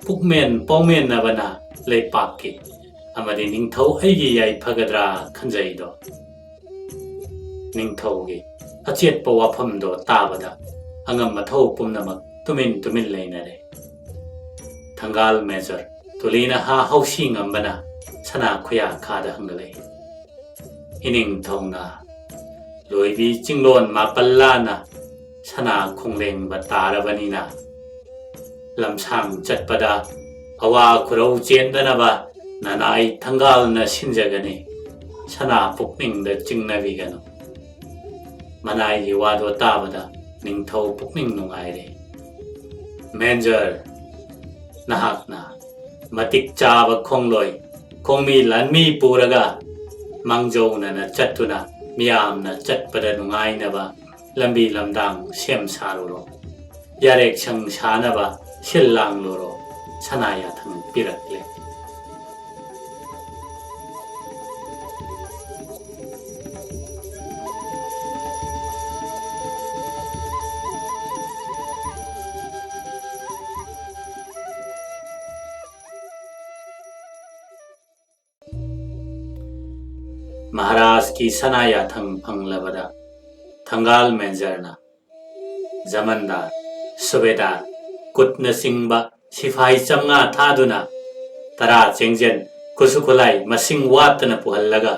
ꯄꯨꯛꯃꯦꯟ ꯄꯥꯎꯃꯦꯟꯅꯕꯅ ꯂꯩꯄꯥꯛꯀꯤ ꯑꯃꯗꯤ ꯅꯤꯡꯊꯧ ꯑꯩꯒꯤ ꯌꯥꯏꯐꯒꯗ꯭ꯔꯥ ꯈꯟꯖꯩꯗꯣ꯫" ꯅꯤꯡꯊꯧꯒꯤ ꯑꯆꯦꯠꯄ ꯋꯥꯐꯝꯗꯣ ꯇꯥꯕꯗ ꯑꯉꯝ ꯑꯊꯧ ꯄꯨꯝꯅꯃꯛ ꯇꯨꯃꯤꯟ ꯇꯨꯃꯤꯟ ꯂꯩꯅꯔꯦ꯫ ꯊꯪꯒꯥꯜ ꯃꯦꯖꯔ ꯇꯨꯂꯤꯅꯍꯥ ꯍꯧꯁꯤ ꯉꯝꯕꯅ ꯁꯅꯥ ꯈꯨꯌꯥ ꯈꯥꯗ ꯍꯪꯒꯠꯂꯛꯏ, "ꯏꯅꯤꯡꯊꯧꯅ ꯂꯣꯏꯕꯤ ꯆꯤꯡꯂꯣꯟ ꯃꯥꯄꯜ ꯂꯥꯟꯅ ꯁꯅꯥ ꯈꯣꯡꯂꯦꯡꯕ ꯇꯥꯔꯕꯅꯤꯅ, ꯂꯝꯁꯥꯡ ꯆꯠꯄꯗ ꯑꯋꯥ ꯈꯨꯔꯧ ꯆꯦꯟꯗꯅꯕ ꯅꯅꯥꯏ ꯊꯪꯒꯥꯜꯅ ꯁꯤꯟꯖꯒꯅꯤ꯫ ꯁꯅꯥ ꯄꯨꯛꯅꯤꯡꯗ ꯆꯤꯡꯅꯕꯤꯒꯅꯨ꯫" ꯃꯅꯥꯏꯒꯤ ꯋꯥꯗꯣ ꯇꯥꯕꯗ ꯅꯤꯡꯊꯧ ꯄꯨꯛꯅꯤꯡ ꯅꯨꯡꯉꯥꯏꯔꯦ꯫ "ꯃꯦꯟꯖꯔ, ꯅꯍꯥꯛꯅ ꯃꯇꯤꯛ ꯆꯥꯕ ꯈꯣꯡꯂꯣꯏ, ꯈꯣꯡꯃꯤ ꯂꯥꯟꯃꯤ ꯄꯨꯔꯒ ꯃꯥꯡꯖꯧꯅꯅ ꯆꯠꯇꯨꯅ ꯃꯤꯌꯥꯝꯅ ꯆꯠꯄꯗ ꯅꯨꯡꯉꯥꯏꯅꯕ ꯂꯝꯕꯤ ꯂꯝꯗꯥꯡ ꯁꯦꯝ ꯁꯥꯔꯨꯔꯣ꯫ ꯌꯥꯔꯦꯛꯁꯪ ꯁꯥꯅꯕ ꯁꯤꯜ ꯂꯥꯡꯂꯨꯔꯣ꯫ ꯁꯅꯥ ꯌꯥꯊꯪ ꯄꯤꯔꯛꯂꯦ꯫ ꯃꯍꯥꯔꯥꯖꯀꯤ ꯁꯅꯥ ꯌꯥꯊꯪ ꯐꯪꯂꯕꯗ ꯊꯪꯒꯥꯜ ꯃꯦꯟꯖꯔꯅ ꯖꯃꯟꯗꯥꯔ, ꯁꯨꯕꯦꯗꯥꯔ, ꯀꯨꯠꯅꯆꯤꯡꯕ ꯁꯤꯐꯥꯏ ꯆꯥꯝꯃꯉꯥ ꯊꯥꯗꯨꯅ ꯇꯔꯥ ꯆꯦꯡꯖꯦꯜ ꯈꯨꯠꯁꯨ ꯈꯨꯠꯂꯥꯏ ꯃꯁꯤꯡ ꯋꯥꯠꯇꯅ ꯄꯨꯍꯜꯂꯒ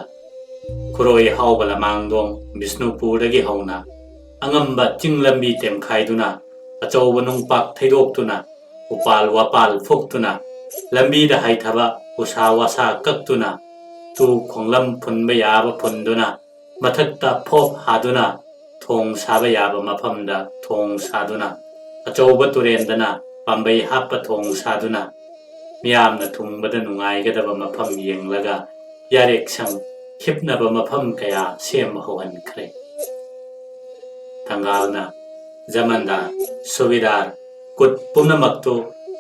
ꯈꯨꯔꯣꯏ ꯍꯥꯎꯕ ꯂꯃꯥꯡꯗꯣꯡ ꯕꯤꯁꯅꯨꯄꯨꯔꯗꯒꯤ ꯍꯧꯅ ꯑꯉꯝꯕ ꯆꯤꯡ ꯂꯝꯕꯤ ꯇꯦꯝꯈꯥꯏꯗꯨꯅ ꯑꯆꯧꯕ ꯅꯨꯡꯄꯥꯛ ꯊꯩꯗꯣꯛꯇꯨꯅ ꯎꯄꯥꯜ ꯋꯥꯄꯥꯜ ꯐꯨꯛꯇꯨꯅ ꯂꯝꯕꯤꯗ ꯍꯥꯏꯊꯕ ꯎꯁꯥ ꯋꯥꯁꯥ ꯀꯛꯇꯨꯅ ꯇꯨ ꯈꯣꯡꯂꯝ ꯐꯨꯟꯕ ꯌꯥꯕ ꯐꯨꯟꯗꯨꯅ ꯃꯊꯛꯇ ꯐꯣꯞ ꯍꯥꯗꯨꯅ ꯊꯣꯡ ꯁꯥꯕ ꯌꯥꯕ ꯃꯐꯝꯗ ꯊꯣꯡ ꯁꯥꯗꯨꯅ ꯑꯆꯧꯕ ꯇꯨꯔꯦꯟꯗꯅ ꯄꯥꯝꯕꯩ ꯍꯥꯞꯄ ꯊꯣꯡ ꯁꯥꯗꯨꯅ ꯃꯤꯌꯥꯝꯅ ꯊꯨꯡꯕꯗ ꯅꯨꯡꯉꯥꯏꯒꯗꯕ ꯃꯐꯝ ꯌꯦꯡꯂꯒ ꯌꯥꯔꯦꯛꯁꯪ ꯍꯤꯞꯅꯕ ꯃꯐꯝ ꯀꯌꯥ ꯁꯦꯝꯕ ꯍꯧꯍꯟꯈ꯭ꯔꯦ꯫ ꯊꯪꯒꯥꯜꯅ ꯖꯃꯟꯗꯥꯔ, ꯁꯨꯕꯤꯗꯥꯔ, ꯀꯨꯠ ꯄꯨꯝꯅꯃꯛꯇꯨ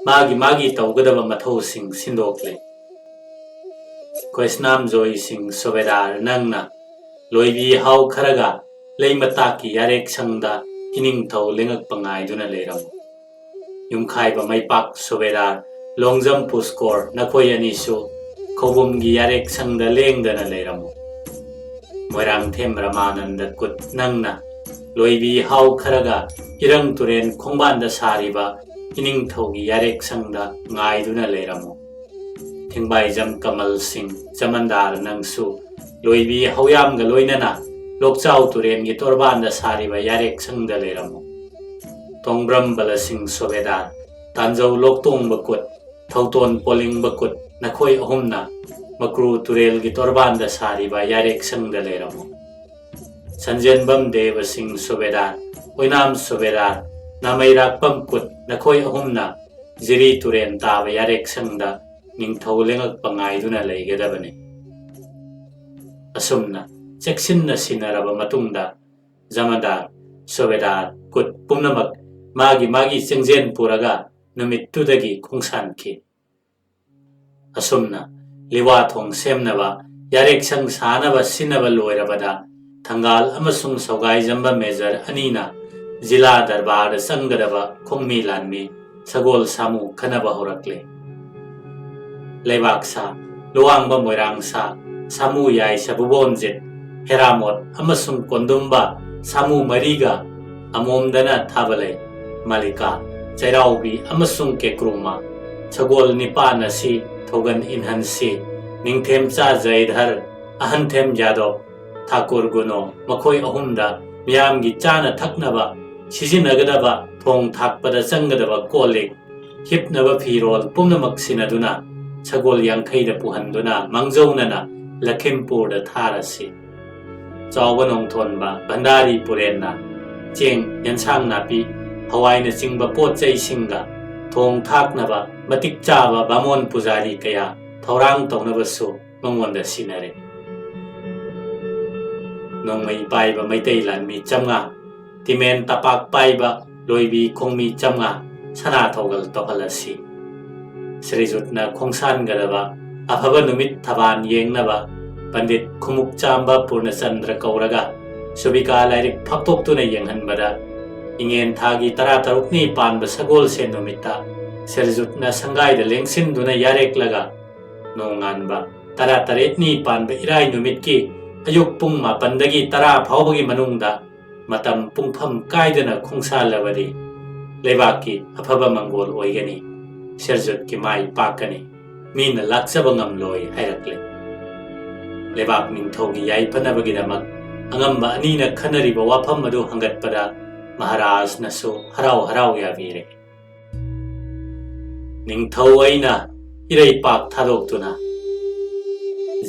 ꯃꯥꯒꯤ ꯃꯥꯒꯤ ꯇꯧꯒꯗꯕ ꯃꯊꯧꯁꯤꯡ ꯁꯤꯟꯗꯣꯛꯂꯦ꯫ ꯈꯣꯏꯁꯅꯥꯝ ꯖꯣꯏ ꯁꯤꯡ ꯁꯨꯕꯦꯗꯥꯔ ꯅꯪꯅ ꯂꯣꯏꯕꯤ ꯍꯥꯎ ꯈꯔꯒ ꯂꯩ ꯃꯇꯥꯛꯀꯤ ꯌꯥꯔꯦꯛ ꯁꯪꯗ ꯏꯅꯤꯡꯊꯧ ꯂꯦꯡꯉꯛꯄ ꯉꯥꯏꯗꯨꯅ ꯂꯩꯔꯝꯃꯨ꯫ ꯌꯨꯝꯈꯥꯏꯕ ꯃꯩꯄꯥꯛ ꯁꯨꯕꯦꯗꯥꯔ ꯂꯣꯡꯖꯝ ꯄꯨꯁꯀꯣꯔ ꯅꯈꯣꯏ ꯑꯅꯤꯁꯨ ꯈꯧꯕꯨꯝꯒꯤ ꯌꯥꯔꯦꯛ ꯁꯪꯗ ꯂꯦꯡꯗꯅ ꯂꯩꯔꯝꯃꯨ꯫ ꯃꯣꯏꯔꯥꯡꯊꯦꯝ ꯔꯃꯥꯅꯟꯗ ꯀꯨꯠ ꯅꯪꯅ ꯂꯣꯏꯕꯤ ꯍꯥꯎ ꯈꯔꯒ ꯏꯔꯪ ꯇꯨꯔꯦꯟ ꯈꯣꯡꯕꯥꯟꯗ ꯁꯥꯔꯤꯕ ꯏꯅꯤꯡꯊꯧꯒꯤ ꯌꯥꯔꯦꯛ ꯁꯪꯗ ꯉꯥꯏꯗꯨꯅ ꯂꯩꯔꯝꯃꯨ꯫ ꯊꯤꯡꯕꯥꯏꯖꯝ ꯀꯃꯜ ꯁꯤꯡ ꯆꯃꯟꯗꯥꯔ ꯅꯪꯁꯨ ꯂꯣꯏꯕꯤ ꯍꯧꯌꯥꯝꯒ ꯂꯣꯏꯅꯅ ꯂꯣꯛꯆꯥꯎ ꯇꯨꯔꯦꯟꯒꯤ ꯇꯣꯔꯕꯥꯟꯗ ꯁꯥꯔꯤꯕ ꯌꯥꯔꯦꯛ ꯁꯪꯗ ꯂꯩꯔꯝꯃꯨ꯫ ꯇꯣꯡꯕ꯭ꯔꯝ ꯕꯂꯁꯤꯡ ꯁꯣꯕꯦꯗꯥꯔ, ꯇꯥꯟꯖꯧ ꯂꯣꯛꯇꯣꯡꯕ ꯀꯨꯠ, ꯊꯧꯇꯣꯟ ꯄꯣꯂꯤꯡꯕ ꯀꯨꯠ ꯅꯈꯣꯏ ꯑꯍꯨꯝꯅ ꯃꯀ꯭ꯔꯨ ꯇꯨꯔꯦꯜꯒꯤ ꯇꯣꯔꯕꯥꯟꯗ ꯁꯥꯔꯤꯕ ꯌꯥꯔꯦꯛ ꯁꯪꯗ ꯂꯩꯔꯝꯃꯨ꯫ ꯁꯟꯖꯦꯟꯕꯝ ꯗꯦꯕ ꯁꯤꯡ ꯁꯨꯕꯦꯗꯥꯔ, ꯑꯣꯏꯅꯥꯝ ꯁꯨꯕꯦꯗꯥꯔ, ꯅꯥꯃꯩꯔꯥꯛꯄꯝ ꯀꯨꯠ ꯅꯈꯣꯏ ꯑꯍꯨꯝꯅ ꯖꯤꯔꯤ ꯇꯨꯔꯦꯟ ꯇꯥꯕ ꯌꯥꯔꯦꯛꯁꯪꯗ ꯅꯤꯡꯊꯧ ꯂꯦꯡꯉꯛꯄ ꯉꯥꯏꯗꯨꯅ ꯂꯩꯒꯗꯕꯅꯤ꯫ ꯑꯁꯨꯝꯅ ꯆꯦꯛꯁꯤꯟꯅ ꯁꯤꯟꯅꯔꯕ ꯃꯇꯨꯡꯗ ꯖꯃꯗꯥꯔ, ꯁꯨꯕꯦꯗꯥꯔ, ꯀꯨꯠ ꯄꯨꯝꯅꯃꯛ ꯃꯥꯒꯤ ꯃꯥꯒꯤ ꯆꯤꯡꯖꯦꯟ ꯄꯨꯔꯒ ꯅꯨꯃꯤꯠꯇꯨꯗꯒꯤ ꯈꯣꯡꯁꯥꯟꯈꯤ꯫ ꯑꯁꯨꯝꯅ ꯂꯤꯋꯥ ꯊꯣꯡ ꯁꯦꯝꯅꯕ, ꯌꯥꯔꯦꯛꯁꯪ ꯁꯥꯅꯕ ꯁꯤꯟꯅꯕ ꯂꯣꯏꯔꯕꯗ, ꯊꯪꯒꯥꯜ ꯑꯃꯁꯨꯡ ꯁꯧꯒꯥꯏꯖꯝꯕ ꯃꯦꯖꯔ ꯑꯅꯤꯅ ꯖꯤꯂꯥ ꯗꯔꯕꯥꯔꯗ ꯆꯪꯒꯗꯕ ꯈꯣꯡꯃꯤ ꯂꯥꯟꯃꯤ ꯁꯒꯣꯜ ꯁꯥꯃꯨ ꯈꯟꯅꯕ ꯍꯧꯔꯛꯂꯦ꯫ ꯂꯩꯕꯥꯛꯁꯥ, ꯂꯨꯋꯥꯡꯕ ꯃꯣꯏꯔꯥꯡꯁꯥ, ꯁꯥꯃꯨ ꯌꯥꯏ ꯁꯕꯨꯕꯣꯟꯖꯤꯠ, ꯍꯦꯔꯥꯃꯣꯠ ꯑꯃꯁꯨꯡ ꯀꯣꯟꯗꯨꯝꯕ ꯁꯥꯃꯨ ꯃꯔꯤꯒ ꯑꯃꯣꯝꯗꯅ ꯊꯥꯕꯂꯩ, ꯃꯥꯂꯤꯀꯥ, ꯆꯩꯔꯥꯎꯕꯤ ꯑꯃꯁꯨꯡ ꯀꯦꯀ꯭ꯔꯨꯃ, ꯁꯒꯣꯜ ꯅꯤꯄꯥꯟ ꯑꯁꯤ ꯊꯧꯒꯟ ꯏꯟꯍꯟꯁꯤ, ꯅꯤꯡꯊꯦꯝꯆꯥ ꯖꯌꯙꯔ, ꯑꯍꯟꯊꯦꯝ ꯌꯥꯗꯕ, ꯊꯥꯀꯨꯔ ꯒꯨꯅꯣ, ꯃꯈꯣꯏ ꯑꯍꯨꯝꯗ ꯃꯤꯌꯥꯝꯒꯤ ꯆꯥꯅ ꯊꯛꯅꯕ ꯁꯤꯖꯤꯟꯅꯒꯗꯕ, ꯊꯣꯡ ꯊꯥꯛꯄꯗ ꯆꯪꯒꯗꯕ ꯀꯣꯜ ꯂꯤꯛ, ꯍꯤꯞꯅꯕ ꯐꯤꯔꯣꯜ ꯄꯨꯝꯅꯃꯛ ꯁꯤꯟꯅꯗꯨꯅ ꯁꯒꯣꯜ ꯌꯥꯡꯈꯩꯗ ꯄꯨꯍꯟꯗꯨꯅ ꯃꯥꯡꯖꯧꯅꯅ ꯂꯈꯤꯝꯄꯨꯔꯗ ꯊꯥꯔꯁꯤ꯫ ꯆꯥꯎꯕ ꯅꯣꯡꯊꯣꯟꯕ ꯚꯟꯗꯥꯔꯤ ꯄꯨꯔꯦꯟꯅ ꯆꯦꯡ, ꯌꯦꯟꯁꯥꯡ ꯅꯥꯄꯤ, ꯍꯋꯥꯏꯅꯆꯤꯡꯕ ꯄꯣꯠ ꯆꯩꯁꯤꯡꯒ ꯊꯣꯡ ꯊꯥꯛꯅꯕ ꯃꯇꯤꯛ ꯆꯥꯕ ꯕꯥꯃꯣꯟ ꯄꯨꯖꯥꯔꯤ ꯀꯌꯥ ꯊꯧꯔꯥꯡ ꯇꯧꯅꯕꯁꯨ ꯃꯉꯣꯟꯗ ꯁꯤꯟꯅꯔꯦ꯫ ꯅꯣꯡꯃꯩ ꯄꯥꯏꯕ ꯃꯩꯇꯩ ꯂꯥꯟꯃꯤ ꯆꯥꯝꯃꯉꯥ, ꯇꯤꯃꯦꯟ ꯇꯄꯥꯛ ꯄꯥꯏꯕ ꯂꯣꯏꯕꯤ ꯈꯣꯡꯃꯤ ꯆꯥꯝꯃꯉꯥ ꯁꯅꯥ ꯊꯧꯒꯜ ꯇꯧꯍꯜꯂꯁꯤ꯫ ꯁ꯭ꯔꯤꯖꯨꯠꯅ ꯈꯣꯡꯁꯥꯟꯒꯗꯕ ꯑꯐꯕ ꯅꯨꯃꯤꯠ ꯊꯕꯥꯟ ꯌꯦꯡꯅꯕ ꯄꯟꯗꯤꯠ ꯈꯨꯃꯨꯛ ꯆꯥꯝꯕ ꯄꯨꯔꯅꯆꯟꯗ꯭ꯔ ꯀꯧꯔꯒ ꯁꯨꯕꯤꯀꯥ ꯂꯥꯏꯔꯤꯛ ꯐꯥꯛꯇꯣꯛꯇꯨꯅ ꯌꯦꯡꯍꯟꯕꯗ, ꯏꯉꯦꯟ ꯊꯥꯒꯤ ꯇꯔꯥꯇꯔꯨꯛꯅꯤ ꯄꯥꯟꯕ ꯁꯒꯣꯜꯁꯦꯟ ꯅꯨꯃꯤꯠꯇ ꯁ꯭ꯔꯤꯖꯨꯠꯅ ꯁꯪꯒꯥꯏꯗ ꯂꯦꯡꯁꯤꯟꯗꯨꯅ ꯌꯥꯔꯦꯛꯂꯒ, ꯅꯣꯡꯉꯥꯟꯕ ꯇꯔꯥꯇꯔꯦꯠꯅꯤ ꯄꯥꯟꯕ ꯏꯔꯥꯏ ꯅꯨꯃꯤꯠꯀꯤ ꯑꯌꯨꯛ ꯄꯨꯡ ꯃꯥꯄꯟꯗꯒꯤ ꯇꯔꯥ ꯐꯥꯎꯕꯒꯤ ꯃꯅꯨꯡꯗ ꯃꯇꯝ ꯄꯨꯡꯐꯝ ꯀꯥꯏꯗꯅ ꯈꯣꯡꯁꯥꯜꯂꯕꯗꯤ ꯂꯩꯕꯥꯛꯀꯤ ꯑꯐꯕ ꯃꯪꯒꯣꯜ ꯑꯣꯏꯒꯅꯤ, ꯁꯤꯔꯖꯨꯠꯀꯤ ꯃꯥꯏ ꯄꯥꯛꯀꯅꯤ, ꯃꯤꯅ ꯂꯥꯛꯆꯕ ꯉꯝꯂꯣꯏ ꯍꯥꯏꯔꯛꯂꯦ꯫ ꯂꯩꯕꯥꯛ ꯅꯤꯡꯊꯧꯒꯤ ꯌꯥꯏꯐꯅꯕꯒꯤꯗꯃꯛ ꯑꯉꯝꯕ ꯑꯅꯤꯅ ꯈꯟꯅꯔꯤꯕ ꯋꯥꯐꯝ ꯑꯗꯨ ꯍꯪꯒꯠꯄꯗ ꯃꯍꯥꯔꯥꯖꯅꯁꯨ ꯍꯔꯥꯎ ꯍꯔꯥꯎ ꯌꯥꯕꯤꯔꯦ꯫ ꯅꯤꯡꯊꯧ ꯑꯩꯅ ꯏꯔꯩꯄꯥꯛ ꯊꯥꯗꯣꯛꯇꯨꯅ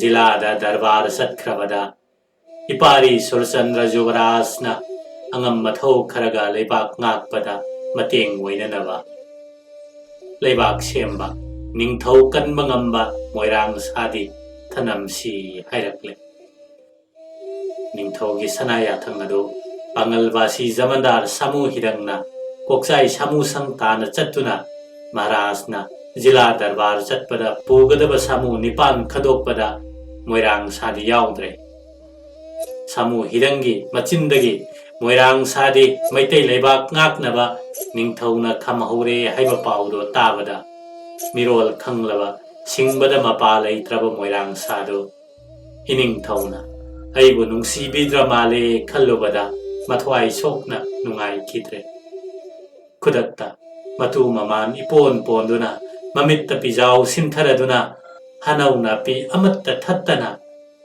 ꯖꯤꯂꯥꯗ ꯗꯔꯕꯥꯔ ꯆꯠꯈ꯭ꯔꯕꯗ, ꯏꯄꯥꯔꯤ ꯁꯨꯔꯆꯟꯗ꯭ꯔ ꯌꯨꯕꯔꯥꯖꯅ ꯑꯉꯝ ꯑꯊꯧ ꯈꯔꯒ ꯂꯩꯕꯥꯛ ꯉꯥꯛꯄꯗ ꯃꯇꯦꯡ ꯑꯣꯏꯅꯅꯕ ꯂꯩꯕꯥꯛ ꯁꯦꯝꯕ, ꯅꯤꯡꯊꯧ ꯀꯟꯕ ꯉꯝꯕ ꯃꯣꯏꯔꯥꯡ ꯁꯥꯗꯤ ꯊꯅꯝꯁꯤ ꯍꯥꯏꯔꯛꯂꯦ꯫ ꯅꯤꯡꯊꯧꯒꯤ ꯁꯅꯥ ꯌꯥꯊꯪ ꯑꯗꯨ ꯄꯥꯉꯜꯕꯥꯁꯤ ꯖꯃꯟꯗꯥꯔ ꯁꯥꯃꯨ ꯍꯤꯗꯪꯅ ꯀꯣꯛꯆꯥꯏ ꯁꯥꯃꯨ ꯁꯪ ꯇꯥꯅ ꯆꯠꯇꯨꯅ ꯃꯍꯥꯔꯥꯖꯅ ꯖꯤꯂꯥ ꯗꯔꯕꯥꯔ ꯆꯠꯄꯗ ꯄꯨꯒꯗꯕ ꯁꯥꯃꯨ ꯅꯤꯄꯥꯟ ꯈꯟꯗꯣꯛꯄꯗ ꯃꯣꯏꯔꯥꯡ ꯁꯥꯗꯤ ꯌꯥꯎꯗ꯭ꯔꯦ꯫ ꯁꯥꯃꯨ ꯍꯤꯗꯪꯒꯤ ꯃꯆꯤꯟꯗꯒꯤ ꯃꯣꯏꯔꯥꯡ ꯁꯥꯗꯤ ꯃꯩꯇꯩ ꯂꯩꯕꯥꯛ ꯉꯥꯛꯅꯕ ꯅꯤꯡꯊꯧꯅ ꯈꯝꯍꯧꯔꯦ ꯍꯥꯏꯕ ꯄꯥꯎꯗꯣ ꯇꯥꯕꯗ ꯃꯤꯔꯣꯜ ꯈꯪꯂꯕ ꯁꯤꯡꯕꯗ ꯃꯄꯥ ꯂꯩꯇ꯭ꯔꯕ ꯃꯣꯏꯔꯥꯡ ꯁꯥꯗꯨ ꯏꯅꯤꯡꯊꯧꯅ ꯑꯩꯕꯨ ꯅꯨꯡꯁꯤꯕꯤꯗ꯭ꯔ ꯃꯥꯜꯂꯦ ꯈꯜꯂꯨꯕꯗ ꯃꯊ꯭ꯋꯥꯏ ꯁꯣꯛꯅ ꯅꯨꯡꯉꯥꯏꯈꯤꯗ꯭ꯔꯦ꯫ ꯈꯨꯗꯛꯇ ꯃꯇꯨ ꯃꯃꯥꯟ ꯏꯄꯣꯟ ꯄꯣꯟꯗꯨꯅ ꯃꯃꯤꯠꯇ ꯄꯤꯖꯥꯎ ꯁꯤꯟꯊꯔꯗꯨꯅ ꯍꯅꯧ ꯅꯥꯄꯤ ꯑꯃꯠꯇ ꯊꯠꯇꯅ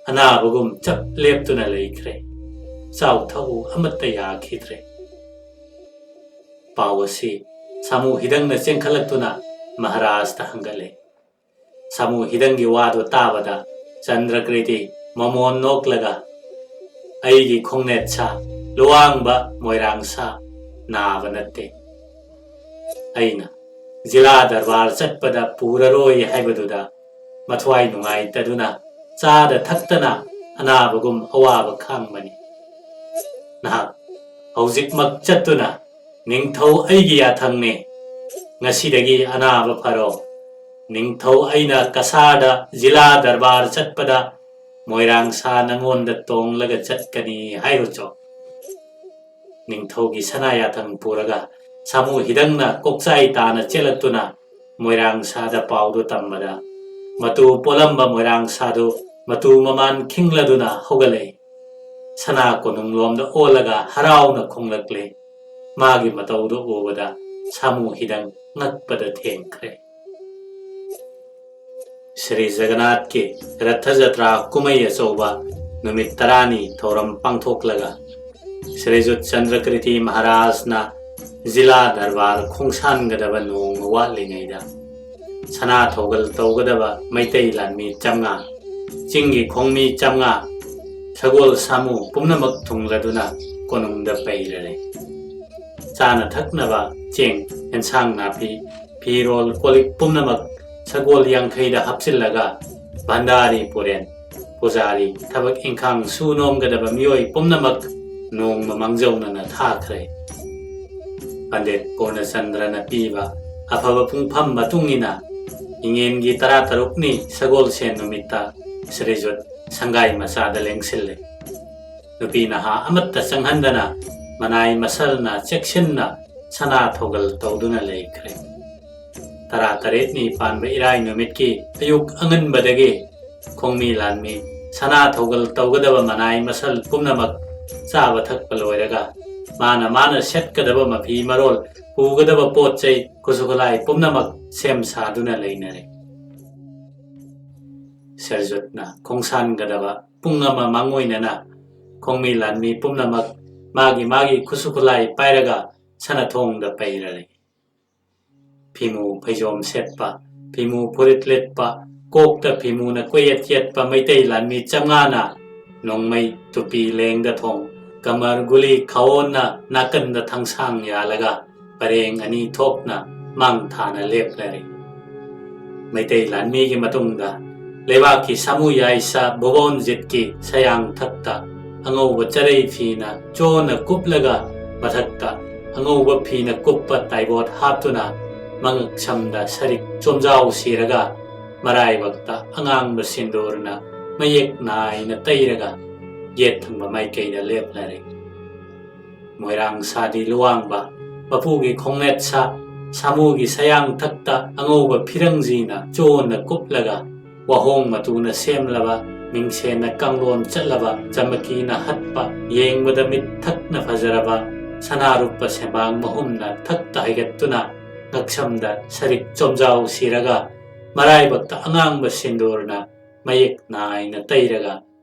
ꯑꯅꯥꯕꯒꯨꯝ ꯆꯞ ꯂꯦꯞꯇꯨꯅ ꯂꯩꯈ꯭ꯔꯦ꯫ ꯆꯥꯎ ꯊꯛꯎ ꯑꯃꯠꯇ ꯌꯥꯈꯤꯗ꯭ꯔꯦ꯫ ꯄꯥꯎ ꯑꯁꯤ ꯁꯥꯃꯨ ꯍꯤꯗꯪꯅ ꯆꯦꯟꯈꯠꯂꯛꯇꯨꯅ ꯃꯍꯥꯔꯥꯖꯇ ꯍꯪꯒꯠꯂꯦ꯫ ꯁꯥꯃꯨ ꯍꯤꯗꯪꯒꯤ ꯋꯥꯗꯨ ꯇꯥꯕꯗ ꯆꯟꯗ꯭ꯔꯀ꯭ꯔꯤꯇꯤ ꯃꯃꯣꯟ ꯅꯣꯛꯂꯒ, "ꯑꯩꯒꯤ ꯈꯣꯡꯅꯦꯠ ꯁꯥ ꯂꯨꯋꯥꯡꯕ ꯃꯣꯏꯔꯥꯡ ꯁꯥ ꯅꯥꯕ ꯅꯠꯇꯦ꯫ ꯑꯩꯅ ꯖꯤꯂꯥ ꯗꯔꯕꯥꯔ ꯆꯠꯄꯗ ꯄꯨꯔꯔꯣꯏ ꯍꯥꯏꯕꯗꯨꯗ ꯃꯊ꯭ꯋꯥꯏ ꯅꯨꯡꯉꯥꯏꯇꯗꯨꯅ ꯆꯥꯗ ꯊꯛꯇꯅ ꯑꯅꯥꯕꯒꯨꯝ ꯑꯋꯥꯕ ꯈꯥꯡꯕꯅꯤ꯫ ꯅꯍꯥꯛ ꯍꯧꯖꯤꯛꯃꯛ ꯆꯠꯇꯨꯅ ꯅꯤꯡꯊꯧ ꯑꯩꯒꯤ ꯌꯥꯊꯪꯅꯦ꯫ ꯉꯁꯤꯗꯒꯤ ꯑꯅꯥꯕ ꯐꯔꯣ꯫ ꯅꯤꯡꯊꯧ ꯑꯩꯅ ꯀꯁꯥꯔꯗ ꯖꯤꯂꯥ ꯗꯔꯕꯥꯔ ꯆꯠꯄꯗ ꯃꯣꯏꯔꯥꯡ ꯁꯥ ꯅꯪꯉꯣꯟꯗ ꯇꯣꯡꯂꯒ ꯆꯠꯀꯅꯤ ꯍꯥꯏꯔꯨꯆꯣ꯫" ꯅꯤꯡꯊꯧꯒꯤ ꯁꯅꯥ ꯌꯥꯊꯪ ꯄꯨꯔꯒ ꯁꯥꯃꯨ ꯍꯤꯗꯪꯅ ꯀꯣꯛꯆꯥꯏ ꯇꯥꯅ ꯆꯦꯜꯂꯛꯇꯨꯅ ꯃꯣꯏꯔꯥꯡ ꯁꯥꯗ ꯄꯥꯎꯗꯨ ꯇꯝꯕꯗ ꯃꯇꯨ ꯄꯣꯜꯂꯝꯕ ꯃꯣꯏꯔꯥꯡ ꯁꯥꯗꯨ ꯃꯇꯨ ꯃꯃꯥꯟ ꯈꯤꯡꯂꯗꯨꯅ ꯍꯧꯒꯠꯂꯛꯏ꯫ ꯁꯅꯥ ꯀꯣꯅꯨꯡꯂꯣꯝꯗ ꯑꯣꯜꯂꯒ ꯍꯔꯥꯎꯅ ꯈꯣꯡꯂꯛꯂꯦ꯫ ꯃꯥꯒꯤ ꯃꯇꯧꯗꯨ ꯎꯕꯗ ꯁꯥꯃꯨ ꯍꯤꯗꯪ ꯉꯛꯄꯗ ꯊꯦꯡꯈ꯭ꯔꯦ꯫ ꯁ꯭ꯔꯤ ꯖꯒꯟꯅꯥꯊꯀꯤ ꯔꯊ ꯖꯇ꯭ꯔꯥ ꯀꯨꯝꯍꯩ ꯑꯆꯧꯕ ꯅꯨꯃꯤꯠ ꯇꯔꯥꯅꯤ ꯊꯧꯔꯝ ꯄꯥꯡꯊꯣꯛꯂꯒ ꯁ꯭ꯔꯤꯖꯨꯠ ꯆꯟꯗ꯭ꯔꯀ꯭ꯔꯤꯇꯤ ꯃꯍꯥꯔꯥꯖꯅ ꯖꯤꯂꯥ ꯗꯔꯕꯥꯔ ꯈꯣꯡꯁꯥꯟꯒꯗꯕ ꯅꯣꯡꯃ ꯋꯥꯠꯂꯤꯉꯩꯗ ꯁꯅꯥ ꯊꯧꯒꯜ ꯇꯧꯒꯗꯕ ꯃꯩꯇꯩ ꯂꯥꯟꯃꯤ ꯆꯥꯝꯃꯉꯥ, ꯆꯤꯡꯒꯤ ꯈꯣꯡꯃꯤ ꯆꯥꯝꯃꯉꯥ, ꯁꯒꯣꯜ ꯁꯥꯃꯨ ꯄꯨꯝꯅꯃꯛ ꯊꯨꯡꯂꯗꯨꯅ ꯀꯣꯅꯨꯡꯗ ꯄꯩꯔꯔꯦ꯫ ꯆꯥꯅ ꯊꯛꯅꯕ ꯆꯦꯡ, ꯑꯦꯟꯁꯥꯡ ꯅꯥꯄꯤ, ꯐꯤꯔꯣꯜ ꯀꯣꯜꯂꯤꯛ ꯄꯨꯝꯅꯃꯛ ꯁꯒꯣꯜ ꯌꯥꯡꯈꯩꯗ ꯍꯥꯞꯆꯤꯜꯂꯒ ꯚꯟꯗꯥꯔꯤ ꯄꯨꯔꯦꯟ, ꯄꯨꯖꯥꯔꯤ, ꯊꯕꯛ ꯏꯪꯈꯥꯡ ꯁꯨ ꯅꯣꯝꯒꯗꯕ ꯃꯤꯑꯣꯏ ꯄꯨꯝꯅꯃꯛ ꯅꯣꯡꯃ ꯃꯥꯡꯖꯧꯅꯅ ꯊꯥꯈ꯭ꯔꯦ꯫ ꯄꯟꯗꯤꯠ ꯄꯨꯔꯅꯆꯟꯗ꯭ꯔꯅ ꯄꯤꯕ ꯑꯐꯕ ꯄꯨꯡꯐꯝ ꯃꯇꯨꯡ ꯏꯟꯅ ꯏꯉꯦꯟꯒꯤ ꯇꯔꯥꯇꯔꯨꯛꯅꯤ ꯁꯒꯣꯜꯁꯦꯟ ꯅꯨꯃꯤꯠꯇ ꯁ꯭ꯔꯤꯖꯨꯠ ꯁꯪꯒꯥꯏ ꯃꯆꯥꯗ ꯂꯦꯡꯁꯤꯜꯂꯦ꯫ ꯅꯨꯄꯤ ꯅꯍꯥ ꯑꯃꯠꯇ ꯆꯪꯍꯟꯗꯅ ꯃꯅꯥꯏ ꯃꯁꯜꯅ ꯆꯦꯛꯁꯤꯟꯅ ꯁꯅꯥ ꯊꯧꯒꯜ ꯇꯧꯗꯨꯅ ꯂꯩꯈ꯭ꯔꯦ꯫ ꯇꯔꯥꯇꯔꯦꯠꯅꯤ ꯄꯥꯟꯕ ꯏꯔꯥꯏ ꯅꯨꯃꯤꯠꯀꯤ ꯑꯌꯨꯛ ꯑꯉꯟꯕꯗꯒꯤ ꯈꯣꯡꯃꯤ ꯂꯥꯟꯃꯤ ꯁꯅꯥ ꯊꯧꯒꯜ ꯇꯧꯒꯗꯕ ꯃꯅꯥꯏ ꯃꯁꯜ ꯄꯨꯝꯅꯃꯛ ꯆꯥꯕ ꯊꯛꯄ ꯂꯣꯏꯔꯒ ꯃꯥꯅ ꯃꯥꯅ ꯁꯦꯠꯀꯗꯕ ꯃꯐꯤ ꯃꯔꯣꯜ, ꯄꯨꯒꯗꯕ ꯄꯣꯠ ꯆꯩ, ꯈꯨꯠꯁꯨ ꯈꯨꯠꯂꯥꯏ ꯄꯨꯝꯅꯃꯛ ꯁꯦꯝ ꯁꯥꯗꯨꯅ ꯂꯩꯅꯔꯦ꯫ ꯁꯔꯖꯨꯠꯅ ꯈꯣꯡꯁꯥꯟꯒꯗꯕ ꯄꯨꯡ ꯑꯃ ꯃꯥꯡꯑꯣꯏꯅꯅ ꯈꯣꯡꯃꯤ ꯂꯥꯟꯃꯤ ꯄꯨꯝꯅꯃꯛ ꯃꯥꯒꯤ ꯃꯥꯒꯤ ꯈꯨꯠꯁꯨ ꯈꯨꯠꯂꯥꯏ ꯄꯥꯏꯔꯒ ꯁꯅꯊꯣꯡꯗ ꯄꯩꯔꯔꯦ꯫ ꯐꯤꯃꯨ ꯐꯩꯖꯣꯝ ꯁꯦꯠꯄ, ꯐꯤꯃꯨ ꯐꯨꯔꯤꯠ ꯂꯤꯠꯄ, ꯀꯣꯛꯇ ꯐꯤꯃꯨꯅ ꯀꯣꯏꯌꯦꯠ ꯌꯦꯠꯄ ꯃꯩꯇꯩ ꯂꯥꯟꯃꯤ ꯆꯥꯝꯃꯉꯥꯅ ꯅꯣꯡꯃꯩ ꯇꯨꯄꯤ ꯂꯦꯡꯗ ꯊꯣꯡ, ꯀꯃꯔ ꯒꯨꯂꯤ ꯈꯥꯋꯣꯟꯅ ꯅꯥꯀꯟꯗ ꯊꯥꯡꯁꯥꯡ ꯌꯥꯜꯂꯒ ꯄꯔꯦꯡ ꯑꯅꯤ ꯊꯣꯛꯅ ꯃꯥꯡ ꯊꯥꯅ ꯂꯦꯞꯂꯔꯦ꯫ ꯃꯩꯇꯩ ꯂꯥꯟꯃꯤꯒꯤ ꯃꯇꯨꯡꯗ ꯂꯩꯕꯥꯛꯀꯤ ꯁꯥꯃꯨ ꯌꯥꯏꯁꯥ ꯚꯨꯕꯣꯟꯖꯤꯠꯀꯤ ꯁꯌꯥꯡꯊꯛꯇ ꯑꯉꯧꯕ ꯆꯔꯩ ꯐꯤꯅ ꯆꯣꯅ ꯀꯨꯞꯂꯒ ꯃꯊꯛꯇ ꯑꯉꯧꯕ ꯐꯤꯅ ꯀꯨꯞꯄ ꯇꯥꯏꯕꯣꯠ ꯍꯥꯞꯇꯨꯅ ꯃꯉꯛ ꯁꯝꯗ ꯁꯔꯤꯛ ꯆꯣꯝꯖꯥꯎ ꯁꯤꯔꯒ ꯃꯔꯥꯏꯕꯛꯇ ꯑꯉꯥꯡꯕ ꯁꯤꯟꯗꯣꯔꯅ ꯃꯌꯦꯛ ꯅꯥꯏꯅ ꯇꯩꯔꯒ ꯌꯦꯠ ꯊꯪꯕ ꯃꯥꯏꯀꯩꯗ ꯂꯦꯞꯂꯔꯦ꯫ ꯃꯣꯏꯔꯥꯡ ꯁꯥꯗꯤ ꯂꯨꯋꯥꯡꯕ, ꯃꯄꯨꯒꯤ ꯈꯣꯡꯅꯦꯠ ꯁꯥ, ꯁꯥꯃꯨꯒꯤ ꯁꯌꯥꯡꯊꯛꯇ ꯑꯉꯧꯕ ꯐꯤꯔꯪꯖꯤꯅ ꯆꯣꯟꯅ ꯀꯨꯞꯂꯒ ꯋꯥꯍꯣꯡ ꯃꯇꯨꯅ ꯁꯦꯝꯂꯕ, ꯃꯤꯡꯁꯦꯟꯅ ꯀꯥꯡꯂꯣꯟ ꯆꯠꯂꯕ, ꯆꯃꯀꯤꯅ ꯍꯠꯄ, ꯌꯦꯡꯕꯗ ꯃꯤꯠ ꯊꯛꯅ ꯐꯖꯔꯕ ꯁꯅꯥꯔꯨꯞꯄ ꯁꯦꯝꯕꯥꯡ ꯃꯍꯨꯝꯅ ꯊꯛꯇ ꯍꯩꯒꯠꯇꯨꯅ ꯉꯛꯁꯝꯗ ꯁꯔꯤꯛ ꯆꯣꯝꯖꯥꯎ ꯁꯤꯔꯒ ꯃꯔꯥꯏꯕꯛꯇ ꯑꯉꯥꯡꯕ ꯁꯤꯟꯗꯣꯔꯅ ꯃꯌꯦꯛ ꯅꯥꯏꯅ ꯇꯩꯔꯒ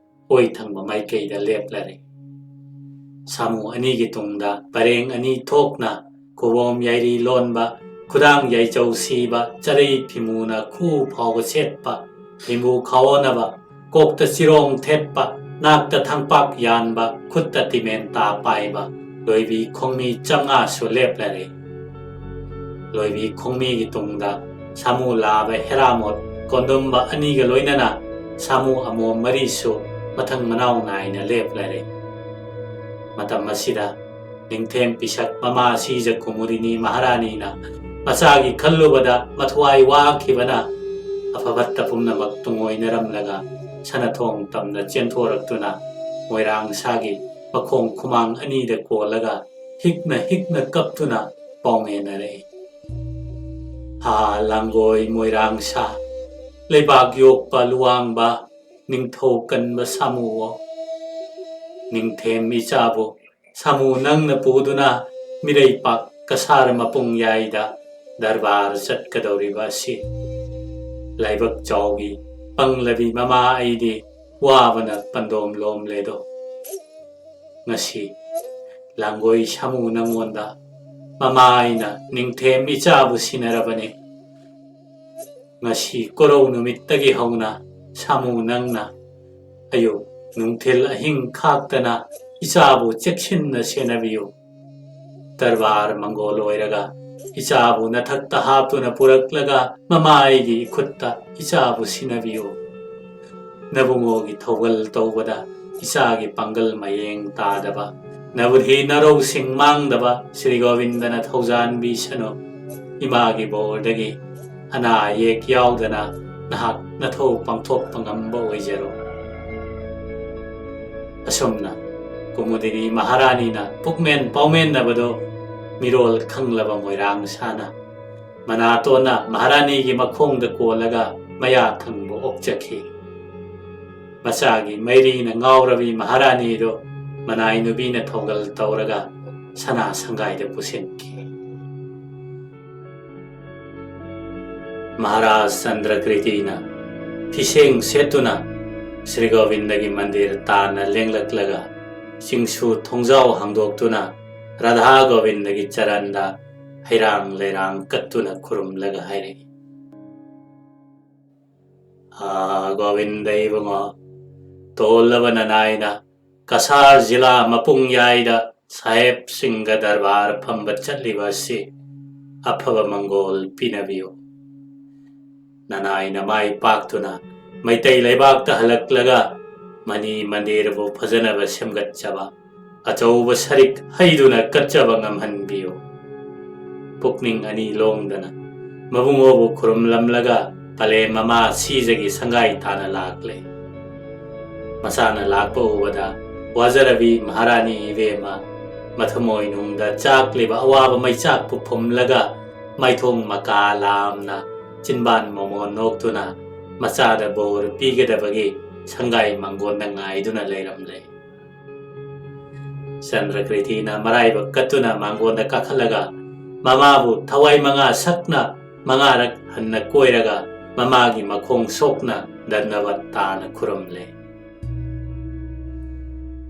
ꯑꯣꯏ ꯊꯪꯕ ꯃꯥꯏꯀꯩꯗ ꯂꯦꯞꯂꯔꯦ꯫ ꯁꯥꯃꯨ ꯑꯅꯤꯒꯤ ꯇꯨꯡꯗ ꯄꯔꯦꯡ ꯑꯅꯤ ꯊꯣꯛꯅ ꯈꯨꯕꯣꯝ ꯌꯥꯏꯔꯤ ꯂꯣꯟꯕ, ꯈꯨꯗꯥꯡ ꯌꯥꯏꯆꯧ ꯁꯤꯕ, ꯆꯔꯩ ꯐꯤꯃꯨꯅ ꯈꯨ ꯐꯥꯎꯕ ꯁꯦꯠꯄ, ꯐꯤꯃꯨ ꯈꯥꯑꯣꯅꯕ, ꯀꯣꯛꯇ ꯆꯤꯔꯣꯡ ꯊꯦꯠꯄ, ꯅꯥꯛꯇ ꯊꯥꯡꯄꯥꯛ ꯌꯥꯟꯕ, ꯈꯨꯠꯇ ꯇꯤꯃꯦꯟ ꯇꯥ ꯄꯥꯏꯕ ꯂꯣꯏꯕꯤ ꯈꯣꯡꯃꯤ ꯆꯥꯝꯃꯉꯥꯁꯨ ꯂꯦꯞꯂꯔꯦ꯫ ꯂꯣꯏꯕꯤ ꯈꯣꯡꯃꯤꯒꯤ ꯇꯨꯡꯗ ꯁꯥꯃꯨ ꯂꯥꯕ ꯍꯦꯔꯥꯃꯣꯠ ꯀꯣꯟꯗꯨꯝꯕ ꯑꯅꯤꯒ ꯂꯣꯏꯅꯅ ꯁꯥꯃꯨ ꯑꯃꯣꯝ ꯃꯔꯤꯁꯨ ꯃꯊꯪ ꯃꯅꯥꯎ ꯅꯥꯏꯅ ꯂꯦꯞꯂꯔꯦ꯫ ꯃꯇꯝ ꯑꯁꯤꯗ ꯅꯤꯡꯊꯦꯝ ꯄꯤꯁꯛ ꯃꯃꯥ ꯁꯤꯖ ꯀꯨꯃꯨꯔꯤꯅꯤ ꯃꯍꯥꯔꯥꯅꯤꯅ ꯃꯆꯥꯒꯤ ꯈꯜꯂꯨꯕꯗ ꯃꯊ꯭ꯋꯥꯏ ꯋꯥꯈꯤꯕꯅ ꯑꯐ ꯐꯠꯇ ꯄꯨꯝꯅꯃꯛ ꯇꯨꯡꯑꯣꯏꯅꯔꯝꯂꯒ ꯁꯅꯊꯣꯡ ꯇꯝꯅ ꯆꯦꯟꯊꯣꯔꯛꯇꯨꯅ ꯃꯣꯏꯔꯥꯡ ꯁꯥꯒꯤ ꯃꯈꯣꯡ ꯈꯨꯃꯥꯡ ꯑꯅꯤꯗ ꯀꯣꯜꯂꯒ ꯍꯤꯛꯅ ꯍꯤꯛꯅ ꯀꯞꯇꯨꯅ ꯄꯥꯎꯃꯦꯟꯅꯔꯛꯏ꯫ ꯍꯥ ꯂꯥꯡꯒꯣꯏ ꯃꯣꯏꯔꯥꯡ ꯁꯥ, ꯂꯩꯕꯥꯛ ꯌꯣꯛꯄ ꯂꯨꯋꯥꯡꯕ, ꯅꯤꯡꯊꯧ ꯀꯟꯕ ꯁꯥꯃꯨꯋꯣ, ꯅꯤꯡꯊꯦꯝ ꯏꯆꯥꯕꯨ ꯁꯥꯃꯨ ꯅꯪꯅ ꯄꯨꯗꯨꯅ ꯃꯤꯔꯩꯄꯥꯛ ꯀꯁꯥꯔ ꯃꯄꯨꯡ ꯌꯥꯏꯗ ꯗꯔꯕꯥꯔ ꯆꯠꯀꯗꯧꯔꯤꯕ ꯑꯁꯤ ꯂꯥꯏꯕꯛ ꯆꯥꯎꯕꯤ ꯄꯪꯂꯕꯤ ꯃꯃꯥ ꯑꯩꯗꯤ ꯋꯥꯕꯅ ꯄꯟꯗꯣꯝ ꯂꯣꯝꯂꯦꯗꯣ꯫ ꯉꯁꯤ ꯂꯥꯡꯒꯣꯏ ꯁꯥꯃꯨ ꯅꯪꯉꯣꯟꯗ ꯃꯃꯥ ꯑꯩꯅ ꯅꯤꯡꯊꯦꯝ ꯏꯆꯥꯕꯨ ꯁꯤꯟꯅꯔꯕꯅꯤ꯫ ꯉꯁꯤ ꯀꯣꯔꯧ ꯅꯨꯃꯤꯠꯇꯒꯤ ꯍꯧꯅ ꯁꯥꯃꯨ ꯅꯪꯅ ꯑꯌꯨꯛ ꯅꯨꯡꯊꯤꯜ ꯑꯍꯤꯡ ꯈꯥꯛꯇꯅ ꯏꯆꯥꯕꯨ ꯆꯦꯛꯁꯤꯟꯅ ꯁꯦꯟꯅꯕꯤꯌꯨ꯫ ꯗꯔꯕꯥꯔ ꯃꯪꯒꯣꯜ ꯑꯣꯏꯔꯒ ꯏꯆꯥꯕꯨ ꯅꯊꯛꯇ ꯍꯥꯞꯇꯨꯅ ꯄꯨꯔꯛꯂꯒ ꯃꯃꯥ ꯑꯩꯒꯤ ꯏꯈꯨꯠꯇ ꯏꯆꯥꯕꯨ ꯁꯤꯟꯅꯕꯤꯌꯨ꯫ ꯅꯕꯨꯡꯉꯣꯒꯤ ꯊꯧꯒꯜ ꯇꯧꯕꯗ ꯏꯆꯥꯒꯤ ꯄꯥꯡꯒꯜ ꯃꯌꯦꯡ ꯇꯥꯗꯕ, ꯅꯕꯨꯙꯤ ꯅꯔꯧꯁꯤꯡ ꯃꯥꯡꯗꯕ ꯁ꯭ꯔꯤ ꯒꯣꯕꯤꯟꯗꯅ ꯊꯧꯖꯥꯟꯕꯤꯁꯅꯨ꯫ ꯏꯃꯥꯒꯤ ꯕꯣꯔꯗꯒꯤ ꯑꯅꯥ ꯑꯌꯦꯛ ꯌꯥꯎꯗꯅ ꯅꯍꯥꯛ ꯅꯊꯧ ꯄꯥꯡꯊꯣꯛꯄ ꯉꯝꯕ ꯑꯣꯏꯖꯔꯣ꯫ ꯑꯁꯨꯝꯅ ꯀꯨꯃꯨꯗꯤꯅꯤ ꯃꯍꯥꯔꯥꯅꯤꯅ ꯄꯨꯛꯃꯦꯟ ꯄꯥꯎꯃꯦꯟꯅꯕꯗꯣ ꯃꯤꯔꯣꯜ ꯈꯪꯂꯕ ꯃꯣꯏꯔꯥꯡ ꯁꯥꯅ ꯃꯅꯥꯇꯣꯟꯅ ꯃꯍꯥꯔꯥꯅꯤꯒꯤ ꯃꯈꯣꯡꯗ ꯀꯣꯜꯂꯒ ꯃꯌꯥ ꯊꯪꯕ ꯑꯣꯛꯆꯈꯤ꯫ ꯃꯆꯥꯒꯤ ꯃꯩꯔꯤꯅ ꯉꯥꯎꯔꯕꯤ ꯃꯍꯥꯔꯥꯅꯤꯗꯨ ꯃꯅꯥꯏ ꯅꯨꯄꯤꯅ ꯊꯧꯒꯜ ꯇꯧꯔꯒ ꯁꯅꯥ ꯁꯪꯒꯥꯏꯗ ꯄꯨꯁꯤꯟꯈꯤ꯫ ꯃꯍꯥꯔꯥꯖ ꯆꯟꯗ꯭ꯔꯀ꯭ꯔꯤꯇꯤꯅ ꯐꯤꯁꯦꯡ ꯁꯦꯠꯇꯨꯅ ꯁ꯭ꯔꯤ ꯒꯣꯕꯤꯟꯗꯒꯤ ꯃꯟꯗꯤꯔ ꯇꯥꯟꯅ ꯂꯦꯡꯂꯛꯂꯒ ꯆꯤꯡꯁꯨ ꯊꯣꯡꯖꯥꯎ ꯍꯥꯡꯗꯣꯛꯇꯨꯅ ꯔꯥꯙꯥ ꯒꯣꯕꯤꯟꯗꯒꯤ ꯆꯔꯟꯗ ꯍꯩꯔꯥꯡ ꯂꯩꯔꯥꯡ ꯀꯠꯇꯨꯅ ꯈꯨꯔꯨꯝꯂꯒ ꯍꯥꯏꯔꯛꯏ, "ꯑꯥ, ꯒꯣꯕꯤꯟꯗ ꯏꯕꯨꯡꯉꯣ, ꯇꯣꯜꯂꯕ ꯅꯅꯥꯏꯅ ꯀꯁꯥꯔ ꯖꯤꯂꯥ ꯃꯄꯨꯡ ꯌꯥꯏꯗ ꯁꯥꯍꯦꯕꯁꯤꯡꯒ ꯗꯔꯕꯥꯔ ꯐꯝꯕ ꯆꯠꯂꯤꯕ ꯑꯁꯤ ꯑꯐꯕ ꯃꯪꯒꯣꯜ ꯄꯤꯅꯕꯤꯌꯨ꯫ ꯅꯅꯥꯏꯅ ꯃꯥꯏ ꯄꯥꯛꯇꯨꯅ ꯃꯩꯇꯩ ꯂꯩꯕꯥꯛꯇ ꯍꯜꯂꯛꯂꯒ ꯃꯅꯤ ꯃꯟꯗꯤꯔꯕꯨ ꯐꯖꯅꯕ ꯁꯦꯝꯒꯠꯆꯕ, ꯑꯆꯧꯕ ꯁꯔꯤꯛ ꯍꯩꯗꯨꯅ ꯀꯠꯆꯕ ꯉꯝꯍꯟꯕꯤꯌꯨ꯫ ꯄꯨꯛꯅꯤꯡ ꯑꯅꯤ ꯂꯣꯡꯗꯅ ꯃꯕꯨꯡꯉꯣꯕꯨ ꯈꯨꯔꯨꯝꯂꯝꯂꯒ ꯄꯂꯦꯝ ꯃꯃꯥ ꯁꯤꯖꯒꯤ ꯁꯪꯒꯥꯏ ꯇꯥꯅ ꯂꯥꯛꯂꯦ꯫ ꯃꯆꯥꯅ ꯂꯥꯛꯄ ꯎꯕꯗ ꯋꯥꯖꯔꯕꯤ ꯃꯍꯥꯔꯥꯅꯤ ꯏꯕꯦꯝꯃ ꯃꯊꯃꯣꯏꯅꯨꯡꯗ ꯆꯥꯛꯂꯤꯕ ꯑꯋꯥꯕ ꯃꯩꯆꯥꯛꯄꯨ ꯐꯨꯝꯂꯒ ꯃꯥꯏꯊꯣꯡ ꯃꯀꯥ ꯂꯥꯝꯅ ꯆꯤꯟꯕꯥꯟ ꯃꯣꯃꯣꯟ ꯅꯣꯛꯇꯨꯅ ꯃꯆꯥꯗ ꯕꯣꯔ ꯄꯤꯒꯗꯕꯒꯤ ꯁꯪꯒꯥꯏ ꯃꯪꯒꯣꯟꯗ ꯉꯥꯏꯗꯨꯅ ꯂꯩꯔꯝꯂꯦ꯫ ꯆꯟꯗ꯭ꯔꯀ꯭ꯔꯤꯇꯤꯅ ꯃꯔꯥꯏꯕꯛ ꯀꯠꯇꯨꯅ ꯃꯥꯡꯒꯣꯟꯗ ꯀꯥꯈꯠꯂꯒ ꯃꯃꯥꯕꯨ ꯊꯋꯥꯏ ꯃꯉꯥ ꯁꯛꯅ ꯃꯉꯥꯔꯛ ꯍꯟꯅ ꯀꯣꯏꯔꯒ ꯃꯃꯥꯒꯤ ꯃꯈꯣꯡ ꯁꯣꯛꯅ ꯗꯟꯗꯕꯠ ꯇꯥꯅ ꯈꯨꯔꯨꯝꯂꯦ꯫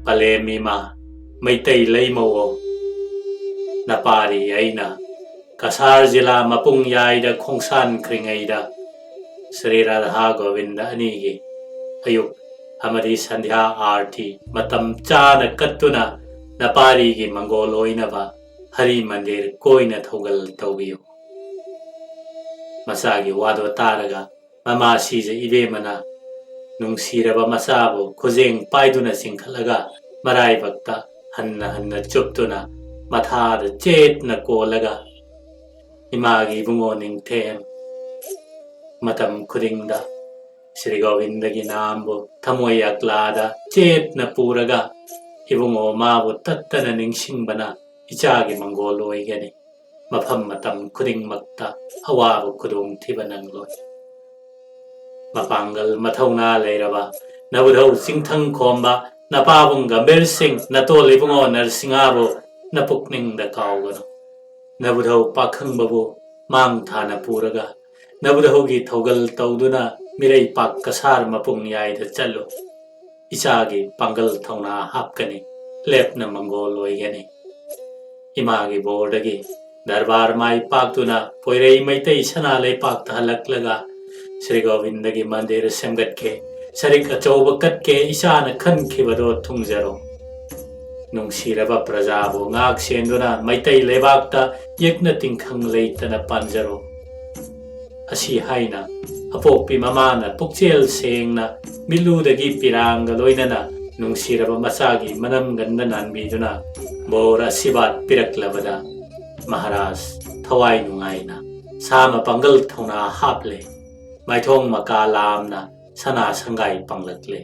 ꯄꯂꯦꯝ ꯏꯃꯥ, ꯃꯩꯇꯩ ꯂꯩꯃꯧꯑꯣ, ꯅꯄꯥꯔꯤ ꯑꯩꯅ ꯀꯁꯥꯔ ꯖꯤꯂꯥ ꯃꯄꯨꯡ ꯌꯥꯏꯗ ꯈꯣꯡꯁꯥꯟꯈ꯭ꯔꯤꯉꯩꯗ ꯁ꯭ꯔꯤ ꯔꯥꯙꯥ ꯒꯣꯕꯤꯟꯗ ꯑꯅꯤꯒꯤ ꯑꯌꯨꯛ ꯑꯃꯗꯤ ꯁꯟꯙ꯭ꯌꯥ ꯑꯥꯔꯇꯤ ꯃꯇꯝ ꯆꯥꯅ ꯀꯠꯇꯨꯅ ꯅꯄꯥꯔꯤꯒꯤ ꯃꯪꯒꯣꯜ ꯑꯣꯏꯅꯕ ꯍꯔꯤ ꯃꯟꯗꯤꯔ ꯀꯣꯏꯅ ꯊꯧꯒꯜ ꯇꯧꯕꯤꯌꯨ꯫ ꯃꯆꯥꯒꯤ ꯋꯥꯗꯣ ꯇꯥꯔꯒ ꯃꯃꯥ ꯁꯤꯖ ꯏꯕꯦꯝꯃꯅ ꯅꯨꯡꯁꯤꯔꯕ ꯃꯆꯥꯕꯨ ꯈꯨꯖꯦꯡ ꯄꯥꯏꯗꯨꯅ ꯆꯤꯡꯈꯠꯂꯒ ꯃꯔꯥꯏꯕꯛꯇ ꯍꯟꯅ ꯍꯟꯅ ꯆꯨꯞꯇꯨꯅ ꯃꯊꯥꯗ ꯆꯦꯠꯅ ꯀꯣꯜꯂꯒ ꯏꯃꯥꯒꯤ ꯏꯕꯨꯡꯉꯣ ꯅꯤꯡꯊꯦꯝ ꯃꯇꯝ ꯈꯨꯗꯤꯡꯗ ꯁ꯭ꯔꯤ ꯒꯣꯕꯤꯟꯗꯒꯤ ꯅꯥꯝꯕꯨ ꯊꯃꯣꯏ ꯑꯛꯂꯥꯗ ꯆꯦꯠꯅ ꯄꯨꯔꯒ ꯏꯕꯨꯡꯉꯣ ꯃꯥꯕꯨ ꯇꯠꯇꯅ ꯅꯤꯡꯁꯤꯡꯕꯅ ꯏꯆꯥꯒꯤ ꯃꯪꯒꯣꯜ ꯑꯣꯏꯒꯅꯤ꯫ ꯃꯐꯝ ꯃꯇꯝ ꯈꯨꯗꯤꯡꯃꯛꯇ ꯑꯋꯥꯕ ꯈꯨꯗꯣꯡꯊꯤꯕ ꯅꯪꯂꯣꯏ꯫ ꯃꯄꯥꯡꯒꯜ ꯃꯊꯧꯅꯥ ꯂꯩꯔꯕ ꯅꯕꯨꯙꯧ ꯆꯤꯡꯊꯪ ꯈꯣꯝꯕ ꯅꯄꯥꯕꯨꯡ ꯒꯝꯚꯤꯔ ꯁꯤꯡ ꯅꯇꯣꯜ ꯏꯕꯨꯡꯉꯣ ꯅꯔꯁꯤꯡꯍꯥꯕꯨ ꯅꯄꯨꯛꯅꯤꯡꯗ ꯀꯥꯎꯒꯅꯨ꯫ ꯅꯕꯨꯙꯧ ꯄꯥꯈꯪꯕꯕꯨ ꯃꯥꯡ ꯊꯥꯅ ꯄꯨꯔꯒ ꯅꯕꯨꯙꯧꯒꯤ ꯊꯧꯒꯜ ꯇꯧꯗꯨꯅ ꯃꯤꯔꯩ ꯄꯥꯛ ꯀꯁꯥꯔ ꯃꯄꯨꯡ ꯌꯥꯏꯗ ꯆꯠꯂꯨ꯫ ꯏꯆꯥꯒꯤ ꯄꯥꯡꯒꯜ ꯊꯧꯅꯥ ꯍꯥꯞꯀꯅꯤ, ꯂꯦꯞꯅ ꯃꯪꯒꯣꯜ ꯑꯣꯏꯒꯅꯤ꯫ ꯏꯃꯥꯒꯤ ꯕꯣꯔꯗꯒꯤ ꯗꯔꯕꯥꯔ ꯃꯥꯏ ꯄꯥꯛꯇꯨꯅ ꯄꯣꯏꯔꯩ ꯃꯩꯇꯩ ꯁꯅꯥ ꯂꯩꯄꯥꯛꯇ ꯍꯜꯂꯛꯂꯒ ꯁ꯭ꯔꯤ ꯒꯣꯕꯤꯟꯗꯒꯤ ꯃꯟꯗꯤꯔ ꯁꯦꯝꯒꯠꯀꯦ, ꯁꯔꯤꯛ ꯑꯆꯧꯕ ꯀꯠꯀꯦ ꯏꯆꯥꯅ ꯈꯟꯈꯤꯕꯗꯣ ꯊꯨꯡꯖꯔꯣ꯫ ꯅꯨꯡꯁꯤꯔꯕ ꯄ꯭ꯔꯖꯥꯕꯨ ꯉꯥꯛ ꯁꯦꯟꯗꯨꯅ ꯃꯩꯇꯩ ꯂꯩꯕꯥꯛꯇ ꯌꯦꯛꯅ ꯇꯤꯡꯈꯪ ꯂꯩꯇꯅ ꯄꯥꯟꯖꯔꯣ꯫ ꯑꯁꯤ ꯍꯥꯏꯅ ꯑꯄꯣꯛꯄꯤ ꯃꯃꯥꯅ ꯄꯨꯛꯆꯦꯜ ꯁꯦꯡꯅ ꯃꯤꯠꯂꯨꯗꯒꯤ ꯄꯤꯔꯥꯡꯒ ꯂꯣꯏꯅꯅ ꯅꯨꯡꯁꯤꯔꯕ ꯃꯆꯥꯒꯤ ꯃꯅꯝꯒꯟꯗ ꯅꯥꯟꯕꯤꯗꯨꯅ ꯕꯣꯔ ꯑꯁꯤꯕꯥꯠ ꯄꯤꯔꯛꯂꯕꯗ ꯃꯍꯥꯔꯥꯖ ꯊꯋꯥꯏ ꯅꯨꯡꯉꯥꯏꯅ ꯁꯥ ꯃꯄꯥꯡꯒꯜ ꯊꯧꯅꯥ ꯍꯥꯞꯂꯦ꯫ ꯃꯥꯏꯊꯣꯡ ꯃꯀꯥ ꯂꯥꯝꯅ ꯁꯅꯥ ꯁꯪꯒꯥꯏ ꯄꯥꯡꯂꯛꯂꯦ꯫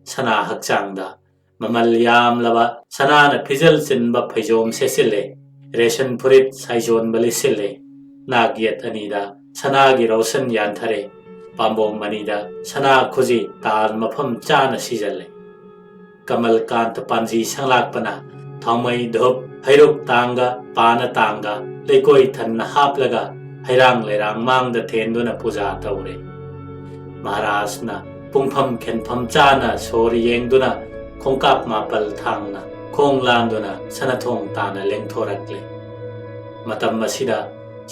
ꯁꯅꯥ ꯍꯛꯆꯥꯡꯗ ꯃꯃꯜ ꯌꯥꯝꯂꯕ ꯁꯅꯥꯅ ꯐꯤꯖꯜ ꯆꯤꯟꯕ ꯐꯩꯖꯣꯝ ꯁꯦꯠꯆꯤꯜꯂꯦ꯫ ꯔꯦꯁꯟ ꯐꯨꯔꯤꯠ ꯁꯥꯏꯖꯣꯟꯕ ꯂꯤꯠꯁꯤꯜꯂꯦ꯫ ꯅꯥꯛ ꯌꯦꯠ ꯑꯅꯤꯗ ꯁꯅꯥꯒꯤ ꯔꯧꯁꯟ ꯌꯥꯟꯊꯔꯦ꯫ ꯄꯥꯝꯕꯣꯝ ꯑꯅꯤꯗ ꯁꯅꯥ ꯈꯨꯖꯤ ꯇꯥꯜ ꯃꯐꯝ ꯆꯥꯅ ꯁꯤꯖꯜꯂꯦ꯫ ꯀꯃꯜ ꯀꯥꯟꯇ ꯄꯥꯟꯖꯤ ꯁꯪꯂꯥꯛꯄꯅ ꯊꯥꯎꯃꯩ ꯙꯨꯞ ꯍꯩꯔꯨꯛ ꯇꯥꯡꯒ ꯄꯥꯅ ꯇꯥꯡꯒ ꯂꯩꯀꯣꯏ ꯊꯟꯅ ꯍꯥꯞꯂꯒ ꯍꯩꯔꯥꯡ ꯂꯩꯔꯥꯡ ꯃꯥꯡꯗ ꯊꯦꯟꯗꯨꯅ ꯄꯨꯖꯥ ꯇꯧꯔꯦ꯫ ꯃꯍꯥꯔꯥꯖꯅ ꯄꯨꯡꯐꯝ ꯈꯦꯟꯐꯝ ꯆꯥꯅ ꯁꯣꯔ ꯌꯦꯡꯗꯨꯅ ꯈꯣꯡꯀꯥꯞ ꯃꯥꯄꯜ ꯊꯥꯡꯅ ꯈꯣꯡ ꯂꯥꯟꯗꯨꯅ ꯁꯅꯊꯣꯡ ꯇꯥꯅ ꯂꯦꯡꯊꯣꯔꯛꯂꯦ꯫ ꯃꯇꯝ ꯑꯁꯤꯗ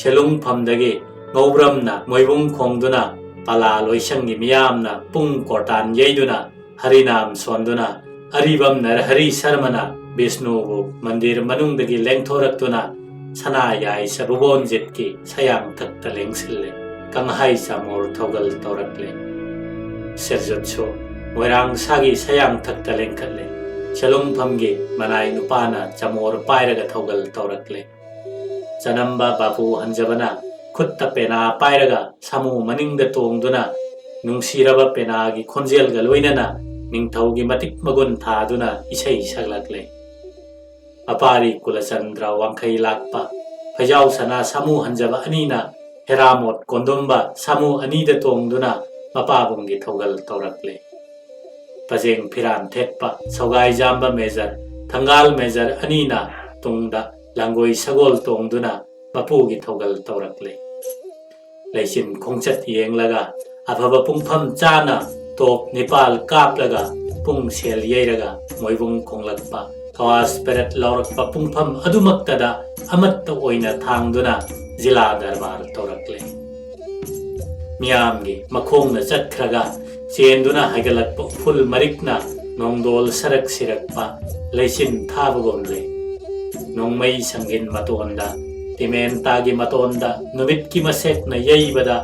ꯁꯦꯂꯨꯡꯐꯝꯗꯒꯤ ꯉꯧꯕ꯭ꯔꯝꯅ ꯃꯣꯏꯕꯨꯡ ꯈꯣꯡꯗꯨꯅ ꯄꯂꯥ ꯂꯣꯏꯁꯪꯒꯤ ꯃꯤꯌꯥꯝꯅ ꯄꯨꯡ ꯀꯣꯔꯇꯥꯟ ꯌꯩꯗꯨꯅ ꯍꯔꯤꯅꯥꯝ ꯁꯣꯟꯗꯨꯅ ꯑꯔꯤꯕꯝ ꯅꯔꯍꯔꯤ ꯁꯔꯃꯅ ꯕꯤꯁꯅꯨꯕꯨ ꯃꯟꯗꯤꯔ ꯃꯅꯨꯡꯗꯒꯤ ꯂꯦꯡꯊꯣꯔꯛꯇꯨꯅ ꯁꯅꯥ ꯌꯥꯏ ꯁꯕꯨꯕꯣꯟꯖꯤꯠꯀꯤ ꯁꯌꯥꯡꯊꯛꯇ ꯂꯦꯡꯁꯤꯜꯂꯦ꯫ ꯀꯪꯍꯥꯏ ꯆꯥꯃꯣꯔ ꯊꯧꯒꯜ ꯇꯧꯔꯛꯂꯦ꯫ ꯁꯤꯔꯖꯨꯠꯁꯨ ꯃꯣꯏꯔꯥꯡ ꯁꯥꯒꯤ ꯁꯌꯥꯡꯊꯛꯇ ꯂꯦꯡꯈꯠꯂꯦ꯫ ꯁꯦꯂꯨꯡꯐꯝꯒꯤ ꯃꯅꯥꯏ ꯅꯨꯄꯥꯅ ꯆꯥꯃꯣꯔ ꯄꯥꯏꯔꯒ ꯊꯧꯒꯜ ꯇꯧꯔꯛꯂꯦ꯫ ꯆꯅꯝꯕ ꯕꯥꯄꯨ ꯍꯟꯖꯕꯅ ꯈꯨꯠꯇ ꯄꯦꯅꯥ ꯄꯥꯏꯔꯒ ꯁꯥꯃꯨ ꯃꯅꯤꯡꯗ ꯇꯣꯡꯗꯨꯅ ꯅꯨꯡꯁꯤꯔꯕ ꯄꯦꯅꯥꯒꯤ ꯈꯣꯟꯖꯦꯜꯒ ꯂꯣꯏꯅꯅ ꯅꯤꯡꯊꯧꯒꯤ ꯃꯇꯤꯛ ꯃꯒꯨꯟ ꯊꯥꯗꯨꯅ ꯏꯁꯩ ꯁꯛꯂꯛꯂꯦ꯫ ꯃꯄꯥꯔꯤ ꯀꯨꯂꯆꯟꯗ꯭ꯔ ꯋꯥꯡꯈꯩ ꯂꯥꯛꯄ ꯐꯩꯖꯥꯎ ꯁꯅꯥ ꯁꯥꯃꯨ ꯍꯟꯖꯕ ꯑꯅꯤꯅ ꯍꯦꯔꯥꯃꯣꯠ ꯀꯣꯟꯗꯨꯝꯕ ꯁꯥꯃꯨ ꯑꯅꯤꯗ ꯇꯣꯡꯗꯨꯅ ꯃꯄꯥꯕꯨꯡꯒꯤ ꯊꯧꯒꯜ ꯇꯧꯔꯛꯂꯦ꯫ ꯄꯖꯦꯡ ꯐꯤꯔꯥꯟ ꯊꯦꯠꯄ ꯁꯧꯒꯥꯏꯖꯥꯝꯕ ꯃꯦꯖꯔ, ꯊꯪꯒꯥꯜ ꯃꯦꯖꯔ ꯑꯅꯤꯅ ꯇꯨꯡꯗ ꯂꯥꯡꯒꯣꯏ ꯁꯒꯣꯜ ꯇꯣꯡꯗꯨꯅ ꯃꯄꯨꯒꯤ ꯊꯧꯒꯜ ꯇꯧꯔꯛꯂꯦ꯫ ꯂꯩꯆꯤꯟ ꯈꯣꯡꯆꯠ ꯌꯦꯡꯂꯒ ꯑꯐꯕ ꯄꯨꯡꯐꯝ ꯆꯥꯅ ꯇꯣꯞ ꯅꯤꯄꯥꯜ ꯀꯥꯞꯂꯒ ꯄꯨꯡ ꯁꯦꯜ ꯌꯩꯔꯒ ꯃꯣꯏꯕꯨꯡ ꯈꯣꯡꯂꯛꯄ ꯀꯋꯥꯁ ꯄꯦꯔꯠ ꯂꯥꯎꯔꯛꯄ ꯄꯨꯡꯐꯝ ꯑꯗꯨꯃꯛꯇꯗ ꯑꯃꯠꯇ ꯑꯣꯏꯅ ꯊꯥꯡꯗꯨꯅ ꯖꯤꯂꯥ ꯗꯔꯕꯥꯔ ꯇꯧꯔꯛꯂꯦ꯫ ꯃꯤꯌꯥꯝꯒꯤ ꯃꯈꯣꯡꯅ ꯆꯠꯈ꯭ꯔꯒ ꯆꯦꯟꯗꯨꯅ ꯍꯥꯏꯒꯠꯂꯛꯄ ꯎꯐꯨꯜ ꯃꯔꯤꯛꯅ ꯅꯣꯡꯗꯣꯜ ꯁꯔꯛ ꯁꯤꯔꯛꯄ ꯂꯩꯆꯤꯟ ꯊꯥꯕꯒꯨꯝꯂꯦ꯫ ꯅꯣꯡꯃꯩ ꯁꯪꯒꯤꯟ ꯃꯇꯣꯟꯗ, ꯇꯤꯃꯦꯟꯇꯥꯒꯤ ꯃꯇꯣꯟꯗ, ꯅꯨꯃꯤꯠꯀꯤ ꯃꯁꯦꯛꯅ ꯌꯩꯕꯗ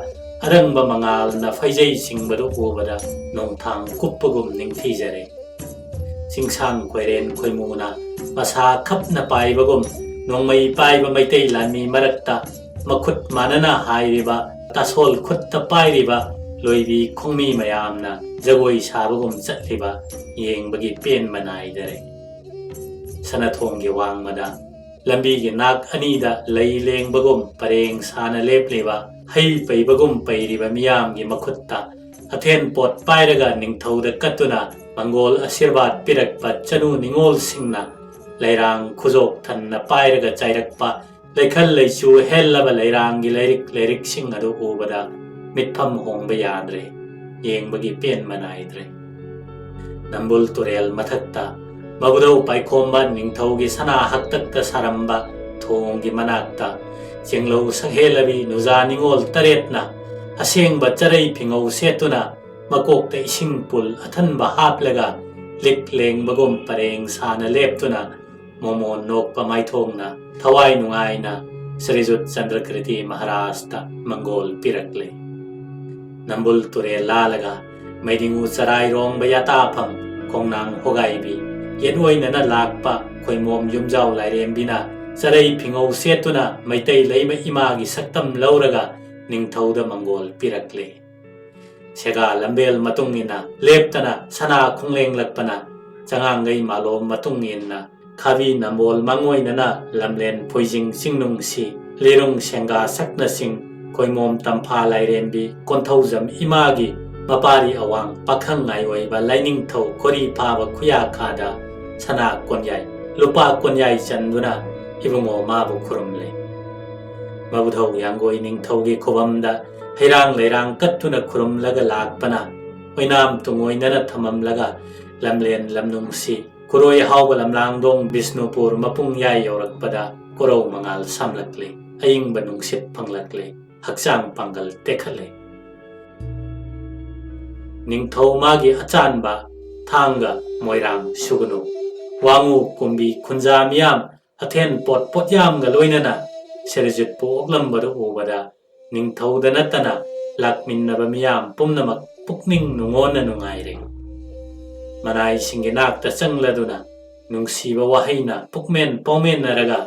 ꯑꯔꯪꯕ ꯃꯉꯥꯜꯅ ꯐꯩꯖꯩ ꯆꯤꯡꯕꯗꯨ ꯎꯕꯗ ꯅꯣꯡꯊꯥꯡ ꯀꯨꯞꯄꯒꯨꯝ ꯅꯤꯡꯊꯤꯖꯔꯦ꯫ ꯆꯤꯡꯁꯥꯡ ꯈꯣꯏꯔꯦꯟ ꯈꯣꯏꯃꯨꯅ ꯃꯁꯥ ꯈꯞꯅ ꯄꯥꯏꯕꯒꯨꯝ, ꯅꯣꯡꯃꯩ ꯄꯥꯏꯕ ꯃꯩꯇꯩ ꯂꯥꯟꯃꯤ ꯃꯔꯛꯇ ꯃꯈꯨꯠ ꯃꯥꯟꯅꯅ ꯍꯥꯏꯔꯤꯕ, ꯇꯥꯁꯣꯜ ꯈꯨꯠꯇ ꯄꯥꯏꯔꯤꯕ ꯂꯣꯏꯕꯤ ꯈꯣꯡꯃꯤ ꯃꯌꯥꯝꯅ ꯖꯒꯣꯏ ꯁꯥꯕꯒꯨꯝ ꯆꯠꯂꯤꯕ ꯌꯦꯡꯕꯒꯤ ꯄꯦꯟꯕ ꯅꯥꯏꯗꯔꯦ꯫ ꯁꯅꯥꯊꯣꯡꯒꯤ ꯋꯥꯡꯃꯗ ꯂꯝꯕꯤꯒꯤ ꯅꯥꯛ ꯑꯅꯤꯗ ꯂꯩ ꯂꯦꯡꯕꯒꯨꯝ ꯄꯔꯦꯡ ꯁꯥꯅ ꯂꯦꯞꯂꯤꯕ, ꯍꯩ ꯄꯩꯕꯒꯨꯝ ꯄꯩꯔꯤꯕ ꯃꯤꯌꯥꯝꯒꯤ ꯃꯈꯨꯠꯇ ꯑꯊꯦꯟ ꯄꯣꯠ ꯄꯥꯏꯔꯒ ꯅꯤꯡꯊꯧꯗ ꯀꯠꯇꯨꯅ ꯃꯪꯒꯣꯜ ꯑꯁꯤꯔꯕꯥꯗ ꯄꯤꯔꯛꯄ ꯆꯅꯨ ꯅꯤꯉꯣꯜꯁꯤꯡꯅ ꯂꯩꯔꯥꯡ ꯈꯨꯖꯣꯛ ꯊꯟꯅ ꯄꯥꯏꯔꯒ ꯆꯥꯏꯔꯛꯄ, ꯂꯩꯈꯜ ꯂꯩꯆꯨ ꯍꯦꯜꯂꯕ ꯂꯩꯔꯥꯡꯒꯤ ꯂꯩꯔꯤꯛ ꯂꯩꯔꯤꯛꯁꯤꯡ ꯑꯗꯨ ꯎꯕꯗ ꯃꯤꯠꯐꯝ ꯍꯣꯡꯕ ꯌꯥꯗ꯭ꯔꯦ, ꯌꯦꯡꯕꯒꯤ ꯄꯦꯟꯕ ꯅꯥꯏꯗ꯭ꯔꯦ꯫ ꯅꯝꯕꯨꯜ ꯇꯨꯔꯦꯜ ꯃꯊꯛꯇ ꯃꯕꯨꯙꯧ ꯄꯥꯏꯈꯣꯝꯕ ꯅꯤꯡꯊꯧꯒꯤ ꯁꯅꯥ ꯍꯛꯇꯛꯇ ꯁꯥꯔꯝꯕ ꯊꯣꯡꯒꯤ ꯃꯅꯥꯛꯇ ꯆꯦꯡꯂꯧ ꯁꯛꯍꯦꯜꯂꯕꯤ ꯅꯨꯖꯥ ꯅꯤꯉꯣꯜ ꯇꯔꯦꯠꯅ ꯑꯁꯦꯡꯕ ꯆꯔꯩ ꯐꯤꯉꯧ ꯁꯦꯠꯇꯨꯅ, ꯃꯀꯣꯛꯇ ꯏꯁꯤꯡ ꯄꯨꯜ ꯑꯊꯟꯕ ꯍꯥꯞꯂꯒ, ꯂꯤꯛ ꯂꯦꯡꯕꯒꯨꯝ ꯄꯔꯦꯡ ꯁꯥꯅ ꯂꯦꯞꯇꯨꯅ, ꯃꯣꯃꯣꯟ ꯅꯣꯛꯄ ꯃꯥꯏꯊꯣꯡꯅ ꯊꯋꯥꯏ ꯅꯨꯡꯉꯥꯏꯅ ꯁ꯭ꯔꯤꯖꯨꯠ ꯆꯟꯗ꯭ꯔꯀ꯭ꯔꯤꯇꯤ ꯃꯍꯥꯔꯥꯖꯇ ꯃꯪꯒꯣꯜ ꯄꯤꯔꯛꯂꯦ꯫ ꯅꯝꯕꯨꯜ ꯇꯨꯔꯦꯜ ꯂꯥꯜꯂꯒ ꯃꯩꯗꯤꯡꯉꯨ ꯆꯔꯥꯏꯔꯣꯡꯕ ꯌꯥꯇꯥꯐꯝ ꯈꯣꯡꯅꯥꯡ ꯍꯣꯒꯥꯏꯕꯤ, ꯌꯦꯠ ꯑꯣꯏꯅꯅ ꯂꯥꯛꯄ ꯈꯣꯏꯃꯣꯝ ꯌꯨꯝꯖꯥꯎ ꯂꯥꯏꯔꯦꯝꯕꯤꯅ ꯆꯔꯩ ꯐꯤꯉꯧ ꯁꯦꯠꯇꯨꯅ ꯃꯩꯇꯩ ꯂꯩꯃ ꯏꯃꯥꯒꯤ ꯁꯛꯇꯝ ꯂꯧꯔꯒ ꯅꯤꯡꯊꯧꯗ ꯃꯪꯒꯣꯜ ꯄꯤꯔꯛꯂꯦ꯫ ꯁꯦꯒꯥ ꯂꯝꯕꯦꯜ ꯃꯇꯨꯡ ꯏꯟꯅ ꯂꯦꯞꯇꯅ ꯁꯅꯥ ꯈꯣꯡꯂꯦꯡꯂꯛꯄꯅ, ꯆꯉꯥꯡꯒꯩ ꯃꯥꯂꯣꯝ ꯃꯇꯨꯡ ꯏꯟꯅ ꯈꯥꯕꯤ ꯅꯝꯕꯣꯜ ꯃꯪ ꯑꯣꯏꯅꯅ ꯂꯝꯂꯦꯟ ꯐꯣꯏꯖꯤꯡ ꯆꯤꯡꯅꯨꯡꯁꯤ, ꯂꯤꯔꯨꯡ ꯁꯦꯡꯒꯥ ꯁꯛꯅꯆꯤꯡ ꯈꯣꯏꯃꯣꯝ ꯇꯝꯐꯥ ꯂꯥꯏꯔꯦꯝꯕꯤ ꯀꯣꯟꯊꯧꯖꯝ ꯏꯃꯥꯒꯤ ꯃꯄꯥꯔꯤ ꯑꯋꯥꯡ ꯄꯥꯈꯪ ꯉꯥꯏꯑꯣꯏꯕ ꯂꯥꯏꯅꯤꯡꯊꯧ ꯈꯣꯔꯤ ꯐꯥꯕ ꯈꯨꯌꯥꯈꯥꯗ ꯁꯅꯥ ꯀꯣꯟꯌꯥꯏ, ꯂꯨꯄꯥ ꯀꯣꯟꯌꯥꯏ ꯆꯟꯗꯨꯅ ꯏꯕꯨꯡꯉꯣ ꯃꯥꯕꯨ ꯈꯨꯔꯨꯝꯂꯦ꯫ ꯃꯕꯨꯙꯧ ꯌꯥꯡꯒꯣꯏ ꯅꯤꯡꯊꯧꯒꯤ ꯈꯨꯕꯝꯗ ꯍꯩꯔꯥꯡ ꯂꯩꯔꯥꯡ ꯀꯠꯇꯨꯅ ꯈꯨꯔꯨꯝꯂꯒ ꯂꯥꯛꯄꯅ ꯑꯣꯏꯅꯥꯝ ꯇꯨꯡꯑꯣꯏꯅꯅ ꯊꯝꯃꯝꯂꯒ ꯂꯝꯂꯦꯟ ꯂꯝꯅꯨꯡꯁꯤ ꯀꯨꯔꯣꯏ ꯍꯥꯎꯕ ꯂꯝꯂꯥꯡꯗꯣꯡ ꯕꯤꯁꯅꯨꯄꯨꯔ ꯃꯄꯨꯡꯌꯥꯏ ꯌꯧꯔꯛꯄꯗ ꯀꯣꯔꯧ ꯃꯉꯥꯜ ꯁꯥꯝꯂꯛꯂꯦ, ꯑꯏꯪꯕ ꯅꯨꯡꯁꯤꯠ ꯐꯪꯂꯛꯂꯦ, ꯍꯛꯆꯥꯡ ꯄꯥꯡꯒꯜ ꯇꯦꯛꯈꯠꯂꯦ꯫ ꯅꯤꯡꯊꯧ ꯃꯥꯒꯤ ꯑꯆꯥꯟꯕ ꯊꯥꯡꯒ, ꯃꯣꯏꯔꯥꯡ, ꯁꯨꯒꯅꯨ, ꯋꯥꯉꯨ, ꯀꯨꯝꯕꯤ, ꯈꯨꯟꯖꯥ ꯃꯤꯌꯥꯝ, ꯑꯊꯦꯟ ꯄꯣꯠ ꯄꯣꯠꯌꯥꯝꯒ ꯂꯣꯏꯅꯅ ꯁꯤꯔꯤꯖꯤꯠꯄꯨ ꯑꯣꯛꯂꯝꯕꯗꯨ ꯎꯕꯗ ꯅꯤꯡꯊꯧꯗ ꯅꯠꯇꯅ ꯂꯥꯛꯃꯤꯟꯅꯕ ꯃꯤꯌꯥꯝ ꯄꯨꯝꯅꯃꯛ ꯄꯨꯛꯅꯤꯡ ꯅꯨꯡꯉꯣꯟꯅ ꯅꯨꯡꯉꯥꯏꯔꯦ꯫ ꯃꯅꯥꯏꯁꯤꯡꯒꯤ ꯅꯥꯛꯇ ꯆꯪꯂꯗꯨꯅ ꯅꯨꯡꯁꯤꯕ ꯋꯥꯍꯩꯅ ꯄꯨꯛꯃꯦꯟ ꯄꯥꯎꯃꯦꯟꯅꯔꯒ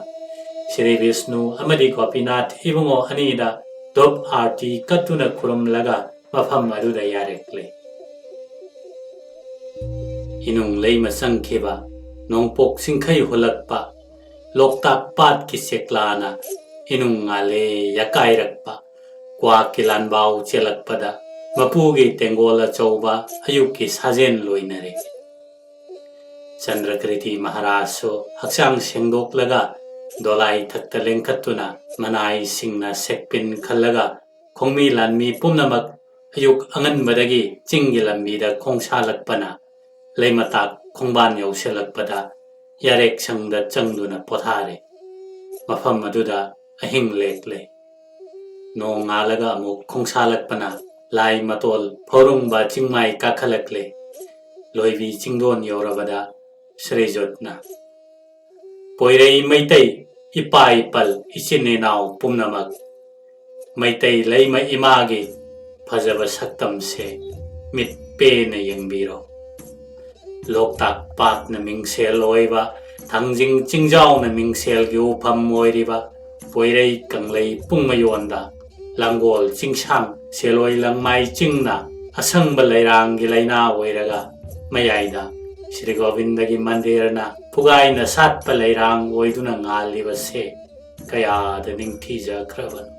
ꯁ꯭ꯔꯤ ꯕꯤꯁꯅꯨ ꯑꯃꯗꯤ ꯒꯣꯄꯤꯅꯥꯊ ꯏꯕꯨꯡꯉꯣ ꯑꯅꯤꯗ ꯙꯨꯞ ꯑꯥꯔꯇꯤ ꯀꯠꯇꯨꯅ ꯈꯨꯔꯨꯝꯂꯒ ꯃꯐꯝ ꯑꯗꯨꯗ ꯌꯥꯔꯦꯛꯂꯦ꯫ ꯏꯅꯨꯡ ꯂꯩꯃ ꯆꯪꯈꯤꯕ, ꯅꯣꯡꯄꯣꯛ ꯆꯤꯡꯈꯩ ꯍꯨꯜꯂꯛꯄ, ꯂꯣꯛꯇꯥꯛ ꯄꯥꯠꯀꯤ ꯆꯦꯛꯂꯥꯅ ꯏꯅꯨꯡ ꯉꯥꯂꯦ ꯌꯥꯀꯥꯏꯔꯛꯄ, ꯀ꯭ꯋꯥꯛꯀꯤ ꯂꯥꯟꯕꯥꯎ ꯆꯦꯜꯂꯛꯄꯗ ꯃꯄꯨꯒꯤ ꯇꯦꯡꯒꯣꯜ ꯑꯆꯧꯕ ꯑꯌꯨꯛꯀꯤ ꯁꯥꯖꯦꯜ ꯂꯣꯏꯅꯔꯦ꯫ ꯆꯟꯗ꯭ꯔꯀ꯭ꯔꯤꯇꯤ ꯃꯍꯥꯔꯥꯖꯁꯨ ꯍꯛꯆꯥꯡ ꯁꯦꯡꯗꯣꯛꯂꯒ ꯗꯣꯂꯥꯏ ꯊꯛꯇ ꯂꯦꯡꯈꯠꯇꯨꯅ ꯃꯅꯥꯏꯁꯤꯡꯅ ꯁꯦꯛꯄꯤꯟ ꯈꯜꯂꯒ ꯈꯣꯡꯃꯤ ꯂꯥꯟꯃꯤ ꯄꯨꯝꯅꯃꯛ ꯑꯌꯨꯛ ꯑꯉꯟꯕꯗꯒꯤ ꯆꯤꯡꯒꯤ ꯂꯝꯕꯤꯗ ꯈꯣꯡꯁꯥꯜꯂꯛꯄꯅ ꯂꯩꯃꯇꯥꯛ ꯈꯣꯡꯕꯥꯟ ꯌꯧꯁꯤꯜꯂꯛꯄꯗ ꯌꯥꯔꯦꯛꯁꯪꯗ ꯆꯪꯗꯨꯅ ꯄꯣꯊꯥꯔꯦ꯫ ꯃꯐꯝ ꯑꯗꯨꯗ ꯑꯍꯤꯡ ꯂꯦꯛꯂꯦ꯫ ꯅꯣꯡ ꯉꯥꯜꯂꯒ ꯑꯃꯨꯛ ꯈꯣꯡꯁꯥꯜꯂꯛꯄꯅ ꯂꯥꯏ ꯃꯇꯣꯜ ꯐꯧꯔꯨꯡꯕ ꯆꯤꯡꯃꯥꯏ ꯀꯥꯈꯠꯂꯛꯂꯦ꯫ ꯂꯣꯏꯕꯤ ꯆꯤꯡꯗꯣꯟ ꯌꯧꯔꯕꯗ ꯁ꯭ꯔꯤꯖꯨꯠꯅ, "ꯄꯣꯏꯔꯩ ꯃꯩꯇꯩ ꯏꯄꯥ ꯏꯄꯜ ꯏꯆꯤꯟ ꯏꯅꯥꯎ ꯄꯨꯝꯅꯃꯛ, ꯃꯩꯇꯩ ꯂꯩꯃ ꯏꯃꯥꯒꯤ ꯐꯖꯕ ꯁꯛꯇꯝꯁꯦ ꯃꯤꯠ ꯄꯦꯅ ꯌꯦꯡꯕꯤꯔꯣ꯫ ꯂꯣꯛꯇꯥꯛ ꯄꯥꯠꯅ ꯃꯤꯡꯁꯦꯜ ꯑꯣꯏꯕ, ꯊꯥꯡꯖꯤꯡ ꯆꯤꯡꯖꯥꯎꯅ ꯃꯤꯡꯁꯦꯜꯒꯤ ꯎꯐꯝ ꯑꯣꯏꯔꯤꯕ ꯄꯣꯏꯔꯩ ꯀꯪꯂꯩ ꯄꯨꯡꯃꯌꯣꯟꯗ ꯂꯥꯡꯒꯣꯜ ꯆꯤꯡꯁꯥꯡ ꯁꯦꯂꯣꯏ ꯂꯪꯃꯥꯏ ꯆꯤꯡꯅ ꯑꯁꯪꯕ ꯂꯩꯔꯥꯡꯒꯤ ꯂꯩꯅꯥ ꯑꯣꯏꯔꯒ ꯃꯌꯥꯏꯗ ꯁ꯭ꯔꯤ ꯒꯣꯕꯤꯟꯗꯒꯤ ꯃꯟꯗꯤꯔꯅ ꯐꯨꯒꯥꯏꯅ ꯁꯥꯠꯄ ꯂꯩꯔꯥꯡ ꯑꯣꯏꯗꯨꯅ ꯉꯥꯜꯂꯤꯕꯁꯦ ꯀꯌꯥꯗ ꯅꯤꯡꯊꯤꯖꯈ꯭ꯔꯕꯅꯣ꯫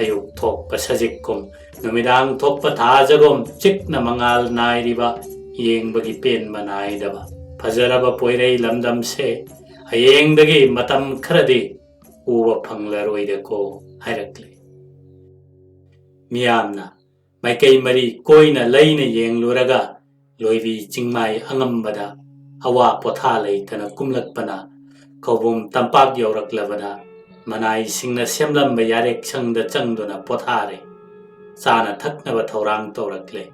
ꯑꯌꯨꯛ ꯊꯣꯛꯄ ꯁꯖꯤꯛꯀꯨꯝ ꯅꯨꯃꯤꯗꯥꯡ ꯊꯣꯛꯄ ꯊꯥꯖꯒꯨꯝ ꯆꯤꯛꯅ ꯃꯉꯥꯜ ꯅꯥꯏꯔꯤꯕ ꯌꯦꯡꯕꯒꯤ ꯄꯦꯟꯕ ꯅꯥꯏꯗꯕ ꯐꯖꯔꯕ ꯄꯣꯏꯔꯩ ꯂꯝꯗꯝꯁꯦ ꯍꯌꯦꯡꯗꯒꯤ ꯃꯇꯝ ꯈꯔꯗꯤ ꯎꯕ ꯐꯪꯂꯔꯣꯏꯗꯀꯣ" ꯍꯥꯏꯔꯛꯂꯦ꯫ ꯃꯤꯌꯥꯝꯅ ꯃꯥꯏꯀꯩ ꯃꯔꯤ ꯀꯣꯏꯅ ꯂꯩꯅ ꯌꯦꯡꯂꯨꯔꯒ ꯂꯣꯏꯕꯤ ꯆꯤꯡꯃꯥꯏ ꯑꯉꯝꯕꯗ ꯑꯋꯥ ꯄꯣꯊꯥ ꯂꯩꯇꯅ ꯀꯨꯝꯂꯛꯄꯅ ꯈꯧꯕꯨꯝ ꯇꯝꯄꯥꯛ ꯌꯧꯔꯛꯂꯕꯗ ꯃꯅꯥꯏꯁꯤꯡꯅ ꯁꯦꯝꯂꯝꯕ ꯌꯥꯔꯦꯛꯁꯪꯗ ꯆꯪꯗꯨꯅ ꯄꯣꯊꯥꯔꯦ꯫ ꯆꯥꯅ ꯊꯛꯅꯕ ꯊꯧꯔꯥꯡ ꯇꯧꯔꯛꯂꯦ꯫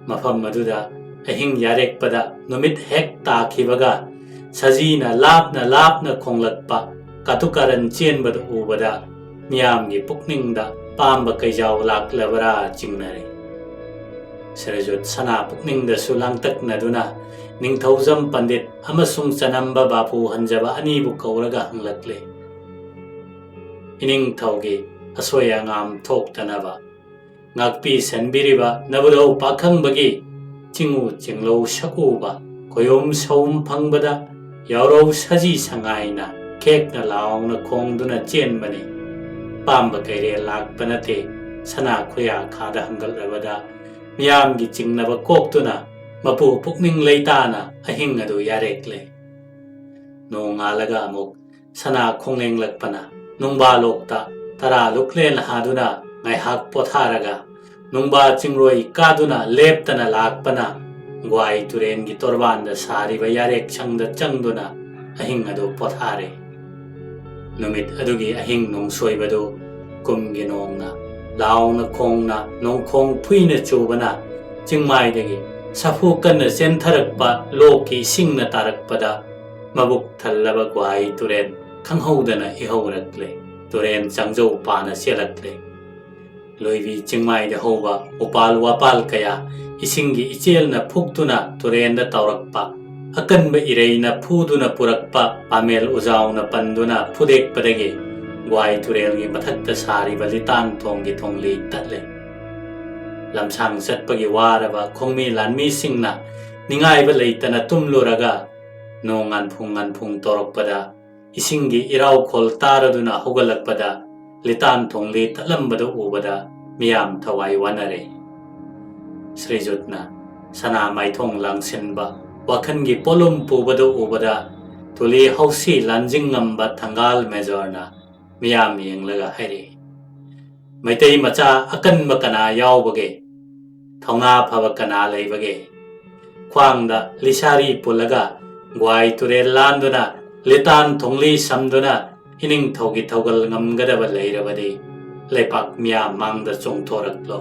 ꯃꯐꯝ ꯑꯗꯨꯗ ꯑꯍꯤꯡ ꯌꯥꯔꯦꯛꯄꯗ ꯅꯨꯃꯤꯠ ꯍꯦꯛ ꯇꯥꯈꯤꯕꯒ ꯁꯖꯤꯅ ꯂꯥꯞꯅ ꯂꯥꯞꯅ ꯈꯣꯡꯂꯛꯄ ꯀꯥꯇꯨꯀꯥꯔꯟ ꯆꯦꯟꯕꯗꯨ ꯎꯕꯗ ꯃꯤꯌꯥꯝꯒꯤ ꯄꯨꯛꯅꯤꯡꯗ ꯄꯥꯝꯕ ꯀꯩꯖꯥꯎ ꯂꯥꯛꯂꯕ꯭ꯔꯥ ꯆꯤꯡꯅꯔꯦ꯫ ꯁ꯭ꯔꯤꯖꯨꯠ ꯁꯅꯥ ꯄꯨꯛꯅꯤꯡꯗꯁꯨ ꯂꯥꯡꯇꯛꯅꯗꯨꯅ ꯅꯤꯡꯊꯧꯖꯝ ꯄꯟꯗꯤꯠ ꯑꯃꯁꯨꯡ ꯆꯅꯝꯕ ꯕꯥꯄꯨ ꯍꯟꯖꯕ ꯑꯅꯤꯕꯨ ꯀꯧꯔꯒ ꯍꯪꯂꯛꯂꯦ, "ꯏꯅꯤꯡꯊꯧꯒꯤ ꯑꯁꯣꯏ ꯑꯉꯥꯝ ꯊꯣꯛꯇꯅꯕ ꯉꯥꯛꯄꯤ ꯁꯦꯟꯕꯤꯔꯤꯕ ꯅꯕꯨꯙꯧ ꯄꯥꯈꯪꯕꯒꯤ ꯆꯤꯡꯎ ꯆꯤꯡꯂꯧ ꯁꯛꯎꯕ ꯈꯣꯌꯣꯝ ꯁꯧꯝ ꯐꯪꯕꯗ ꯌꯥꯎꯔꯧ ꯁꯖꯤ ꯁꯉꯥꯏꯅ ꯈꯦꯛꯅ ꯂꯥꯎꯅ ꯈꯣꯡꯗꯨꯅ ꯆꯦꯟꯕꯅꯤ꯫ ꯄꯥꯝꯕ ꯀꯩꯔꯦꯜ ꯂꯥꯛꯄ ꯅꯠꯇꯦ꯫ ꯁꯅꯥ ꯈꯨꯌꯥ ꯈꯥꯗ ꯍꯪꯒꯠꯂꯕꯗ ꯃꯤꯌꯥꯝꯒꯤ ꯆꯤꯡꯅꯕ ꯀꯣꯛꯇꯨꯅ ꯃꯄꯨ ꯄꯨꯛꯅꯤꯡ ꯂꯩꯇꯥꯅ ꯑꯍꯤꯡ ꯑꯗꯨ ꯌꯥꯔꯦꯛꯂꯦ꯫ ꯅꯣꯡꯉꯥꯜꯂꯒ ꯑꯃꯨꯛ ꯁꯅꯥ ꯈꯣꯡꯂꯦꯡꯂꯛꯄꯅ ꯅꯨꯡꯕꯥ ꯂꯣꯛꯇ ꯇꯔꯥ ꯂꯨꯛꯂꯦꯟ ꯍꯥꯗꯨꯅ ꯉꯥꯏꯍꯥꯛ ꯄꯣꯊꯥꯔꯒ ꯅꯨꯡꯕꯥ ꯆꯤꯡꯔꯣꯏ ꯀꯥꯗꯨꯅ ꯂꯦꯞꯇꯅ ꯂꯥꯛꯄꯅ ꯒ꯭ꯋꯥꯏ ꯇꯨꯔꯦꯟꯒꯤ ꯇꯣꯔꯕꯥꯟꯗ ꯁꯥꯔꯤꯕ ꯌꯥꯔꯦꯛꯁꯪꯗ ꯆꯪꯗꯨꯅ ꯑꯍꯤꯡ ꯑꯗꯨ ꯄꯣꯊꯥꯔꯦ꯫ ꯅꯨꯃꯤꯠ ꯑꯗꯨꯒꯤ ꯑꯍꯤꯡ ꯅꯣꯡꯁꯣꯏꯕꯗꯨ ꯀꯨꯝꯒꯤ ꯅꯣꯡꯅ ꯂꯥꯎꯅ ꯈꯣꯡꯅ ꯅꯣꯡꯈꯣꯡ ꯐꯨꯏꯅ ꯆꯨꯕꯅ ꯆꯤꯡꯃꯥꯏꯗꯒꯤ ꯁꯥꯐꯨ ꯀꯟꯅ ꯆꯦꯟꯊꯔꯛꯄ ꯂꯣꯛꯀꯤ ꯏꯁꯤꯡꯅ ꯇꯥꯔꯛꯄꯗ ꯃꯕꯨꯛ ꯊꯜꯂꯕ ꯒ꯭ꯋꯥꯏ ꯇꯨꯔꯦꯟ ꯈꯪꯍꯧꯗꯅ ꯏꯍꯧꯔꯛꯂꯦ꯫ ꯇꯨꯔꯦꯟ ꯆꯥꯡꯖꯧ ꯄꯥꯅ ꯆꯦꯜꯂꯛꯂꯦ꯫ ꯂꯣꯏꯕꯤ ꯆꯤꯡꯃꯥꯏꯗ ꯍꯧꯕ ꯎꯄꯥꯜ ꯋꯥꯄꯥꯜ ꯀꯌꯥ ꯏꯁꯤꯡꯒꯤ ꯏꯆꯦꯜꯅ ꯐꯨꯛꯇꯨꯅ ꯇꯨꯔꯦꯟꯗ ꯇꯧꯔꯛꯄ, ꯑꯀꯟꯕ ꯏꯔꯩꯅ ꯐꯨꯗꯨꯅ ꯄꯨꯔꯛꯄ ꯄꯥꯃꯦꯜ ꯎꯖꯥꯎꯅ ꯄꯟꯗꯨꯅ ꯐꯨꯗꯦꯛꯄꯗꯒꯤ ꯒ꯭ꯋꯥꯏ ꯇꯨꯔꯦꯜꯒꯤ ꯃꯊꯛꯇ ꯁꯥꯔꯤꯕ ꯂꯤꯇꯥꯟ ꯊꯣꯡꯒꯤ ꯊꯣꯡꯂꯤ ꯇꯠꯂꯦ꯫ ꯂꯝꯁꯥꯡ ꯆꯠꯄꯒꯤ ꯋꯥꯔꯕ ꯈꯣꯡꯃꯤ ꯂꯥꯟꯃꯤꯁꯤꯡꯅ ꯅꯤꯡꯉꯥꯏꯕ ꯂꯩꯇꯅ ꯇꯨꯝꯂꯨꯔꯒ ꯅꯣꯡ ꯉꯥꯟꯐꯨꯡ ꯉꯥꯟꯐꯨꯡ ꯇꯧꯔꯛꯄꯗ ꯏꯁꯤꯡꯒꯤ ꯏꯔꯥꯎꯈꯣꯜ ꯇꯥꯔꯗꯨꯅ ꯍꯧꯒꯠꯂꯛꯄꯗ ꯂꯤꯇꯥꯟ ꯊꯣꯡꯂꯤ ꯇꯠꯂꯝꯕꯗꯨ ꯎꯕꯗ ꯃꯤꯌꯥꯝ ꯊꯋꯥꯏ ꯋꯥꯅꯔꯦ꯫ ꯁ꯭ꯔꯤꯖꯨꯠꯅ ꯁꯅꯥ ꯃꯥꯏꯊꯣꯡ ꯂꯥꯡꯁꯤꯟꯕ ꯋꯥꯈꯜꯒꯤ ꯄꯣꯠꯂꯨꯝ ꯄꯨꯕꯗꯨ ꯎꯕꯗ ꯇꯨꯂꯤ ꯍꯧꯁꯤ ꯂꯥꯟꯖꯤꯡ ꯉꯝꯕ ꯊꯪꯒꯥꯜ ꯃꯦꯖꯔꯅ ꯃꯤꯌꯥꯝ ꯌꯦꯡꯂꯒ ꯍꯥꯏꯔꯛꯏ, "ꯃꯩꯇꯩ ꯃꯆꯥ ꯑꯀꯟꯕ ꯀꯅꯥ ꯌꯥꯎꯕꯒꯦ? ꯊꯧꯅꯥ ꯐꯕ ꯀꯅꯥ ꯂꯩꯕꯒꯦ? ꯈ꯭ꯋꯥꯡꯗ ꯂꯤꯁꯥꯔꯤ ꯄꯨꯜꯂꯒ ꯒ꯭ꯋꯥꯏ ꯇꯨꯔꯦꯜ ꯂꯥꯟꯗꯨꯅ ꯂꯤꯇꯥꯟ ꯊꯣꯡꯂꯤ ꯁꯝꯗꯨꯅ ꯏꯅꯤꯡꯊꯧꯒꯤ ꯊꯧꯒꯜ ꯉꯝꯒꯗꯕ ꯂꯩꯔꯕꯗꯤ ꯂꯩꯄꯥꯛ ꯃꯤꯌꯥꯝ ꯃꯥꯡꯗ ꯆꯣꯡꯊꯣꯔꯛꯂꯣ꯫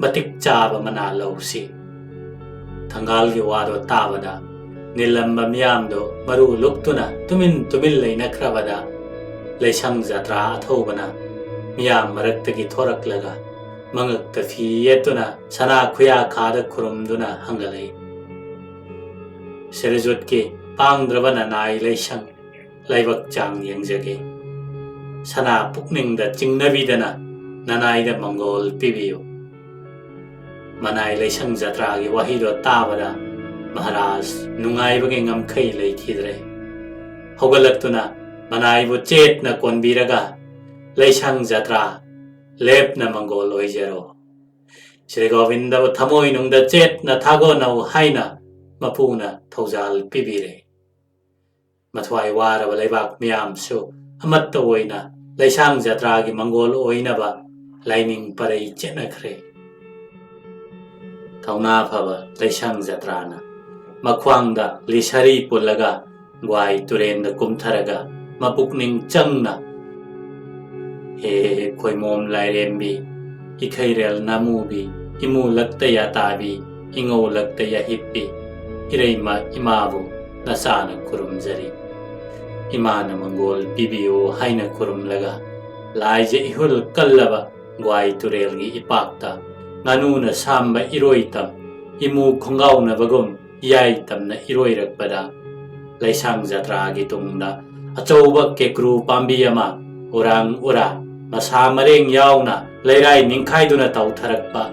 ꯃꯇꯤꯛ ꯆꯥꯕ ꯃꯅꯥ ꯂꯧꯁꯤ꯫ ꯊꯪꯒꯥꯜꯒꯤ ꯋꯥꯗꯣ ꯇꯥꯕꯗ ꯅꯤꯜꯂꯝꯕ ꯃꯤꯌꯥꯝꯗꯣ ꯃꯔꯨ ꯂꯨꯛꯇꯨꯅ ꯇꯨꯃꯤꯟ ꯇꯨꯃꯤꯟ ꯂꯩꯅꯈ꯭ꯔꯕꯗ, ꯂꯩꯁꯪ ꯖꯇ꯭ꯔꯥ ꯑꯊꯧꯕꯅ ꯃꯤꯌꯥꯝ ꯃꯔꯛꯇꯒꯤ ꯊꯣꯔꯛꯂꯒ ꯃꯉꯛꯇ ꯐꯤ ꯌꯦꯠꯇꯨꯅ ꯁꯅꯥ ꯈꯨꯌꯥ ꯈꯥꯗ ꯈꯨꯔꯨꯝꯗꯨꯅ ꯍꯪꯒꯠꯂꯛꯏ꯫ ꯁꯤꯔꯖꯨꯠꯀꯤ ꯄꯥꯡꯗ꯭ꯔꯕ ꯅꯅꯥꯏ ꯂꯩꯁꯪ, ꯂꯥꯏꯕꯛ ꯆꯥꯡ ꯌꯦꯡꯖꯒꯦ꯫ ꯁꯅꯥ ꯄꯨꯛꯅꯤꯡꯗ ꯆꯤꯡꯅꯕꯤꯗꯅ ꯅꯅꯥꯏꯗ ꯃꯪꯒꯣꯜ ꯄꯤꯕꯤꯌꯨ꯫ ꯃꯅꯥꯏ ꯂꯩꯁꯪ ꯖꯇ꯭ꯔꯥꯒꯤ ꯋꯥꯍꯩꯗꯣ ꯇꯥꯕꯗ ꯃꯍꯥꯔꯥꯖ ꯅꯨꯡꯉꯥꯏꯕꯒꯤ ꯉꯝꯈꯩ ꯂꯩꯈꯤꯗ꯭ꯔꯦ꯫ ꯍꯧꯒꯠꯂꯛꯇꯨꯅ ꯃꯅꯥꯏꯕꯨ ꯆꯦꯠꯅ ꯀꯣꯟꯕꯤꯔꯒ, "ꯂꯩꯁꯪ ꯖꯇ꯭ꯔꯥ, ꯂꯦꯞꯅ ꯃꯪꯒꯣꯜ ꯑꯣꯏꯖꯔꯣ꯫ ꯁ꯭ꯔꯤ ꯒꯣꯕꯤꯟꯗꯕꯨ ꯊꯃꯣꯏꯅꯨꯡꯗ ꯆꯦꯠꯅ ꯊꯥꯒꯣꯟꯅꯧ" ꯍꯥꯏꯅ ꯃꯄꯨꯅ ꯊꯧꯖꯥꯜ ꯄꯤꯕꯤꯔꯦ꯫ ꯃꯊ꯭ꯋꯥꯏ ꯋꯥꯔꯕ ꯂꯩꯕꯥꯛ ꯃꯤꯌꯥꯝꯁꯨ ꯑꯃꯠꯇ ꯑꯣꯏꯅ ꯂꯩꯁꯥꯡ ꯖꯇ꯭ꯔꯥꯒꯤ ꯃꯪꯒꯣꯜ ꯑꯣꯏꯅꯕ ꯂꯥꯏꯅꯤꯡ ꯄꯔꯩ ꯆꯦꯠꯅꯈ꯭ꯔꯦ꯫ ꯊꯧꯅꯥ ꯐꯕ ꯂꯩꯁꯥꯡ ꯖꯇ꯭ꯔꯥꯅ ꯃꯈ꯭ꯋꯥꯡꯗ ꯂꯤꯁꯥꯔꯤ ꯄꯨꯜꯂꯒ ꯒ꯭ꯋꯥꯏ ꯇꯨꯔꯦꯟꯗ ꯀꯨꯝꯊꯔꯒ ꯃꯄꯨꯛꯅꯤꯡ ꯆꯪꯅ, "ꯍꯦ ꯈꯣꯏꯃꯣꯝ ꯂꯥꯏꯔꯦꯝꯕꯤ, ꯏꯈꯩꯔꯦꯜ ꯅꯥꯃꯨꯕꯤ, ꯏꯃꯨ ꯂꯛꯇ ꯌꯥꯇꯥꯕꯤ, ꯏꯉꯧ ꯂꯛꯇ ꯌꯥꯍꯤꯞꯄꯤ, ꯏꯔꯩꯃ ꯏꯃꯥꯕꯨ ꯅꯆꯥꯅ ꯈꯨꯔꯨꯝꯖꯔꯤ꯫ ꯏꯃꯥꯅ ꯃꯪꯒꯣꯜ ꯄꯤꯕꯤꯌꯨ" ꯍꯥꯏꯅ ꯈꯨꯔꯨꯝꯂꯒ, ꯂꯥꯏꯖ ꯏꯍꯨꯜ ꯀꯜꯂꯕ ꯒ꯭ꯋꯥꯏ ꯇꯨꯔꯦꯜꯒꯤ ꯏꯄꯥꯛꯇ ꯉꯥꯅꯨꯅ ꯁꯥꯝꯕ ꯏꯔꯣꯏꯇꯝ, ꯏꯃꯨ ꯈꯣꯡꯒꯥꯎꯅꯕꯒꯨꯝ ꯏꯌꯥꯏ ꯇꯝꯅ ꯏꯔꯣꯏꯔꯛꯄꯗ, ꯂꯩꯁꯥꯡ ꯖꯇ꯭ꯔꯥꯒꯤ ꯇꯨꯡꯗ ꯑꯆꯧꯕ ꯀꯦꯀ꯭ꯔꯨ ꯄꯥꯝꯕꯤ ꯑꯃ ꯎꯔꯥꯡ ꯎꯔꯥ, ꯃꯁꯥ ꯃꯔꯦꯡ ꯌꯥꯎꯅ ꯂꯩꯔꯥꯏ ꯅꯤꯡꯈꯥꯏꯗꯨꯅ ꯇꯧꯊꯔꯛꯄ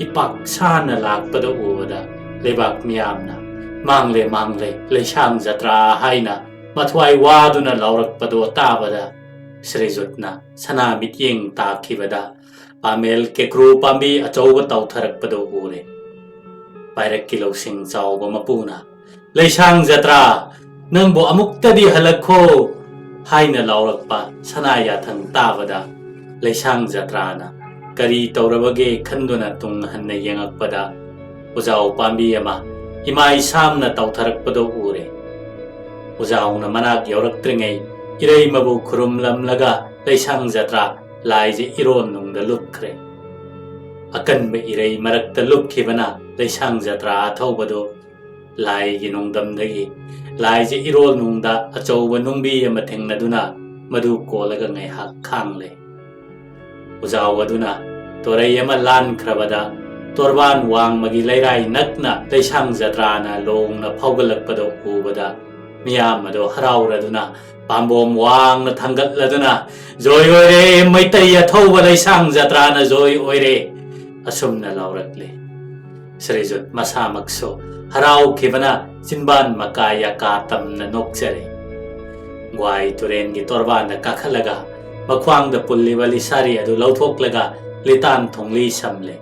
ꯏꯄꯥꯛ ꯁꯥꯅ ꯂꯥꯛꯄꯗ ꯎꯕꯗ, ꯂꯩꯕꯥꯛ ꯃꯤꯌꯥꯝꯅ "ꯃꯥꯡꯂꯦ, ꯃꯥꯡꯂꯦ, ꯂꯩꯁꯥꯡ ꯖꯇ꯭ꯔꯥ" ꯍꯥꯏꯅ ꯃꯊ꯭ꯋꯥꯏ ꯋꯥꯗꯨꯅ ꯂꯥꯎꯔꯛꯄꯗꯣ ꯇꯥꯕꯗ, ꯁ꯭ꯔꯤꯖꯨꯠꯅ ꯁꯅꯥ ꯃꯤꯠꯌꯦꯡ ꯇꯥꯈꯤꯕꯗ, ꯄꯥꯃꯦꯜ ꯀꯦꯀ꯭ꯔꯨ ꯄꯥꯝꯕꯤ ꯑꯆꯧꯕ ꯇꯧꯊꯔꯛꯄꯗꯨ ꯎꯔꯦ꯫ ꯄꯥꯏꯔꯛꯀꯤ ꯂꯧꯁꯤꯡ ꯆꯥꯎꯕ ꯃꯄꯨꯅ, "ꯂꯩꯁꯥꯡ ꯖꯇ꯭ꯔꯥ, ꯅꯪꯕꯨ ꯑꯃꯨꯛꯇꯗꯤ ꯍꯜꯂꯛꯈꯣ" ꯍꯥꯏꯅ ꯂꯥꯎꯔꯛꯄ ꯁꯅꯥ ꯌꯥꯊꯪ ꯇꯥꯕꯗ, ꯂꯩꯁꯥꯡ ꯖꯇ꯭ꯔꯥꯅ ꯀꯔꯤ ꯇꯧꯔꯕꯒꯦ ꯈꯟꯗꯨꯅ ꯇꯨꯡ ꯍꯟꯅ ꯌꯦꯡꯉꯛꯄꯗ, ꯎꯖꯥꯎ ꯄꯥꯝꯕꯤ ꯑꯃ ꯏꯃꯥꯏ ꯁꯥꯝꯅ ꯇꯧꯊꯔꯛꯄꯗꯨ ꯎꯔꯦ꯫ ꯎꯖꯥꯎꯅ ꯃꯅꯥꯛ ꯌꯧꯔꯛꯇ꯭ꯔꯤꯉꯩ ꯏꯔꯩꯃꯕꯨ ꯈꯨꯔꯨꯝꯂꯝꯂꯒ ꯂꯩꯁꯥꯡ ꯖꯇ꯭ꯔꯥ ꯂꯥꯏꯖ ꯏꯔꯣꯟ ꯅꯨꯡꯗ ꯂꯨꯞꯈ꯭ꯔꯦ꯫ ꯑꯀꯟꯕ ꯏꯔꯩ ꯃꯔꯛꯇ ꯂꯨꯞꯈꯤꯕꯅ ꯂꯩꯁꯥꯡ ꯖꯇ꯭ꯔꯥ ꯑꯊꯧꯕꯗꯨ ꯂꯥꯏꯒꯤ ꯅꯣꯡꯗꯝꯗꯒꯤ ꯂꯥꯏꯁꯦ ꯏꯔꯣꯜ ꯅꯨꯡꯗ ꯑꯆꯧꯕ ꯅꯨꯡꯕꯤ ꯑꯃ ꯊꯦꯡꯅꯗꯨꯅ ꯃꯗꯨ ꯀꯣꯜꯂꯒ ꯉꯥꯏꯍꯥꯛ ꯈꯥꯡꯂꯦ꯫ ꯎꯖꯥꯎ ꯑꯗꯨꯅ ꯇꯣꯔꯩ ꯑꯃ ꯂꯥꯟꯈ꯭ꯔꯕꯗ ꯇꯣꯔꯕꯥꯟ ꯋꯥꯡꯃꯒꯤ ꯂꯩꯔꯥꯏ ꯅꯛꯅ ꯂꯩꯁꯥꯡ ꯖꯇ꯭ꯔꯥꯅ ꯂꯣꯡꯅ ꯐꯥꯎꯒꯠꯂꯛꯄꯗꯨ ꯎꯕꯗ ꯃꯤꯌꯥꯝ ꯑꯗꯨ ꯍꯔꯥꯎꯔꯗꯨꯅ ꯄꯥꯝꯕꯣꯝ ꯋꯥꯡꯅ ꯊꯥꯡꯒꯠꯂꯗꯨꯅ "ꯖꯣꯏ ꯑꯣꯏꯔꯦ, ꯃꯩꯇꯩ ꯑꯊꯧꯕ ꯂꯩꯁꯥꯡ ꯖꯇ꯭ꯔꯥꯅ ꯖꯣꯏ ꯑꯣꯏꯔꯦ" ꯑꯁꯨꯝꯅ ꯂꯥꯎꯔꯛꯂꯦ꯫ ꯁ꯭ꯔꯤꯖꯨꯠ ꯃꯁꯥꯃꯛꯁꯨ ꯍꯔꯥꯎꯈꯤꯕꯅ ꯆꯤꯟꯕꯥꯟ ꯃꯀꯥ ꯌꯥꯀꯥ ꯇꯝꯅ ꯅꯣꯛꯆꯔꯦ꯫ ꯒ꯭ꯋꯥꯏ ꯇꯨꯔꯦꯟꯒꯤ ꯇꯣꯔꯕꯥꯟꯗ ꯀꯥꯈꯠꯂꯒ ꯃꯈ꯭ꯋꯥꯡꯗ ꯄꯨꯜꯂꯤꯕ ꯂꯤꯁꯥꯔꯤ ꯑꯗꯨ ꯂꯧꯊꯣꯛꯂꯒ ꯂꯤꯇꯥꯟ ꯊꯣꯡꯂꯤ ꯁꯝꯂꯦ꯫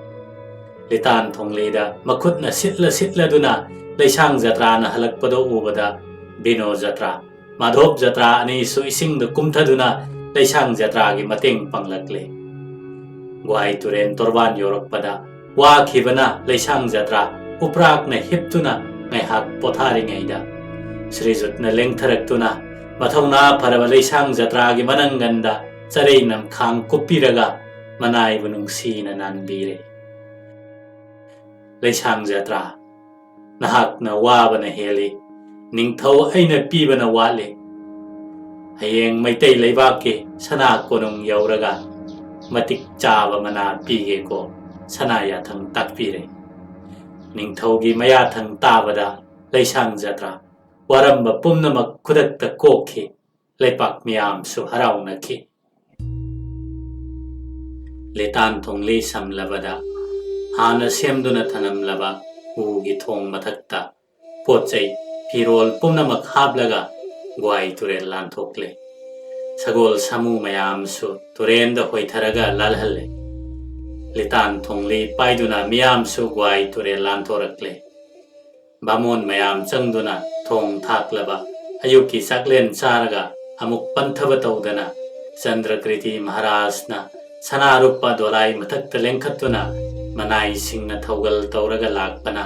ꯂꯤꯇꯥꯟ ꯊꯣꯡꯂꯤꯗ ꯃꯈꯨꯠꯅ ꯁꯤꯠꯂ ꯁꯤꯠꯂꯗꯨꯅ ꯂꯩꯁꯥꯡ ꯖꯇ꯭ꯔꯥꯅ ꯍꯜꯂꯛꯄꯗꯨ ꯎꯕꯗ ꯕꯤꯅꯣ ꯖꯇ꯭ꯔꯥ, ꯃꯥꯙꯣꯞ ꯖꯇ꯭ꯔꯥ ꯑꯅꯤꯁꯨ ꯏꯁꯤꯡꯗ ꯀꯨꯝꯊꯗꯨꯅ ꯂꯩꯁꯥꯡ ꯖꯇ꯭ꯔꯥꯒꯤ ꯃꯇꯦꯡ ꯄꯥꯡꯂꯛꯂꯦ꯫ ꯒ꯭ꯋꯥꯏ ꯇꯨꯔꯦꯟ ꯇꯣꯔꯕꯥꯟ ꯌꯧꯔꯛꯄꯗ ꯋꯥꯈꯤꯕꯅ ꯂꯩꯁꯥꯡ ꯖꯇ꯭ꯔꯥ ꯎꯄ꯭ꯔꯥꯛꯅ ꯍꯤꯞꯇꯨꯅ ꯉꯥꯏꯍꯥꯛ ꯄꯣꯊꯥꯔꯤꯉꯩꯗ ꯁ꯭ꯔꯤꯖꯨꯠꯅ ꯂꯦꯡꯊꯔꯛꯇꯨꯅ ꯃꯊꯧꯅꯥ ꯐꯔꯕ ꯂꯩꯁꯥꯡ ꯖꯇ꯭ꯔꯥꯒꯤ ꯃꯅꯪꯒꯟꯗ ꯆꯔꯩ ꯅꯝꯈꯥꯡ ꯀꯨꯞꯄꯤꯔꯒ ꯃꯅꯥꯏꯕꯨ ꯅꯨꯡꯁꯤꯅ ꯅꯥꯟꯕꯤꯔꯦ꯫ "ꯂꯩꯁꯥꯡ ꯖꯇ꯭ꯔꯥ, ꯅꯍꯥꯛꯅ ꯋꯥꯕꯅ ꯍꯦꯜꯂꯤ, ꯅꯤꯡꯊꯧ ꯑꯩꯅ ꯄꯤꯕꯅ ꯋꯥꯠꯂꯤ꯫ ꯍꯌꯦꯡ ꯃꯩꯇꯩ ꯂꯩꯕꯥꯛꯀꯤ ꯁꯅꯥ ꯀꯣꯅꯨꯡ ꯌꯧꯔꯒ ꯃꯇꯤꯛ ꯆꯥꯕ ꯃꯅꯥ ꯄꯤꯒꯦꯀꯣ" ꯁꯅꯥ ꯌꯥꯊꯪ ꯇꯥꯛꯄꯤꯔꯦ꯫ ꯅꯤꯡꯊꯧꯒꯤ ꯃꯌꯥꯊꯪ ꯇꯥꯕꯗ ꯂꯩꯁꯥꯡ ꯖꯇ꯭ꯔꯥ ꯋꯥꯔꯝꯕ ꯄꯨꯝꯅꯃꯛ ꯈꯨꯗꯛꯇ ꯀꯣꯛꯈꯤ꯫ ꯂꯩꯄꯥꯛ ꯃꯤꯌꯥꯝꯁꯨ ꯍꯔꯥꯎꯅꯈꯤ꯫ ꯂꯤꯇꯥꯟ ꯊꯣꯡꯂꯤ ꯁꯝꯂꯕꯗ ꯍꯥꯟꯅ ꯁꯦꯝꯗꯨꯅ ꯊꯅꯝꯂꯕ ꯎꯒꯤ ꯊꯣꯡ ꯃꯊꯛꯇ ꯄꯣꯠ ꯆꯩ, ꯐꯤꯔꯣꯜ ꯄꯨꯝꯅꯃꯛ ꯍꯥꯞꯂꯒ ꯒ꯭ꯋꯥꯏ ꯇꯨꯔꯦꯜ ꯂꯥꯟꯊꯣꯛꯂꯦ꯫ ꯁꯒꯣꯜ ꯁꯥꯃꯨ ꯃꯌꯥꯝꯁꯨ ꯇꯨꯔꯦꯟꯗ ꯍꯣꯏꯊꯔꯒ ꯂꯥꯜꯍꯜꯂꯦ꯫ ꯂꯤꯇꯥꯟ ꯊꯣꯡꯂꯤ ꯄꯥꯏꯗꯨꯅ ꯃꯤꯌꯥꯝꯁꯨ ꯒ꯭ꯋꯥꯏ ꯇꯨꯔꯦꯜ ꯂꯥꯟꯊꯣꯔꯛꯂꯦ꯫ ꯕꯥꯃꯣꯟ ꯃꯌꯥꯝ ꯆꯪꯗꯨꯅ ꯊꯣꯡ ꯊꯥꯛꯂꯕ ꯑꯌꯨꯛꯀꯤ ꯆꯥꯛꯂꯦꯟ ꯆꯥꯔꯒ ꯑꯃꯨꯛ ꯄꯟꯊꯕ ꯇꯧꯗꯅ ꯆꯟꯗ꯭ꯔꯀ꯭ꯔꯤꯇꯤ ꯃꯍꯥꯔꯥꯖꯅ ꯁꯅꯥꯔꯨꯞꯄ ꯗꯣꯂꯥꯏ ꯃꯊꯛꯇ ꯂꯦꯡꯈꯠꯇꯨꯅ ꯃꯅꯥꯏꯁꯤꯡꯅ ꯊꯧꯒꯜ ꯇꯧꯔꯒ ꯂꯥꯛꯄꯅ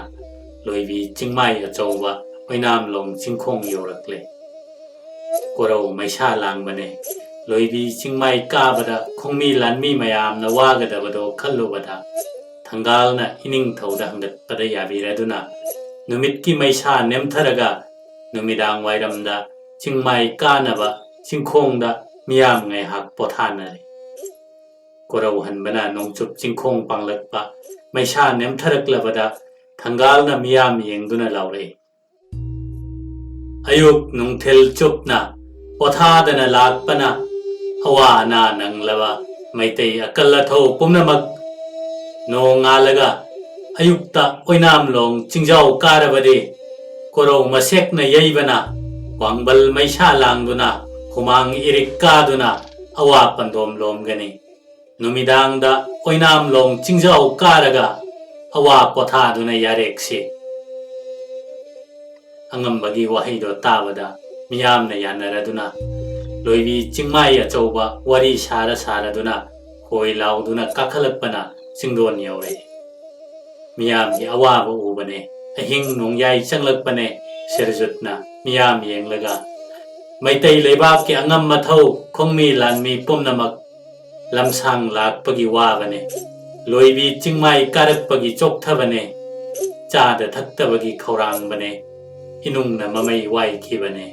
ꯂꯣꯏꯕꯤ ꯆꯤꯡꯃꯥꯏ ꯑꯆꯧꯕ ꯑꯣꯏꯅꯥꯝꯂꯣꯡ ꯆꯤꯡꯈꯣꯡ ꯌꯧꯔꯛꯂꯦ꯫ ꯀꯣꯔꯧ ꯃꯩꯁꯥ ꯂꯥꯡꯕꯅꯦ꯫ ꯂꯣꯏꯕꯤ ꯆꯤꯡꯃꯥꯏ ꯀꯥꯕꯗ ꯈꯣꯡꯃꯤ ꯂꯥꯟꯃꯤ ꯃꯌꯥꯝꯅ ꯋꯥꯒꯗꯕꯗꯣ ꯈꯜꯂꯨꯕꯗ ꯊꯪꯒꯥꯜꯅ ꯏꯅꯤꯡꯊꯧꯗ ꯍꯪꯒꯠꯄꯗ ꯌꯥꯕꯤꯔꯗꯨꯅ ꯅꯨꯃꯤꯠꯀꯤ ꯃꯩꯁꯥ ꯅꯦꯝꯊꯔꯒ ꯅꯨꯃꯤꯗꯥꯡ ꯋꯥꯏꯔꯝꯗ ꯆꯤꯡꯃꯥꯏ ꯀꯥꯅꯕ ꯆꯤꯡꯈꯣꯡꯗ ꯃꯤꯌꯥꯝ ꯉꯥꯏꯍꯥꯛ ꯄꯣꯊꯥꯅꯔꯦ꯫ ꯀꯣꯔꯧꯍꯟꯕꯅ ꯅꯣꯡꯆꯨꯞ ꯆꯤꯡꯈꯣꯡ ꯄꯥꯡꯂꯛꯄ ꯃꯩꯁꯥ ꯅꯦꯝꯊꯔꯛꯂꯕꯗ ꯊꯪꯒꯥꯜꯅ ꯃꯤꯌꯥꯝ ꯌꯦꯡꯗꯨꯅ ꯂꯥꯎꯔꯛꯏ, "ꯑꯌꯨꯛ ꯅꯨꯡꯊꯤꯜ ꯆꯨꯞꯅ ꯄꯣꯊꯥꯗꯅ ꯂꯥꯛꯄꯅ ꯑꯋꯥ ꯑꯅꯥ ꯅꯪꯂꯕ ꯃꯩꯇꯩ ꯑꯀꯜ ꯑꯊꯧ ꯄꯨꯝꯅꯃꯛ ꯅꯣꯡꯉꯥꯜꯂꯒ ꯑꯌꯨꯛꯇ ꯑꯣꯏꯅꯥꯝꯂꯣꯡ ꯆꯤꯡꯖꯥꯎ ꯀꯥꯔꯕꯗꯤ ꯀꯣꯔꯧ ꯃꯁꯦꯛꯅ ꯌꯩꯕꯅ ꯋꯥꯡꯕꯜ ꯃꯩꯁꯥ ꯂꯥꯡꯗꯨꯅ ꯍꯨꯃꯥꯡ ꯏꯔꯤꯛ ꯀꯥꯗꯨꯅ ꯑꯋꯥ ꯄꯟꯗꯣꯝ ꯂꯣꯝꯒꯅꯤ꯫ ꯅꯨꯃꯤꯗꯥꯡꯗ ꯑꯣꯏꯅꯥꯝꯂꯣꯡ ꯆꯤꯡꯖꯥꯎ ꯀꯥꯔꯒ ꯑꯋꯥ ꯄꯣꯊꯥꯗꯨꯅ ꯌꯥꯔꯦꯛꯁꯤ"꯫ ꯑꯉꯝꯕꯒꯤ ꯋꯥꯍꯩꯗꯣ ꯇꯥꯕꯗ ꯃꯤꯌꯥꯝꯅ ꯌꯥꯅꯔꯗꯨꯅ ꯂꯣꯏꯕꯤ ꯆꯤꯡꯃꯥꯏ ꯑꯆꯧꯕ ꯋꯥꯔꯤ ꯁꯥꯔ ꯁꯥꯔꯗꯨꯅ ꯍꯣꯏ ꯂꯥꯎꯗꯨꯅ ꯀꯥꯈꯠꯂꯛꯄꯅ ꯆꯤꯡꯗꯣꯟ ꯌꯧꯔꯛꯏ꯫ ꯃꯤꯌꯥꯝꯒꯤ ꯑꯋꯥꯕ ꯎꯕꯅꯦ꯫ ꯑꯍꯤꯡ ꯅꯣꯡꯌꯥꯏ ꯆꯪꯂꯛꯄꯅꯦ꯫ ꯁꯤꯔꯖꯨꯠꯅ ꯃꯤꯌꯥꯝ ꯌꯦꯡꯂꯒ, "ꯃꯩꯇꯩ ꯂꯩꯕꯥꯛꯀꯤ ꯑꯉꯝ ꯑꯊꯧ ꯈꯣꯡꯃꯤ ꯂꯥꯟꯃꯤ ꯄꯨꯝꯅꯃꯛ ꯂꯝꯁꯥꯡ ꯂꯥꯛꯄꯒꯤ ꯋꯥꯕꯅꯦ꯫ ꯂꯣꯏꯕꯤ ꯆꯤꯡꯃꯥꯏ ꯀꯥꯔꯛꯄꯒꯤ ꯆꯣꯛꯊꯕꯅꯦ꯫ ꯆꯥꯗ ꯊꯛꯇꯕꯒꯤ ꯈꯧꯔꯥꯡꯕꯅꯦ꯫ ꯏꯅꯨꯡꯅ ꯃꯃꯩ ꯋꯥꯏꯈꯤꯕꯅꯦ꯫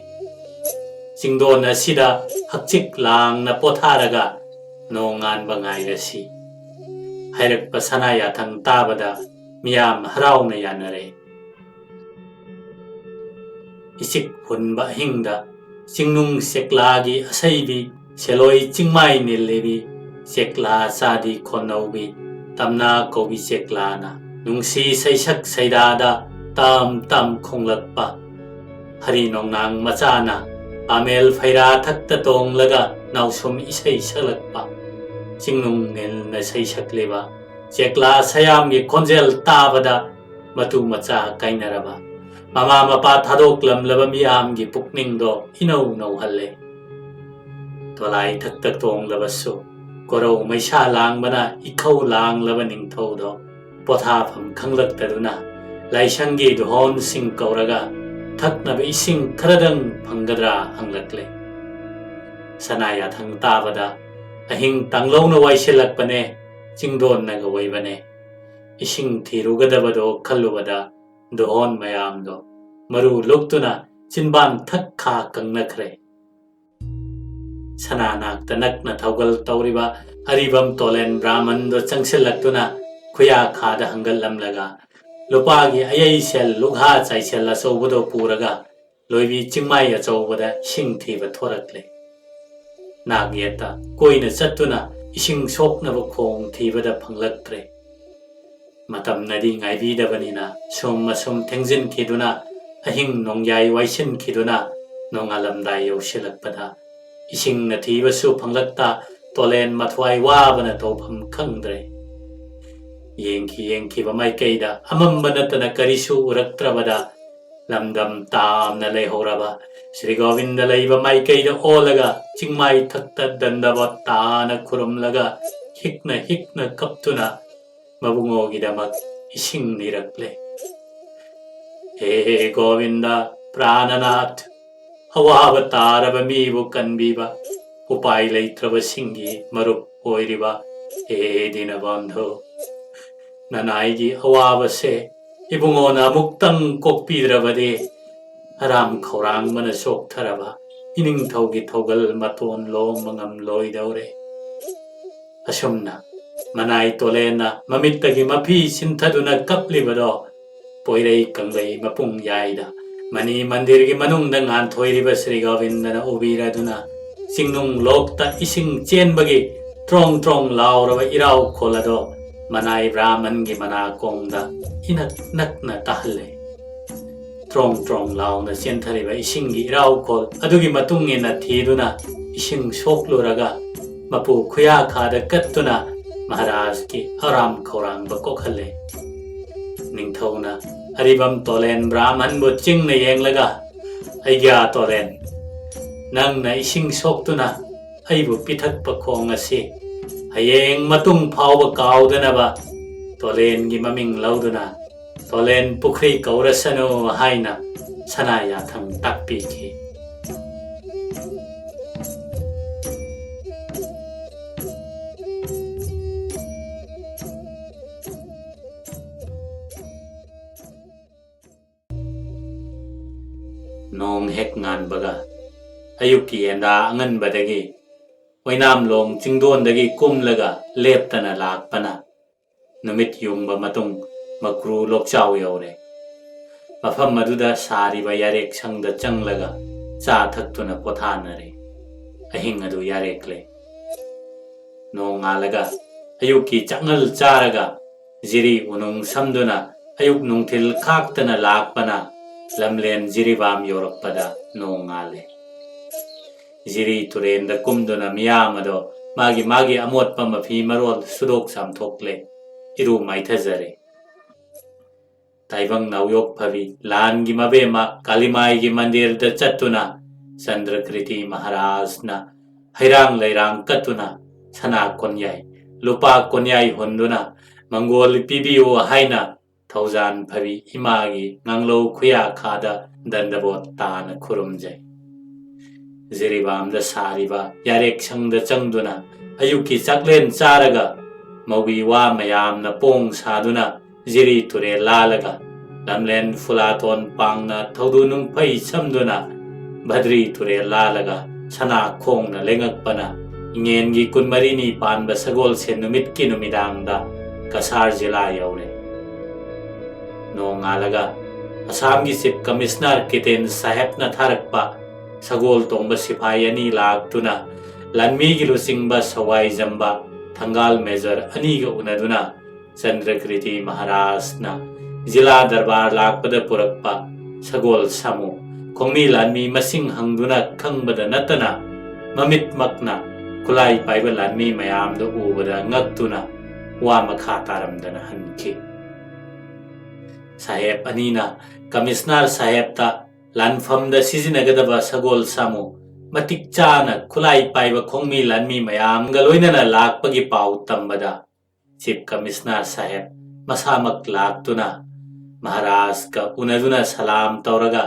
ꯆꯤꯡꯗꯣꯟ ꯑꯁꯤꯗ ꯍꯛꯆꯤꯛ ꯂꯥꯡꯅ ꯄꯣꯊꯥꯔꯒ ꯅꯣꯡꯉꯥꯟꯕ ꯉꯥꯏꯔꯁꯤ" ꯍꯥꯏꯔꯛꯄ ꯁꯅꯥ ꯌꯥꯊꯪ ꯇꯥꯕꯗ ꯃꯤꯌꯥꯝ ꯍꯔꯥꯎꯅ ꯌꯥꯅꯔꯦ꯫ ꯏꯆꯤꯛ ꯍꯨꯟꯕ ꯑꯍꯤꯡꯗ ꯆꯤꯡꯅꯨꯡ ꯆꯦꯛꯂꯥꯒꯤ ꯑꯁꯩꯕꯤ, ꯁꯦꯂꯣꯏ ꯆꯤꯡꯃꯥꯏ ꯅꯤꯜꯂꯤꯕꯤ, ꯆꯦꯛꯂꯥ ꯆꯥꯗꯤ ꯈꯣꯟꯅꯧꯕꯤ, ꯇꯝꯅꯥ ꯀꯧꯕꯤ ꯆꯦꯛꯂꯥꯅ ꯅꯨꯡꯁꯤ ꯁꯩꯁꯛ ꯁꯩꯗꯥꯗ ꯇꯝ ꯇꯝ ꯈꯣꯡꯂꯛꯄ, ꯍꯔꯤ ꯅꯣꯡꯅꯥꯡ ꯃꯆꯥꯅ ꯄꯥꯃꯦꯜ ꯐꯩꯔꯥ ꯊꯛꯇ ꯇꯣꯡꯂꯒ ꯅꯥꯎꯁꯨꯝ ꯏꯁꯩ ꯁꯛꯂꯛꯄ, ꯆꯤꯡꯅꯨꯡ ꯅꯤꯜꯅ ꯁꯩꯁꯛꯂꯤꯕ ꯆꯦꯛꯂꯥ ꯁꯌꯥꯝꯒꯤ ꯈꯣꯟꯖꯦꯜ ꯇꯥꯕꯗ ꯃꯇꯨ ꯃꯆꯥ ꯀꯥꯏꯅꯔꯕ, ꯃꯃꯥ ꯃꯄꯥ ꯊꯥꯗꯣꯛꯂꯝꯂꯕ ꯃꯤꯌꯥꯝꯒꯤ ꯄꯨꯛꯅꯤꯡꯗꯣ ꯏꯅꯧ ꯅꯧꯍꯜꯂꯦ꯫ ꯗꯣꯂꯥꯏ ꯊꯛꯇ ꯇꯣꯡꯂꯕꯁꯨ ꯀꯣꯔꯧ ꯃꯩꯁꯥ ꯂꯥꯡꯕꯅ ꯏꯈꯧ ꯂꯥꯡꯂꯕ ꯅꯤꯡꯊꯧꯗꯣ ꯄꯣꯊꯥꯐꯝ ꯈꯪꯂꯛꯇꯗꯨꯅ ꯂꯥꯏꯁꯪꯒꯤ ꯙꯣꯟꯁꯤꯡ ꯀꯧꯔꯒ ꯊꯛꯅꯕ ꯏꯁꯤꯡ ꯈꯔꯗꯪ ꯐꯪꯒꯗ꯭ꯔꯥ ꯍꯪꯂꯛꯂꯦ꯫ ꯁꯅꯥ ꯌꯥꯊꯪ ꯇꯥꯕꯗ ꯑꯍꯤꯡ ꯇꯥꯡꯂꯧꯅ ꯋꯥꯏꯁꯤꯜꯂꯛꯄꯅꯦ, ꯆꯤꯡꯗꯣꯟꯅꯒ ꯑꯣꯏꯕꯅꯦ꯫ ꯏꯁꯤꯡ ꯊꯤꯔꯨꯒꯗꯕꯗꯣ ꯈꯜꯂꯨꯕꯗ ꯗꯨꯍꯣꯟ ꯃꯌꯥꯝꯗꯣ ꯃꯔꯨ ꯂꯨꯛꯇꯨꯅ ꯆꯤꯟꯕꯥꯟ ꯊꯛ ꯈꯥ ꯀꯪꯅꯈ꯭ꯔꯦ꯫ ꯁꯅꯥꯅꯥꯛꯇ ꯅꯛꯅ ꯊꯧꯒꯜ ꯇꯧꯔꯤꯕ ꯑꯔꯤꯕꯝ ꯇꯣꯂꯦꯟ ꯕ꯭ꯔꯥꯍꯃꯟꯗꯣ ꯆꯪꯁꯤꯜꯂꯛꯇꯨꯅ ꯈꯨꯌꯥ ꯈꯥꯗ ꯍꯪꯒꯠꯂꯝꯂꯒ ꯂꯨꯄꯥꯒꯤ ꯑꯌꯩꯁꯦꯜ ꯂꯨꯛꯍꯥ ꯆꯥꯏꯁꯦꯜ ꯑꯆꯧꯕꯗꯣ ꯄꯨꯔꯒ ꯂꯣꯏꯕꯤ ꯆꯤꯡꯃꯥꯏ ꯑꯆꯧꯕꯗ ꯏꯁꯤꯡ ꯊꯤꯕ ꯊꯣꯔꯛꯂꯦ꯫ ꯅꯥꯛ ꯌꯦꯠꯇ ꯀꯣꯏꯅ ꯆꯠꯇꯨꯅ ꯏꯁꯤꯡ ꯁꯣꯛꯅꯕ ꯈꯣꯡ ꯊꯤꯕꯗ ꯐꯪꯂꯛꯇ꯭ꯔꯦ꯫ ꯃꯇꯝꯅꯗꯤ ꯉꯥꯏꯕꯤꯗꯕꯅꯤꯅ ꯁꯨꯝ ꯑꯁꯨꯝ ꯊꯦꯡꯖꯤꯟꯈꯤꯗꯨꯅ ꯑꯍꯤꯡ ꯅꯣꯡꯌꯥꯏ ꯋꯥꯏꯁꯤꯟꯈꯤꯗꯨꯅ ꯅꯣꯡꯉꯥꯜꯂꯝꯗꯥꯏ ꯌꯧꯁꯤꯜꯂꯛꯄꯗ ꯏꯁꯤꯡꯅ ꯊꯤꯕꯁꯨ ꯐꯪꯂꯛꯇ ꯇꯣꯂꯦꯟ ꯃꯊ꯭ꯋꯥꯏ ꯋꯥꯕꯅ ꯇꯧꯐꯝ ꯈꯪꯗ꯭ꯔꯦ꯫ ꯌꯦꯡꯈꯤ ꯌꯦꯡꯈꯤꯕ ꯃꯥꯏꯀꯩꯗ ꯑꯃꯝꯕ ꯅꯠꯇꯅ ꯀꯔꯤꯁꯨ ꯎꯔꯛꯇ꯭ꯔꯕꯗ ꯂꯝꯗꯝ ꯇꯥꯝꯅ ꯂꯩꯍꯧꯔꯕ ꯁ꯭ꯔꯤ ꯒꯣꯕꯤꯟꯗ ꯂꯩꯕ ꯃꯥꯏꯀꯩꯗ ꯑꯣꯜꯂꯒ ꯆꯤꯡꯃꯥꯏ ꯊꯛꯇ ꯗꯟꯗꯕ ꯇꯥꯅ ꯈꯨꯔꯨꯝꯂꯒ ꯍꯤꯛꯅ ꯍꯤꯛꯅ ꯀꯞꯇꯨꯅ ꯃꯕꯨꯡꯉꯣꯒꯤꯗꯃꯛ ꯏꯁꯤꯡ ꯅꯤꯔꯛꯂꯦ꯫ ꯍꯦ ꯒꯣꯕꯤꯟꯗ, ꯄ꯭ꯔꯥꯅꯅꯥꯊ, ꯑꯋꯥꯕ ꯇꯥꯔꯕ ꯃꯤꯕꯨ ꯀꯟꯕꯤꯕ ꯎꯄꯥꯏ ꯂꯩꯇ꯭ꯔꯕꯁꯤꯡꯒꯤ ꯃꯔꯨꯞ ꯑꯣꯏꯔꯤꯕ ꯍꯦ ꯗꯤꯅꯕꯟꯙꯨ, ꯅꯅꯥꯏꯒꯤ ꯑꯋꯥꯕꯁꯦ ꯏꯕꯨꯡꯉꯣꯅ ꯑꯃꯨꯛꯇꯪ ꯀꯣꯛꯄꯤꯗ꯭ꯔꯕꯗꯤ ꯑꯔꯥꯝ ꯈꯧꯔꯥꯡꯕꯅ ꯆꯣꯛꯊꯔꯕ ꯏꯅꯤꯡꯊꯧꯒꯤ ꯊꯧꯒꯜ ꯃꯇꯣꯟ ꯂꯣꯝꯕ ꯉꯝꯂꯣꯏꯗꯧꯔꯦ꯫ ꯑꯁꯨꯝꯅ ꯃꯅꯥꯏ ꯇꯣꯂꯦꯟꯅ ꯃꯃꯤꯠꯇꯒꯤ ꯃꯐꯤ ꯁꯤꯟꯊꯗꯨꯅ ꯀꯞꯂꯤꯕꯗꯣ ꯄꯣꯏꯔꯩ ꯀꯪꯂꯩ ꯃꯄꯨꯡ ꯌꯥꯏꯗ ꯃꯅꯤ ꯃꯟꯗꯤꯔꯒꯤ ꯃꯅꯨꯡꯗ ꯉꯥꯟꯊꯣꯏꯔꯤꯕ ꯁ꯭ꯔꯤ ꯒꯣꯕꯤꯟꯗꯅ ꯎꯕꯤꯔꯗꯨꯅ ꯆꯤꯡꯅꯨꯡ ꯂꯣꯛꯇ ꯏꯁꯤꯡ ꯆꯦꯟꯕꯒꯤ ꯇ꯭ꯔꯣꯡ ꯇ꯭ꯔꯣꯡ ꯂꯥꯎꯔꯕ ꯏꯔꯥꯎꯈꯣꯜ ꯑꯗꯣ ꯃꯅꯥꯏ ꯕ꯭ꯔꯥꯍꯃꯟꯒꯤ ꯃꯅꯥꯀꯣꯡꯗ ꯏꯅꯛ ꯅꯛꯅ ꯇꯥꯍꯜꯂꯦ꯫ ꯇ꯭ꯔꯣꯡ ꯇ꯭ꯔꯣꯡ ꯂꯥꯎꯅ ꯆꯦꯟꯊꯔꯤꯕ ꯏꯁꯤꯡꯒꯤ ꯏꯔꯥꯎꯈꯣꯜ ꯑꯗꯨꯒꯤ ꯃꯇꯨꯡ ꯏꯟꯅ ꯊꯤꯗꯨꯅ ꯏꯁꯤꯡ ꯁꯣꯛꯂꯨꯔꯒ ꯃꯄꯨ ꯈꯨꯌꯥꯈꯥꯗ ꯀꯠꯇꯨꯅ ꯃꯍꯥꯔꯥꯖꯀꯤ ꯑꯔꯥꯝ ꯈꯧꯔꯥꯡꯕ ꯀꯣꯛꯍꯜꯂꯦ꯫ ꯅꯤꯡꯊꯧꯅ ꯑꯔꯤꯕꯝ ꯇꯣꯂꯦꯟ ꯕ꯭ꯔꯥꯍꯃꯟꯕꯨ ꯆꯤꯡꯅ ꯌꯦꯡꯂꯒ, "ꯑꯩꯒ꯭ꯌꯥ ꯇꯣꯂꯦꯟ, ꯅꯪꯅ ꯏꯁꯤꯡ ꯁꯣꯛꯇꯨꯅ ꯑꯩꯕꯨ ꯄꯤꯊꯛꯄ ꯈꯣꯡ ꯑꯁꯤ ꯍꯌꯦꯡ ꯃꯇꯨꯡ ꯐꯥꯎꯕ ꯀꯥꯎꯗꯅꯕ ꯇꯣꯂꯦꯟꯒꯤ ꯃꯃꯤꯡ ꯂꯧꯗꯨꯅ ꯇꯣꯂꯦꯟ ꯄꯨꯈ꯭ꯔꯤ ꯀꯧꯔꯁꯅꯨ" ꯍꯥꯏꯅ ꯁꯅꯥ ꯌꯥꯊꯪ ꯇꯥꯛꯄꯤꯈꯤ꯫ ꯍꯦꯛ ꯉꯥꯟꯕꯒ ꯑꯌꯨꯛꯀꯤ ꯌꯦꯟꯗꯥ ꯑꯉꯟꯕꯗꯒꯤ ꯑꯣꯏꯅꯥꯝꯂꯣꯡ ꯆꯤꯡꯗꯣꯟꯗꯒꯤ ꯀꯨꯝꯂꯒ ꯂꯦꯞꯇꯅ ꯂꯥꯛꯄꯅ ꯅꯨꯃꯤꯠ ꯌꯨꯡꯕ ꯃꯇꯨꯡ ꯃꯀ꯭ꯔꯨ ꯂꯣꯛꯆꯥꯎ ꯌꯧꯔꯦ꯫ ꯃꯐꯝ ꯑꯗꯨꯗ ꯁꯥꯔꯤꯕ ꯌꯥꯔꯦꯛ ꯁꯪꯗ ꯆꯪꯂꯒ ꯆꯥ ꯊꯛꯇꯨꯅ ꯄꯣꯊꯥꯅꯔꯦ꯫ ꯑꯍꯤꯡ ꯑꯗꯨ ꯌꯥꯔꯦꯛꯂꯦ꯫ ꯅꯣꯡꯉꯥꯜꯂꯒ ꯑꯌꯨꯛꯀꯤ ꯆꯥꯛꯉꯜ ꯆꯥꯔꯒ ꯖꯤꯔꯤ ꯎꯅꯨꯡ ꯁꯝꯗꯨꯅ ꯑꯌꯨꯛ ꯅꯨꯡꯊꯤꯜ ꯈꯥꯛꯇꯅ ꯂꯥꯛꯄꯅ ꯂꯝꯂꯦꯟ ꯖꯤꯔꯤꯕꯥꯝ ꯌꯧꯔꯛꯄꯗ ꯅꯣꯡ ꯉꯥꯜꯂꯦ꯫ ꯖꯤꯔꯤ ꯇꯨꯔꯦꯟꯗ ꯀꯨꯝꯗꯨꯅ ꯃꯤꯌꯥꯝ ꯑꯗꯣ ꯃꯥꯒꯤ ꯃꯥꯒꯤ ꯑꯃꯣꯠꯄ ꯃꯐꯤ ꯃꯔꯣꯜ ꯁꯨꯗꯣꯛ ꯆꯥꯝꯊꯣꯛꯂꯦ, ꯏꯔꯨ ꯃꯥꯏꯊꯖꯔꯦ꯫ ꯇꯥꯏꯕꯪ ꯅꯥꯎꯌꯣꯛ ꯐꯕꯤ ꯂꯥꯟꯒꯤ ꯃꯕꯦꯝꯃ ꯀꯥꯂꯤꯃꯥꯏꯒꯤ ꯃꯟꯗꯤꯔꯗ ꯆꯠꯇꯨꯅ ꯆꯟꯗ꯭ꯔꯀ꯭ꯔꯤꯇꯤ ꯃꯍꯥꯔꯥꯖꯅ ꯍꯩꯔꯥꯡ ꯂꯩꯔꯥꯡ ꯀꯠꯇꯨꯅ ꯁꯅꯥ ꯀꯣꯟꯌꯥꯏ, ꯂꯨꯄꯥ ꯀꯣꯟꯌꯥꯏ ꯍꯨꯟꯗꯨꯅ ꯃꯪꯒꯣꯜ ꯄꯤꯕꯤꯌꯨ ꯍꯥꯏꯅ ꯊꯧꯖꯥꯟ ꯐꯕꯤ ꯏꯃꯥꯒꯤ ꯉꯥꯡꯂꯧ ꯈꯨꯌꯥꯈꯥꯗ ꯗꯟꯗꯕꯣꯠ ꯇꯥꯅ ꯈꯨꯔꯨꯝꯖꯩ꯫ ꯖꯤꯔꯤꯕꯥꯝꯗ ꯁꯥꯔꯤꯕ ꯌꯥꯔꯦꯛ ꯁꯪꯗ ꯆꯪꯗꯨꯅ ꯑꯌꯨꯛꯀꯤ ꯆꯥꯛꯂꯦꯟ ꯆꯥꯔꯒ ꯃꯧꯒꯤ ꯋꯥ ꯃꯌꯥꯝꯅ ꯄꯣꯡ ꯁꯥꯗꯨꯅ ꯖꯤꯔꯤ ꯇꯨꯔꯦꯜ ꯂꯥꯜꯂꯒ ꯂꯝꯂꯦꯟ ꯐꯨꯂꯥꯇꯣꯟ ꯄꯥꯡꯅ ꯊꯧꯗꯨ ꯅꯨꯡꯐꯩ ꯁꯝꯗꯨꯅ ꯚꯗ꯭ꯔꯤ ꯇꯨꯔꯦꯜ ꯂꯥꯜꯂꯒ ꯁꯅꯥ ꯈꯣꯡꯅ ꯂꯦꯡꯉꯛꯄꯅ ꯏꯉꯦꯟꯒꯤ ꯀꯨꯟꯃꯔꯤꯅꯤ ꯄꯥꯟꯕ ꯁꯒꯣꯜꯁꯦꯟ ꯅꯨꯃꯤꯠꯀꯤ ꯅꯨꯃꯤꯗꯥꯡꯗ ꯀꯁꯥꯔ ꯖꯤꯂꯥ ꯌꯧꯔꯦ꯫ ꯅꯣꯡꯉꯥꯜꯂꯒ ꯑꯁꯥꯝꯒꯤ ꯆꯤꯐ ꯀꯃꯤꯁꯅꯔ ꯀꯤꯇꯦꯟ ꯁꯥꯍꯦꯕꯅ ꯊꯥꯔꯛꯄ ꯁꯒꯣꯜ ꯇꯣꯡꯕ ꯁꯤꯐꯥꯏ ꯑꯅꯤ ꯂꯥꯛꯇꯨꯅ ꯂꯥꯟꯃꯤꯒꯤ ꯂꯨꯆꯤꯡꯕ ꯁꯋꯥꯏꯖꯝꯕ ꯊꯪꯒꯥꯜ ꯃꯦꯖꯔ ꯑꯅꯤꯒ ꯎꯅꯗꯨꯅ ꯆꯟꯗ꯭ꯔꯀ꯭ꯔꯤꯇꯤ ꯃꯍꯥꯔꯥꯖꯅ ꯖꯤꯂꯥ ꯗꯔꯕꯥꯔ ꯂꯥꯛꯄꯗ ꯄꯨꯔꯛꯄ ꯁꯒꯣꯜ ꯁꯥꯃꯨ ꯈꯣꯡꯃꯤ ꯂꯥꯟꯃꯤ ꯃꯁꯤꯡ ꯍꯪꯗꯨꯅ ꯈꯪꯕꯗ ꯅꯠꯇꯅ ꯃꯃꯤꯠꯃꯛꯅ ꯈꯨꯠꯂꯥꯏ ꯄꯥꯏꯕ ꯂꯥꯟꯃꯤ ꯃꯌꯥꯝꯗ ꯎꯕꯗ ꯉꯛꯇꯨꯅ ꯋꯥ ꯃꯈꯥ ꯇꯥꯔꯝꯗꯅ ꯍꯟꯈꯤ꯫ ꯁꯥꯍꯦꯕ ꯑꯅꯤꯅ ꯀꯃꯤꯁꯅꯔ ꯁꯥꯍꯦꯕꯇ ꯂꯥꯟꯐꯝꯗ ꯁꯤꯖꯤꯟꯅꯒꯗꯕ ꯁꯒꯣꯜ ꯁꯥꯃꯨ ꯃꯇꯤꯛ ꯆꯥꯅ ꯈꯨꯠꯂꯥꯏ ꯄꯥꯏꯕ ꯈꯣꯡꯃꯤ ꯂꯥꯟꯃꯤ ꯃꯌꯥꯝꯒ ꯂꯣꯏꯅꯅ ꯂꯥꯛꯄꯒꯤ ꯄꯥꯎ ꯇꯝꯕꯗ ꯆꯤꯐ ꯀꯃꯤꯁꯅꯔ ꯁꯥꯍꯦꯕ ꯃꯁꯥꯃꯛ ꯂꯥꯛꯇꯨꯅ ꯃꯍꯥꯔꯥꯖꯀ ꯎꯅꯗꯨꯅ ꯁꯂꯥꯝ ꯇꯧꯔꯒ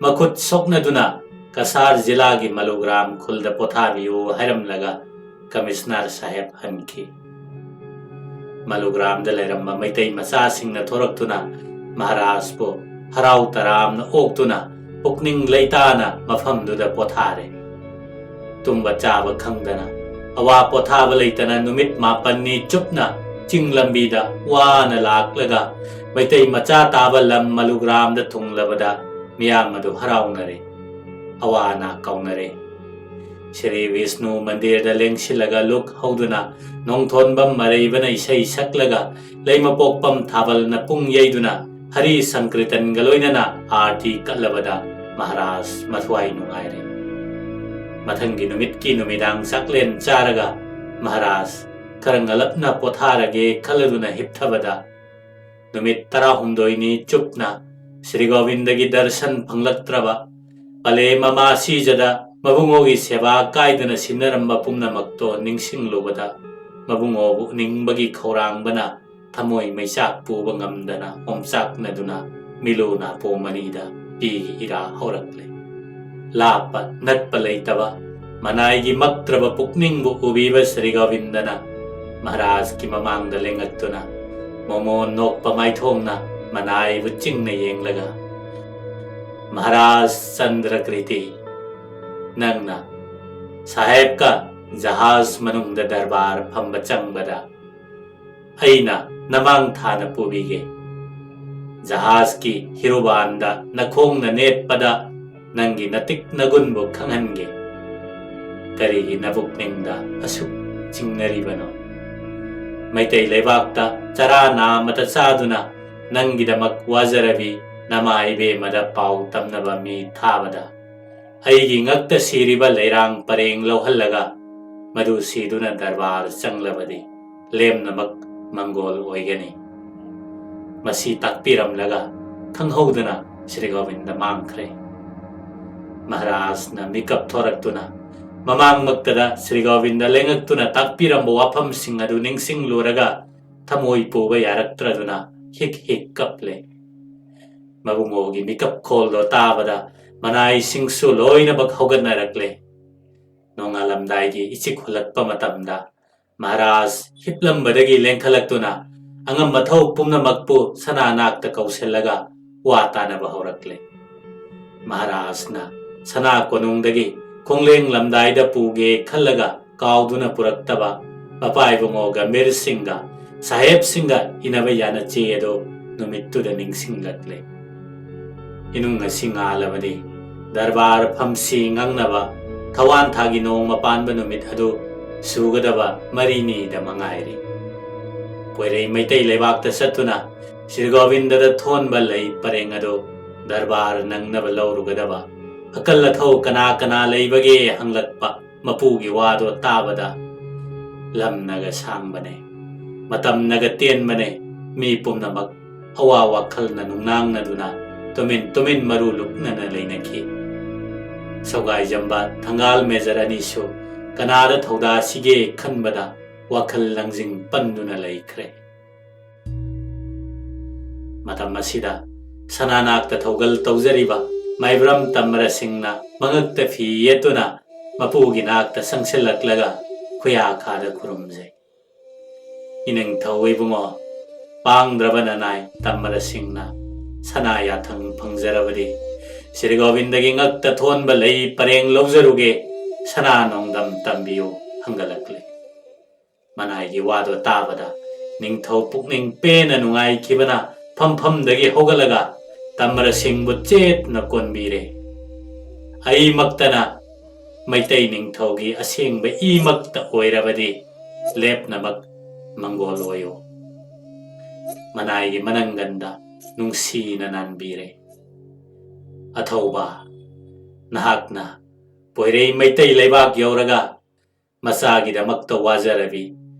ꯃꯈꯨꯠ ꯁꯣꯛꯅꯗꯨꯅ ꯀꯁꯥꯔ ꯖꯤꯂꯥꯒꯤ ꯃꯂꯨꯒ꯭ꯔꯥꯝ ꯈꯨꯜꯗ ꯄꯣꯊꯥꯕꯤꯌꯨ ꯍꯥꯏꯔꯝꯂꯒ ꯀꯃꯤꯁꯅꯔ ꯁꯥꯍꯦꯕ ꯍꯟꯈꯤ꯫ ꯃꯂꯨꯒ꯭ꯔꯥꯝꯗ ꯂꯩꯔꯝꯕ ꯃꯩꯇꯩ ꯃꯆꯥꯁꯤꯡꯅ ꯊꯣꯔꯛꯇꯨꯅ ꯃꯍꯥꯔꯥꯖꯄꯨ ꯍꯔꯥꯎ ꯇꯔꯥꯝꯅ ꯑꯣꯛꯇꯨꯅ ꯄꯨꯛꯅꯤꯡ ꯂꯩꯇꯥꯅ ꯃꯐꯝꯗꯨꯗ ꯄꯣꯊꯥꯔꯦ꯫ ꯇꯨꯝꯕ ꯆꯥꯕ ꯈꯪꯗꯅ, ꯑꯋꯥ ꯄꯣꯊꯥꯕ ꯂꯩꯇꯅ ꯅꯨꯃꯤꯠ ꯃꯥꯄꯟꯅꯤ ꯆꯨꯞꯅ ꯆꯤꯡ ꯂꯝꯕꯤꯗ ꯋꯥꯅ ꯂꯥꯛꯂꯒ ꯃꯩꯇꯩ ꯃꯆꯥ ꯇꯥꯕ ꯂꯝ ꯃꯂꯨꯒ꯭ꯔꯥꯝꯗ ꯊꯨꯡꯂꯕꯗ ꯃꯤꯌꯥꯝ ꯑꯗꯨ ꯍꯔꯥꯎꯅꯔꯦ, ꯑꯋꯥ ꯑꯅꯥ ꯀꯥꯎꯅꯔꯦ꯫ ꯁ꯭ꯔꯤ ꯕꯤꯁꯅꯨ ꯃꯟꯗꯤꯔꯗ ꯂꯦꯡꯁꯤꯜꯂꯒ ꯂꯨꯛ ꯍꯧꯗꯨꯅ, ꯅꯣꯡꯊꯣꯟꯕꯝ ꯃꯔꯩꯕꯅ ꯏꯁꯩ ꯁꯛꯂꯒ, ꯂꯩꯃꯄꯣꯛꯄꯝ ꯊꯥꯕꯜꯅ ꯄꯨꯡ ꯌꯩꯗꯨꯅ, ꯍꯔꯤ ꯁꯪꯀ꯭ꯔꯤꯇꯟꯒ ꯂꯣꯏꯅꯅ ꯑꯥꯔꯇꯤ ꯀꯠꯂꯕꯗ ꯃꯍꯥꯔꯥꯖ ꯃꯊ꯭ꯋꯥꯏ ꯅꯨꯡꯉꯥꯏꯔꯦ꯫ ꯃꯊꯪꯒꯤ ꯅꯨꯃꯤꯠꯀꯤ ꯅꯨꯃꯤꯗꯥꯡ ꯆꯥꯛꯂꯦꯟ ꯆꯥꯔꯒ ꯃꯍꯥꯔꯥꯖ ꯈꯔ ꯉꯜꯂꯞꯅ ꯄꯣꯊꯥꯔꯒꯦ ꯈꯜꯂꯗꯨꯅ ꯍꯤꯞꯊꯕꯗ, ꯅꯨꯃꯤꯠ ꯇꯔꯥꯍꯨꯝꯗꯣꯏꯅꯤ ꯆꯨꯞꯅ ꯁ꯭ꯔꯤ ꯒꯣꯕꯤꯟꯗꯒꯤ ꯗꯔꯁꯟ ꯐꯪꯂꯛꯇ꯭ꯔꯕ, ꯄꯂꯦ ꯃꯃꯥ ꯁꯤꯖꯗ ꯃꯕꯨꯡꯉꯣꯒꯤ ꯁꯦꯕꯥ ꯀꯥꯏꯗꯅ ꯁꯤꯟꯅꯔꯝꯕ ꯄꯨꯝꯅꯃꯛꯇꯣ ꯅꯤꯡꯁꯤꯡꯂꯨꯕꯗ, ꯃꯕꯨꯡꯉꯣꯕꯨ ꯎꯅꯤꯡꯕꯒꯤ ꯈꯧꯔꯥꯡꯕꯅ ꯊꯃꯣꯏ ꯃꯩꯆꯥꯛ ꯄꯨꯕ ꯉꯝꯗꯅ ꯑꯣꯝꯆꯥꯛꯅꯗꯨꯅ ꯃꯤꯂꯨ ꯅꯥꯄꯣꯝ ꯑꯅꯤꯗ ꯄꯤꯒꯤ ꯏꯔꯥ ꯍꯧꯔꯛꯂꯦ꯫ ꯂꯥꯞꯄ ꯅꯛꯄ ꯂꯩꯇꯕ, ꯃꯅꯥꯏꯒꯤ ꯃꯛꯇ꯭ꯔꯕ ꯄꯨꯛꯅꯤꯡꯕꯨ ꯎꯕꯤꯕ ꯁ꯭ꯔꯤ ꯒꯣꯕꯤꯟꯗꯅ ꯃꯍꯥꯔꯥꯖꯀꯤ ꯃꯃꯥꯡꯗ ꯂꯦꯡꯉꯛꯇꯨꯅ, ꯃꯣꯃꯣꯟ ꯅꯣꯛꯄ ꯃꯥꯏꯊꯣꯡꯅ ꯃꯅꯥꯏꯕꯨ ꯆꯤꯡꯅ ꯌꯦꯡꯂꯒ, "ꯃꯍꯥꯔꯥꯖ ꯆꯟꯗ꯭ꯔꯀ꯭ꯔꯤꯇꯤ, ꯅꯪꯅ ꯁꯥꯍꯦꯕꯀ ꯖꯍꯥꯖ ꯃꯅꯨꯡꯗ ꯗꯔꯕꯥꯔ ꯐꯝꯕ ꯆꯪꯕꯗ ꯑꯩꯅ ꯅꯃꯥꯡ ꯊꯥꯅ ꯄꯨꯕꯤꯒꯦ꯫ ꯖꯍꯥꯖꯀꯤ ꯍꯤꯔꯨꯕꯥꯟꯗ ꯅꯈꯣꯡꯅ ꯅꯦꯠꯄꯗ ꯅꯪꯒꯤ ꯅꯇꯤꯛ ꯅꯒꯨꯟꯕꯨ ꯈꯪꯍꯟꯒꯦ꯫ ꯀꯔꯤꯒꯤ ꯅꯕꯨꯛꯅꯤꯡꯗ ꯑꯁꯨꯛ ꯆꯤꯡꯅꯔꯤꯕꯅꯣ? ꯃꯩꯇꯩ ꯂꯩꯕꯥꯛꯇ ꯆꯔꯥ ꯅꯥꯝꯃꯇ ꯆꯥꯗꯨꯅ ꯅꯪꯒꯤꯗꯃꯛ ꯋꯥꯖꯔꯕꯤ ꯅꯃꯥ ꯏꯕꯦꯝꯃꯗ ꯄꯥꯎ ꯇꯝꯅꯕ ꯃꯤ ꯊꯥꯕꯗ ꯑꯩꯒꯤ ꯉꯛꯇ ꯁꯤꯔꯤꯕ ꯂꯩꯔꯥꯡ ꯄꯔꯦꯡ ꯂꯧꯍꯜꯂꯒ ꯃꯗꯨ ꯁꯤꯗꯨꯅ ꯗꯔꯕꯥꯔ ꯆꯪꯂꯕꯗꯤ ꯂꯦꯝꯅꯃꯛ ꯃꯪꯒꯣꯜ ꯑꯣꯏꯒꯅꯤ꯫" ꯃꯁꯤ ꯇꯥꯛꯄꯤꯔꯝꯂꯒ ꯈꯪꯍꯧꯗꯅ ꯁ꯭ꯔꯤ ꯒꯣꯕꯤꯟꯗ ꯃꯥꯡꯈ꯭ꯔꯦ꯫ ꯃꯍꯥꯔꯥꯖꯅ ꯃꯤꯀꯞ ꯊꯣꯔꯛꯇꯨꯅ ꯃꯃꯥꯡꯃꯛꯇꯗ ꯁ꯭ꯔꯤ ꯒꯣꯕꯤꯟꯗ ꯂꯦꯡꯉꯛꯇꯨꯅ ꯇꯥꯛꯄꯤꯔꯝꯕ ꯋꯥꯐꯝꯁꯤꯡ ꯑꯗꯨ ꯅꯤꯡꯁꯤꯡꯂꯨꯔꯒ ꯊꯃꯣꯏ ꯄꯨꯕ ꯌꯥꯔꯛꯇ꯭ꯔꯗꯨꯅ ꯍꯤꯛ ꯍꯤꯛ ꯀꯞꯂꯦ꯫ ꯃꯕꯨꯡꯉꯣꯒꯤ ꯃꯤꯀꯞ ꯈꯣꯜꯗꯣ ꯇꯥꯕꯗ ꯃꯅꯥꯏꯁꯤꯡꯁꯨ ꯂꯣꯏꯅꯃꯛ ꯍꯧꯒꯠꯅꯔꯛꯂꯦ꯫ ꯅꯣꯡꯉꯥꯜꯂꯝꯗꯥꯏꯒꯤ ꯏꯆꯤꯛ ꯍꯨꯜꯂꯛꯄ ꯃꯇꯝꯗ ꯃꯍꯥꯔꯥꯖ ꯍꯤꯞꯂꯝꯕꯗꯒꯤ ꯂꯦꯡꯈꯠꯂꯛꯇꯨꯅ ꯑꯉꯝ ꯑꯊꯧ ꯄꯨꯝꯅꯃꯛꯄꯨ ꯁꯅꯥ ꯅꯥꯛꯇ ꯀꯧꯁꯤꯜꯂꯒ ꯋꯥ ꯇꯥꯅꯕ ꯍꯧꯔꯛꯂꯦ꯫ ꯃꯍꯥꯔꯥꯖꯅ ꯁꯅꯥ ꯀꯣꯅꯨꯡꯗꯒꯤ ꯈꯣꯡꯂꯦꯡꯂꯝꯗꯥꯏꯗ ꯄꯨꯒꯦ ꯈꯜꯂꯒ ꯀꯥꯎꯗꯨꯅ ꯄꯨꯔꯛꯇꯕ ꯃꯄꯥ ꯏꯕꯨꯡꯉꯣ ꯒꯝꯚꯤꯔ ꯁꯤꯡꯒ ꯁꯥꯍꯦꯕꯁꯤꯡꯒ ꯏꯅꯕ ꯌꯥꯅ ꯆꯦ ꯑꯗꯨ ꯅꯨꯃꯤꯠꯇꯨꯗ ꯅꯤꯡꯁꯤꯡꯂꯛꯂꯦ꯫ ꯏꯅꯨꯡ ꯑꯁꯤ ꯉꯥꯜꯂꯕꯗꯤ ꯗꯔꯕꯥꯔ ꯐꯝꯁꯤ ꯉꯪꯅꯕ ꯊꯋꯥꯟ ꯊꯥꯒꯤ ꯅꯣꯡꯃ ꯄꯥꯟꯕ ꯅꯨꯃꯤꯠ ꯑꯗꯨ ꯁꯨꯒꯗꯕ ꯃꯔꯤꯅꯤꯗ ꯃꯉꯥꯏꯔꯤ꯫ ꯄꯣꯏꯔꯩ ꯃꯩꯇꯩ ꯂꯩꯕꯥꯛꯇ ꯆꯠꯇꯨꯅ ꯁ꯭ꯔꯤ ꯒꯣꯕꯤꯟꯗꯗ ꯊꯣꯟꯕ ꯂꯩ ꯄꯔꯦꯡ ꯑꯗꯨ ꯗꯔꯕꯥꯔ ꯅꯪꯅꯕ ꯂꯧꯔꯨꯒꯗꯕ ꯑꯀꯜ ꯑꯊꯧ ꯀꯅꯥ ꯀꯅꯥ ꯂꯩꯕꯒꯦ ꯍꯪꯂꯛꯄ ꯃꯄꯨꯒꯤ ꯋꯥꯗꯣ ꯇꯥꯕꯗ, ꯂꯝꯅꯒ ꯁꯥꯡꯕꯅꯦ, ꯃꯇꯝꯅꯒ ꯇꯦꯟꯕꯅꯦ, ꯃꯤ ꯄꯨꯝꯅꯃꯛ ꯑꯋꯥ ꯋꯥꯈꯜꯅ ꯅꯨꯡꯅꯥꯡꯅꯗꯨꯅ ꯇꯨꯃꯤꯟ ꯇꯨꯃꯤꯟ ꯃꯔꯨ ꯂꯨꯛꯅꯅ ꯂꯩꯅꯈꯤ꯫ ꯁꯧꯒꯥꯏꯖꯝꯕ ꯊꯪꯒꯥꯜ ꯃꯦꯖꯔ ꯑꯅꯤꯁꯨ ꯀꯅꯥꯗ ꯊꯧꯗꯥꯁꯤꯒꯦ ꯈꯟꯕꯗ ꯋꯥꯈꯜ ꯂꯪꯖꯤꯡ ꯄꯟꯗꯨꯅ ꯂꯩꯈ꯭ꯔꯦ꯫ ꯃꯇꯝ ꯑꯁꯤꯗ ꯁꯅꯥꯅꯥꯛꯇ ꯊꯧꯒꯜ ꯇꯧꯖꯔꯤꯕ ꯃꯥꯏꯕ꯭ꯔꯝ ꯇꯝꯕꯔꯁꯤꯡꯅ ꯃꯉꯛꯇ ꯐꯤ ꯌꯦꯠꯇꯨꯅ ꯃꯄꯨꯒꯤ ꯅꯥꯛꯇ ꯆꯪꯁꯤꯜꯂꯛꯂꯒ ꯈꯨꯌꯥꯈꯥꯗ ꯈꯨꯔꯨꯝꯖꯩ꯫ ꯏꯅꯤꯡꯊꯧ ꯏꯕꯨꯡꯉꯣ, ꯄꯥꯡꯗ꯭ꯔꯕ ꯅꯅꯥꯏ ꯇꯝꯕꯔꯁꯤꯡꯅ ꯁꯅꯥ ꯌꯥꯊꯪ ꯐꯪꯖꯔꯕꯗꯤ ꯁ꯭ꯔꯤ ꯒꯣꯕꯤꯟꯗꯒꯤ ꯉꯛꯇ ꯊꯣꯟꯕ ꯂꯩ ꯄꯔꯦꯡ ꯂꯧꯖꯔꯨꯒꯦ, ꯁꯅꯥ ꯅꯣꯡꯗꯝ ꯇꯝꯕꯤꯌꯨ ꯍꯪꯒꯠꯂꯛꯂꯤ꯫ ꯃꯅꯥꯏꯒꯤ ꯋꯥꯗꯣ ꯇꯥꯕꯗ ꯅꯤꯡꯊꯧ ꯄꯨꯛꯅꯤꯡ ꯄꯦꯟꯅ ꯅꯨꯡꯉꯥꯏꯈꯤꯕꯅ ꯐꯝꯐꯝꯗꯒꯤ ꯍꯧꯒꯠꯂꯒ ꯇꯝꯕꯔꯁꯤꯡꯕꯨ ꯆꯦꯠꯅ ꯀꯣꯟꯕꯤꯔꯦ꯫ ꯑꯩꯃꯛꯇꯅ ꯃꯩꯇꯩ ꯅꯤꯡꯊꯧꯒꯤ ꯑꯁꯦꯡꯕ ꯏꯃꯛꯇ ꯑꯣꯏꯔꯕꯗꯤ ꯂꯦꯞꯅꯃꯛ ꯃꯪꯒꯣꯜ ꯑꯣꯏꯌꯨ꯫ ꯃꯅꯥꯏꯒꯤ ꯃꯅꯪꯒꯟꯗ ꯅꯨꯡꯁꯤꯅ ꯅꯥꯟꯕꯤꯔꯦ꯫ ꯑꯊꯧꯕ, ꯅꯍꯥꯛꯅ ꯄꯣꯏꯔꯩ ꯃꯩꯇꯩ ꯂꯩꯕꯥꯛ ꯌꯧꯔꯒ ꯃꯆꯥꯒꯤꯗꯃꯛꯇ ꯋꯥꯖꯔꯕꯤ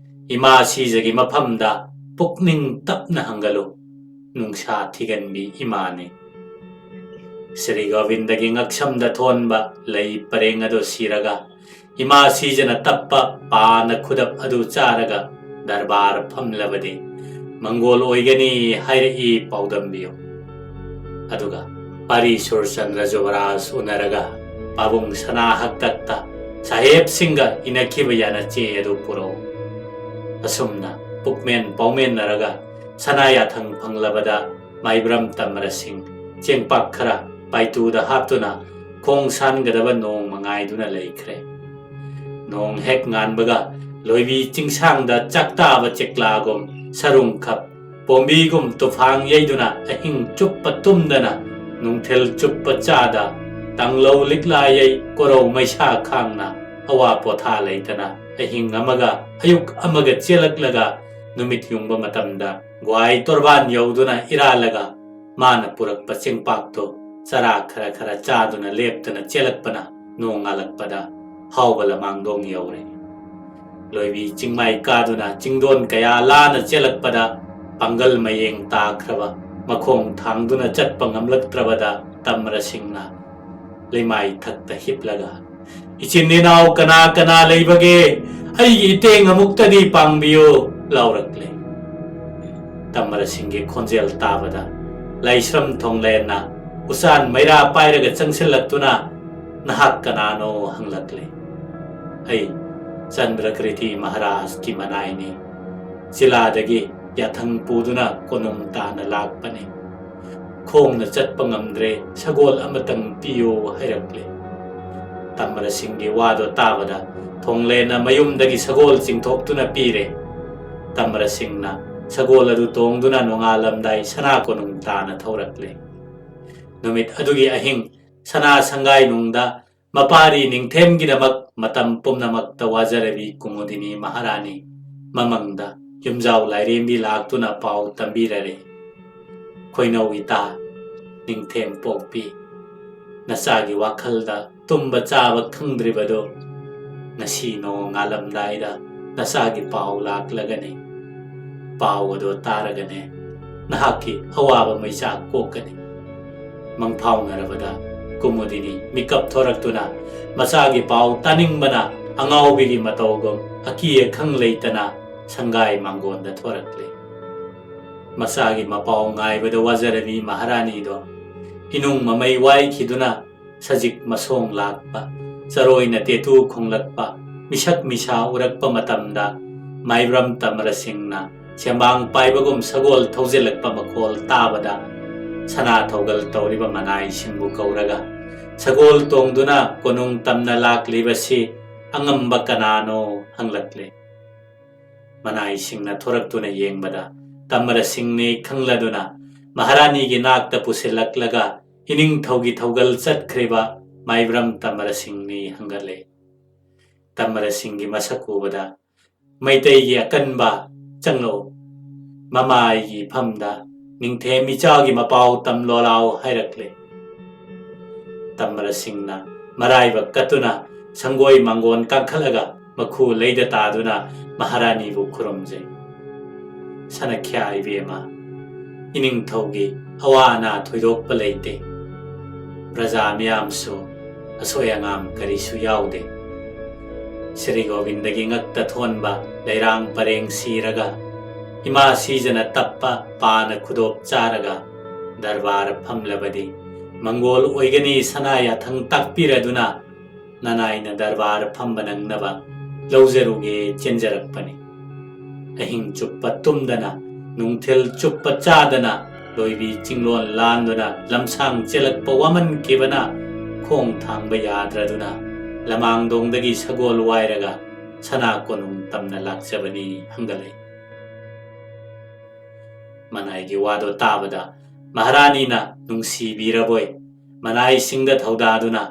ꯏꯃꯥ ꯁꯤꯖꯒꯤ ꯃꯐꯝꯗ ꯄꯨꯛꯅꯤꯡ ꯇꯞꯅ ꯍꯪꯒꯠꯂꯨ꯫ ꯅꯨꯡꯁꯥ ꯊꯤꯒꯟꯕꯤ ꯏꯃꯥꯅꯤ꯫ ꯁ꯭ꯔꯤ ꯒꯣꯕꯤꯟꯗꯒꯤ ꯉꯛꯁꯝꯗ ꯊꯣꯟꯕ ꯂꯩ ꯄꯔꯦꯡ ꯑꯗꯨ ꯁꯤꯔꯒ ꯏꯃꯥ ꯁꯤꯖꯅ ꯇꯞꯄ ꯄꯥꯅ ꯈꯨꯗꯞ ꯑꯗꯨ ꯆꯥꯔꯒ ꯗꯔꯕꯥꯔ ꯐꯝꯂꯕꯗꯤ ꯃꯪꯒꯣꯜ ꯑꯣꯏꯒꯅꯤ ꯍꯥꯏꯔꯛꯏ ꯄꯥꯎꯗꯝꯕꯤꯌꯨ꯫ ꯑꯗꯨꯒ ꯄꯥꯔꯤ ꯁꯨꯔꯆꯟꯗ꯭ꯔ ꯖꯨꯕꯔꯥꯖ ꯎꯅꯔꯒ ꯄꯥꯕꯨꯡ ꯁꯅꯥ ꯍꯛꯇꯛꯇ ꯁꯥꯍꯦꯕꯁꯤꯡꯒ ꯏꯅꯈꯤꯕ ꯌꯥꯅ ꯆꯦ ꯑꯗꯨ ꯄꯨꯔꯛꯎ꯫ ꯑꯁꯨꯝꯅ ꯄꯨꯛꯃꯦꯟ ꯄꯥꯎꯃꯦꯟꯅꯔꯒ ꯁꯅꯥ ꯌꯥꯊꯪ ꯐꯪꯂꯕꯗ ꯃꯥꯏꯕ꯭ꯔꯝ ꯇꯝꯕꯔꯁꯤꯡ ꯆꯦꯡꯄꯥꯛ ꯈꯔ ꯄꯥꯏꯇꯨꯗ ꯍꯥꯞꯇꯨꯅ ꯈꯣꯡ ꯁꯥꯟꯒꯗꯕ ꯅꯣꯡꯃ ꯉꯥꯏꯗꯨꯅ ꯂꯩꯈ꯭ꯔꯦ꯫ ꯅꯣꯡ ꯍꯦꯛ ꯉꯥꯟꯕꯒ ꯂꯣꯏꯕꯤ ꯆꯤꯡꯁꯥꯡꯗ ꯆꯥꯛꯇꯥꯕ ꯆꯦꯛꯂꯥꯒꯨꯝ ꯁꯔꯨꯡꯈꯛ ꯄꯣꯝꯕꯤꯒꯨꯝ ꯇꯨꯐꯥꯡ ꯌꯩꯗꯨꯅ ꯑꯍꯤꯡ ꯆꯨꯞꯄ ꯇꯨꯝꯗꯅ ꯅꯨꯡꯊꯤꯜ ꯆꯨꯞꯄ ꯆꯥꯗ ꯇꯥꯡꯂꯧ ꯂꯤꯛꯂꯥ ꯌꯩ ꯀꯣꯔꯧ ꯃꯩꯁꯥ ꯈꯥꯡꯅ ꯑꯋꯥ ꯄꯣꯊꯥ ꯂꯩꯇꯅ ꯑꯍꯤꯡ ꯑꯃꯒ ꯑꯌꯨꯛ ꯑꯃꯒ ꯆꯦꯜꯂꯛꯂꯒ ꯅꯨꯃꯤꯠ ꯌꯨꯡꯕ ꯃꯇꯝꯗ ꯒ꯭ꯋꯥꯏ ꯇꯣꯔꯕꯥꯟ ꯌꯧꯗꯨꯅ ꯏꯔꯥꯜꯂꯒ ꯃꯥꯅ ꯄꯨꯔꯛꯄ ꯆꯦꯡꯄꯥꯛꯇꯨ ꯆꯔꯥ ꯈꯔ ꯈꯔ ꯆꯥꯗꯨꯅ ꯂꯦꯞꯇꯅ ꯆꯦꯜꯂꯛꯄꯅ ꯅꯣꯡ ꯉꯥꯜꯂꯛꯄꯗ ꯍꯥꯎꯕ ꯂꯃꯥꯡꯗꯣꯡ ꯌꯧꯔꯦ꯫ ꯂꯣꯏꯕꯤ ꯆꯤꯡꯃꯥꯏ ꯀꯥꯗꯨꯅ ꯆꯤꯡꯗꯣꯟ ꯀꯌꯥ ꯂꯥꯅ ꯆꯦꯜꯂꯛꯄꯗ ꯄꯥꯡꯒꯜ ꯃꯌꯦꯡ ꯇꯥꯈ꯭ꯔꯕ ꯃꯈꯣꯡ ꯊꯥꯡꯗꯨꯅ ꯆꯠꯄ ꯉꯝꯂꯛꯇ꯭ꯔꯕꯗ ꯇꯝꯔꯁꯤꯡꯅ ꯂꯩꯃꯥꯏ ꯊꯛꯇ ꯍꯤꯞꯂꯒ "ꯏꯆꯤꯟ ꯏꯅꯥꯎ ꯀꯅꯥ ꯀꯅꯥ ꯂꯩꯕꯒꯦ? ꯑꯩꯒꯤ ꯏꯇꯦꯡ ꯑꯃꯨꯛꯇꯗꯤ ꯄꯥꯡꯕꯤꯌꯨ" ꯂꯥꯎꯔꯛꯂꯦ꯫ ꯇꯝꯕꯔꯁꯤꯡꯒꯤ ꯈꯣꯟꯖꯦꯜ ꯇꯥꯕꯗ ꯂꯥꯏꯁ꯭ꯔꯝ ꯊꯣꯡꯂꯦꯟꯅ ꯎꯆꯥꯟ ꯃꯩꯔꯥ ꯄꯥꯏꯔꯒ ꯆꯪꯁꯤꯜꯂꯛꯇꯨꯅ "ꯅꯍꯥꯛ ꯀꯅꯥꯅꯣ?" ꯍꯪꯂꯛꯂꯦ꯫ "ꯑꯩ ꯆꯟꯗ꯭ꯔꯀ꯭ꯔꯤꯇꯤ ꯃꯍꯥꯔꯥꯖꯀꯤ ꯃꯅꯥꯏꯅꯤ꯫ ꯖꯤꯂꯥꯗꯒꯤ ꯌꯥꯊꯪ ꯄꯨꯗꯨꯅ ꯀꯣꯅꯨꯡ ꯇꯥꯅ ꯂꯥꯛꯄꯅꯤ꯫ ꯈꯣꯡꯅ ꯆꯠꯄ ꯉꯝꯗ꯭ꯔꯦ, ꯁꯒꯣꯜ ꯑꯃꯇꯪ ꯄꯤꯌꯨ" ꯍꯥꯏꯔꯛꯂꯦ꯫ ꯇꯝꯕꯔꯁꯤꯡꯒꯤ ꯋꯥꯗꯣ ꯇꯥꯕꯗ ꯊꯣꯡꯂꯦꯟꯅ ꯃꯌꯨꯝꯗꯒꯤ ꯁꯒꯣꯜ ꯆꯤꯡꯊꯣꯛꯇꯨꯅ ꯄꯤꯔꯦ꯫ ꯇꯝꯕꯔꯁꯤꯡꯅ ꯁꯒꯣꯜ ꯑꯗꯨ ꯇꯣꯡꯗꯨꯅ ꯅꯣꯡꯉꯥꯜꯂꯝꯗꯥꯏ ꯁꯅꯥ ꯀꯣꯅꯨꯡ ꯇꯥꯅ ꯊꯧꯔꯛꯂꯦ꯫ ꯅꯨꯃꯤꯠ ꯑꯗꯨꯒꯤ ꯑꯍꯤꯡ ꯁꯅꯥ ꯁꯪꯒꯥꯏꯅꯨꯡꯗ ꯃꯄꯥꯔꯤ ꯅꯤꯡꯊꯦꯝꯒꯤꯗꯃꯛ ꯃꯇꯝ ꯄꯨꯝꯅꯃꯛꯇ ꯋꯥꯖꯔꯕꯤ ꯀꯨꯃꯨꯗꯤꯅꯤ ꯃꯍꯥꯔꯥꯅꯤ ꯃꯃꯪꯗ ꯌꯨꯝꯖꯥꯎ ꯂꯥꯏꯔꯦꯝꯕꯤ ꯂꯥꯛꯇꯨꯅ ꯄꯥꯎ ꯇꯝꯕꯤꯔꯔꯦ꯫ "ꯈꯣꯏꯅꯧ ꯏꯇꯥ, ꯅꯤꯡꯊꯦꯝ ꯄꯣꯛꯄꯤ, ꯅꯆꯥꯒꯤ ꯋꯥꯈꯜꯗ ꯇꯨꯝꯕ ꯆꯥꯕ ꯈꯪꯗ꯭ꯔꯤꯕꯗꯨ ꯉꯁꯤ ꯅꯣꯡ ꯉꯥꯜꯂꯝꯗꯥꯏꯗ ꯅꯆꯥꯒꯤ ꯄꯥꯎ ꯂꯥꯛꯂꯒꯅꯤ꯫ ꯄꯥꯎ ꯑꯗꯨ ꯇꯥꯔꯒꯅꯦ ꯅꯍꯥꯛꯀꯤ ꯑꯋꯥꯕ ꯃꯩꯆꯥꯛ ꯀꯣꯛꯀꯅꯤ꯫ ꯃꯪꯐꯥꯎꯅꯔꯕꯗ ꯀꯨꯃꯨꯗꯤꯅꯤ ꯃꯤꯀꯞ ꯊꯣꯔꯛꯇꯨꯅ ꯃꯆꯥꯒꯤ ꯄꯥꯎ ꯇꯥꯅꯤꯡꯕꯅ ꯑꯉꯥꯎꯕꯤꯒꯤ ꯃꯇꯧꯒꯨꯝ ꯑꯀꯤ ꯑꯈꯪ ꯂꯩꯇꯅ ꯁꯪꯒꯥꯏ ꯃꯥꯡꯒꯣꯟꯗ ꯊꯣꯔꯛꯂꯦ꯫ ꯃꯆꯥꯒꯤ ꯃꯄꯥꯎ ꯉꯥꯏꯕꯗ ꯋꯥꯖꯔꯕꯤ ꯃꯍꯥꯔꯥꯅꯤꯗꯣ ꯏꯅꯨꯡ ꯃꯃꯩ ꯋꯥꯏꯈꯤꯗꯨꯅ ꯁꯖꯤꯛ ꯃꯁꯣꯡ ꯂꯥꯛꯄ, ꯆꯔꯣꯏꯅ ꯇꯦꯇꯨ ꯈꯣꯡꯂꯛꯄ, ꯃꯤꯁꯛ ꯃꯤꯁꯥ ꯎꯔꯛꯄ ꯃꯇꯝꯗ ꯃꯥꯏꯕ꯭ꯔꯝ ꯇꯝꯔꯁꯤꯡꯅ ꯁꯦꯝꯕꯥꯡ ꯄꯥꯏꯕꯒꯨꯝ ꯁꯒꯣꯜ ꯊꯧꯖꯤꯜꯂꯛꯄ ꯃꯈꯣꯜ ꯇꯥꯕꯗ ꯁꯅꯥ ꯊꯧꯒꯜ ꯇꯧꯔꯤꯕ ꯃꯅꯥꯏꯁꯤꯡꯕꯨ ꯀꯧꯔꯒ, "ꯁꯒꯣꯜ ꯇꯣꯡꯗꯨꯅ ꯀꯣꯅꯨꯡ ꯇꯝꯅ ꯂꯥꯛꯂꯤꯕꯁꯤ ꯑꯉꯝꯕ ꯀꯅꯥꯅꯣ?" ꯍꯪꯂꯛꯂꯦ꯫ ꯃꯅꯥꯏꯁꯤꯡꯅ ꯊꯣꯔꯛꯇꯨꯅ ꯌꯦꯡꯕꯗ, ꯇꯝꯃꯔꯁꯤꯡꯅꯤ ꯈꯪꯂꯗꯨꯅ ꯃꯍꯥꯔꯥꯅꯤꯒꯤ ꯅꯥꯛꯇ ꯄꯨꯁꯤꯜꯂꯛꯂꯒ ꯏꯅꯤꯡꯊꯧꯒꯤ ꯊꯧꯒꯜ ꯆꯠꯈ꯭ꯔꯤꯕ ꯃꯥꯏꯕ꯭ꯔꯝ ꯇꯝꯃꯔꯁꯤꯡꯅꯤ ꯍꯪꯒꯠꯂꯦ꯫ ꯇꯝꯃꯔꯁꯤꯡꯒꯤ ꯃꯁꯛ ꯎꯕꯗ, "ꯃꯩꯇꯩꯒꯤ ꯑꯀꯟꯕ, ꯆꯪꯂꯛꯎ꯫ ꯃꯃꯥ ꯑꯩꯒꯤ ꯏꯐꯝꯗ ꯅꯤꯡꯊꯦꯝ ꯏꯆꯥꯒꯤ ꯃꯄꯥꯎ ꯇꯝꯂꯣ ꯂꯥꯎ" ꯍꯥꯏꯔꯛꯂꯦ꯫ ꯇꯝꯃꯔꯁꯤꯡꯅ ꯃꯔꯥꯏꯕꯛ ꯀꯠꯇꯨꯅ ꯁꯪꯒꯣꯏ ꯃꯥꯡꯒꯣꯟ ꯀꯥꯈꯠꯂꯒ ꯃꯈꯨ ꯂꯩꯗ ꯇꯥꯗꯨꯅ ꯃꯍꯥꯔꯥꯅꯤꯕꯨ ꯈꯨꯔꯨꯝꯖꯩ꯫ "ꯁꯅꯈ꯭ꯌꯥ ꯏꯕꯦꯝꯃ, ꯏꯅꯤꯡꯊꯧꯒꯤ ꯑꯋꯥ ꯑꯅꯥ ꯊꯣꯏꯗꯣꯛꯄ ꯂꯩꯇꯦ꯫ ꯄ꯭ꯔꯖꯥ ꯃꯤꯌꯥꯝꯁꯨ ꯑꯁꯣꯏ ꯑꯉꯥꯝ ꯀꯔꯤꯁꯨ ꯌꯥꯎꯗꯦ꯫" ꯁ꯭ꯔꯤ ꯒꯣꯕꯤꯟꯗꯒꯤ ꯉꯛꯇ ꯊꯣꯟꯕ ꯂꯩꯔꯥꯡ ꯄꯔꯦꯡ ꯁꯤꯔꯒ, ꯏꯃꯥ ꯁꯤꯖꯅ ꯇꯞꯄ ꯄꯥꯅ ꯈꯨꯗꯣꯞ ꯆꯥꯔꯒ, ꯗꯔꯕꯥꯔ ꯐꯝꯂꯕꯗꯤ ꯃꯪꯒꯣꯜ ꯑꯣꯏꯒꯅꯤ ꯁꯅꯥ ꯌꯥꯊꯪ ꯇꯥꯛꯄꯤꯔꯗꯨꯅ, ꯅꯅꯥꯏꯅ ꯗꯔꯕꯥꯔ ꯐꯝꯕ ꯅꯪꯅꯕ ꯂꯧꯖꯔꯨꯒꯦ ꯆꯦꯟꯖꯔꯛꯄꯅꯤ꯫ ꯑꯍꯤꯡ ꯆꯨꯞꯄ ꯇꯨꯝꯗꯅ, ꯅꯨꯡꯊꯤꯜ ꯆꯨꯞꯄ ꯆꯥꯗꯅ, ꯂꯣꯏꯕꯤ ꯆꯤꯡꯂꯣꯟ ꯂꯥꯟꯗꯨꯅ ꯂꯝꯁꯥꯡ ꯆꯦꯜꯂꯛꯄ ꯋꯥꯃꯟꯈꯤꯕꯅ ꯈꯣꯡ ꯊꯥꯡꯕ ꯌꯥꯗ꯭ꯔꯗꯨꯅ ꯂꯃꯥꯡꯗꯣꯡꯗꯒꯤ ꯁꯒꯣꯜ ꯋꯥꯏꯔꯒ ꯁꯅꯥ ꯀꯣꯅꯨꯡ ꯇꯝꯅ ꯂꯥꯛꯆꯕꯅꯤ ꯍꯪꯒꯠꯂꯛꯏ꯫ ꯃꯅꯥꯏꯒꯤ ꯋꯥꯗꯣ ꯇꯥꯕꯗ ꯃꯍꯥꯔꯥꯅꯤꯅ ꯅꯨꯡꯁꯤꯕꯤꯔꯕꯣꯏ ꯃꯅꯥꯏꯁꯤꯡꯗ ꯊꯧꯗꯥꯗꯨꯅ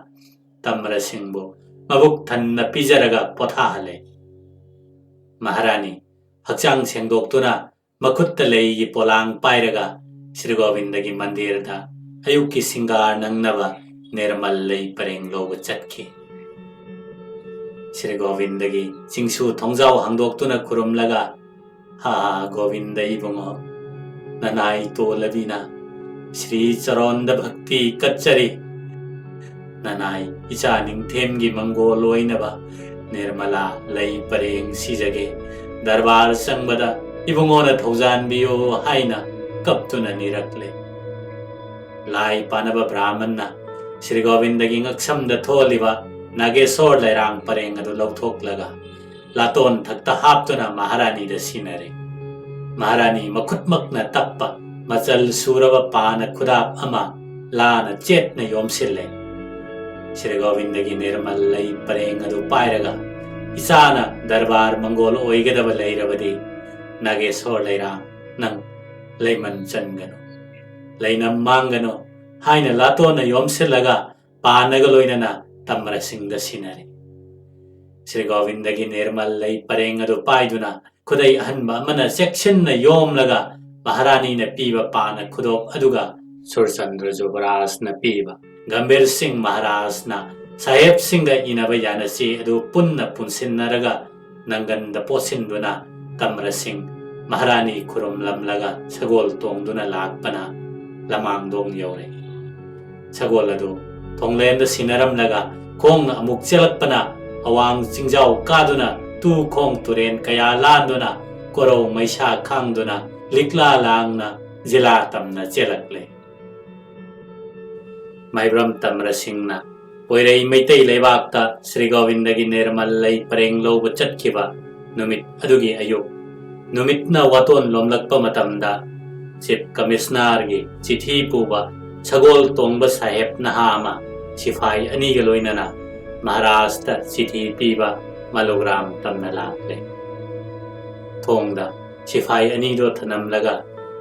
ꯇꯝꯃꯔꯁꯤꯡꯕꯨ ꯃꯕꯨꯛ ꯊꯟꯅ ꯄꯤꯖꯔꯒ ꯄꯣꯊꯥꯍꯜꯂꯦ꯫ ꯃꯍꯥꯔꯥꯅꯤ ꯍꯛꯆꯥꯡ ꯁꯦꯡꯗꯣꯛꯇꯨꯅ ꯃꯈꯨꯠꯇ ꯂꯩꯒꯤ ꯄꯣꯂꯥꯡ ꯄꯥꯏꯔꯒ ꯁ꯭ꯔꯤ ꯒꯣꯕꯤꯟꯗꯒꯤ ꯃꯟꯗꯤꯔꯗ ꯑꯌꯨꯛꯀꯤ ꯁꯤꯡꯒꯥꯔ ꯅꯪꯅꯕ ꯅꯤꯔꯃꯜ ꯂꯩ ꯄꯔꯦꯡ ꯂꯧꯕ ꯆꯠꯈꯤ꯫ ꯁ꯭ꯔꯤ ꯒꯣꯕꯤꯟꯗꯒꯤ ꯆꯤꯡꯁꯨ ꯊꯣꯡꯖꯥꯎ ꯍꯥꯡꯗꯣꯛꯇꯨꯅ ꯈꯨꯔꯨꯝꯂꯒ, "ꯍꯥ, ꯒꯣꯕꯤꯟꯗ ꯏꯕꯨꯡꯉꯣ, ꯅꯅꯥꯏ ꯇꯣꯜꯂꯕꯤꯅ ꯁ꯭ꯔꯤ ꯆꯔꯣꯟꯗ ꯚꯛꯇꯤ ꯀꯠꯆꯔꯤ꯫ ꯅꯅꯥꯏ ꯏꯆꯥ ꯅꯤꯡꯊꯦꯝꯒꯤ ꯃꯪꯒꯣꯜ ꯑꯣꯏꯅꯕ ꯅꯤꯔꯃꯂꯥ ꯂꯩ ꯄꯔꯦꯡ ꯁꯤꯖꯒꯦ꯫ ꯗꯔꯕꯥꯔ ꯆꯪꯕꯗ ꯏꯕꯨꯡꯉꯣꯅ ꯊꯧꯖꯥꯟꯕꯤꯌꯨ" ꯍꯥꯏꯅ ꯀꯞꯇꯨꯅ ꯅꯤꯔꯛꯂꯦ꯫ ꯂꯥꯏ ꯄꯥꯅꯕ ꯕ꯭ꯔꯥꯍꯃꯟꯅ ꯁ꯭ꯔꯤ ꯒꯣꯕꯤꯟꯗꯒꯤ ꯉꯛꯁꯝꯗ ꯊꯣꯜꯂꯤꯕ ꯅꯥꯒꯦꯁꯣꯔ ꯂꯩꯔꯥꯡ ꯄꯔꯦꯡ ꯑꯗꯨ ꯂꯧꯊꯣꯛꯂꯒ ꯂꯥꯇꯣꯟ ꯊꯛꯇ ꯍꯥꯞꯇꯨꯅ ꯃꯍꯥꯔꯥꯅꯤꯗ ꯁꯤꯟꯅꯔꯦ꯫ ꯃꯍꯥꯔꯥꯅꯤ ꯃꯈꯨꯠꯃꯛꯅ ꯇꯞꯄ ꯃꯆꯜ ꯁꯨꯔꯕ ꯄꯥꯅ ꯈꯨꯗꯥꯞ ꯑꯃ ꯂꯥꯅ ꯆꯦꯠꯅ ꯌꯣꯝꯁꯤꯜꯂꯦ꯫ ꯁ꯭ꯔꯤ ꯒꯣꯕꯤꯟꯗꯒꯤ ꯅꯤꯔꯃꯜ ꯂꯩ ꯄꯔꯦꯡ ꯑꯗꯨ ꯄꯥꯏꯔꯒ, "ꯏꯆꯥꯅ ꯗꯔꯕꯥꯔ ꯃꯪꯒꯣꯜ ꯑꯣꯏꯒꯗꯕ ꯂꯩꯔꯕꯗꯤ, ꯅꯥꯒꯦꯁꯣꯔ ꯂꯩꯔꯥꯡ, ꯅꯪ ꯂꯩꯃꯟ ꯆꯟꯒꯅꯨ, ꯂꯩꯅꯝ ꯃꯥꯡꯒꯅꯨ" ꯍꯥꯏꯅ ꯂꯥꯇꯣꯟꯅ ꯌꯣꯝꯁꯤꯜꯂꯒ ꯄꯥꯅꯒ ꯂꯣꯏꯅꯅ ꯇꯝꯔꯁꯤꯡꯗ ꯁꯤꯟꯅꯔꯦ꯫ ꯁ꯭ꯔꯤ ꯒꯣꯕꯤꯟꯗꯒꯤ ꯅꯤꯔꯃꯜ ꯂꯩ ꯄꯔꯦꯡ ꯑꯗꯨ ꯄꯥꯏꯗꯨꯅ, ꯈꯨꯗꯩ ꯑꯍꯟꯕ ꯑꯃꯅ ꯆꯦꯛꯁꯤꯟꯅ ꯌꯣꯝꯂꯒ ꯃꯍꯥꯔꯥꯅꯤꯅ ꯄꯤꯕ ꯄꯥꯅ ꯈꯨꯗꯣꯞ ꯑꯗꯨꯒ ꯁꯨꯔꯆꯟꯗ꯭ꯔ ꯖꯨꯕꯔꯥꯖꯅ ꯄꯤꯕ ꯒꯝꯚꯤꯔ ꯁꯤꯡ ꯃꯍꯥꯔꯥꯖꯅ ꯁꯥꯍꯦꯕꯁꯤꯡꯒ ꯏꯅꯕ ꯌꯥꯅꯆꯦ ꯑꯗꯨ ꯄꯨꯟꯅ ꯄꯨꯟꯁꯤꯟꯅꯔꯒ ꯅꯪꯒꯟꯗ ꯄꯣꯠꯁꯤꯟꯗꯨꯅ ꯇꯝꯔꯁꯤꯡ ꯃꯍꯥꯔꯥꯅꯤ ꯈꯨꯔꯨꯝꯂꯝꯂꯒ ꯁꯒꯣꯜ ꯇꯣꯡꯗꯨꯅ ꯂꯥꯛꯄꯅ ꯂꯃꯥꯡꯗꯣꯡ ꯌꯧꯔꯦ꯫ ꯁꯒꯣꯜ ꯑꯗꯨ ꯊꯣꯡꯂꯦꯟꯗ ꯁꯤꯟꯅꯔꯝꯂꯒ ꯈꯣꯡꯅ ꯑꯃꯨꯛ ꯆꯦꯜꯂꯛꯄꯅ ꯑꯋꯥꯡ ꯆꯤꯡꯖꯥꯎ ꯀꯥꯗꯨꯅ ꯇꯨ ꯈꯣꯡ ꯇꯨꯔꯦꯟ ꯀꯌꯥ ꯂꯥꯟꯗꯨꯅ ꯀꯣꯔꯧ ꯃꯩꯁꯥ ꯈꯥꯡꯗꯨꯅ ꯂꯤꯛꯂꯥ ꯂꯥꯡꯅ ꯖꯤꯂꯥ ꯇꯝꯅ ꯆꯦꯜꯂꯛꯂꯦ꯫ ꯃꯥꯏꯕ꯭ꯔꯝ ꯇꯝꯔꯁꯤꯡꯅ ꯄꯣꯏꯔꯩ ꯃꯩꯇꯩ ꯂꯩꯕꯥꯛꯇ ꯁ꯭ꯔꯤ ꯒꯣꯕꯤꯟꯗꯒꯤ ꯅꯤꯔꯃꯜ ꯂꯩ ꯄꯔꯦꯡ ꯂꯧꯕ ꯆꯠꯈꯤꯕ ꯅꯨꯃꯤꯠ ꯑꯗꯨꯒꯤ ꯑꯌꯨꯛ, ꯅꯨꯃꯤꯠꯅ ꯋꯥꯇꯣꯟ ꯂꯣꯝꯂꯛꯄ ꯃꯇꯝꯗ, ꯆꯤꯐ ꯀꯃꯤꯁꯅꯔꯒꯤ ꯆꯤꯊꯤ ꯄꯨꯕ ꯁꯒꯣꯜ ꯇꯣꯡꯕ ꯁꯥꯍꯦꯕ ꯅꯍꯥ ꯑꯃ ꯁꯤꯐꯥꯏ ꯑꯅꯤꯒ ꯂꯣꯏꯅꯅ ꯃꯍꯥꯔꯥꯖꯇ ꯆꯤꯊꯤ ꯄꯤꯕ ꯃꯂꯨꯒ꯭ꯔꯥꯝ ꯇꯝꯅ ꯂꯥꯛꯂꯦ꯫ ꯊꯣꯡꯗ ꯁꯤꯐꯥꯏ ꯑꯅꯤꯗꯣ ꯊꯅꯝꯂꯒ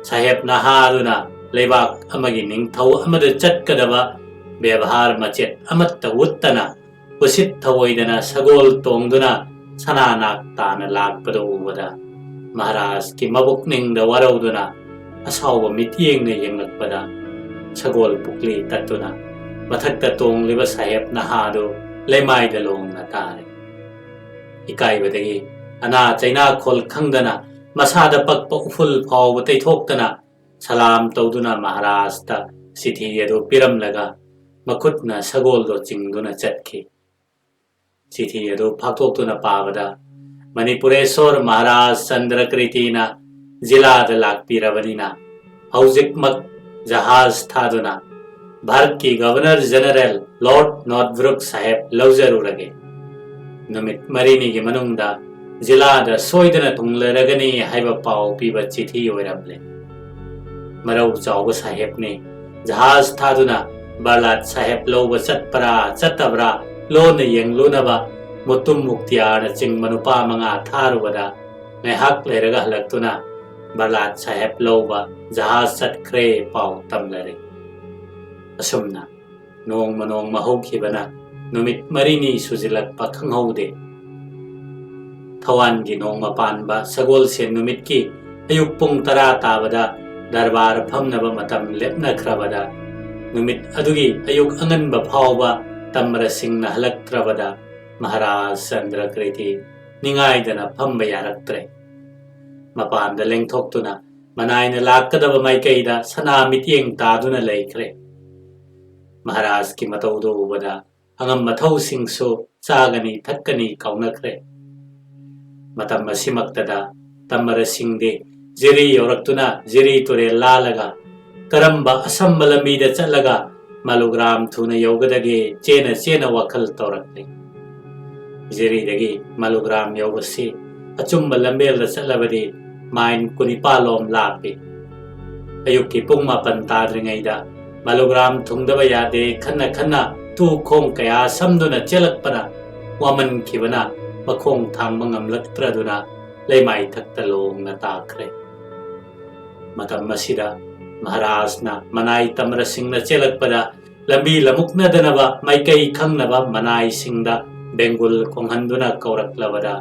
ꯁꯥꯍꯦꯕ ꯅꯍꯥꯗꯨꯅ ꯂꯩꯕꯥꯛ ꯑꯃꯒꯤ ꯅꯤꯡꯊꯧ ꯑꯃꯗ ꯆꯠꯀꯗꯕ ꯕꯦꯕꯍꯥꯔ ꯃꯆꯦꯠ ꯑꯃꯠꯇ ꯎꯠꯇꯅ ꯎꯁꯤꯠ ꯊꯑꯣꯏꯗꯅ ꯁꯒꯣꯜ ꯇꯣꯡꯗꯨꯅ ꯁꯅꯥ ꯅꯥꯛ ꯇꯥꯅ ꯂꯥꯛꯄꯗ ꯎꯕꯗ ꯃꯍꯥꯔꯥꯖꯀꯤ ꯃꯕꯨꯛꯅꯤꯡꯗ ꯋꯥꯔꯧꯗꯨꯅ ꯑꯁꯥꯎꯕ ꯃꯤꯠꯌꯦꯡꯅ ꯌꯦꯡꯂꯛꯄꯗ ꯁꯒꯣꯜ ꯄꯨꯛꯂꯤ ꯇꯠꯇꯨꯅ ꯃꯊꯛꯇ ꯇꯣꯡꯂꯤꯕ ꯁꯥꯍꯦꯕ ꯅꯍꯥꯗꯨ ꯂꯩꯃꯥꯏꯗ ꯂꯣꯡꯅ ꯇꯥꯔꯦ꯫ ꯏꯀꯥꯏꯕꯗꯒꯤ ꯑꯅꯥ ꯆꯩꯅꯥ ꯈꯣꯜ ꯈꯪꯗꯅ ꯃꯁꯥꯗ ꯄꯛꯄ ꯎꯐꯨꯜ ꯐꯥꯎꯕ ꯇꯩꯊꯣꯛꯇꯅ ꯁꯂꯥꯝ ꯇꯧꯗꯨꯅ ꯃꯍꯥꯔꯥꯖꯇ ꯆꯤꯊꯤ ꯑꯗꯨ ꯄꯤꯔꯝꯂꯒ ꯃꯈꯨꯠꯅ ꯁꯒꯣꯜꯗꯣ ꯆꯤꯡꯗꯨꯅ ꯆꯠꯈꯤ꯫ ꯆꯤꯊꯤ ꯑꯗꯨ ꯐꯥꯛꯇꯣꯛꯇꯨꯅ ꯄꯥꯕꯗ, "ꯃꯅꯤꯄꯨꯔꯦꯁꯣꯔ ꯃꯍꯥꯔꯥꯖ ꯆꯟꯗ꯭ꯔꯀ꯭ꯔꯤꯇꯤꯅ ꯖꯤꯂꯥꯗ ꯂꯥꯛꯄꯤꯔꯕꯅꯤꯅ ꯍꯧꯖꯤꯛꯃꯛ ꯖꯍꯥꯖ ꯊꯥꯗꯨꯅ ꯚꯥꯔꯠꯀꯤ ꯒꯚꯔꯅꯔ ꯖꯦꯅꯔꯦꯜ ꯂꯣꯔꯗ ꯅꯣꯠꯕ꯭ꯔꯨꯛ ꯁꯥꯍꯦꯕ ꯂꯧꯖꯔꯨꯔꯒꯦ꯫ ꯅꯨꯃꯤꯠ ꯃꯔꯤꯅꯤꯒꯤ ꯃꯅꯨꯡꯗ ꯖꯤꯂꯥꯗ ꯁꯣꯏꯗꯅ ꯊꯨꯡꯂꯔꯒꯅꯤ" ꯍꯥꯏꯕ ꯄꯥꯎ ꯄꯤꯕ ꯆꯤꯊꯤ ꯑꯣꯏꯔꯝꯂꯦ꯫ ꯃꯔꯧ ꯆꯥꯎꯕ ꯁꯥꯍꯦꯕꯅꯤ꯫ ꯖꯍꯥꯖ ꯊꯥꯗꯨꯅ ꯕꯔꯂꯥꯠ ꯁꯥꯍꯦꯕ ꯂꯧꯕ ꯆꯠꯄ꯭ꯔꯥ ꯆꯠꯇꯕ꯭ꯔꯥ ꯂꯣꯟꯅ ꯌꯦꯡꯂꯨꯅꯕ ꯃꯨꯇꯨꯝ ꯃꯨꯛꯇꯤꯌꯥꯔꯅ ꯆꯤꯡꯕ ꯅꯨꯄꯥ ꯃꯉꯥ ꯊꯥꯔꯨꯕꯗ ꯉꯥꯏꯍꯥꯛ ꯂꯩꯔꯒ ꯍꯜꯂꯛꯇꯨꯅ ꯕꯔꯂꯥꯠ ꯁꯥꯍꯦꯕ ꯂꯧꯕ ꯖꯍꯥꯖ ꯆꯠꯈ꯭ꯔꯦ ꯄꯥꯎ ꯇꯝꯂꯔꯦ꯫ ꯑꯁꯨꯝꯅ ꯅꯣꯡꯃ ꯅꯣꯡꯃ ꯍꯧꯈꯤꯕꯅ ꯅꯨꯃꯤꯠ ꯃꯔꯤꯅꯤ ꯁꯨꯖꯤꯜꯂꯛꯄ ꯈꯪꯍꯧꯗꯦ꯫ ꯊꯋꯥꯟꯒꯤ ꯅꯣꯡꯃ ꯄꯥꯟꯕ ꯁꯒꯣꯜꯁꯦꯟ ꯅꯨꯃꯤꯠꯀꯤ ꯑꯌꯨꯛ ꯄꯨꯡ ꯇꯔꯥ ꯇꯥꯕꯗ ꯗꯔꯕꯥꯔ ꯐꯝꯅꯕ ꯃꯇꯝ ꯂꯦꯞꯅꯈ꯭ꯔꯕꯗ, ꯅꯨꯃꯤꯠ ꯑꯗꯨꯒꯤ ꯑꯌꯨꯛ ꯑꯉꯟꯕ ꯐꯥꯎꯕ ꯇꯝꯕꯔꯁꯤꯡꯅ ꯍꯜꯂꯛꯇ꯭ꯔꯕꯗ ꯃꯍꯥꯔꯥꯖ ꯆꯟꯗ꯭ꯔꯀ꯭ꯔꯤꯇꯤ ꯅꯤꯡꯉꯥꯏꯗꯅ ꯐꯝꯕ ꯌꯥꯔꯛꯇ꯭ꯔꯦ꯫ ꯃꯄꯥꯟꯗ ꯂꯦꯡꯊꯣꯛꯇꯨꯅ ꯃꯅꯥꯏꯅ ꯂꯥꯛꯀꯗꯕ ꯃꯥꯏꯀꯩꯗ ꯁꯅꯥ ꯃꯤꯠꯌꯦꯡ ꯇꯥꯗꯨꯅ ꯂꯩꯈ꯭ꯔꯦ꯫ ꯃꯍꯥꯔꯥꯖꯀꯤ ꯃꯇꯧꯗꯨ ꯎꯕꯗ ꯑꯉꯝ ꯑꯊꯧꯁꯤꯡꯁꯨ ꯆꯥꯒꯅꯤ ꯊꯛꯀꯅꯤ ꯀꯥꯎꯅꯈ꯭ꯔꯦ꯫ ꯃꯇꯝ ꯑꯁꯤꯃꯛꯇꯗ ꯇꯝꯕꯔꯁꯤꯡꯗꯤ ꯖꯤꯔꯤ ꯌꯧꯔꯛꯇꯨꯅ ꯖꯤꯔꯤ ꯇꯨꯔꯦꯜ ꯂꯥꯜꯂꯒ ꯀꯔꯝꯕ ꯑꯁꯝꯕ ꯂꯝꯕꯤꯗ ꯆꯠꯂꯒ ꯃꯥꯂꯨꯒ꯭ꯔꯥꯝ ꯊꯨꯅ ꯌꯧꯒꯗꯒꯦ ꯆꯦꯅ ꯆꯦꯅ ꯋꯥꯈꯜ ꯇꯧꯔꯛꯂꯤ꯫ ꯖꯤꯔꯤꯗꯒꯤ ꯃꯥꯂꯨꯒ꯭ꯔꯥꯝ ꯌꯧꯕꯁꯤ ꯑꯆꯨꯝꯕ ꯂꯝꯕꯦꯜꯗ ꯆꯠꯂꯕꯗꯤ ꯃꯥꯏꯜ ꯀꯨꯟꯅꯤꯄꯥꯜ ꯂꯣꯝ ꯂꯥꯞꯄꯤ꯫ ꯑꯌꯨꯛꯀꯤ ꯄꯨꯡ ꯃꯥꯄꯟ ꯇꯥꯗ꯭ꯔꯤꯉꯩꯗ ꯃꯥꯂꯨꯒ꯭ꯔꯥꯝ ꯊꯨꯡꯗꯕ ꯌꯥꯗꯦ ꯈꯟꯅ ꯈꯟꯅ ꯇꯨ ꯈꯣꯡ ꯀꯌꯥ ꯁꯝꯗꯨꯅ ꯆꯦꯜꯂꯛꯄꯅ ꯋꯥꯃꯟꯈꯤꯕꯅ ꯃꯈꯣꯡ ꯊꯥꯡꯕ ꯉꯝꯂꯛꯇ꯭ꯔꯗꯨꯅ ꯂꯩꯃꯥꯏꯊꯛꯇ ꯂꯣꯡꯅ ꯇꯥꯈ꯭ꯔꯦ꯫ ꯃꯇꯝ ꯑꯁꯤꯗ ꯃꯍꯥꯔꯥꯖꯅ ꯃꯅꯥꯏ ꯇꯝꯕꯔꯁꯤꯡꯅ ꯆꯦꯜꯂꯛꯄꯗ ꯂꯝꯕꯤ ꯂꯃꯨꯛꯅꯗꯅꯕ ꯃꯥꯏꯀꯩ ꯈꯪꯅꯕ ꯃꯅꯥꯏꯁꯤꯡꯗ ꯕꯦꯡꯒꯨꯜ ꯈꯣꯡꯍꯟꯗꯨꯅ ꯀꯧꯔꯛꯂꯕꯗ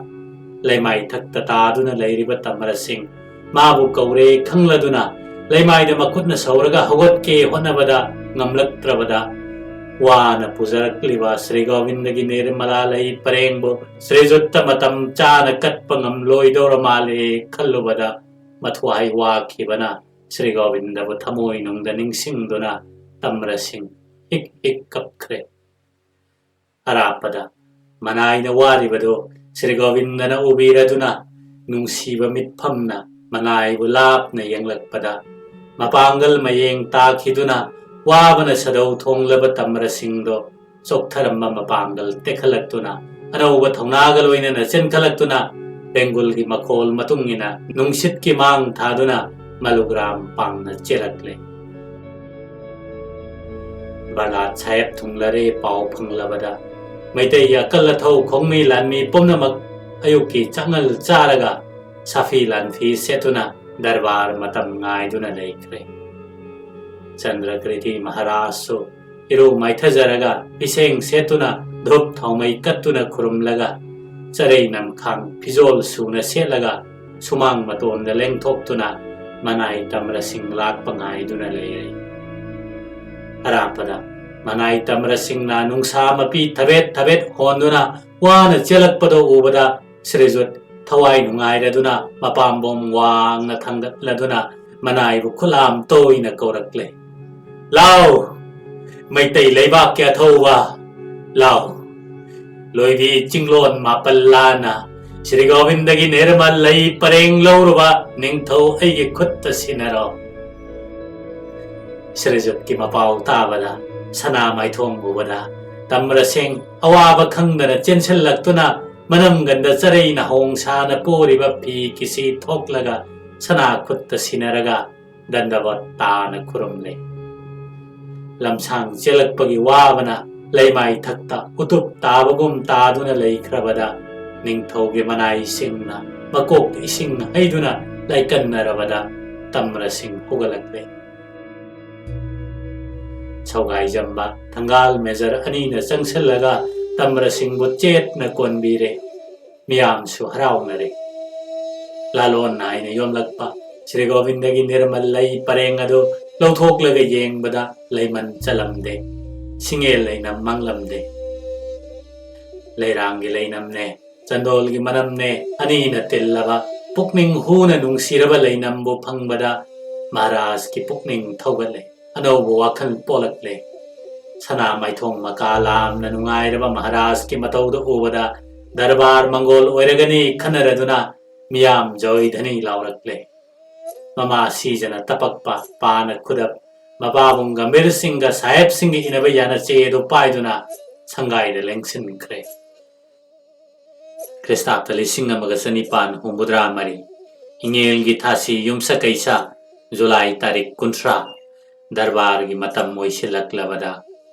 ꯂꯩꯃꯥꯏꯊꯛꯇ ꯇꯥꯗꯨꯅ ꯂꯩꯔꯤꯕ ꯇꯝꯕꯔꯁꯤꯡ ꯃꯥꯕꯨ ꯀꯧꯔꯦ ꯈꯪꯂꯗꯨꯅ ꯂꯩꯃꯥꯏꯗ ꯃꯈꯨꯠꯅ ꯁꯧꯔꯒ ꯍꯧꯒꯠꯀꯦ ꯍꯣꯠꯅꯕꯗ ꯉꯝꯂꯛꯇ꯭ꯔꯕꯗ ꯋꯥꯅ ꯄꯨꯖꯔꯛꯂꯤꯕ ꯁ꯭ꯔꯤ ꯒꯣꯕꯤꯟꯗꯒꯤ ꯅꯤꯔꯃꯂꯥ ꯂꯩ ꯄꯔꯦꯡꯕꯨ ꯁ꯭ꯔꯤꯖꯨꯠꯇ ꯃꯇꯝ ꯆꯥꯅ ꯀꯠꯄ ꯉꯝꯂꯣꯏꯗꯧꯔ ꯃꯥꯜꯂꯦ ꯈꯜꯂꯨꯕꯗ ꯃꯊ꯭ꯋꯥꯏ ꯋꯥꯈꯤꯕꯅ ꯁ꯭ꯔꯤ ꯒꯣꯕꯤꯟꯗꯕꯨ ꯊꯃꯣꯏꯅꯨꯡꯗ ꯅꯤꯡꯁꯤꯡꯗꯨꯅ ꯇꯝꯕꯔꯁꯤꯡ ꯍꯤꯛ ꯍꯤꯛ ꯀꯞꯈ꯭ꯔꯦ꯫ ꯑꯔꯥꯞꯄꯗ ꯃꯅꯥꯏꯅ ꯋꯥꯔꯤꯕꯗꯨ ꯁ꯭ꯔꯤ ꯒꯣꯕꯤꯟꯗꯅ ꯎꯕꯤꯔꯗꯨꯅ ꯅꯨꯡꯁꯤꯕ ꯃꯤꯠꯐꯝꯅ ꯃꯅꯥꯏꯕꯨ ꯂꯥꯞꯅ ꯌꯦꯡꯂꯛꯄꯗ ꯃꯄꯥꯡꯒꯜ ꯃꯌꯦꯡ ꯇꯥꯈꯤꯗꯨꯅ ꯋꯥꯕꯅ ꯁꯥꯗꯧ ꯊꯣꯡꯂꯕ ꯇꯝꯕꯔꯁꯤꯡꯗꯣ ꯆꯣꯛꯊꯔꯝꯕ ꯃꯄꯥꯡꯒꯜ ꯇꯦꯛꯈꯠꯂꯛꯇꯨꯅ ꯑꯅꯧꯕ ꯊꯧꯅꯥꯒ ꯂꯣꯏꯅꯅ ꯆꯦꯟꯈꯠꯂꯛꯇꯨꯅ ꯕꯦꯡꯒꯨꯜꯒꯤ ꯃꯈꯣꯜ ꯃꯇꯨꯡ ꯏꯟꯅ ꯅꯨꯡꯁꯤꯠꯀꯤ ꯃꯥꯡ ꯊꯥꯗꯨꯅ ꯃꯂꯨꯒ꯭ꯔꯥꯝ ꯄꯥꯡꯅ ꯆꯦꯜꯂꯛꯂꯦ꯫ ꯕꯔꯂꯥꯠ ꯁꯥꯍꯦꯕ ꯊꯨꯡꯂꯔꯦ ꯄꯥꯎ ꯐꯪꯂꯕꯗ ꯃꯩꯇꯩꯒꯤ ꯑꯀꯜ ꯑꯊꯧ ꯈꯣꯡꯃꯤ ꯂꯥꯟꯃꯤ ꯄꯨꯝꯅꯃꯛ ꯑꯌꯨꯛꯀꯤ ꯆꯥꯛꯉꯜ ꯆꯥꯔꯒ ꯁꯥꯐꯤ ꯂꯥꯟꯐꯤ ꯁꯦꯠꯇꯨꯅ ꯗꯔꯕꯥꯔ ꯃꯇꯝ ꯉꯥꯏꯗꯨꯅ ꯂꯩꯈ꯭ꯔꯦ꯫ ꯆꯟꯗ꯭ꯔꯀ꯭ꯔꯤꯇꯤ ꯃꯍꯥꯔꯥꯖꯁꯨ ꯏꯔꯨ ꯃꯥꯏꯊꯖꯔꯒ ꯐꯤꯁꯦꯡ ꯁꯦꯠꯇꯨꯅ ꯙꯨꯞ ꯊꯥꯎꯃꯩ ꯀꯠꯇꯨꯅ ꯈꯨꯔꯨꯝꯂꯒ ꯆꯔꯩ ꯅꯝꯈꯥꯡ ꯐꯤꯖꯣꯜ ꯁꯨꯅ ꯁꯦꯠꯂꯒ ꯁꯨꯃꯥꯡ ꯃꯇꯣꯟꯗ ꯂꯦꯡꯊꯣꯛꯇꯨꯅ ꯃꯅꯥꯏ ꯇꯝꯔꯁꯤꯡ ꯂꯥꯛꯄ ꯉꯥꯏꯗꯨꯅ ꯂꯩꯔꯦ꯫ ꯑꯔꯥꯞꯄꯗ ꯃꯅꯥꯏ ꯇꯝꯔꯁꯤꯡꯅ ꯅꯨꯡꯁꯥ ꯃꯄꯤ ꯊꯕꯦꯠ ꯊꯕꯦꯠ ꯍꯣꯟꯗꯨꯅ ꯋꯥꯅ ꯆꯦꯜꯂꯛꯄꯗ ꯎꯕꯗ ꯁ꯭ꯔꯤꯖꯨꯠ ꯊꯋꯥꯏ ꯅꯨꯡꯉꯥꯏꯔꯗꯨꯅ ꯃꯄꯥꯝꯕꯣꯝ ꯋꯥꯡꯅ ꯊꯥꯡꯒꯠꯂꯗꯨꯅ ꯃꯅꯥꯏꯕꯨ ꯈꯨꯠꯂꯥꯝ ꯇꯣꯏꯅ ꯀꯧꯔꯛꯂꯦ꯫ "ꯂꯥꯎ! ꯃꯩꯇꯩ ꯂꯩꯕꯥꯛꯀꯤ ꯑꯊꯧꯕ, ꯂꯥꯎ! ꯂꯣꯏꯕꯤ ꯆꯤꯡꯂꯣꯟ ꯃꯥꯄꯜ ꯂꯥꯟꯅ ꯁ꯭ꯔꯤ ꯒꯣꯕꯤꯟꯗꯒꯤ ꯅꯤꯔꯃꯜ ꯂꯩ ꯄꯔꯦꯡ ꯂꯧꯔꯨꯕ ꯅꯤꯡꯊꯧ ꯑꯩꯒꯤ ꯈꯨꯠꯇ ꯁꯤꯟꯅꯔꯣ!" ꯁ꯭ꯔꯤꯖꯨꯠꯀꯤ ꯃꯄꯥꯎ ꯇꯥꯕꯗ ꯁꯅꯥ ꯃꯥꯏꯊꯣꯡ ꯎꯕꯗ ꯇꯝꯔꯁꯤꯡ ꯑꯋꯥꯕ ꯈꯪꯗꯅ ꯆꯦꯟꯁꯤꯜꯂꯛꯇꯨꯅ ꯃꯅꯝꯒꯟꯗ ꯆꯔꯩ ꯅꯍꯣꯡ ꯁꯥꯅ ꯄꯣꯔꯤꯕ ꯐꯤ ꯀꯤꯁꯤ ꯊꯣꯛꯂꯒ ꯁꯅꯥ ꯈꯨꯠꯇ ꯁꯤꯟꯅꯔꯒ ꯗꯟꯗꯕꯠ ꯇꯥꯅ ꯈꯨꯔꯨꯝꯂꯦ꯫ ꯂꯝꯁꯥꯡ ꯆꯦꯜꯂꯛꯄꯒꯤ ꯋꯥꯕꯅ ꯂꯩꯃꯥꯏ ꯊꯛꯇ ꯎꯇꯨꯞ ꯇꯥꯕꯒꯨꯝ ꯇꯥꯗꯨꯅ ꯂꯩꯈ꯭ꯔꯕꯗ ꯅꯤꯡꯊꯧꯒꯤ ꯃꯅꯥꯏꯁꯤꯡꯅ ꯃꯀꯣꯛꯇ ꯏꯁꯤꯡ ꯍꯩꯗꯨꯅ ꯂꯥꯏꯀꯟꯅꯔꯕꯗ ꯇꯝꯔꯁꯤꯡ ꯍꯧꯒꯠꯂꯛꯂꯦ꯫ ꯁꯧꯒꯥꯏꯖꯝꯕ ꯊꯪꯒꯥꯜ ꯃꯦꯖꯔ ꯑꯅꯤꯅ ꯆꯪꯁꯤꯜꯂꯒ ꯇꯝꯔꯁꯤꯡꯕꯨ ꯆꯦꯠꯅ ꯀꯣꯟꯕꯤꯔꯦ꯫ ꯃꯤꯌꯥꯝꯁꯨ ꯍꯔꯥꯎꯅꯔꯦ꯫ ꯂꯥꯂꯣꯟ ꯅꯥꯏꯅ ꯌꯣꯝꯂꯛꯄ ꯁ꯭ꯔꯤ ꯒꯣꯕꯤꯟꯗꯒꯤ ꯅꯤꯔꯃꯜ ꯂꯩ ꯄꯔꯦꯡ ꯑꯗꯨ ꯂꯧꯊꯣꯛꯂꯒ ꯌꯦꯡꯕꯗ ꯂꯩꯃꯟ ꯆꯜꯂꯝꯗꯦ꯫ ꯁꯤꯡꯉꯦꯜ ꯂꯩꯅꯝ ꯃꯥꯡꯂꯝꯗꯦ꯫ ꯂꯩꯔꯥꯡꯒꯤ ꯂꯩꯅꯝꯅꯦ, ꯆꯟꯗꯣꯜꯒꯤ ꯃꯅꯝꯅꯦ ꯑꯅꯤꯅ ꯇꯤꯜꯂꯕ ꯄꯨꯛꯅꯤꯡ ꯍꯨꯅ ꯅꯨꯡꯁꯤꯔꯕ ꯂꯩꯅꯝꯕꯨ ꯐꯪꯕꯗ ꯃꯍꯥꯔꯥꯖꯀꯤ ꯄꯨꯛꯅꯤꯡ ꯊꯧꯒꯠꯂꯦ꯫ ꯑꯅꯧꯕ ꯋꯥꯈꯜ ꯄꯣꯛꯂꯛꯂꯦ꯫ ꯁꯅꯥ ꯃꯥꯏꯊꯣꯡ ꯃꯀꯥ ꯂꯥꯝꯅ ꯅꯨꯡꯉꯥꯏꯔꯕ ꯃꯍꯥꯔꯥꯖꯀꯤ ꯃꯇꯧꯗ ꯎꯕꯗ ꯗꯔꯕꯥꯔ ꯃꯪꯒꯣꯜ ꯑꯣꯏꯔꯒꯅꯤ ꯈꯟꯅꯔꯗꯨꯅ ꯃꯤꯌꯥꯝ ꯖꯣꯏ ꯙꯅꯤ ꯂꯥꯎꯔꯛꯂꯦ꯫ ꯃꯃꯥ ꯁꯤꯖꯅ ꯇꯄꯛꯄ ꯄꯥꯅ ꯈꯨꯗꯞ, ꯃꯄꯥꯕꯨꯡ ꯒꯝꯚꯤꯔ ꯁꯤꯡꯒ ꯁꯥꯍꯦꯕꯁꯤꯡꯒ ꯏꯅꯕ ꯌꯥꯅꯆꯦ ꯑꯗꯨ ꯄꯥꯏꯗꯨꯅ ꯁꯪꯒꯥꯏꯗ ꯂꯦꯡꯁꯤꯟꯈ꯭ꯔꯦ꯫ ꯈ꯭ꯔꯤꯁꯇꯥꯕꯗ ꯂꯤꯁꯤꯡ ꯑꯃꯒ ꯆꯅꯤꯄꯥꯟ ꯍꯨꯝꯐꯨꯇꯔꯥ ꯃꯔꯤ, ꯏꯉꯦꯜꯒꯤ ꯊꯥꯁꯤ ꯌꯨꯝꯁꯀꯩꯁ, ꯖꯨꯂꯥꯏ ꯇꯥꯔꯤꯛ ꯀꯨꯟꯊ꯭ꯔꯥ, ꯗꯔꯕꯥꯔꯒꯤ ꯃꯇꯝ ꯑꯣꯏꯁꯤꯜꯂꯛꯂꯕꯗ,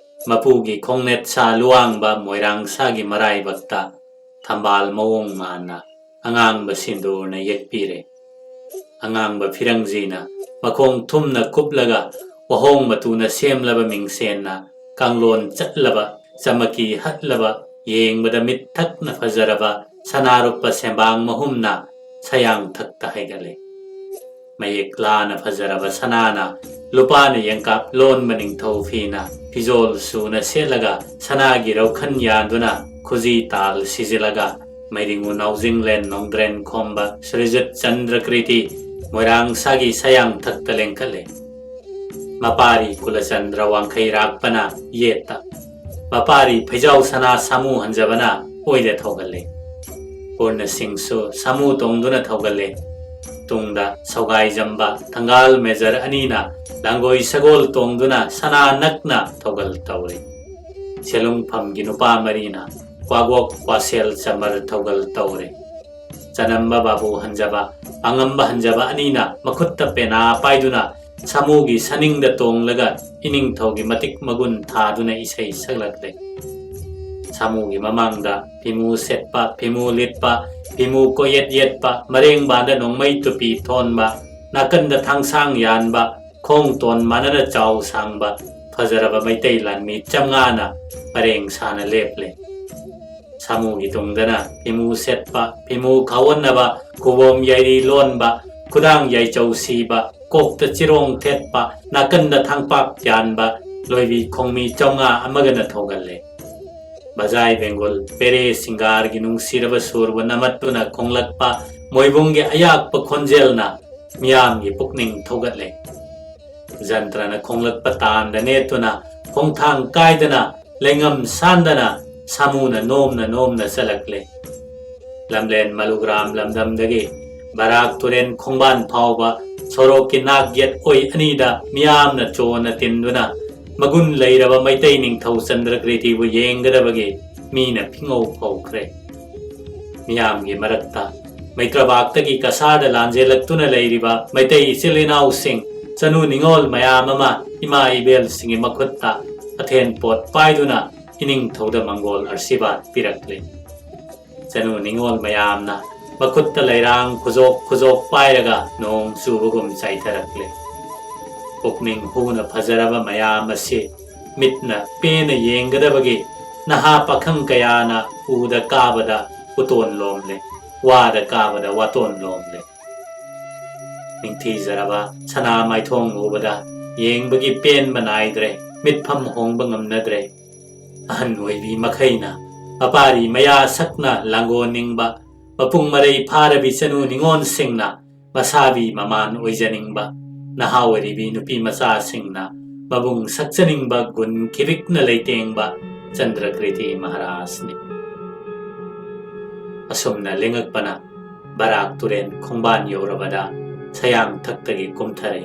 ꯃꯄꯨꯒꯤ ꯈꯣꯡꯅꯦꯠ ꯁꯥ ꯂꯨꯋꯥꯡꯕ ꯃꯣꯏꯔꯥꯡꯁꯥꯒꯤ ꯃꯔꯥꯏꯕꯛꯇ ꯊꯝꯕꯥꯜ ꯃꯑꯣꯡ ꯃꯥꯟꯅ ꯑꯉꯥꯡꯕ ꯁꯤꯟꯗꯨꯔꯅ ꯌꯦꯛꯄꯤꯔꯦ꯫ ꯑꯉꯥꯡꯕ ꯐꯤꯔꯪꯖꯤꯅ ꯃꯈꯣꯡ ꯊꯨꯝꯅ ꯀꯨꯞꯂꯒ, ꯋꯥꯍꯣꯡ ꯃꯇꯨꯅ ꯁꯦꯝꯂꯕ ꯃꯤꯡꯁꯦꯟꯅ ꯀꯥꯡꯂꯣꯟ ꯆꯠꯂꯕ, ꯆꯃꯀꯤ ꯍꯠꯂꯕ, ꯌꯦꯡꯕꯗ ꯃꯤꯠ ꯊꯛꯅ ꯐꯖꯔꯕ ꯁꯅꯥꯔꯨꯞꯄ ꯁꯦꯝꯕꯥꯡ ꯃꯍꯨꯝꯅ ꯁꯌꯥꯡꯊꯛꯇ ꯍꯩꯒꯠꯂꯦ꯫ ꯃꯌꯦꯛ ꯂꯥꯅ ꯐꯖꯔꯕ ꯁꯅꯥꯅ, ꯂꯨꯄꯥꯅ ꯌꯦꯡꯀꯥꯞ ꯂꯣꯟꯕ ꯅꯤꯡꯊꯧ ꯐꯤꯅ, ꯐꯤꯖꯣꯜ ꯁꯨꯅ ꯁꯦꯠꯂꯒ ꯁꯅꯥꯒꯤ ꯔꯧꯈꯟ ꯌꯥꯟꯗꯨꯅ ꯈꯨꯖꯤ ꯇꯥꯜ ꯁꯤꯖꯤꯜꯂꯒ, ꯃꯩꯔꯤꯡꯉꯨ ꯅꯥꯎꯖꯤꯡꯂꯦꯟ ꯅꯣꯡꯗ꯭ꯔꯦꯟ ꯈꯣꯝꯕ ꯁ꯭ꯔꯤꯖꯤꯠ ꯆꯟꯗ꯭ꯔꯀ꯭ꯔꯤꯇꯤ ꯃꯣꯏꯔꯥꯡꯁꯥꯒꯤ ꯁꯌꯥꯡꯊꯛꯇ ꯂꯦꯡꯈꯠꯂꯦ꯫ ꯃꯄꯥꯔꯤ ꯀꯨꯂꯆꯟꯗ꯭ꯔ ꯋꯥꯡꯈꯩ ꯔꯥꯛꯄꯅ ꯌꯦꯠꯇ, ꯃꯄꯥꯔꯤ ꯐꯩꯖꯥꯎ ꯁꯅꯥ ꯁꯥꯃꯨ ꯍꯟꯖꯕꯅ ꯑꯣꯏꯗ ꯊꯧꯒꯜꯂꯦ꯫ ꯄꯨꯔꯅꯁꯤꯡꯁꯨ ꯁꯥꯃꯨ ꯇꯣꯡꯗꯨꯅ ꯊꯧꯒꯜꯂꯦ꯫ ꯇꯨꯡꯗ ꯁꯧꯒꯥꯏꯖꯝꯕ ꯊꯪꯒꯥꯜ ꯃꯦꯖꯔ ꯑꯅꯤꯅ ꯂꯥꯡꯒꯣꯏ ꯁꯒꯣꯜ ꯇꯣꯡꯗꯨꯅ ꯁꯅꯥ ꯅꯛꯅ ꯊꯧꯒꯜ ꯇꯧꯔꯦ꯫ ꯁꯦꯂꯨꯡꯐꯝꯒꯤ ꯅꯨꯄꯥ ꯃꯔꯤꯅ ꯀ꯭ꯋꯥꯒꯣꯛ ꯀ꯭ꯋꯥꯁꯦꯜ ꯆꯃꯔ ꯊꯧꯒꯜ ꯇꯧꯔꯦ꯫ ꯆꯅꯝꯕ ꯕꯥꯕꯨ ꯍꯟꯖꯕ, ꯑꯉꯝꯕ ꯍꯟꯖꯕ ꯑꯅꯤꯅ ꯃꯈꯨꯠꯇ ꯄꯦꯅꯥ ꯄꯥꯏꯗꯨꯅ ꯁꯥꯃꯨꯒꯤ ꯁꯅꯤꯡꯗ ꯇꯣꯡꯂꯒ ꯏꯅꯤꯡꯊꯧꯒꯤ ꯃꯇꯤꯛ ꯃꯒꯨꯟ ꯊꯥꯗꯨꯅ ꯏꯁꯩ ꯁꯛꯂꯛꯂꯦ꯫ ꯁꯥꯃꯨꯒꯤ ꯃꯃꯥꯡꯗ ꯐꯤꯃꯨ ꯁꯦꯠꯄ, ꯐꯤꯃꯨ ꯂꯤꯠꯄ, ꯐꯤꯃꯨ ꯀꯣꯌꯦꯠ ꯌꯦꯠꯄ, ꯃꯔꯦꯡꯕꯥꯟꯗ ꯅꯣꯡꯃꯩ ꯇꯨꯄꯤ ꯊꯣꯟꯕ, ꯅꯥꯀꯟꯗ ꯊꯥꯡꯁꯥꯡ ꯌꯥꯟꯕ, ꯈꯣꯡ ꯇꯣꯟ ꯃꯥꯟꯅꯅ ꯆꯥꯎ ꯁꯥꯡꯕ ꯐꯖꯔꯕ ꯃꯩꯇꯩ ꯂꯥꯟꯃꯤ ꯆꯥꯝꯉꯥꯅ ꯄꯔꯦꯡ ꯁꯥꯅ ꯂꯦꯞꯂꯦ꯫ ꯁꯥꯃꯨꯒꯤ ꯇꯨꯡꯗꯅ ꯐꯤꯃꯨ ꯁꯦꯠꯄ, ꯐꯤꯃꯨ ꯈꯥꯎꯋꯟꯅꯕ, ꯈꯨꯕꯣꯝ ꯌꯥꯏꯔꯤ ꯂꯣꯟꯕ, ꯈꯨꯗꯥꯡ ꯌꯥꯏꯆꯧ ꯁꯤꯕ, ꯀꯣꯛꯇ ꯆꯤꯔꯣꯡ ꯊꯦꯠꯄ, ꯅꯥꯀꯟꯗ ꯊꯥꯡꯄꯥꯛ ꯌꯥꯟꯕ ꯂꯣꯏꯕꯤ ꯈꯣꯡꯃꯤ ꯆꯥꯝꯉꯥ ꯑꯃꯒꯅ ꯊꯧꯒꯜꯂꯦ꯫ ꯕꯖꯥꯏ ꯕꯦꯡꯒꯨꯜ ꯄꯦꯔꯦ ꯁꯤꯡꯒꯥꯔꯒꯤ ꯅꯨꯡꯁꯤꯔꯕ ꯁꯨꯔꯕꯨ ꯅꯝꯃꯠꯇꯨꯅ ꯈꯣꯡꯂꯛꯄ ꯃꯣꯏꯕꯨꯡꯒꯤ ꯑꯌꯥꯛꯄ ꯈꯣꯟꯖꯦꯜꯅ ꯃꯤꯌꯥꯝꯒꯤ ꯄꯨꯛꯅꯤꯡ ꯊꯧꯒꯠꯂꯦ꯫ ꯖꯟꯇ꯭ꯔꯅ ꯈꯣꯡꯂꯛꯄ ꯇꯥꯟꯗ ꯅꯦꯠꯇꯨꯅ ꯈꯣꯡꯊꯥꯡ ꯀꯥꯏꯗꯅ ꯂꯩꯉꯝ ꯁꯥꯟꯗꯅ ꯁꯥꯃꯨꯅ ꯅꯣꯝꯅ ꯅꯣꯝꯅ ꯆꯠꯂꯛꯂꯦ꯫ ꯂꯝꯂꯦꯟ ꯃꯂꯨꯒ꯭ꯔꯥꯝ ꯂꯝꯗꯝꯗꯒꯤ ꯕꯔꯥꯛ ꯇꯨꯔꯦꯟ ꯈꯣꯡꯕꯥꯟ ꯐꯥꯎꯕ ꯁꯣꯔꯣꯛꯀꯤ ꯅꯥꯛ ꯌꯦꯠ ꯑꯣꯏ ꯑꯅꯤꯗ ꯃꯤꯌꯥꯝꯅ ꯆꯣꯟꯅ ꯇꯤꯟꯗꯨꯅ ꯃꯒꯨꯟ ꯂꯩꯔꯕ ꯃꯩꯇꯩ ꯅꯤꯡꯊꯧ ꯆꯟꯗ꯭ꯔꯀ꯭ꯔꯤꯇꯤꯕꯨ ꯌꯦꯡꯒꯗꯕꯒꯤ ꯃꯤꯅ ꯐꯤꯉꯧ ꯐꯧꯈ꯭ꯔꯦ꯫ ꯃꯤꯌꯥꯝꯒꯤ ꯃꯔꯛꯇ ꯃꯩꯇ꯭ꯔꯕꯥꯛꯇꯒꯤ ꯀꯁꯥꯔꯗ ꯂꯥꯟꯖꯦꯜꯂꯛꯇꯨꯅ ꯂꯩꯔꯤꯕ ꯃꯩꯇꯩ ꯏꯆꯤꯜ ꯏꯅꯥꯎꯁꯤꯡ, ꯆꯅꯨ ꯅꯤꯉꯣꯜ ꯃꯌꯥꯝ ꯑꯃ ꯏꯃꯥ ꯏꯕꯦꯜꯁꯤꯡꯒꯤ ꯃꯈꯨꯠꯇ ꯑꯊꯦꯟ ꯄꯣꯠ ꯄꯥꯏꯗꯨꯅ ꯏꯅꯤꯡꯊꯧꯗ ꯃꯪꯒꯣꯜ ꯑꯥꯔꯁꯤꯕꯥꯗ ꯄꯤꯔꯛꯂꯤ꯫ ꯆꯅꯨ ꯅꯤꯉꯣꯜ ꯃꯌꯥꯝꯅ ꯃꯈꯨꯠꯇ ꯂꯩꯔꯥꯡ ꯈꯨꯖꯣꯛ ꯈꯨꯖꯣꯛ ꯄꯥꯏꯔꯒ ꯅꯣꯡ ꯆꯨꯕꯒꯨꯝ ꯆꯥꯏꯊꯔꯛꯂꯤ꯫ ꯄꯨꯛꯅꯤꯡ ꯍꯨꯅ ꯐꯖꯔꯕ ꯃꯌꯥꯝ ꯑꯁꯤ ꯃꯤꯠꯅ ꯄꯦꯟꯅ ꯌꯦꯡꯒꯗꯕꯒꯤ ꯅꯍꯥ ꯄꯥꯈꯪ ꯀꯌꯥꯅ ꯎꯗ ꯀꯥꯕꯗ ꯎꯇꯣꯟ ꯂꯣꯝꯂꯦ, ꯋꯥꯗ ꯀꯥꯕꯗ ꯋꯥꯇꯣꯟ ꯂꯣꯝꯂꯦ꯫ ꯅꯤꯡꯊꯤꯖꯔꯕ ꯁꯅꯥ ꯃꯥꯏꯊꯣꯡ ꯎꯕꯗ ꯌꯦꯡꯕꯒꯤ ꯄꯦꯟꯕ ꯅꯥꯏꯗ꯭ꯔꯦ, ꯃꯤꯠꯐꯝ ꯍꯣꯡꯕ ꯉꯝꯅꯗ꯭ꯔꯦ꯫ ꯑꯍꯟ ꯑꯣꯏꯕꯤ ꯃꯈꯩꯅ ꯃꯄꯥꯔꯤ ꯃꯌꯥ ꯁꯛꯅ ꯂꯥꯡꯒꯣꯟꯅꯤꯡꯕ, ꯃꯄꯨꯡ ꯃꯔꯩ ꯐꯥꯔꯕꯤ ꯆꯅꯨ ꯅꯤꯉꯣꯜꯁꯤꯡꯅ ꯃꯁꯥꯕꯤ ꯃꯃꯥꯟ ꯑꯣꯏꯖꯅꯤꯡꯕ, ꯅꯍꯥ ꯑꯣꯏꯔꯤꯕꯤ ꯅꯨꯄꯤ ꯃꯆꯥꯁꯤꯡꯅ ꯃꯕꯨꯡ ꯁꯛꯆꯅꯤꯡꯕ ꯒꯨꯟ ꯈꯤꯕꯤꯛꯅ ꯂꯩꯇꯦꯡꯕ ꯆꯟꯗ꯭ꯔꯀ꯭ꯔꯤꯇꯤ ꯃꯍꯥꯔꯥꯖꯅꯤ꯫ ꯑꯁꯨꯝꯅ ꯂꯦꯡꯉꯛꯄꯅ ꯕꯔꯥꯛ ꯇꯨꯔꯦꯜ ꯈꯣꯡꯕꯥꯟ ꯌꯧꯔꯕꯗ ꯁꯌꯥꯡꯊꯛꯇꯒꯤ ꯀꯨꯝꯊꯔꯦ꯫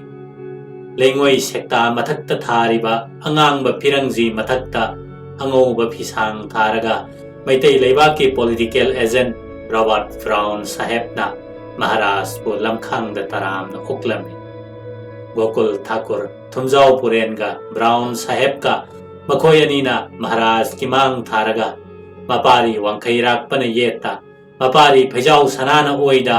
ꯂꯩꯉꯣꯏ ꯁꯦꯛꯇꯥ ꯃꯊꯛꯇ ꯊꯥꯔꯤꯕ ꯑꯉꯥꯡꯕ ꯐꯤꯔꯪꯖꯤ ꯃꯊꯛꯇ ꯑꯉꯧꯕ ꯐꯤꯁꯥꯡ ꯊꯥꯔꯒ ꯃꯩꯇꯩ ꯂꯩꯕꯥꯛꯀꯤ ꯄꯣꯂꯤꯇꯤꯀꯦꯜ ꯑꯦꯖꯦꯟꯠ ꯔꯣꯕꯥꯔꯠ ꯕ꯭ꯔꯥꯎꯟ ꯁꯥꯍꯦꯕꯅ ꯃꯍꯥꯔꯥꯖꯄꯨ ꯂꯝꯈꯥꯡꯗ ꯇꯔꯥꯝꯅ ꯑꯣꯛꯂꯝꯃꯤ꯫ ꯒꯣꯀꯨꯜ ꯊꯥꯀꯨꯔ, ꯊꯨꯝꯖꯥꯎ ꯄꯨꯔꯦꯟꯒ ꯕ꯭ꯔꯥꯎꯟ ꯁꯥꯍꯦꯕꯀ ꯃꯈꯣꯏ ꯑꯅꯤꯅ ꯃꯍꯥꯔꯥꯖꯀꯤ ꯃꯥꯡ ꯊꯥꯔꯒ ꯃꯄꯥꯔꯤ ꯋꯥꯡꯈꯩꯔꯥꯛꯄꯅ ꯌꯦꯠꯇ, ꯃꯄꯥꯔꯤ ꯐꯩꯖꯥꯎ ꯁꯅꯥꯅ ꯑꯣꯏꯗ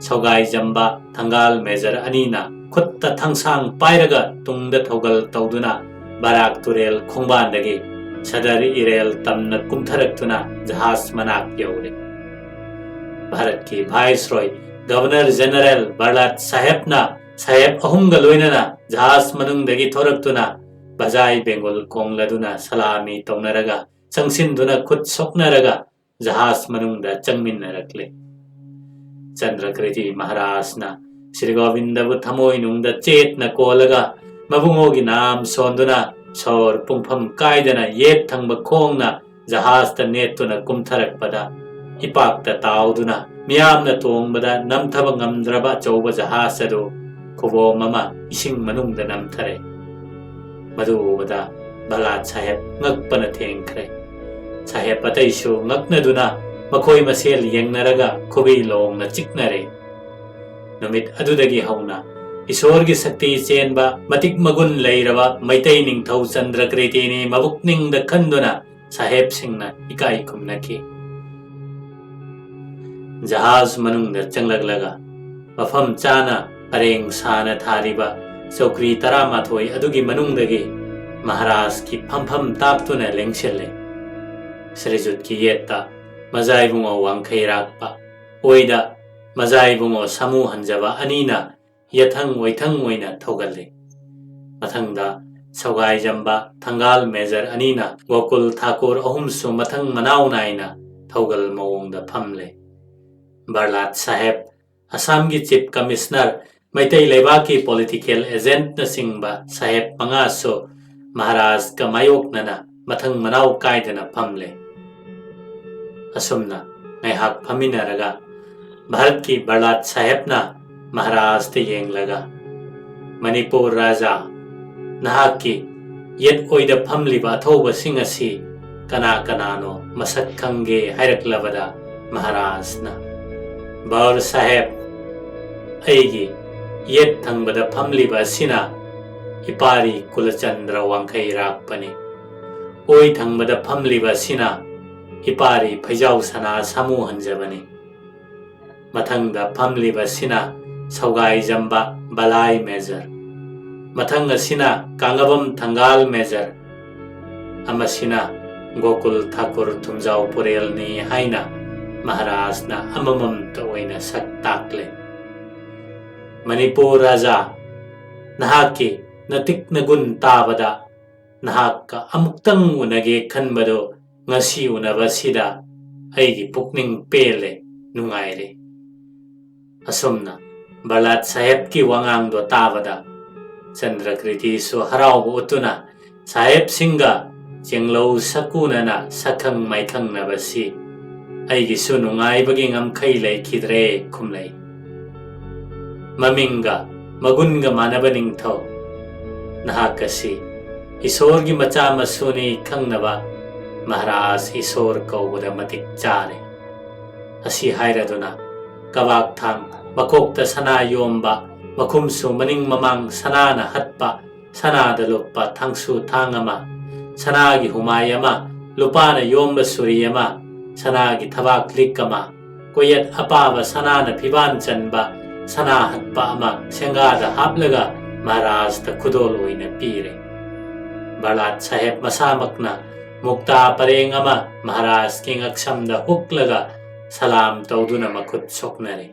ꯁꯧꯒꯥꯏꯖꯝꯕ ꯊꯪꯒꯥꯜ ꯃꯦꯖꯔ ꯑꯅꯤꯅ ꯈꯨꯠꯇ ꯊꯥꯡꯁꯥꯡ ꯄꯥꯏꯔꯒ ꯇꯨꯡꯗ ꯊꯧꯒꯜ ꯇꯧꯗꯨꯅ ꯕꯔꯥꯛ ꯇꯨꯔꯦꯜ ꯈꯣꯡꯕꯥꯟꯗꯒꯤ ꯁꯗꯔ ꯏꯔꯦꯜ ꯇꯝꯅ ꯀꯨꯝꯊꯔꯛꯇꯨꯅ ꯖꯍꯥꯖ ꯃꯅꯥꯛ ꯌꯧꯔꯦ꯫ ꯚꯥꯔꯠꯀꯤ ꯚꯥꯏꯁꯔꯣꯏ ꯒꯚꯔꯅꯔ ꯖꯦꯅꯔꯦꯜ ꯕꯔꯂꯥꯠ ꯁꯥꯍꯦꯕꯅ ꯁꯥꯍꯦꯕ ꯑꯍꯨꯝꯒ ꯂꯣꯏꯅꯅ ꯖꯍꯥꯖ ꯃꯅꯨꯡꯗꯒꯤ ꯊꯣꯔꯛꯇꯨꯅ ꯕꯖꯥꯏ ꯕꯦꯡꯒꯨꯜ ꯀꯣꯡꯂꯗꯨꯅ ꯁꯂꯥꯃꯤ ꯇꯧꯅꯔꯒ ꯆꯪꯁꯤꯟꯗꯨꯅ ꯈꯨꯠ ꯁꯣꯛꯅꯔꯒ ꯖꯍꯥꯖ ꯃꯅꯨꯡꯗ ꯆꯪꯃꯤꯟꯅꯔꯛꯂꯦ꯫ ꯆꯟꯗ꯭ꯔꯀ꯭ꯔꯤꯇꯤ ꯃꯍꯥꯔꯥꯖꯅ ꯁ꯭ꯔꯤ ꯒꯣꯕꯤꯟꯗꯕꯨ ꯊꯃꯣꯏꯅꯨꯡꯗ ꯆꯦꯠꯅ ꯀꯣꯜꯂꯒ ꯃꯕꯨꯡꯉꯣꯒꯤ ꯅꯥꯝ ꯁꯣꯟꯗꯨꯅ ꯁꯣꯔ ꯄꯨꯡꯐꯝ ꯀꯥꯏꯗꯅ ꯌꯦꯠ ꯊꯪꯕ ꯈꯣꯡꯅ ꯖꯍꯥꯖꯇ ꯅꯦꯠꯇꯨꯅ ꯀꯨꯝꯊꯔꯛꯄꯗ ꯏꯄꯥꯛꯇ ꯇꯥꯎꯗꯨꯅ ꯃꯤꯌꯥꯝꯅ ꯇꯣꯡꯕꯗ ꯅꯝꯊꯕ ꯉꯝꯗ꯭ꯔꯕ ꯑꯆꯧꯕ ꯖꯍꯥꯖ ꯑꯗꯨ ꯈꯨꯕꯣꯝ ꯑꯃ ꯏꯁꯤꯡ ꯃꯅꯨꯡꯗ ꯅꯝꯊꯔꯦ꯫ ꯃꯗꯨ ꯎꯕꯗ ꯚꯥꯂꯥꯠ ꯁꯥꯍꯦꯕ ꯉꯛꯄꯅ ꯊꯦꯡꯈ꯭ꯔꯦ꯫ ꯁꯥꯍꯦꯕ ꯑꯇꯩꯁꯨ ꯉꯛꯅꯗꯨꯅ ꯃꯈꯣꯏ ꯃꯁꯦꯜ ꯌꯦꯡꯅꯔꯒ ꯈꯨꯕꯤ ꯂꯣꯡꯅ ꯆꯤꯛꯅꯔꯦ꯫ ꯅꯨꯃꯤꯠ ꯑꯗꯨꯗꯒꯤ ꯍꯧꯅ ꯏꯁꯣꯔꯒꯤ ꯁꯛꯇꯤ ꯆꯦꯟꯕ, ꯃꯇꯤꯛ ꯃꯒꯨꯟ ꯂꯩꯔꯕ ꯃꯩꯇꯩ ꯅꯤꯡꯊꯧ ꯆꯟꯗ꯭ꯔꯀ꯭ꯔꯤꯇꯤꯅꯤ ꯃꯕꯨꯛꯅꯤꯡꯗ ꯈꯟꯗꯨꯅ ꯁꯥꯍꯦꯕꯁꯤꯡꯅ ꯏꯀꯥꯏ ꯈꯨꯝꯅꯈꯤ꯫ ꯖꯍꯥꯖ ꯃꯅꯨꯡꯗ ꯆꯪꯂꯛꯂꯒ ꯃꯐꯝ ꯆꯥꯅ ꯄꯔꯦꯡ ꯁꯥꯅ ꯊꯥꯔꯤꯕ ꯆꯧꯀ꯭ꯔꯤ ꯇꯔꯥꯃꯥꯊꯣꯏ ꯑꯗꯨꯒꯤ ꯃꯅꯨꯡꯗꯒꯤ ꯃꯍꯥꯔꯥꯖꯀꯤ ꯐꯝꯐꯝ ꯇꯥꯛꯇꯨꯅ ꯂꯦꯡꯁꯤꯜꯂꯦ꯫ ꯁ꯭ꯔꯤꯖꯨꯠꯀꯤ ꯌꯦꯠꯇ ꯃꯖꯥꯏꯕꯨꯡꯉꯣ ꯋꯥꯡꯈꯩꯔꯥꯛꯄ, ꯑꯣꯏꯗ ꯃꯖꯥꯏꯕꯨꯡꯉꯣ ꯁꯥꯃꯨ ꯍꯟꯖꯕ ꯑꯅꯤꯅ ꯌꯦꯠꯊꯪ ꯑꯣꯏꯊꯪ ꯑꯣꯏꯅ ꯊꯧꯒꯜꯂꯤ꯫ ꯃꯊꯪꯗ ꯁꯧꯒꯥꯏꯖꯝꯕ ꯊꯪꯒꯥꯜ ꯃꯦꯖꯔ ꯑꯅꯤꯅ ꯒꯣꯀꯨꯜ ꯊꯥꯀꯨꯔ ꯑꯍꯨꯝꯁꯨ ꯃꯊꯪ ꯃꯅꯥꯎ ꯅꯥꯏꯅ ꯊꯧꯒꯜ ꯃꯑꯣꯡꯗ ꯐꯝꯂꯦ꯫ ꯕꯔꯂꯥꯠ ꯁꯥꯍꯦꯕ, ꯑꯁꯥꯝꯒꯤ ꯆꯤꯐ ꯀꯃꯤꯁꯅꯔ, ꯃꯩꯇꯩ ꯂꯩꯕꯥꯛꯀꯤ ꯄꯣꯂꯤꯇꯤꯀꯦꯜ ꯑꯦꯖꯦꯟꯠꯅꯆꯤꯡꯕ ꯁꯥꯍꯦꯕ ꯃꯉꯥꯁꯨ ꯃꯍꯥꯔꯥꯖꯀ ꯃꯥꯌꯣꯛꯅꯅ ꯃꯊꯪ ꯃꯅꯥꯎ ꯀꯥꯏꯗꯅ ꯐꯝꯂꯦ꯫ ꯑꯁꯨꯝꯅ ꯉꯥꯏꯍꯥꯛ ꯐꯝꯃꯤꯟꯅꯔꯒ ꯚꯥꯔꯠꯀꯤ ꯕꯔꯂꯥꯠ ꯁꯥꯍꯦꯕꯅ ꯃꯍꯥꯔꯥꯖꯇ ꯌꯦꯡꯂꯒ, "ꯃꯅꯤꯄꯨꯔ ꯔꯥꯖꯥ, ꯅꯍꯥꯛꯀꯤ ꯌꯦꯠ ꯑꯣꯏꯗ ꯐꯝꯂꯤꯕ ꯑꯊꯧꯕꯁꯤꯡ ꯑꯁꯤ ꯀꯅꯥ ꯀꯅꯥꯅꯣ ꯃꯁꯛ ꯈꯪꯒꯦ?" ꯍꯥꯏꯔꯛꯂꯕꯗ ꯃꯍꯥꯔꯥꯖꯅ, "ꯕꯔ ꯁꯥꯍꯦꯕ, ꯑꯩꯒꯤ ꯌꯦꯠ ꯊꯪꯕꯗ ꯐꯝꯂꯤꯕ ꯑꯁꯤꯅ ꯏꯄꯥꯔꯤ ꯀꯨꯂꯆꯟꯗ꯭ꯔ ꯋꯥꯡꯈꯩꯔꯥꯛꯄꯅꯤ꯫ ꯑꯣꯏ ꯊꯪꯕꯗ ꯐꯝꯂꯤꯕ ꯑꯁꯤꯅ ꯏꯄꯥꯔꯤ ꯐꯩꯖꯥꯎ ꯁꯅꯥ ꯁꯥꯃꯨ ꯍꯟꯖꯕꯅꯤ꯫ ꯃꯊꯪꯗ ꯐꯝꯂꯤꯕꯁꯤꯅ ꯁꯧꯒꯥꯏꯖꯝꯕ ꯕꯂꯥꯏ ꯃꯦꯖꯔ꯫ ꯃꯊꯪ ꯑꯁꯤꯅ ꯀꯥꯡꯉꯕꯝ ꯊꯪꯒꯥꯜ ꯃꯦꯖꯔ꯫ ꯑꯃꯁꯤꯅ ꯒꯣꯀꯨꯜ ꯊꯥꯀꯨꯔ ꯊꯨꯝꯖꯥꯎ ꯄꯨꯔꯦꯜꯅꯤ" ꯍꯥꯏꯅ ꯃꯍꯥꯔꯥꯖꯅ ꯑꯃꯃꯝꯇ ꯑꯣꯏꯅ ꯁꯛ ꯇꯥꯛꯂꯦ꯫ "ꯃꯅꯤꯄꯨꯔ ꯔꯥꯖꯥ, ꯅꯍꯥꯛꯀꯤ ꯅꯇꯤꯛ ꯅꯒꯨꯟ ꯇꯥꯕꯗ ꯅꯍꯥꯛꯀ ꯑꯃꯨꯛꯇꯪ ꯎꯅꯒꯦ ꯈꯟꯕꯗꯨ ꯉꯁꯤ ꯎꯅꯕꯁꯤꯗ ꯑꯩꯒꯤ ꯄꯨꯛꯅꯤꯡ ꯄꯦꯜꯂꯦ, ꯅꯨꯡꯉꯥꯏꯔꯦ꯫" ꯑꯁꯨꯝꯅ ꯕꯂꯥꯠ ꯁꯥꯍꯦꯕꯀꯤ ꯋꯥꯉꯥꯡꯗꯣ ꯇꯥꯕꯗ ꯆꯟꯗ꯭ꯔꯀ꯭ꯔꯤꯇꯤꯁꯨ ꯍꯔꯥꯎꯕ ꯎꯠꯇꯨꯅ ꯁꯥꯍꯦꯕꯁꯤꯡꯒ ꯆꯦꯡꯂꯧ ꯁꯛꯀꯨꯅꯅ ꯁꯛꯈꯪ ꯃꯥꯏꯈꯪꯅꯕꯁꯤ ꯑꯩꯒꯤꯁꯨ ꯅꯨꯡꯉꯥꯏꯕꯒꯤ ꯉꯝꯈꯩ ꯂꯩꯈꯤꯗ꯭ꯔꯦ ꯈꯨꯝꯂꯩ꯫ "ꯃꯃꯤꯡꯒ ꯃꯒꯨꯟꯒ ꯃꯥꯟꯅꯕ ꯅꯤꯡꯊꯧ, ꯅꯍꯥꯛ ꯑꯁꯤ ꯏꯁꯣꯔꯒꯤ ꯃꯆꯥ ꯃꯁꯨꯅꯤ ꯈꯪꯅꯕ ꯃꯍꯥꯔꯥꯖ ꯏꯁꯣꯔ ꯀꯧꯕꯗ ꯃꯇꯤꯛ ꯆꯥꯔꯦ꯫ ꯑꯁꯤ ꯍꯥꯏꯔꯗꯨꯅ ꯀꯕꯥꯛ ꯊꯥꯡ, ꯃꯀꯣꯛꯇ ꯁꯅꯥ ꯌꯣꯝꯕ, ꯃꯈꯨꯝꯁꯨ ꯃꯅꯤꯡ ꯃꯃꯥꯡ ꯁꯅꯥꯅ ꯍꯠꯄ, ꯁꯅꯥꯗ ꯂꯨꯞꯄ ꯊꯥꯡꯁꯨ ꯊꯥꯡ ꯑꯃ, ꯁꯅꯥꯒꯤ ꯍꯨꯃꯥꯏ ꯑꯃ, ꯂꯨꯄꯥꯅ ꯌꯣꯝꯕ ꯁꯨꯔꯤ ꯑꯃ, ꯁꯅꯥꯒꯤ ꯊꯕꯥꯛ ꯂꯤꯛ ꯑꯃ, ꯀꯣꯌꯦꯠ ꯑꯄꯥꯕ ꯁꯅꯥꯅ ꯐꯤꯕꯥꯟ ꯆꯟꯕ ꯁꯅꯥ ꯍꯠꯄ ꯑꯃ ꯁꯦꯡꯒꯥꯗ ꯍꯥꯞꯂꯒ ꯃꯍꯥꯔꯥꯖꯇ ꯈꯨꯗꯣꯜ ꯑꯣꯏꯅ ꯄꯤꯔꯦ꯫ ꯕꯔꯂꯥꯠ ꯁꯥꯍꯦꯕ ꯃꯁꯥꯃꯛꯅ ꯃꯨꯛꯇꯥ ꯄꯔꯦꯡ ꯑꯃ ꯃꯍꯥꯔꯥꯖꯀꯤ ꯉꯛꯁꯝꯗ ꯍꯨꯛꯂꯒ ꯁꯂꯥꯝ ꯇꯧꯗꯨꯅ ꯃꯈꯨꯠ ꯁꯣꯛꯅꯔꯦ꯫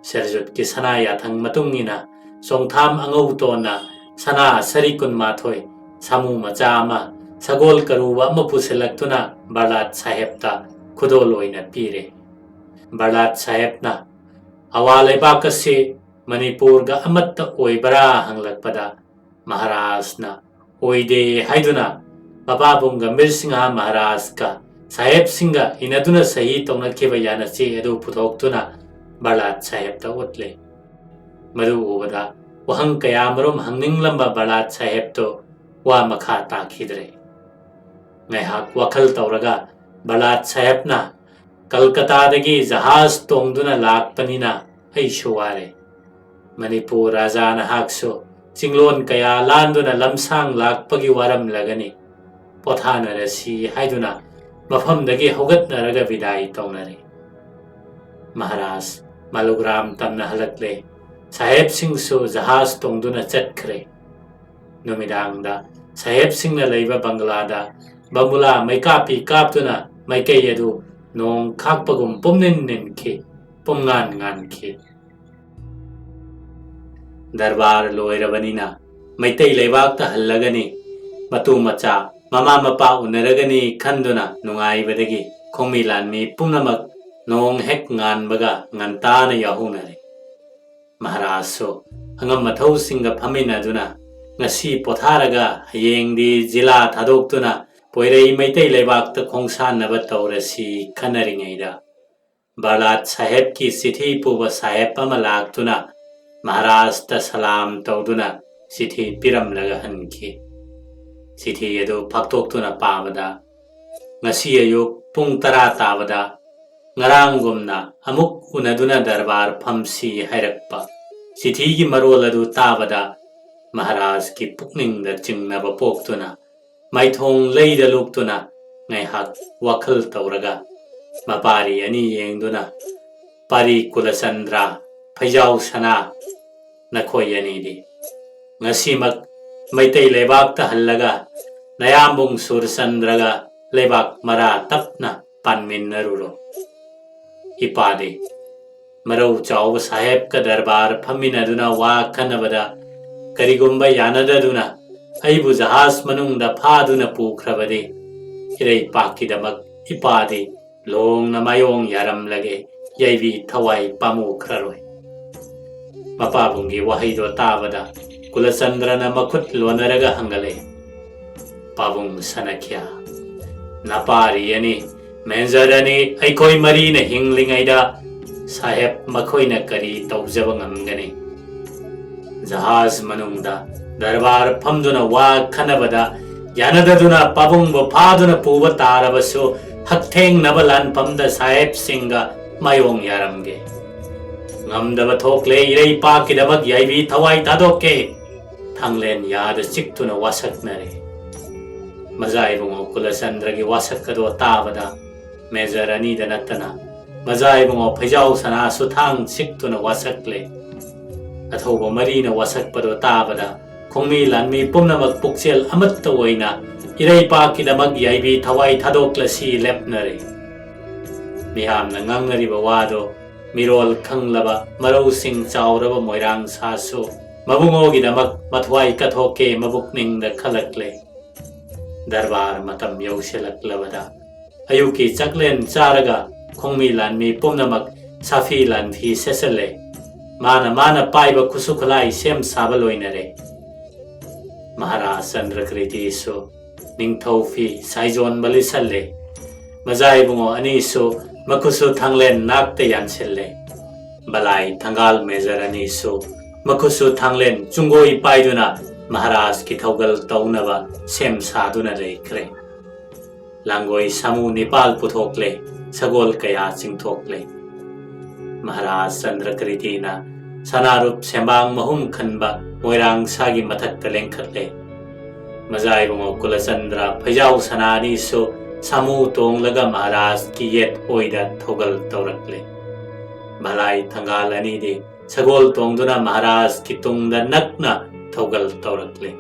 ꯁꯦꯔꯖꯨꯠꯀꯤ ꯁꯅꯥ ꯌꯥꯊꯪ ꯃꯇꯨꯡ ꯏꯟꯅ ꯆꯣꯡꯊꯥꯝ ꯑꯉꯧꯇꯣꯟꯅ ꯁꯅꯥ ꯁꯔꯤ ꯀꯨꯟꯃꯥꯊꯣꯏ, ꯁꯥꯃꯨ ꯃꯆꯥ ꯑꯃ, ꯁꯒꯣꯜ ꯀꯔꯨꯕ ꯑꯃ ꯄꯨꯁꯤꯜꯂꯛꯇꯨꯅ ꯕꯔꯂꯥꯠ ꯁꯥꯍꯦꯕꯇ ꯈꯨꯗꯣꯜ ꯑꯣꯏꯅ ꯄꯤꯔꯦ꯫ ꯕꯔꯂꯥꯠ ꯁꯥꯍꯦꯕꯅ ꯑꯋꯥ ꯂꯩꯕꯥꯛ ꯑꯁꯤ ꯃꯅꯤꯄꯨꯔꯒ ꯑꯃꯠꯇ ꯑꯣꯏꯕ꯭ꯔꯥ ꯍꯪꯂꯛꯄꯗ ꯃꯍꯥꯔꯥꯖꯅ ꯑꯣꯏꯗꯦ ꯍꯥꯏꯗꯨꯅ ꯃꯄꯥꯕꯨꯡ ꯒꯝꯚꯤꯔ ꯁꯤꯡꯍ ꯃꯍꯥꯔꯥꯖꯀ ꯁꯥꯍꯦꯕꯁꯤꯡꯒ ꯏꯅꯗꯨꯅ ꯁꯍꯤ ꯇꯧꯅꯈꯤꯕ ꯌꯥꯅꯆꯦ ꯑꯗꯨ ꯄꯨꯊꯣꯛꯇꯨꯅ ꯕꯔꯂꯥꯠ ꯁꯥꯍꯦꯕꯇ ꯎꯠꯂꯦ꯫ ꯃꯗꯨ ꯎꯕꯗ ꯋꯥꯍꯪ ꯀꯌꯥꯃꯔꯨꯝ ꯍꯪꯅꯤꯡꯂꯝꯕ ꯕꯔꯂꯥꯠ ꯁꯥꯍꯦꯕꯇꯨ ꯋꯥ ꯃꯈꯥ ꯇꯥꯈꯤꯗ꯭ꯔꯦ꯫ ꯉꯥꯏꯍꯥꯛ ꯋꯥꯈꯜ ꯇꯧꯔꯒ ꯕꯔꯂꯥꯠ ꯁꯥꯍꯦꯕꯅ ꯀꯜꯀꯇꯥꯗꯒꯤ ꯖꯍꯥꯖ ꯇꯣꯡꯗꯨꯅ ꯂꯥꯛꯄꯅꯤꯅ ꯑꯩꯁꯨ ꯋꯥꯔꯦ꯫ ꯃꯅꯤꯄꯨꯔ ꯔꯥꯖꯥ ꯅꯍꯥꯛꯁꯨ ꯆꯤꯡꯂꯣꯟ ꯀꯌꯥ ꯂꯥꯟꯗꯨꯅ ꯂꯝꯁꯥꯡ ꯂꯥꯛꯄꯒꯤ ꯋꯥꯔꯝꯂꯒꯅꯤ꯫ ꯄꯣꯊꯥꯅꯔꯁꯤ ꯍꯥꯏꯗꯨꯅ ꯃꯐꯝꯗꯒꯤ ꯍꯧꯒꯠꯅꯔꯒ ꯕꯤꯗꯥꯏ ꯇꯧꯅꯔꯦ꯫ ꯃꯍꯥꯔꯥꯖ ꯃꯥꯂꯨꯒ꯭ꯔꯥꯝ ꯇꯝꯅ ꯍꯜꯂꯛꯂꯦ꯫ ꯁꯥꯍꯦꯕꯁꯤꯡꯁꯨ ꯖꯍꯥꯖ ꯇꯣꯡꯗꯨꯅ ꯆꯠꯈ꯭ꯔꯦ꯫ ꯅꯨꯃꯤꯗꯥꯡꯗ ꯁꯥꯍꯦꯕꯁꯤꯡꯅ ꯂꯩꯕ ꯕꯪꯒꯂꯥꯗ ꯕꯝꯕꯨꯂꯥ ꯃꯩꯀꯥꯞꯄꯤ ꯀꯥꯞꯇꯨꯅ ꯃꯥꯏꯀꯩ ꯑꯗꯨ ꯅꯣꯡ ꯈꯥꯛꯄꯒꯨꯝ ꯄꯨꯝꯅꯤꯟ ꯅꯤꯟꯈꯤ, ꯄꯨꯝꯉꯥꯟ ꯉꯥꯟꯈꯤ꯫ ꯗꯔꯕꯥꯔ ꯂꯣꯏꯔꯕꯅꯤꯅ ꯃꯩꯇꯩ ꯂꯩꯕꯥꯛꯇ ꯍꯜꯂꯒꯅꯤ, ꯃꯇꯨ ꯃꯆꯥ, ꯃꯃꯥ ꯃꯄꯥ ꯎꯅꯔꯒꯅꯤ ꯈꯟꯗꯨꯅ ꯅꯨꯡꯉꯥꯏꯕꯗꯒꯤ ꯈꯣꯡꯃꯤ ꯂꯥꯟꯃꯤ ꯄꯨꯝꯅꯃꯛ ꯅꯣꯡ ꯍꯦꯛ ꯉꯥꯟꯕꯒ ꯉꯟꯇꯥꯅ ꯌꯥꯎꯍꯧꯅꯔꯦ꯫ ꯃꯍꯥꯔꯥꯖꯁꯨ ꯑꯉꯝ ꯑꯊꯧꯁꯤꯡꯒ ꯐꯝꯃꯤꯟꯅꯗꯨꯅ ꯉꯁꯤ ꯄꯣꯊꯥꯔꯒ ꯍꯌꯦꯡꯗꯤ ꯖꯤꯂꯥ ꯊꯥꯗꯣꯛꯇꯨꯅ ꯄꯣꯏꯔꯩ ꯃꯩꯇꯩ ꯂꯩꯕꯥꯛꯇ ꯈꯣꯡꯁꯥꯟꯅꯕ ꯇꯧꯔꯁꯤ ꯈꯟꯅꯔꯤꯉꯩꯗ ꯕꯔꯂꯥꯠ ꯁꯥꯍꯦꯕꯀꯤ ꯆꯤꯊꯤ ꯄꯨꯕ ꯁꯥꯍꯦꯕ ꯑꯃ ꯂꯥꯛꯇꯨꯅ ꯃꯍꯥꯔꯥꯖꯇ ꯁꯂꯥꯝ ꯇꯧꯗꯨꯅ ꯆꯤꯊꯤ ꯄꯤꯔꯝꯂꯒ ꯍꯟꯈꯤ꯫ ꯆꯤꯊꯤ ꯑꯗꯨ ꯐꯥꯛꯇꯣꯛꯇꯨꯅ ꯄꯥꯕꯗ ꯉꯁꯤ ꯑꯌꯨꯛ ꯄꯨꯡ ꯇꯔꯥ ꯇꯥꯕꯗ ꯉꯔꯥꯡꯒꯨꯝꯅ ꯑꯃꯨꯛ ꯎꯅꯗꯨꯅ ꯗꯔꯕꯥꯔ ꯐꯝꯁꯤ ꯍꯥꯏꯔꯛꯄ ꯆꯤꯊꯤꯒꯤ ꯃꯔꯣꯜ ꯑꯗꯨ ꯇꯥꯕꯗ ꯃꯍꯥꯔꯥꯖꯀꯤ ꯄꯨꯛꯅꯤꯡꯗ ꯆꯤꯡꯅꯕ ꯄꯣꯛꯇꯨꯅ ꯃꯥꯏꯊꯣꯡ ꯂꯩꯗ ꯂꯨꯞꯇꯨꯅ ꯉꯥꯏꯍꯥꯛ ꯋꯥꯈꯜ ꯇꯧꯔꯒ ꯃꯄꯥꯔꯤ ꯑꯅꯤ ꯌꯦꯡꯗꯨꯅ, "ꯄꯥꯔꯤ ꯀꯨꯂꯆꯟꯗ꯭ꯔ, ꯐꯩꯖꯥꯎ ꯁꯅꯥ, ꯅꯈꯣꯏ ꯑꯅꯤꯗꯤ ꯉꯁꯤꯃꯛ ꯃꯩꯇꯩ ꯂꯩꯕꯥꯛꯇ ꯍꯜꯂꯒ ꯅꯌꯥꯝꯕꯨꯡ ꯁꯨꯔꯆꯟꯗ꯭ꯔꯒ ꯂꯩꯕꯥꯛ ꯃꯔꯥ ꯇꯞꯅ ꯄꯥꯟꯃꯤꯟꯅꯔꯨꯔꯣ꯫ ꯏꯄꯥꯗꯤ ꯃꯔꯧ ꯆꯥꯎꯕ ꯁꯥꯍꯦꯕꯀ ꯗꯔꯕꯥꯔ ꯐꯝꯃꯤꯟꯅꯗꯨꯅ ꯋꯥ ꯈꯟꯅꯕꯗ ꯀꯔꯤꯒꯨꯝꯕ ꯌꯥꯅꯗꯗꯨꯅ ꯑꯩꯕꯨ ꯖꯍꯥꯖ ꯃꯅꯨꯡꯗ ꯐꯥꯗꯨꯅ ꯄꯨꯈ꯭ꯔꯕꯗꯤ ꯏꯔꯩꯄꯥꯛꯀꯤꯗꯃꯛ ꯏꯄꯥꯗꯤ ꯂꯣꯡꯅ ꯃꯥꯌꯣꯡ ꯌꯥꯔꯝꯂꯒꯦ, ꯌꯥꯏꯕꯤ ꯊꯋꯥꯏ ꯄꯥꯝꯃꯨꯈ꯭ꯔꯔꯣꯏ꯫" ꯃꯄꯥꯕꯨꯡꯒꯤ ꯋꯥꯍꯩꯗꯣ ꯇꯥꯕꯗ ꯀꯨꯂꯆꯟꯗ꯭ꯔꯅ ꯃꯈꯨꯠ ꯂꯣꯟꯅꯔꯒ ꯍꯪꯒꯠꯂꯛꯏ, "ꯄꯥꯕꯨꯡ ꯁꯅꯈ꯭ꯌꯥ, ꯅꯄꯥꯔꯤ ꯑꯅꯤ, ꯃꯦꯟꯖꯔ ꯑꯅꯤ, ꯑꯩꯈꯣꯏ ꯃꯔꯤꯅ ꯍꯤꯡꯂꯤꯉꯩꯗ ꯁꯥꯍꯦꯕ ꯃꯈꯣꯏꯅ ꯀꯔꯤ ꯇꯧꯖꯕ ꯉꯝꯒꯅꯤ? ꯖꯍꯥꯖ ꯃꯅꯨꯡꯗ ꯗꯔꯕꯥꯔ ꯐꯝꯗꯨꯅ ꯋꯥ ꯈꯟꯅꯕꯗ ꯌꯥꯅꯗꯗꯨꯅ ꯄꯥꯕꯨꯡꯕꯨ ꯐꯥꯗꯨꯅ ꯄꯨꯕ ꯇꯥꯔꯕꯁꯨ ꯍꯛꯊꯦꯡꯅꯕ ꯂꯥꯟꯐꯝꯗ ꯁꯥꯍꯦꯕꯁꯤꯡꯒ ꯃꯥꯌꯣꯡ ꯌꯥꯔꯝꯒꯦ꯫ ꯉꯝꯗꯕ ꯊꯣꯛꯂꯦ, ꯏꯔꯩꯄꯥꯛꯀꯤꯗꯃꯛ ꯌꯥꯏꯕꯤ ꯊꯋꯥꯏ ꯊꯥꯗꯣꯛꯀꯦ꯫" ꯊꯥꯡꯂꯦꯟ ꯌꯥꯗ ꯆꯤꯛꯇꯨꯅ ꯋꯥꯁꯛꯅꯔꯦ꯫ ꯃꯖꯥ ꯏꯕꯨꯡꯉꯣ ꯀꯨꯂꯆꯟꯗ꯭ꯔꯒꯤ ꯋꯥꯁꯛ ꯑꯗꯣ ꯇꯥꯕꯗ ꯃꯦꯖꯔ ꯑꯅꯤꯗ ꯅꯠꯇꯅ ꯃꯖꯥ ꯏꯕꯨꯡꯉꯣ ꯐꯩꯖꯥꯎ ꯁꯅꯥꯁꯨ ꯊꯥꯡ ꯆꯤꯛꯇꯨꯅ ꯋꯥꯁꯛꯂꯦ꯫ ꯑꯊꯧꯕ ꯃꯔꯤꯅ ꯋꯥꯁꯛꯄꯗꯣ ꯇꯥꯕꯗ ꯈꯣꯡꯃꯤ ꯂꯥꯟꯃꯤ ꯄꯨꯝꯅꯃꯛ ꯄꯨꯛꯆꯦꯜ ꯑꯃꯠꯇ ꯑꯣꯏꯅ ꯏꯔꯩꯄꯥꯛꯀꯤꯗꯃꯛ ꯌꯥꯏꯕꯤ ꯊꯋꯥꯏ ꯊꯥꯗꯣꯛꯂꯁꯤ ꯂꯦꯞꯅꯔꯦ꯫ ꯃꯤꯌꯥꯝꯅ ꯉꯥꯡꯅꯔꯤꯕ ꯋꯥꯗꯣ ꯃꯤꯔꯣꯜ ꯈꯪꯂꯕ ꯃꯔꯧꯁꯤꯡ ꯆꯥꯎꯔꯕ ꯃꯣꯏꯔꯥꯡ ꯁꯥꯁꯨ ꯃꯕꯨꯡꯉꯣꯒꯤꯗꯃꯛ ꯃꯊ꯭ꯋꯥꯏ ꯀꯠꯊꯣꯛꯀꯦ ꯃꯕꯨꯛꯅꯤꯡꯗ ꯈꯜꯂꯛꯂꯦ꯫ ꯗꯔꯕꯥꯔ ꯃꯇꯝ ꯌꯧꯁꯤꯜꯂꯛꯂꯕꯗ ꯑꯌꯨꯛꯀꯤ ꯆꯥꯛꯂꯦꯟ ꯆꯥꯔꯒ ꯈꯣꯡꯃꯤ ꯂꯥꯟꯃꯤ ꯄꯨꯝꯅꯃꯛ ꯁꯥꯐꯤ ꯂꯥꯟꯐꯤ ꯁꯦꯠꯆꯜꯂꯦ꯫ ꯃꯥꯅ ꯃꯥꯅ ꯄꯥꯏꯕ ꯈꯨꯠꯁꯨ ꯈꯨꯠꯂꯥꯏ ꯁꯦꯝ ꯁꯥꯕ ꯂꯣꯏꯅꯔꯦ꯫ ꯃꯍꯥꯔꯥꯖ ꯆꯟꯗ꯭ꯔꯀ꯭ꯔꯤꯇꯤꯁꯨ ꯅꯤꯡꯊꯧ ꯐꯤ ꯁꯥꯏꯖꯣꯟꯕ ꯂꯤꯠꯁꯜꯂꯦ꯫ ꯃꯖꯥ ꯏꯕꯨꯡꯉꯣ ꯑꯅꯤꯁꯨ ꯃꯈꯨꯠꯁꯨ ꯊꯥꯡꯂꯦꯟ ꯅꯥꯛꯇ ꯌꯥꯟꯁꯤꯜꯂꯦ꯫ ꯕꯂꯥꯏ ꯊꯪꯒꯥꯜ ꯃꯦꯖꯔ ꯑꯅꯤꯁꯨ ꯃꯈꯨꯠꯁꯨ ꯊꯥꯡꯂꯦꯟ ꯆꯨꯡꯒꯣꯏ ꯄꯥꯏꯗꯨꯅ ꯃꯍꯥꯔꯥꯖꯀꯤ ꯊꯧꯒꯜ ꯇꯧꯅꯕ ꯁꯦꯝ ꯁꯥꯗꯨꯅ ꯂꯩꯈ꯭ꯔꯦ꯫ ꯂꯥꯡꯒꯣꯏ ꯁꯥꯃꯨ ꯅꯤꯄꯥꯜ ꯄꯨꯊꯣꯛꯂꯦ꯫ ꯁꯒꯣꯜ ꯀꯌꯥ ꯆꯤꯡꯊꯣꯛꯂꯦ꯫ ꯃꯍꯥꯔꯥꯖ ꯆꯟꯗ꯭ꯔꯀ꯭ꯔꯤꯇꯤꯅ ꯁꯅꯥꯔꯨꯞ ꯁꯦꯝꯕꯥꯡ ꯃꯍꯨꯝ ꯈꯟꯕ ꯃꯣꯏꯔꯥꯡ ꯁꯥꯒꯤ ꯃꯊꯛꯇ ꯂꯦꯡꯈꯠꯂꯦ꯫ ꯃꯖꯥ ꯏꯕꯨꯡꯉꯣ ꯀꯨꯂꯆꯟꯗ꯭ꯔ ꯐꯩꯖꯥꯎ ꯁꯅꯥ ꯑꯅꯤꯁꯨ ꯁꯥꯃꯨ ꯇꯣꯡꯂꯒ ꯃꯍꯥꯔꯥꯖꯀꯤ ꯌꯦꯠ ꯑꯣꯏꯗ ꯊꯧꯒꯜ ꯇꯧꯔꯛꯂꯦ꯫ ꯚꯂꯥꯏ ꯊꯪꯒꯥꯜ ꯑꯅꯤꯗꯤ ꯁꯒꯣꯜ ꯇꯣꯡꯗꯨꯅ ꯃꯍꯥꯔꯥꯖꯀꯤ ꯇꯨꯡꯗ ꯅꯛꯅ ꯊꯧꯒꯜ ꯇꯧꯔꯛꯂꯦ꯫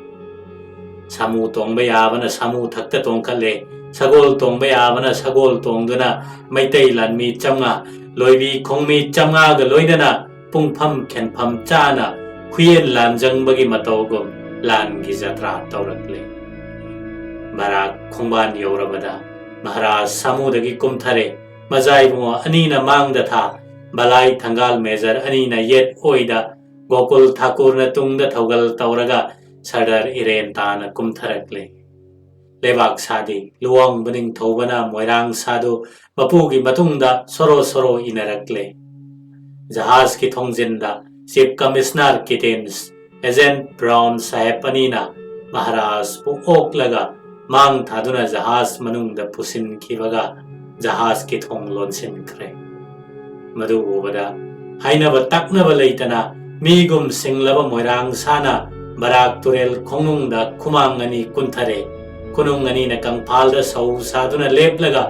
ꯁꯥꯃꯨ ꯇꯣꯡꯕ ꯌꯥꯕꯅ ꯁꯥꯃꯨ ꯊꯛꯇ ꯇꯣꯡꯈꯠꯂꯦ꯫ ꯁꯒꯣꯜ ꯇꯣꯡꯕ ꯌꯥꯕꯅ ꯁꯒꯣꯜ ꯇꯣꯡꯗꯨꯅ ꯃꯩꯇꯩ ꯂꯥꯟꯃꯤ ꯆꯥꯝꯃꯉꯥ, ꯂꯣꯏꯕꯤ ꯈꯣꯡꯃꯤ ꯆꯥꯝꯃꯉꯥꯒ ꯂꯣꯏꯅꯅ ꯄꯨꯡꯐꯝ ꯈꯦꯟꯐꯝ ꯆꯥꯅ ꯈꯨꯌꯦꯟ ꯂꯥꯟꯖꯪꯕꯒꯤ ꯃꯇꯧꯒꯨꯝ ꯂꯥꯟꯒꯤ ꯖꯇ꯭ꯔꯥ ꯇꯧꯔꯛꯂꯦ꯫ ꯕꯔꯥꯛ ꯈꯣꯡꯕꯥꯟ ꯌꯧꯔꯕꯗ ꯃꯍꯥꯔꯥꯖ ꯁꯥꯃꯨꯗꯒꯤ ꯀꯨꯝꯊꯔꯦ꯫ ꯃꯖꯥ ꯏꯕꯨꯡꯉꯣ ꯑꯅꯤꯅ ꯃꯥꯡꯗ ꯊꯥ, ꯚꯂꯥꯏ ꯊꯪꯒꯥꯜ ꯃꯦꯖꯔ ꯑꯅꯤꯅ ꯌꯦꯠ ꯑꯣꯏꯗ, ꯒꯣꯀꯨꯜ ꯊꯥꯀꯨꯔꯅ ꯇꯨꯡꯗ ꯊꯧꯒꯜ ꯇꯧꯔꯒ ꯁꯔꯗꯥꯔ ꯏꯔꯦꯟ ꯇꯥꯅ ꯀꯨꯝꯊꯔꯛꯂꯦ꯫ ꯂꯩꯕꯥꯛ ꯁꯥꯗꯤ ꯂꯨꯋꯥꯡꯕ ꯅꯤꯡꯊꯧꯕꯅ ꯃꯣꯏꯔꯥꯡ ꯁꯥꯗꯨ ꯃꯄꯨꯒꯤ ꯃꯇꯨꯡꯗ ꯁꯣꯔꯣ ꯁꯣꯔꯣ ꯏꯟꯅꯔꯛꯂꯦ꯫ ꯖꯍꯥꯖꯀꯤ ꯊꯣꯡꯖꯤꯟꯗ ꯆꯤꯐ ꯀꯃꯤꯁꯅꯔ ꯀꯤꯇꯦꯟꯁ, ꯑꯦꯖꯦꯟꯠ ꯕ꯭ꯔꯥꯎꯟ ꯁꯥꯍꯦꯕ ꯑꯅꯤꯅ ꯃꯍꯥꯔꯥꯖꯄꯨ ꯑꯣꯛꯂꯒ ꯃꯥꯡ ꯊꯥꯗꯨꯅ ꯖꯍꯥꯖ ꯃꯅꯨꯡꯗ ꯄꯨꯁꯤꯟꯈꯤꯕꯒ ꯖꯍꯥꯖꯀꯤ ꯊꯣꯡ ꯂꯣꯟꯁꯤꯟꯈ꯭ꯔꯦ꯫ ꯃꯗꯨ ꯎꯕꯗ ꯍꯥꯏꯅꯕ ꯇꯥꯛꯅꯕ ꯂꯩꯇꯅ ꯃꯤꯒꯨꯝ ꯁꯤꯡꯂꯕ ꯃꯣꯏꯔꯥꯡ ꯁꯥꯅ ꯕꯔꯥꯛ ꯇꯨꯔꯦꯜ ꯈꯣꯡꯅꯨꯡꯗ ꯈꯨꯃꯥꯡ ꯑꯅꯤ ꯀꯨꯟꯊꯔꯦ꯫ ꯈꯨꯅꯨꯡ ꯑꯅꯤꯅ ꯀꯪꯐꯥꯜꯗ ꯁꯧ ꯁꯥꯗꯨꯅ ꯂꯦꯞꯂꯒ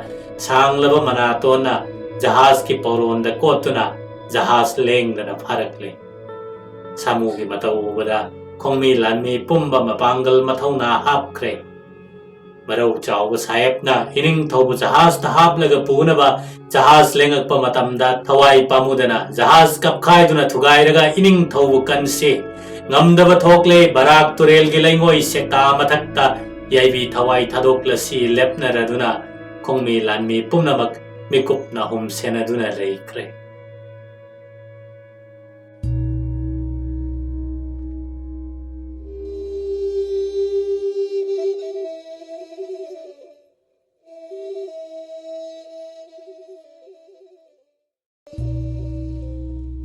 ꯁꯥꯡꯂꯕ ꯃꯅꯥꯇꯣꯟꯅ ꯖꯍꯥꯖꯀꯤ ꯄꯧꯔꯣꯟꯗ ꯀꯣꯠꯇꯨꯅ ꯖꯍꯥꯖ ꯂꯦꯡꯗꯅ ꯐꯥꯔꯛꯂꯦ꯫ ꯁꯥꯃꯨꯒꯤ ꯃꯇꯧ ꯎꯕꯗ ꯈꯣꯡꯃꯤ ꯂꯥꯟꯃꯤ ꯄꯨꯝꯕ ꯃꯄꯥꯡꯒꯜ ꯃꯊꯧꯅꯥ ꯍꯥꯞꯈ꯭ꯔꯦ꯫ ꯃꯔꯧ ꯆꯥꯎꯕ ꯁꯥꯍꯦꯕꯅ ꯏꯅꯤꯡꯊꯧꯕꯨ ꯖꯍꯥꯖꯇ ꯍꯥꯞꯂꯒ ꯄꯨꯅꯕ ꯖꯍꯥꯖ ꯂꯦꯡꯉꯛꯄ ꯃꯇꯝꯗ ꯊꯋꯥꯏ ꯄꯥꯝꯃꯨꯗꯅ ꯖꯍꯥꯖ ꯀꯞꯈꯥꯏꯗꯨꯅ ꯊꯨꯒꯥꯏꯔꯒ ꯏꯅꯤꯡꯊꯧꯕꯨ ꯀꯟꯁꯤ꯫ ꯉꯝꯗꯕ ꯊꯣꯛꯂꯦ, ꯕꯔꯥꯛ ꯇꯨꯔꯦꯜꯒꯤ ꯂꯩꯉꯣꯏ ꯁꯦꯛꯇꯥ ꯃꯊꯛꯇ ꯌꯥꯏꯕꯤ ꯊꯋꯥꯏ ꯊꯥꯗꯣꯛꯂꯁꯤ ꯂꯦꯞꯅꯔꯗꯨꯅ ꯈꯣꯡꯃꯤ ꯂꯥꯟꯃꯤ ꯄꯨꯝꯅꯃꯛ ꯃꯤꯀꯨꯞ ꯅꯥꯍꯨꯝ ꯁꯦꯟꯅꯗꯨꯅ ꯂꯩꯈ꯭ꯔꯦ꯫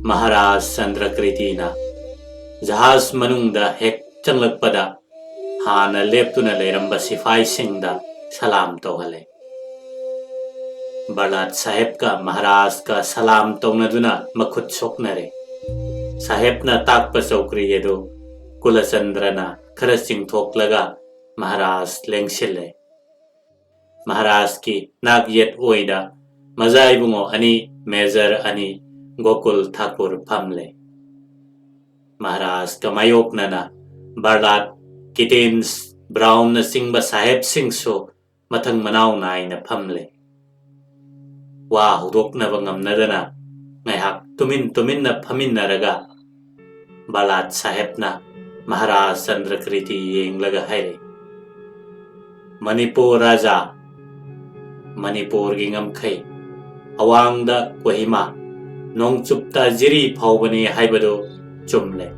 ꯃꯍꯥꯔꯥꯖ ꯆꯟꯗ꯭ꯔꯀ꯭ꯔꯤꯇꯤꯅ ꯖꯍꯥꯖ ꯃꯅꯨꯡꯗ ꯍꯦꯛ ꯆꯪꯂꯛꯄꯗ ꯍꯥꯟꯅ ꯂꯦꯞꯇꯨꯅ ꯂꯩꯔꯝꯕ ꯁꯤꯐꯥꯏꯁꯤꯡꯗ ꯁꯂꯥꯝ ꯇꯧꯍꯜꯂꯦ꯫ ꯕꯔꯂꯥꯠ ꯁꯥꯍꯦꯕꯀ ꯃꯍꯥꯔꯥꯖꯀ ꯁꯂꯥꯝ ꯇꯧꯅꯗꯨꯅ ꯃꯈꯨꯠ ꯁꯣꯛꯅꯔꯦ꯫ ꯁꯥꯍꯦꯕꯅ ꯇꯥꯛꯄ ꯆꯧꯀ꯭ꯔꯤ ꯑꯗꯨ ꯀꯨꯂꯆꯟꯗ꯭ꯔꯅ ꯈꯔ ꯆꯤꯡꯊꯣꯛꯂꯒ ꯃꯍꯥꯔꯥꯖ ꯂꯦꯡꯁꯤꯜꯂꯦ꯫ ꯃꯍꯥꯔꯥꯖꯀꯤ ꯅꯥꯛ ꯌꯦꯠ ꯑꯣꯏꯗ ꯃꯖꯥ ꯏꯕꯨꯡꯉꯣ ꯑꯅꯤ, ꯃꯦꯖꯔ ꯑꯅꯤ, ꯒꯣꯀꯨꯜ ꯊꯥꯀꯨꯔ ꯐꯝꯂꯦ꯫ ꯃꯍꯥꯔꯥꯖꯀ ꯃꯥꯌꯣꯛꯅꯅ ꯕꯔꯂꯥꯠ, ꯀꯤꯇꯦꯟꯁ, ꯕ꯭ꯔꯥꯎꯟꯅꯆꯤꯡꯕ ꯁꯥꯍꯦꯕꯁꯤꯡꯁꯨ ꯃꯊꯪ ꯃꯅꯥꯎ ꯅꯥꯏꯅ ꯐꯝꯂꯦ꯫ ꯋꯥ ꯍꯧꯗꯣꯛꯅꯕ ꯉꯝꯅꯗꯅ ꯉꯥꯏꯍꯥꯛ ꯇꯨꯃꯤꯟ ꯇꯨꯃꯤꯟꯅ ꯐꯝꯃꯤꯟꯅꯔꯒ ꯕꯔꯂꯥꯠ ꯁꯥꯍꯦꯕꯅ ꯃꯍꯥꯔꯥꯖ ꯆꯟꯗ꯭ꯔꯀ꯭ꯔꯤꯇꯤ ꯌꯦꯡꯂꯒ ꯍꯥꯏꯔꯛꯏ, "ꯃꯅꯤꯄꯨꯔ ꯔꯥꯖꯥ, ꯃꯅꯤꯄꯨꯔꯒꯤ ꯉꯝꯈꯩ, ꯑꯋꯥꯡꯗ ꯀꯣꯍꯤꯃꯥ, ꯅꯣꯡꯆꯨꯞꯇ ꯖꯤꯔꯤ ꯐꯥꯎꯕꯅꯤ ꯍꯥꯏꯕꯗꯨ ꯆꯨꯝꯂꯦ꯫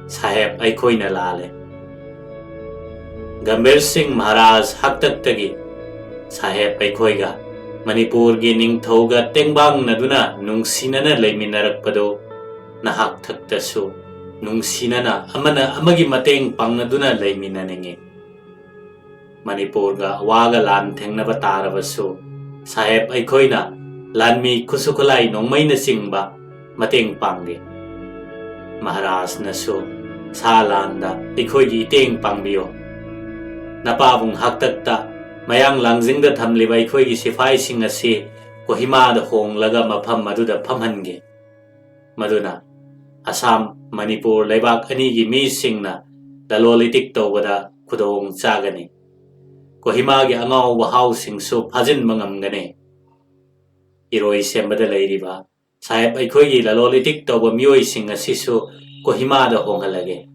ꯁꯥꯍꯦꯕ ꯑꯩꯈꯣꯏꯅ ꯂꯥꯜꯂꯦ꯫ ꯒꯝꯚꯤꯔ ꯁꯤꯡ ꯃꯍꯥꯔꯥꯖ ꯍꯥꯛꯇꯛꯇꯒꯤ ꯁꯥꯍꯦꯕ ꯑꯩꯈꯣꯏꯒ ꯃꯅꯤꯄꯨꯔꯒꯤ ꯅꯤꯡꯊꯧꯒ ꯇꯦꯡꯕꯥꯡꯅꯗꯨꯅ ꯅꯨꯡꯁꯤꯅꯅ ꯂꯩꯃꯤꯟꯅꯔꯛꯄꯗꯨ ꯅꯍꯥꯛ ꯊꯛꯇꯁꯨ ꯅꯨꯡꯁꯤꯅꯅ ꯑꯃꯅ ꯑꯃꯒꯤ ꯃꯇꯦꯡ ꯄꯥꯡꯅꯗꯨꯅ ꯂꯩꯃꯤꯟꯅꯅꯤꯡꯏ꯫ ꯃꯅꯤꯄꯨꯔꯒ ꯑꯋꯥꯒ ꯂꯥꯟ ꯊꯦꯡꯅꯕ ꯇꯥꯔꯕꯁꯨ ꯁꯥꯍꯦꯕ ꯑꯩꯈꯣꯏꯅ ꯂꯥꯟꯃꯤ, ꯈꯨꯠꯁꯨ ꯈꯨꯠꯂꯥꯏ, ꯅꯣꯡꯃꯩꯅꯆꯤꯡꯕ ꯃꯇꯦꯡ ꯄꯥꯡꯂꯤ꯫ ꯃꯍꯥꯔꯥꯖꯅꯁꯨ ꯁꯥ ꯂꯥꯟꯗ ꯑꯩꯈꯣꯏꯒꯤ ꯏꯇꯦꯡ ꯄꯥꯡꯕꯤꯌꯨ꯫ ꯅꯄꯥꯕꯨꯡ ꯍꯥꯛꯇꯛꯇ ꯃꯌꯥꯡ ꯂꯥꯡꯖꯤꯡꯗ ꯊꯝꯂꯤꯕ ꯑꯩꯈꯣꯏꯒꯤ ꯁꯤꯐꯥꯏꯁꯤꯡ ꯑꯁꯤ ꯀꯣꯍꯤꯃꯥꯗ ꯍꯣꯡꯂꯒ ꯃꯐꯝ ꯑꯗꯨꯗ ꯐꯝꯍꯟꯒꯦ꯫ ꯃꯗꯨꯅ ꯑꯁꯥꯝ, ꯃꯅꯤꯄꯨꯔ ꯂꯩꯕꯥꯛ ꯑꯅꯤꯒꯤ ꯃꯤꯁꯤꯡꯅ ꯂꯂꯣꯟ ꯏꯇꯤꯛ ꯇꯧꯕꯗ ꯈꯨꯗꯣꯡ ꯆꯥꯒꯅꯤ꯫ ꯀꯣꯍꯤꯃꯥꯒꯤ ꯑꯉꯥꯎꯕ ꯍꯥꯎꯁꯤꯡꯁꯨ ꯐꯥꯖꯤꯟꯕ ꯉꯝꯒꯅꯤ꯫ ꯏꯔꯣꯏ ꯁꯦꯝꯕꯗ ꯂꯩꯔꯤꯕ ꯁꯥꯍꯦꯕ ꯑꯩꯈꯣꯏꯒꯤ ꯂꯂꯣꯟ ꯏꯇꯤꯛ ꯇꯧꯕ ꯃꯤꯑꯣꯏꯁꯤꯡ ꯑꯁꯤꯁꯨ ꯀꯣꯍꯤꯃꯥꯗ ꯍꯣꯡꯍꯜꯂꯒꯦ꯫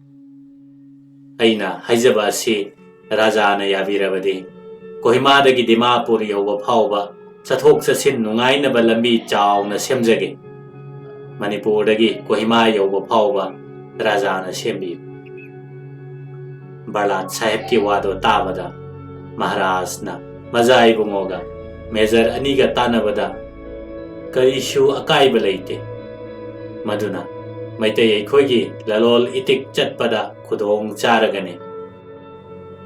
ꯑꯩꯅ ꯍꯥꯏꯖꯕ ꯑꯁꯤ ꯔꯥꯖꯥꯅ ꯌꯥꯕꯤꯔꯕꯗꯤ ꯀꯣꯍꯤꯃꯥꯗꯒꯤ ꯗꯤꯃꯥꯄꯨꯔ ꯌꯧꯕ ꯐꯥꯎꯕ ꯆꯠꯊꯣꯛ ꯆꯠꯁꯤꯟ ꯅꯨꯡꯉꯥꯏꯅꯕ ꯂꯝꯕꯤ ꯆꯥꯎꯅ ꯁꯦꯝꯖꯒꯦ꯫ ꯃꯅꯤꯄꯨꯔꯗꯒꯤ ꯀꯣꯍꯤꯃꯥ ꯌꯧꯕ ꯐꯥꯎꯕ ꯔꯥꯖꯥꯅ ꯁꯦꯝꯕꯤꯌꯨ꯫" ꯕꯔꯂꯥꯠ ꯁꯥꯍꯦꯕꯀꯤ ꯋꯥꯗꯣ ꯇꯥꯕꯗ ꯃꯍꯥꯔꯥꯖꯅ ꯃꯖꯥ ꯏꯕꯨꯡꯉꯣꯒ ꯃꯦꯖꯔ ꯑꯅꯤꯒ ꯇꯥꯟꯅꯕꯗ, "ꯀꯔꯤꯁꯨ ꯑꯀꯥꯏꯕ ꯂꯩꯇꯦ꯫ ꯃꯗꯨꯅ ꯃꯩꯇꯩ ꯑꯩꯈꯣꯏꯒꯤ ꯂꯂꯣꯟ ꯏꯇꯤꯛ ꯆꯠꯄꯗ ꯈꯨꯗꯣꯡ ꯆꯥꯔꯒꯅꯤ꯫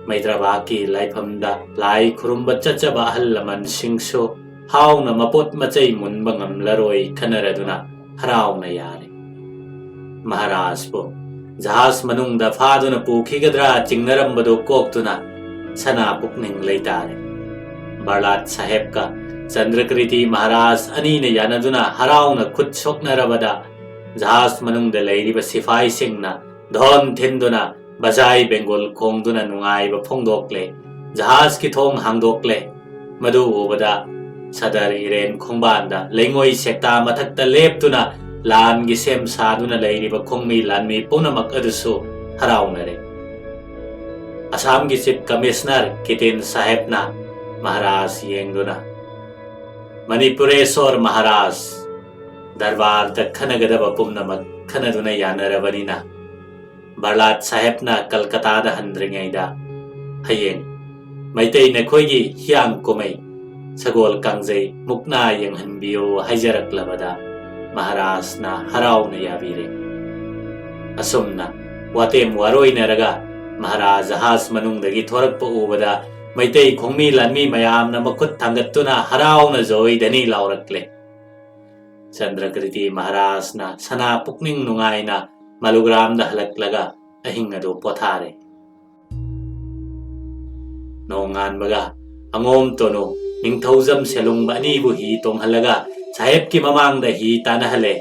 ꯃꯩꯇ꯭ꯔꯕꯥꯛꯀꯤ ꯂꯥꯏꯐꯝꯗ ꯂꯥꯏ ꯈꯨꯔꯨꯝꯕ ꯆꯠꯆꯕ ꯑꯍꯜ ꯂꯃꯟꯁꯤꯡꯁꯨ ꯍꯥꯎꯅ ꯃꯄꯣꯠ ꯃꯆꯩ ꯃꯨꯟꯕ ꯉꯝꯂꯔꯣꯏ ꯈꯟꯅꯔꯗꯨꯅ ꯍꯔꯥꯎꯅ ꯌꯥꯔꯦ꯫ ꯃꯍꯥꯔꯥꯖꯄꯨ ꯖꯍꯥꯖ ꯃꯅꯨꯡꯗ ꯐꯥꯗꯨꯅ ꯄꯨꯈꯤꯒꯗ꯭ꯔꯥ ꯆꯤꯡꯅꯔꯝꯕꯗꯨ ꯀꯣꯛꯇꯨꯅ ꯁꯅꯥ ꯄꯨꯛꯅꯤꯡ ꯂꯩꯇꯥꯔꯦ꯫ ꯕꯔꯂꯥꯠ ꯁꯥꯍꯦꯕꯀ ꯆꯟꯗ꯭ꯔꯀ꯭ꯔꯤꯇꯤ ꯃꯍꯥꯔꯥꯖ ꯑꯅꯤꯅ ꯌꯥꯅꯗꯨꯅ ꯍꯔꯥꯎꯅ ꯈꯨꯠ ꯁꯣꯛꯅꯔꯕꯗ ꯖꯍꯥꯖ ꯃꯅꯨꯡꯗ ꯂꯩꯔꯤꯕ ꯁꯤꯐꯥꯏꯁꯤꯡꯅ ꯙꯣꯟ ꯊꯤꯟꯗꯨꯅ ꯕꯖꯥꯏ ꯕꯦꯡꯒꯨꯜ ꯈꯣꯡꯗꯨꯅ ꯅꯨꯡꯉꯥꯏꯕ ꯐꯣꯡꯗꯣꯛꯂꯦ꯫ ꯖꯍꯥꯖꯀꯤ ꯊꯣꯡ ꯍꯥꯡꯗꯣꯛꯂꯦ꯫ ꯃꯗꯨ ꯎꯕꯗ ꯁꯗꯔ ꯏꯔꯦꯟ ꯈꯣꯡꯕꯥꯟꯗ ꯂꯩꯉꯣꯏ ꯁꯦꯛꯇꯥ ꯃꯊꯛꯇ ꯂꯦꯞꯇꯨꯅ ꯂꯥꯟꯒꯤ ꯁꯦꯝ ꯁꯥꯗꯨꯅ ꯂꯩꯔꯤꯕ ꯈꯣꯡꯃꯤ ꯂꯥꯟꯃꯤ ꯄꯨꯝꯅꯃꯛ ꯑꯗꯨꯁꯨ ꯍꯔꯥꯎꯅꯔꯦ꯫ ꯑꯁꯥꯝꯒꯤ ꯆꯤꯐ ꯀꯃꯤꯁꯅꯔ ꯀꯤꯇꯦꯟ ꯁꯥꯍꯦꯕꯅ ꯃꯍꯥꯔꯥꯖ ꯌꯦꯡꯗꯨꯅ, "ꯃꯅꯤꯄꯨꯔꯦꯁꯣꯔ ꯃꯍꯥꯔꯥꯖ, ꯗꯔꯕꯥꯔꯗ ꯈꯟꯅꯒꯗꯕ ꯄꯨꯝꯅꯃꯛ ꯈꯟꯅꯗꯨꯅ ꯌꯥꯅꯔꯕꯅꯤꯅ, ꯕꯔꯂꯥꯠ ꯁꯥꯍꯦꯕꯅ ꯀꯜꯀꯇꯥꯗ ꯍꯟꯗ꯭ꯔꯤꯉꯩꯗ ꯍꯌꯦꯡ ꯃꯩꯇꯩ ꯅꯈꯣꯏꯒꯤ ꯍꯤꯌꯥꯡ ꯀꯨꯝꯍꯩ ꯁꯒꯣꯜ ꯀꯥꯡꯖꯩ ꯃꯨꯛꯅꯥ ꯌꯦꯡꯍꯟꯕꯤꯌꯨ" ꯍꯥꯏꯖꯔꯛꯂꯕꯗ ꯃꯍꯥꯔꯥꯖꯅ ꯍꯔꯥꯎꯅ ꯌꯥꯕꯤꯔꯦ꯫ ꯑꯁꯨꯝꯅ ꯋꯥꯇꯦꯝ ꯋꯥꯔꯣꯏꯅꯔꯒ ꯃꯍꯥꯔꯥꯖ ꯖꯍꯥꯖ ꯃꯅꯨꯡꯗꯒꯤ ꯊꯣꯔꯛꯄ ꯎꯕꯗ ꯃꯩꯇꯩ ꯈꯣꯡꯃꯤ ꯂꯥꯟꯃꯤ ꯃꯌꯥꯝꯅ ꯃꯈꯨꯠ ꯊꯥꯡꯒꯠꯇꯨꯅ ꯍꯔꯥꯎꯅ ꯖꯣꯏ ꯙꯅꯤ ꯂꯥꯎꯔꯛꯂꯦ꯫ ꯆꯟꯗ꯭ꯔꯀ꯭ꯔꯤꯇꯤ ꯃꯍꯥꯔꯥꯖꯅ ꯁꯅꯥ ꯄꯨꯛꯅꯤꯡ ꯅꯨꯡꯉꯥꯏꯅ ꯃꯂꯨꯒ꯭ꯔꯥꯝꯗ ꯍꯜꯂꯛꯂꯒ ꯑꯍꯤꯡ ꯑꯗꯨ ꯄꯣꯊꯥꯔꯦ꯫ ꯅꯣꯡꯉꯥꯟꯕꯒ ꯑꯉꯣꯝ ꯇꯣꯅꯨ ꯅꯤꯡꯊꯧꯖꯝ ꯁꯦꯂꯨꯡꯕ ꯑꯅꯤꯕꯨ ꯍꯤ ꯇꯣꯡꯍꯜꯂꯒ ꯁꯥꯍꯦꯕꯀꯤ ꯃꯃꯥꯡꯗ ꯍꯤ ꯇꯥꯟꯅꯍꯜꯂꯦ꯫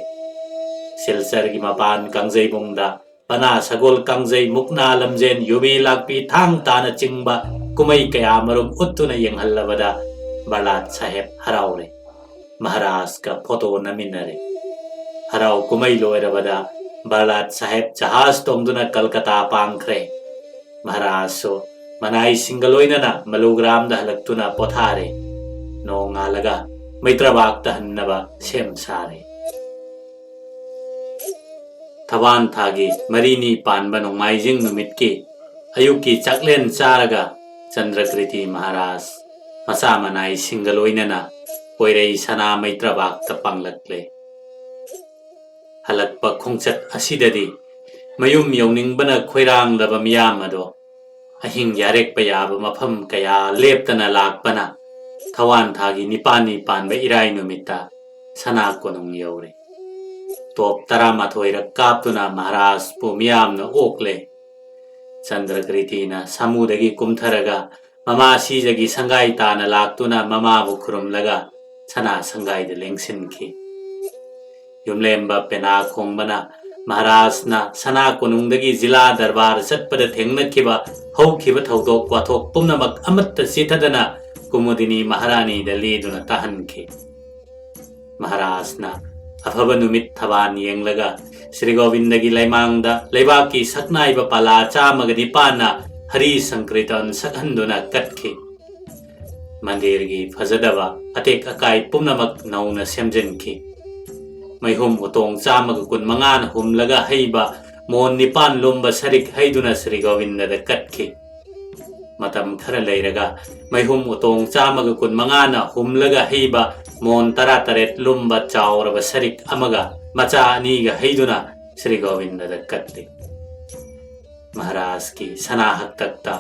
ꯁꯤꯜꯆꯔꯒꯤ ꯃꯄꯥꯟ ꯀꯥꯡꯖꯩꯕꯨꯡꯗ ꯄꯅꯥ ꯁꯒꯣꯜ ꯀꯥꯡꯖꯩ ꯃꯨꯛꯅꯥ ꯂꯝꯖꯦꯟ ꯌꯨꯕꯤ ꯂꯥꯛꯄꯤ ꯊꯥꯡ ꯇꯥꯅ ꯆꯤꯡꯕ ꯀꯨꯝꯍꯩ ꯀꯌꯥ ꯃꯔꯨꯝ ꯎꯠꯇꯨꯅ ꯌꯦꯡꯍꯜꯂꯕꯗ ꯕꯔꯂꯥꯠ ꯁꯥꯍꯦꯕ ꯍꯔꯥꯎꯔꯦ꯫ ꯃꯍꯥꯔꯥꯖꯀ ꯐꯣꯇꯣ ꯅꯝꯃꯤꯟꯅꯔꯦ꯫ ꯍꯔꯥꯎ ꯀꯨꯝꯍꯩ ꯂꯣꯏꯔꯕꯗ ꯕꯔꯂꯥꯠ ꯁꯥꯍꯦꯕ ꯖꯍꯥꯖ ꯇꯣꯡꯗꯨꯅ ꯀꯜꯀꯇꯥ ꯄꯥꯡꯈ꯭ꯔꯦ꯫ ꯃꯍꯥꯔꯥꯖꯁꯨ ꯃꯅꯥꯏꯁꯤꯡꯒ ꯂꯣꯏꯅꯅ ꯃꯂꯨꯒ꯭ꯔꯥꯝꯗ ꯍꯜꯂꯛꯇꯨꯅ ꯄꯣꯊꯥꯔꯦ꯫ ꯅꯣꯡꯉꯥꯜꯂꯒ ꯃꯩꯇ꯭ꯔꯕꯥꯛꯇ ꯍꯟꯅꯕ ꯁꯦꯝ ꯁꯥꯔꯦ꯫ ꯊꯕꯥꯟ ꯊꯥꯒꯤ ꯃꯔꯤꯅꯤ ꯄꯥꯟꯕ ꯅꯣꯡꯃꯥꯏꯖꯤꯡ ꯅꯨꯃꯤꯠꯀꯤ ꯑꯌꯨꯛꯀꯤ ꯆꯥꯛꯂꯦꯟ ꯆꯥꯔꯒ ꯆꯟꯗ꯭ꯔꯀ꯭ꯔꯤꯇꯤ ꯃꯍꯥꯔꯥꯖ ꯃꯆꯥ ꯃꯅꯥꯏꯁꯤꯡꯒ ꯂꯣꯏꯅꯅ ꯀꯣꯏꯔꯩ ꯁꯅꯥ ꯃꯩꯇ꯭ꯔꯕꯥꯛꯇ ꯄꯥꯡꯂꯛꯂꯦ꯫ ꯍꯜꯂꯛꯄ ꯈꯣꯡꯆꯠ ꯑꯁꯤꯗꯗꯤ ꯃꯌꯨꯝ ꯌꯧꯅꯤꯡꯕꯅ ꯈꯣꯏꯔꯥꯡꯂꯕ ꯃꯤꯌꯥꯝ ꯑꯗꯣ ꯑꯍꯤꯡ ꯌꯥꯔꯦꯛꯄ ꯌꯥꯕ ꯃꯐꯝ ꯀꯌꯥ ꯂꯦꯞꯇꯅ ꯂꯥꯛꯄꯅ ꯊꯋꯥꯟ ꯊꯥꯒꯤ ꯅꯤꯄꯥꯜꯅꯤ ꯄꯥꯟꯕ ꯏꯔꯥꯏ ꯅꯨꯃꯤꯠꯇ ꯁꯅꯥ ꯀꯣꯅꯨꯡ ꯌꯧꯔꯦ꯫ ꯇꯣꯞ ꯇꯔꯥꯃꯥꯊꯣꯏꯔꯛ ꯀꯥꯞꯇꯨꯅ ꯃꯍꯥꯔꯥꯖꯄꯨ ꯃꯤꯌꯥꯝꯅ ꯑꯣꯛꯂꯦ꯫ ꯆꯟꯗ꯭ꯔꯀ꯭ꯔꯤꯇꯤꯅ ꯁꯥꯃꯨꯗꯒꯤ ꯀꯨꯝꯊꯔꯒ ꯃꯃꯥ ꯁꯤꯖꯒꯤ ꯁꯪꯒꯥꯏ ꯇꯥꯅ ꯂꯥꯛꯇꯨꯅ ꯃꯃꯥꯕꯨ ꯈꯨꯔꯨꯝꯂꯒ ꯁꯅꯥ ꯁꯪꯒꯥꯏꯗ ꯂꯦꯡꯁꯤꯟꯈꯤ꯫ ꯌꯨꯝꯂꯦꯝꯕ ꯄꯦꯅꯥ ꯈꯣꯡꯕꯅ ꯃꯍꯥꯔꯥꯖꯅ ꯁꯅꯥ ꯀꯣꯅꯨꯡꯗꯒꯤ ꯖꯤꯂꯥ ꯗꯔꯕꯥꯔ ꯆꯠꯄꯗ ꯊꯦꯡꯅꯈꯤꯕ ꯍꯧꯈꯤꯕ ꯊꯧꯗꯣꯛ ꯋꯥꯊꯣꯛ ꯄꯨꯝꯅꯃꯛ ꯑꯃꯠꯇ ꯆꯤꯊꯗꯅ ꯀꯨꯃꯨꯗꯤꯅꯤ ꯃꯍꯥꯔꯥꯅꯤꯗ ꯂꯤꯗꯨꯅ ꯇꯥꯍꯟꯈꯤ꯫ ꯃꯍꯥꯔꯥꯖꯅ ꯑꯐꯕ ꯅꯨꯃꯤꯠ ꯊꯕꯥꯟ ꯌꯦꯡꯂꯒ ꯁ꯭ꯔꯤ ꯒꯣꯕꯤꯟꯗꯒꯤ ꯂꯩꯃꯥꯡꯗ ꯂꯩꯕꯥꯛꯀꯤ ꯁꯛꯅꯥꯏꯕ ꯄꯥꯂꯥ ꯆꯥꯝꯃꯒ ꯅꯤꯄꯥꯟꯅ ꯍꯔꯤ ꯁꯪꯀ꯭ꯔꯤꯇꯟ ꯁꯛꯍꯟꯗꯨꯅ ꯀꯠꯈꯤ꯫ ꯃꯟꯗꯤꯔꯒꯤ ꯐꯖꯗꯕ ꯑꯇꯦꯛ ꯑꯀꯥꯏ ꯄꯨꯝꯅꯃꯛ ꯅꯧꯅ ꯁꯦꯝꯖꯤꯟꯈꯤ꯫ ꯃꯩꯍꯨꯝ ꯎꯇꯣꯡ ꯆꯥꯝꯃꯒ ꯀꯨꯟ ꯃꯉꯥꯅ ꯍꯨꯝꯂꯒ ꯍꯩꯕ ꯃꯣꯟ ꯅꯤꯄꯥꯟ ꯂꯨꯝꯕ ꯁꯔꯤꯛ ꯍꯩꯗꯨꯅ ꯁ꯭ꯔꯤ ꯒꯣꯕꯤꯟꯗꯗ ꯀꯠꯈꯤ꯫ ꯃꯇꯝ ꯈꯔ ꯂꯩꯔꯒ ꯃꯩꯍꯨꯝ ꯎꯇꯣꯡ ꯆꯥꯝꯃꯒ ꯀꯨꯟ ꯃꯉꯥꯅ ꯍꯨꯝꯂꯒ ꯍꯩꯕ ꯃꯣꯟ ꯇꯔꯥꯇꯔꯦꯠ ꯂꯨꯝꯕ ꯆꯥꯎꯔꯕ ꯁꯔꯤꯛ ꯑꯃꯒ ꯃꯆꯥ ꯑꯅꯤꯒ ꯍꯩꯗꯨꯅ ꯁ꯭ꯔꯤ ꯒꯣꯕꯤꯟꯗꯗ ꯀꯠꯂꯤ꯫ ꯃꯍꯥꯔꯥꯖꯀꯤ ꯁꯅꯥ ꯍꯛꯇꯛꯇ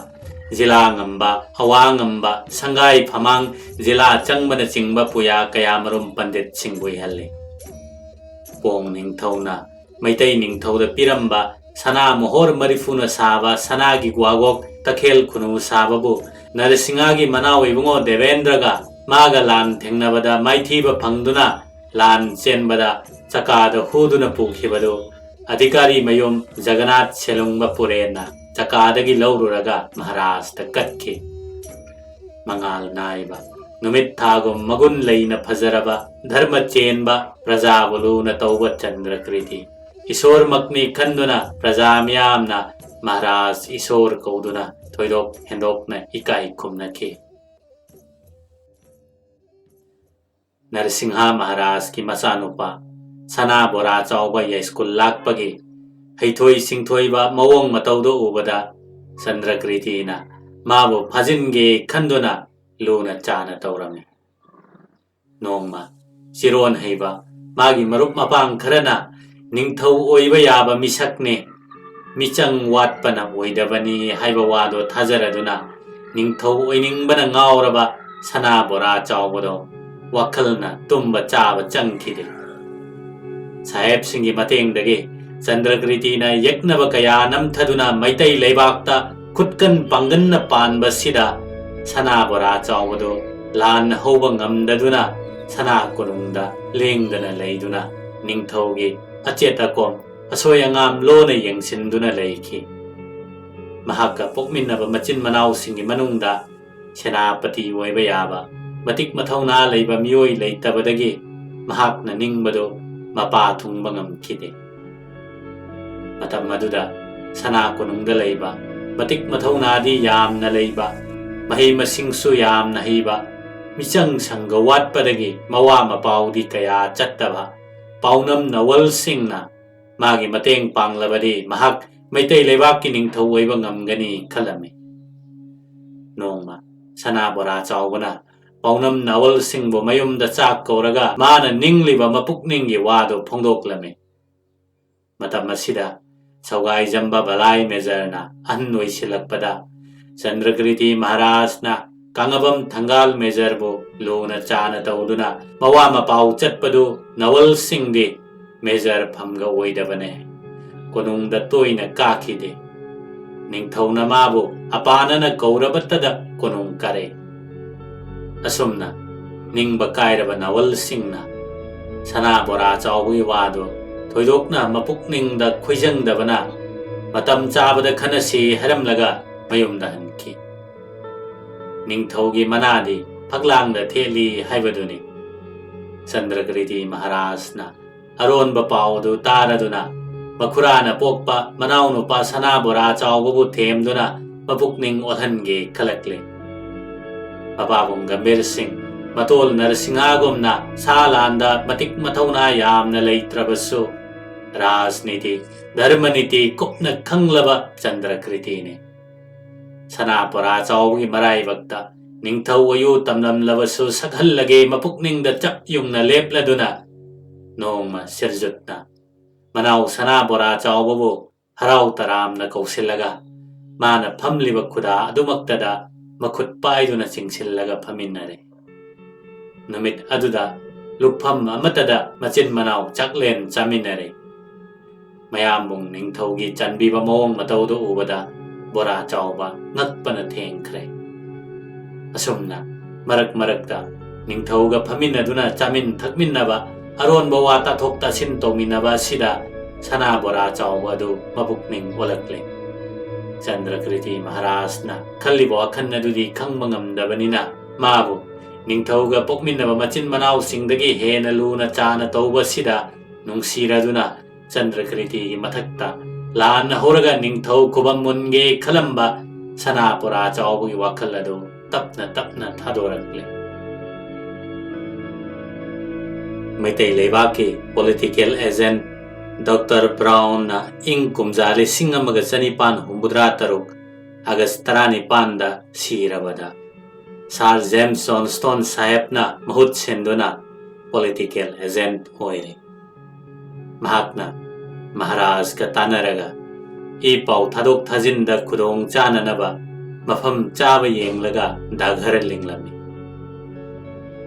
ꯖꯤꯂꯥ ꯉꯝꯕ, ꯑꯋꯥ ꯉꯝꯕ, ꯁꯪꯒꯥꯏ ꯐꯃꯥꯡ, ꯖꯤꯂꯥ ꯆꯪꯕꯅꯆꯤꯡꯕ ꯄꯨꯌꯥ ꯀꯌꯥꯃꯔꯨꯝ ꯄꯟꯗꯤꯠꯁꯤꯡꯕꯨ ꯏꯍꯜꯂꯤ꯫ ꯄꯣꯡ ꯅꯤꯡꯊꯧꯅ ꯃꯩꯇꯩ ꯅꯤꯡꯊꯧꯗ ꯄꯤꯔꯝꯕ ꯁꯅꯥ ꯃꯣꯍꯣꯔ ꯃꯔꯤꯐꯨꯅ ꯁꯥꯕ ꯁꯅꯥꯒꯤ ꯒ꯭ꯋꯥꯒꯣꯛ ꯇꯈꯦꯜ ꯈꯨꯅꯨ ꯁꯥꯕꯕꯨ ꯅꯔꯁꯤꯡꯍꯒꯤ ꯃꯅꯥꯎ ꯏꯕꯨꯡꯉꯣ ꯗꯦꯕꯦꯟꯗ꯭ꯔꯒ ꯃꯥꯒ ꯂꯥꯟ ꯊꯦꯡꯅꯕꯗ ꯃꯥꯏꯊꯤꯕ ꯐꯪꯗꯨꯅ ꯂꯥꯟ ꯆꯦꯟꯕꯗ ꯆꯀꯥꯗ ꯍꯨꯗꯨꯅ ꯄꯨꯈꯤꯕꯗꯨ ꯑꯙꯤꯀꯥꯔꯤ ꯃꯌꯨꯝ ꯖꯒꯅꯥꯊ ꯁꯦꯂꯨꯡꯕ ꯄꯨꯔꯦꯟꯅ ꯆꯀꯥꯗꯒꯤ ꯂꯧꯔꯨꯔꯒ ꯃꯍꯥꯔꯥꯖꯇ ꯀꯠꯈꯤ꯫ ꯃꯉꯥꯜ ꯅꯥꯏꯕ, ꯅꯨꯃꯤꯠ ꯊꯥꯒꯨꯝ ꯃꯒꯨꯟ ꯂꯩꯅ ꯐꯖꯔꯕ, ꯙꯔꯃ ꯆꯦꯟꯕ, ꯄ꯭ꯔꯖꯥꯕꯨ ꯂꯨꯅ ꯇꯧꯕ ꯆꯟꯗ꯭ꯔꯀ꯭ꯔꯤꯇꯤ ꯏꯁꯣꯔꯃꯛꯅꯤ ꯈꯟꯗꯨꯅ ꯄ꯭ꯔꯖꯥ ꯃꯤꯌꯥꯝꯅ ꯃꯍꯥꯔꯥꯖ ꯏꯁꯣꯔ ꯀꯧꯗꯨꯅ ꯊꯣꯏꯗꯣꯛ ꯍꯦꯟꯗꯣꯛꯅ ꯏꯀꯥꯏ ꯈꯨꯝꯅꯈꯤ꯫ ꯅꯔꯁꯤꯡꯍ ꯃꯍꯥꯔꯥꯖꯀꯤ ꯃꯆꯥꯅꯨꯄꯥ ꯁꯅꯥ ꯕꯣꯔꯥ ꯆꯥꯎꯕ ꯌꯥꯏꯁ꯭ꯀꯨꯜ ꯂꯥꯛꯄꯒꯤ ꯍꯩꯊꯣꯏ ꯁꯤꯡꯊꯣꯏꯕ ꯃꯑꯣꯡ ꯃꯇꯧꯗꯨ ꯎꯕꯗ ꯆꯟꯗ꯭ꯔꯀ꯭ꯔꯤꯇꯤꯅ ꯃꯥꯕꯨ ꯐꯥꯖꯤꯟꯒꯦ ꯈꯟꯗꯨꯅ ꯂꯨꯅ ꯆꯥꯅ ꯇꯧꯔꯝꯃꯤ꯫ ꯅꯣꯡꯃ ꯆꯤꯔꯣꯟ ꯍꯩꯕ ꯃꯥꯒꯤ ꯃꯔꯨꯞ ꯃꯄꯥꯡ ꯈꯔꯅ ꯅꯤꯡꯊꯧ ꯑꯣꯏꯕ ꯌꯥꯕ ꯃꯤꯁꯛꯅꯤ, ꯃꯤꯆꯪ ꯋꯥꯠꯄꯅ ꯑꯣꯏꯗꯕꯅꯤ ꯍꯥꯏꯕ ꯋꯥꯗꯣ ꯊꯥꯖꯔꯗꯨꯅ ꯅꯤꯡꯊꯧ ꯑꯣꯏꯅꯤꯡꯕꯅ ꯉꯥꯎꯔꯕ ꯁꯅꯥ ꯕꯣꯔꯥ ꯆꯥꯎꯕꯗꯣ ꯋꯥꯈꯜꯅ ꯇꯨꯝꯕ ꯆꯥꯕ ꯆꯪꯈꯤꯗꯦ꯫ ꯁꯥꯍꯦꯕꯁꯤꯡꯒꯤ ꯃꯇꯦꯡꯗꯒꯤ ꯆꯟꯗ꯭ꯔꯀ꯭ꯔꯤꯇꯤꯅ ꯌꯦꯛꯅꯕ ꯀꯌꯥ ꯅꯝꯊꯗꯨꯅ ꯃꯩꯇꯩ ꯂꯩꯕꯥꯛꯇ ꯈꯨꯠꯀꯟ ꯄꯥꯡꯒꯟꯅ ꯄꯥꯟꯕꯁꯤꯗ ꯁꯅꯥ ꯕꯣꯔꯥ ꯆꯥꯎꯕꯗꯨ ꯂꯥꯟ ꯍꯧꯕ ꯉꯝꯗꯗꯨꯅ ꯁꯅꯥ ꯀꯣꯅꯨꯡꯗ ꯂꯦꯡꯗꯅ ꯂꯩꯗꯨꯅ ꯅꯤꯡꯊꯧꯒꯤ ꯑꯆꯦꯠ ꯑꯀꯣꯝ ꯑꯁꯣꯏ ꯑꯉꯥꯝ ꯂꯣꯟꯅ ꯌꯦꯡꯁꯤꯟꯗꯨꯅ ꯂꯩꯈꯤ꯫ ꯃꯍꯥꯛꯀ ꯄꯣꯛꯃꯤꯟꯅꯕ ꯃꯆꯤꯟ ꯃꯅꯥꯎꯁꯤꯡꯒꯤ ꯃꯅꯨꯡꯗ ꯁꯦꯅꯥꯄꯇꯤ ꯑꯣꯏꯕ ꯌꯥꯕ ꯃꯇꯤꯛ ꯃꯊꯧꯅꯥ ꯂꯩꯕ ꯃꯤꯑꯣꯏ ꯂꯩꯇꯕꯗꯒꯤ ꯃꯍꯥꯛꯅ ꯅꯤꯡꯕꯗꯨ ꯃꯄꯥ ꯊꯨꯡꯕ ꯉꯝꯈꯤꯗꯦ꯫ ꯃꯇꯝ ꯑꯗꯨꯗ ꯁꯅꯥ ꯀꯣꯅꯨꯡꯗ ꯂꯩꯕ ꯃꯇꯤꯛ ꯃꯊꯧꯅꯥꯗꯤ ꯌꯥꯝꯅ ꯂꯩꯕ, ꯃꯍꯩ ꯃꯁꯤꯡꯁꯨ ꯌꯥꯝꯅ ꯍꯩꯕ, ꯃꯤꯆꯪ ꯁꯪꯒ ꯋꯥꯠꯄꯗꯒꯤ ꯃꯋꯥ ꯃꯄꯥꯎꯗꯤ ꯀꯌꯥ ꯆꯠꯇꯕ, ꯄꯥꯎꯅꯝ ꯅꯋꯜꯁꯤꯡꯅ ꯃꯥꯒꯤ ꯃꯇꯦꯡ ꯄꯥꯡꯂꯕꯗꯤ ꯃꯍꯥꯛ ꯃꯩꯇꯩ ꯂꯩꯕꯥꯛꯀꯤ ꯅꯤꯡꯊꯧ ꯑꯣꯏꯕ ꯉꯝꯒꯅꯤ ꯈꯜꯂꯝꯃꯤ꯫ ꯅꯣꯡꯃ ꯁꯅꯥ ꯕꯣꯔꯥ ꯆꯥꯎꯕꯅ ꯄꯥꯎꯅꯝ ꯅꯥꯋꯜꯁꯤꯡꯕꯨ ꯃꯌꯨꯝꯗ ꯆꯥꯛ ꯀꯧꯔꯒ ꯃꯥꯅ ꯅꯤꯡꯂꯤꯕ ꯃꯄꯨꯛꯅꯤꯡꯒꯤ ꯋꯥꯗꯨ ꯐꯣꯡꯗꯣꯛꯂꯝꯃꯤ꯫ ꯃꯇꯝ ꯑꯁꯤꯗ ꯁꯧꯒꯥꯏꯖꯝꯕ ꯕꯂꯥꯏ ꯃꯦꯖꯔꯅ ꯑꯍꯟ ꯑꯣꯏꯁꯤꯜꯂꯛꯄꯗ ꯆꯟꯗ꯭ꯔꯀ꯭ꯔꯤꯇꯤ ꯃꯍꯥꯔꯥꯖꯅ ꯀꯥꯡꯉꯕꯝ ꯊꯪꯒꯥꯜ ꯃꯦꯖꯔꯕꯨ ꯂꯨꯅ ꯆꯥꯅ ꯇꯧꯗꯨꯅ ꯃꯋꯥ ꯃꯄꯥꯎ ꯆꯠꯄꯗꯨ ꯅꯥꯋꯜꯁꯤꯡꯗꯤ ꯃꯦꯖꯔ ꯐꯝꯒ ꯑꯣꯏꯗꯕꯅꯦ꯫ ꯀꯣꯅꯨꯡꯗ ꯇꯣꯏꯅ ꯀꯥꯈꯤꯗꯦ꯫ ꯅꯤꯡꯊꯧꯅ ꯃꯥꯕꯨ ꯑꯄꯥꯅꯅ ꯀꯧꯔꯕꯇꯗ ꯀꯣꯅꯨꯡ ꯀꯥꯔꯦ꯫ ꯑꯁꯨꯝꯅ ꯅꯤꯡꯕ ꯀꯥꯏꯔꯕ ꯅꯥꯋꯜꯁꯤꯡꯅ ꯁꯅꯥ ꯕꯣꯔꯥ ꯆꯥꯎꯕꯒꯤ ꯋꯥꯗꯨ ꯊꯣꯏꯗꯣꯛꯅ ꯃꯄꯨꯛꯅꯤꯡꯗ ꯈꯣꯏꯖꯪꯗꯕꯅ ꯃꯇꯝ ꯆꯥꯕꯗ ꯈꯟꯅꯁꯤ ꯍꯥꯏꯔꯝꯂꯒ ꯃꯌꯨꯝꯗ ꯍꯟꯈꯤ꯫ ꯅꯤꯡꯊꯧꯒꯤ ꯃꯅꯥꯗꯤ ꯐꯛꯂꯥꯡꯗ ꯊꯦꯠꯂꯤ ꯍꯥꯏꯕꯗꯨꯅꯤ꯫ ꯆꯟꯗ꯭ꯔꯀ꯭ꯔꯤꯇꯤ ꯃꯍꯥꯔꯥꯖꯅ ꯑꯔꯣꯟꯕ ꯄꯥꯎ ꯑꯗꯨ ꯇꯥꯔꯗꯨꯅ ꯃꯈꯨꯔꯥꯅ ꯄꯣꯛꯄ ꯃꯅꯥꯎꯅꯨꯄꯥ ꯁꯅꯥ ꯕꯣꯔꯥ ꯆꯥꯎꯕꯕꯨ ꯊꯦꯝꯗꯨꯅ ꯃꯄꯨꯛꯅꯤꯡ ꯑꯣꯜꯍꯟꯒꯦ ꯈꯜꯂꯛꯂꯦ꯫ ꯃꯄꯥꯕꯨꯡ ꯒꯝꯚꯤꯔ ꯁꯤꯡ ꯃꯇꯣꯜ ꯅꯔꯁꯤꯡꯍꯥꯒꯨꯝꯅ ꯁꯥ ꯂꯥꯟꯗ ꯃꯇꯤꯛ ꯃꯊꯧꯅꯥ ꯌꯥꯝꯅ ꯂꯩꯇ꯭ꯔꯕꯁꯨ ꯔꯥꯖꯅꯤꯇꯤ, ꯙꯔꯃꯅꯤꯇꯤ ꯀꯨꯞꯅ ꯈꯪꯂꯕ ꯆꯟꯗ꯭ꯔꯀ꯭ꯔꯤꯇꯤꯅꯤ꯫ ꯁꯅꯥ ꯕꯣꯔꯥ ꯆꯥꯎꯕꯒꯤ ꯃꯔꯥꯏꯕꯛꯇ ꯅꯤꯡꯊꯧ ꯑꯣꯏꯌꯨ ꯇꯝꯂꯝꯂꯕꯁꯨ ꯁꯛꯍꯜꯂꯒꯦ ꯃꯄꯨꯛꯅꯤꯡꯗ ꯆꯞ ꯌꯨꯡꯅ ꯂꯦꯞꯂꯗꯨꯅ ꯅꯣꯡꯃ ꯁꯤꯔꯖꯨꯠꯅ ꯃꯅꯥꯎ ꯁꯅꯥ ꯕꯣꯔꯥ ꯆꯥꯎꯕꯕꯨ ꯍꯔꯥꯎ ꯇꯔꯥꯝꯅ ꯀꯧꯁꯤꯜꯂꯒ ꯃꯥꯅ ꯐꯝꯂꯤꯕ ꯈꯨꯗꯥ ꯑꯗꯨꯃꯛꯇꯗ ꯃꯈꯨꯠ ꯄꯥꯏꯗꯨꯅ ꯆꯤꯡꯁꯤꯜꯂꯒ ꯐꯝꯃꯤꯟꯅꯔꯦ꯫ ꯅꯨꯃꯤꯠ ꯑꯗꯨꯗ ꯂꯨꯞꯐꯝ ꯑꯃꯠꯇꯗ ꯃꯆꯤꯟ ꯃꯅꯥꯎ ꯆꯥꯛꯂꯦꯟ ꯆꯥꯃꯤꯟꯅꯔꯦ꯫ ꯃꯌꯥꯝꯕꯨꯡ ꯅꯤꯡꯊꯧꯒꯤ ꯆꯟꯕꯤꯕ ꯃꯑꯣꯡ ꯃꯇꯧꯗꯨ ꯎꯕꯗ ꯕꯣꯔꯥ ꯆꯥꯎꯕ ꯉꯛꯄꯅ ꯊꯦꯡꯈ꯭ꯔꯦ꯫ ꯑꯁꯨꯝꯅ ꯃꯔꯛ ꯃꯔꯛꯇ ꯅꯤꯡꯊꯧꯒ ꯐꯝꯃꯤꯟꯅꯗꯨꯅ ꯆꯥꯃꯤꯟ ꯊꯛꯃꯤꯟꯅꯕ, ꯑꯔꯣꯟꯕ ꯋꯥ ꯇꯥꯊꯣꯛ ꯇꯥꯁꯤꯟ ꯇꯧꯃꯤꯟꯅꯕ ꯑꯁꯤꯗ ꯁꯅꯥ ꯕꯣꯔꯥ ꯆꯥꯎꯕ ꯑꯗꯨ ꯃꯄꯨꯛꯅꯤꯡ ꯑꯣꯜꯂꯛꯂꯦ꯫ ꯆꯟꯗ꯭ꯔꯀ꯭ꯔꯤꯇꯤ ꯃꯍꯥꯔꯥꯖꯅ ꯈꯜꯂꯤꯕ ꯋꯥꯈꯜ ꯑꯗꯨꯗꯤ ꯈꯪꯕ ꯉꯝꯗꯕꯅꯤꯅ, ꯃꯥꯕꯨ ꯅꯤꯡꯊꯧꯒ ꯄꯣꯛꯃꯤꯟꯅꯕ ꯃꯆꯤꯟ ꯃꯅꯥꯎꯁꯤꯡꯗꯒꯤ ꯍꯦꯟꯅ ꯂꯨꯅ ꯆꯥꯅ ꯇꯧꯕꯁꯤꯗ ꯅꯨꯡꯁꯤꯔꯗꯨꯅ, ꯆꯟꯗ꯭ꯔꯀ꯭ꯔꯤꯇꯤꯒꯤ ꯃꯊꯛꯇ ꯂꯥꯟꯅ ꯍꯧꯔꯒ ꯅꯤꯡꯊꯧ ꯈꯨꯕꯝ ꯃꯨꯟꯒꯦ ꯈꯜꯂꯝꯕ ꯁꯅꯥ ꯕꯣꯔꯥ ꯆꯥꯎꯕꯒꯤ ꯋꯥꯈꯜ ꯑꯗꯨ ꯇꯞꯅ ꯇꯞꯅ ꯊꯥꯗꯣꯔꯛꯂꯦ꯫ ꯃꯩꯇꯩ ꯂꯩꯕꯥꯛꯀꯤ political agent Doctor Brownꯅ ꯏꯪ ꯀꯨꯝꯖꯥ ꯂꯤꯁꯤꯡ ꯑꯃꯒ ꯆꯅꯤꯄꯥꯟ ꯍꯨꯝꯐꯨꯇꯔꯥ ꯇꯔꯨꯛ August ꯇꯔꯥꯅꯤꯄꯥꯟꯗ ꯁꯤꯔꯕꯗ, Sir James Johnstone ꯁꯥꯍꯦꯕꯅ ꯃꯍꯨꯠ ꯁꯤꯟꯗꯨꯅ political agent ꯑꯣꯏꯔꯦ꯫ ꯃꯍꯥꯛꯅ ꯃꯍꯥꯔꯥꯖꯀ ꯇꯥꯟꯅꯔꯒ ꯏ ꯄꯥꯎ ꯊꯥꯗꯣꯛ ꯊꯥꯖꯤꯟꯗ ꯈꯨꯗꯣꯡ ꯆꯥꯅꯅꯕ ꯃꯐꯝ ꯆꯥꯕ ꯌꯦꯡꯂꯒ ꯗꯥꯒꯔ ꯂꯤꯡꯂꯝꯃꯤ꯫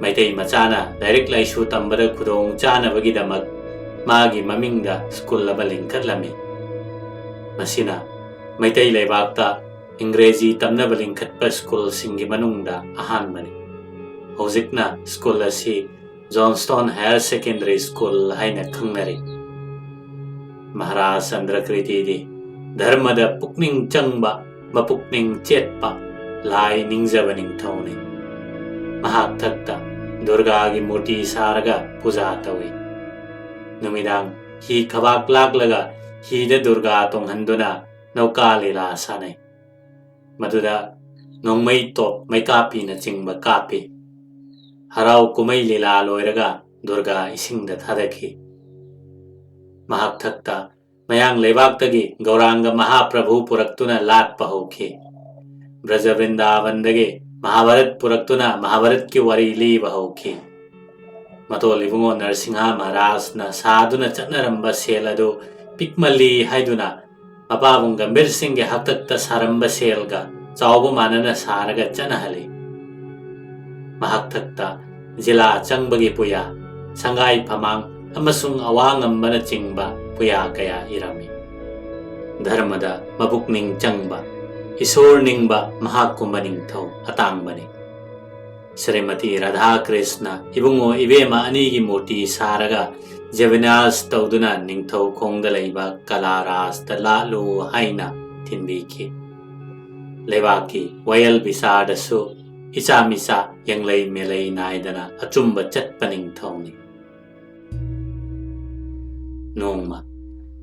ꯃꯩꯇꯩ ꯃꯆꯥꯅ ꯂꯥꯏꯔꯤꯛ ꯂꯥꯏꯁꯨ ꯇꯝꯕꯗ ꯈꯨꯗꯣꯡ ꯆꯥꯅꯕꯒꯤꯗꯃꯛ ꯃꯥꯒꯤ ꯃꯃꯤꯡꯗ ꯁ꯭ꯀꯨꯜ ꯑꯃ ꯂꯤꯡꯈꯠꯂꯝꯃꯤ꯫ ꯃꯁꯤꯅ ꯃꯩꯇꯩ ꯂꯩꯕꯥꯛꯇ ꯏꯪꯒ꯭ꯔꯦꯖꯤ ꯇꯝꯅꯕ ꯂꯤꯡꯈꯠꯄ ꯁ꯭ꯀꯨꯜꯁꯤꯡꯒꯤ ꯃꯅꯨꯡꯗ ꯑꯍꯥꯟꯕꯅꯤ꯫ ꯍꯧꯖꯤꯛꯅ ꯁ꯭ꯀꯨꯜ ꯑꯁꯤ Johnstone Higher Secondary School ꯍꯥꯏꯅ ꯈꯪꯅꯔꯤ꯫ ꯃꯍꯥꯔꯥꯖ ꯆꯟꯗ꯭ꯔꯀ꯭ꯔꯤꯇꯤꯗꯤ ꯙꯔꯃꯗ ꯄꯨꯛꯅꯤꯡ ꯆꯪꯕ, ꯃꯄꯨꯛꯅꯤꯡ ꯆꯦꯠꯄ, ꯂꯥꯏ ꯅꯤꯡꯖꯕ ꯅꯤꯡꯊꯧꯅꯤ꯫ ꯃꯍꯥꯛ ꯊꯛꯇ ꯗꯨꯔꯒꯥꯒꯤ ꯃꯨꯔꯇꯤ ꯁꯥꯔꯒ ꯄꯨꯖꯥ ꯇꯧꯏ꯫ ꯅꯨꯃꯤꯗꯥꯡ ꯍꯤ ꯈꯕꯥꯛ ꯂꯥꯛꯂꯒ ꯍꯤꯗ ꯗꯨꯔꯒꯥ ꯇꯣꯡꯍꯟꯗꯨꯅ ꯅꯧꯀꯥ ꯂꯤꯂꯥ ꯁꯥꯟꯅꯩ꯫ ꯃꯗꯨꯗ ꯅꯣꯡꯃꯩ, ꯇꯣꯞ, ꯃꯩꯀꯥꯞꯄꯤꯅꯆꯤꯡꯕ ꯀꯥꯞꯄꯤ꯫ ꯍꯔꯥꯎ ꯀꯨꯝꯍꯩ ꯂꯤꯂꯥ ꯂꯣꯏꯔꯒ ꯗꯨꯔꯒꯥ ꯏꯁꯤꯡꯗ ꯊꯥꯗꯈꯤ꯫ ꯃꯍꯥꯛ ꯊꯛꯇ ꯃꯌꯥꯡ ꯂꯩꯕꯥꯛꯇꯒꯤ ꯒꯧꯔꯥꯡꯒ ꯃꯍꯥꯄ꯭ꯔꯚꯨ ꯄꯨꯔꯛꯇꯨꯅ ꯂꯥꯠꯄ ꯍꯧꯈꯤ꯫ ꯕ꯭ꯔꯖ ꯕ꯭ꯔꯤꯟꯗꯥꯕꯟꯗꯒꯤ ꯃꯍꯥꯚꯥꯔꯠ ꯄꯨꯔꯛꯇꯨꯅ ꯃꯍꯥꯚꯥꯔꯠꯀꯤ ꯋꯥꯔꯤ ꯂꯤꯕ ꯍꯧꯈꯤ꯫ ꯃꯇꯣꯜ ꯏꯕꯨꯡꯉꯣ ꯅꯔꯁꯤꯡꯍ ꯃꯍꯥꯔꯥꯖꯅ ꯁꯥꯗꯨꯅ ꯆꯠꯅꯔꯝꯕ ꯁꯦꯜ ꯑꯗꯨ ꯄꯤꯛꯃꯜꯂꯤ ꯍꯥꯏꯗꯨꯅ ꯃꯄꯥꯕꯨꯡ ꯒꯝꯚꯤꯔ ꯁꯤꯡꯒꯤ ꯍꯥꯛꯇꯛꯇ ꯁꯥꯔꯝꯕ ꯁꯦꯜꯒ ꯆꯥꯎꯕ ꯃꯥꯟꯅꯅ ꯁꯥꯔꯒ ꯆꯠꯅꯍꯜꯂꯤ꯫ ꯃꯍꯥꯛꯊꯛꯇ ꯖꯤꯂꯥ ꯆꯪꯕꯒꯤ ꯄꯨꯌꯥ, ꯁꯪꯒꯥꯏ ꯐꯃꯥꯡ ꯑꯃꯁꯨꯡ ꯑꯋꯥꯡꯉꯝꯕꯅꯆꯤꯡꯕ ꯄꯨꯌꯥ ꯀꯌꯥ ꯏꯔꯝꯃꯤ꯫ ꯙꯔꯃꯗ ꯃꯕꯨꯛꯅꯤꯡ ꯆꯪꯕ, ꯏꯁꯣꯔ ꯅꯤꯡꯕ ꯃꯍꯥꯛꯀꯨꯝꯕ ꯅꯤꯡꯊꯧ ꯑꯇꯥꯡꯕꯅꯤ꯫ ꯁ꯭ꯔꯤꯃꯇꯤ ꯔꯥꯙꯥꯀ꯭ꯔꯤꯁꯅ ꯏꯕꯨꯡꯉꯣ ꯏꯕꯦꯝꯃ ꯑꯅꯤꯒꯤ ꯃꯨꯔꯇꯤ ꯁꯥꯔꯒ ꯖꯦꯕꯤꯅꯥꯁ ꯇꯧꯗꯨꯅ ꯅꯤꯡꯊꯧ ꯈꯣꯡꯗ ꯂꯩꯕ ꯀꯂꯥꯔꯥꯖꯇ ꯂꯥꯠꯂꯨ ꯍꯥꯏꯅ ꯊꯤꯟꯕꯤꯈꯤ꯫ ꯂꯩꯕꯥꯛꯀꯤ ꯋꯥꯌꯦꯜ ꯕꯤꯆꯥꯔꯗꯁꯨ ꯏꯆꯥ ꯃꯤꯆꯥ ꯌꯦꯡꯂꯩ ꯃꯦꯂꯩ ꯅꯥꯏꯗꯅ ꯑꯆꯨꯝꯕ ꯆꯠꯄ ꯅꯤꯡꯊꯧꯅꯤ꯫ ꯅꯣꯡꯃ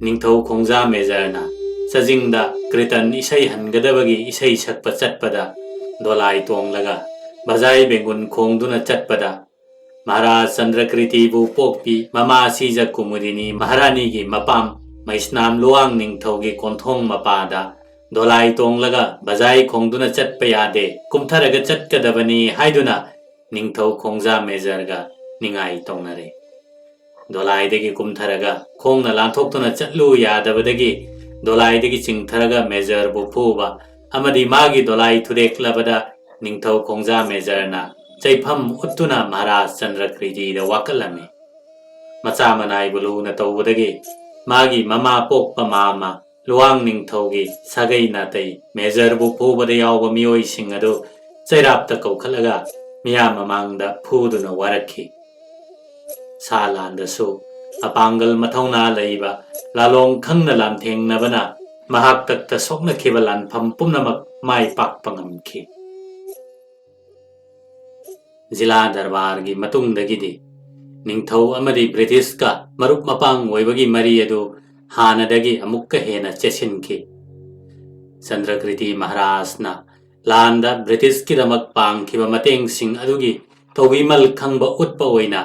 ꯅꯤꯡꯊꯧ ꯈꯣꯡꯖꯥ ꯃꯦꯖꯔꯅ ꯆꯥꯖꯤꯡꯗ ꯀ꯭ꯔꯤꯇꯟ ꯏꯁꯩ ꯍꯟꯒꯗꯕꯒꯤ ꯏꯁꯩ ꯁꯛꯄ ꯆꯠꯄꯗ ꯗꯣꯂꯥꯏ ꯇꯣꯡꯂꯒ ꯕꯖꯥꯏ ꯕꯦꯡꯒꯨꯟ ꯈꯣꯡꯗꯨꯅ ꯆꯠꯄꯗ ꯃꯍꯥꯔꯥꯖ ꯆꯟꯗ꯭ꯔꯀ꯭ꯔꯤꯇꯤꯕꯨ ꯄꯣꯛꯄꯤ ꯃꯃꯥ ꯁꯤꯖ ꯀꯨꯃꯨꯗꯤꯅꯤ ꯃꯍꯥꯔꯥꯅꯤꯒꯤ ꯃꯄꯥꯝ ꯃꯩꯁꯅꯥꯝ ꯂꯨꯋꯥꯡ ꯅꯤꯡꯊꯧꯒꯤ ꯀꯣꯟꯊꯣꯡ ꯃꯄꯥꯗ ꯗꯣꯂꯥꯏ ꯇꯣꯡꯂꯒ ꯕꯖꯥꯏ ꯈꯣꯡꯗꯨꯅ ꯆꯠꯄ ꯌꯥꯗꯦ, ꯀꯨꯝꯊꯔꯒ ꯆꯠꯀꯗꯕꯅꯤ ꯍꯥꯏꯗꯨꯅ ꯅꯤꯡꯊꯧ ꯈꯣꯡꯖꯥ ꯃꯦꯖꯔꯒ ꯅꯤꯡꯉꯥꯏ ꯇꯧꯅꯔꯦ꯫ ꯗꯣꯂꯥꯏꯗꯒꯤ ꯀꯨꯝꯊꯔꯒ ꯈꯣꯡꯅ ꯂꯥꯟꯊꯣꯛꯇꯨꯅ ꯆꯠꯂꯨ ꯌꯥꯗꯕꯗꯒꯤ ꯗꯣꯂꯥꯏꯗꯒꯤ ꯆꯤꯡꯊꯔꯒ ꯃꯦꯖꯔꯕꯨ ꯐꯨꯕ ꯑꯃꯗꯤ ꯃꯥꯒꯤ ꯗꯣꯂꯥꯏ ꯊꯨꯗꯦꯛꯂꯕꯗ ꯅꯤꯡꯊꯧ ꯈꯣꯡꯖꯥ ꯃꯦꯖꯔꯅ ꯆꯩꯐꯝ ꯎꯠꯇꯨꯅ ꯃꯍꯥꯔꯥꯖ ꯆꯟꯗ꯭ꯔꯀ꯭ꯔꯤꯇꯤꯗ ꯋꯥꯀꯠꯂꯝꯃꯤ꯫ ꯃꯆꯥ ꯃꯅꯥꯏꯕꯨ ꯂꯨꯅ ꯇꯧꯕꯗꯒꯤ ꯃꯥꯒꯤ ꯃꯃꯥ ꯄꯣꯛꯄ ꯃꯥꯝꯃ ꯂꯨꯋꯥꯡ ꯅꯤꯡꯊꯧꯒꯤ ꯁꯥꯒꯩ ꯅꯥꯇꯩ ꯃꯦꯖꯔꯕꯨ ꯐꯨꯕꯗ ꯌꯥꯎꯕ ꯃꯤꯑꯣꯏꯁꯤꯡ ꯑꯗꯨ ꯆꯩꯔꯥꯞꯇ ꯀꯧꯈꯠꯂꯒ ꯃꯤꯌꯥꯝ ꯃꯃꯥꯡꯗ ꯐꯨꯗꯨꯅ ꯋꯥꯔꯛꯈꯤ꯫ ꯁꯥ ꯂꯥꯟꯗꯁꯨ ꯑꯄꯥꯡꯒꯜ ꯃꯊꯧꯅꯥ ꯂꯩꯕ ꯂꯥꯂꯣꯡ ꯈꯪꯅ ꯂꯥꯟꯊꯦꯡꯅꯕꯅ ꯃꯍꯥꯛꯇꯛꯇ ꯁꯣꯛꯅꯈꯤꯕ ꯂꯥꯟꯐꯝ ꯄꯨꯝꯅꯃꯛ ꯃꯥꯏ ꯄꯥꯛꯄ ꯉꯝꯈꯤ꯫ ꯖꯤꯂꯥ ꯗꯔꯕꯥꯔꯒꯤ ꯃꯇꯨꯡꯗꯒꯤꯗꯤ ꯅꯤꯡꯊꯧ ꯑꯃꯗꯤ ꯕ꯭ꯔꯤꯇꯤꯁꯀ ꯃꯔꯨꯞ ꯃꯄꯥꯡ ꯑꯣꯏꯕꯒꯤ ꯃꯔꯤ ꯑꯗꯨ ꯍꯥꯟꯅꯗꯒꯤ ꯑꯃꯨꯛꯀ ꯍꯦꯟꯅ ꯆꯦꯠꯁꯤꯟꯈꯤ꯫ ꯆꯟꯗ꯭ꯔꯀ꯭ꯔꯤꯇꯤ ꯃꯍꯥꯔꯥꯖꯅ ꯂꯥꯟꯗ ꯕ꯭ꯔꯤꯇꯤꯁꯀꯤꯗꯃꯛ ꯄꯥꯡꯈꯤꯕ ꯃꯇꯦꯡꯁꯤꯡ ꯑꯗꯨꯒꯤ ꯇꯧꯕꯤꯃꯜ ꯈꯪꯕ ꯎꯠꯄ ꯑꯣꯏꯅ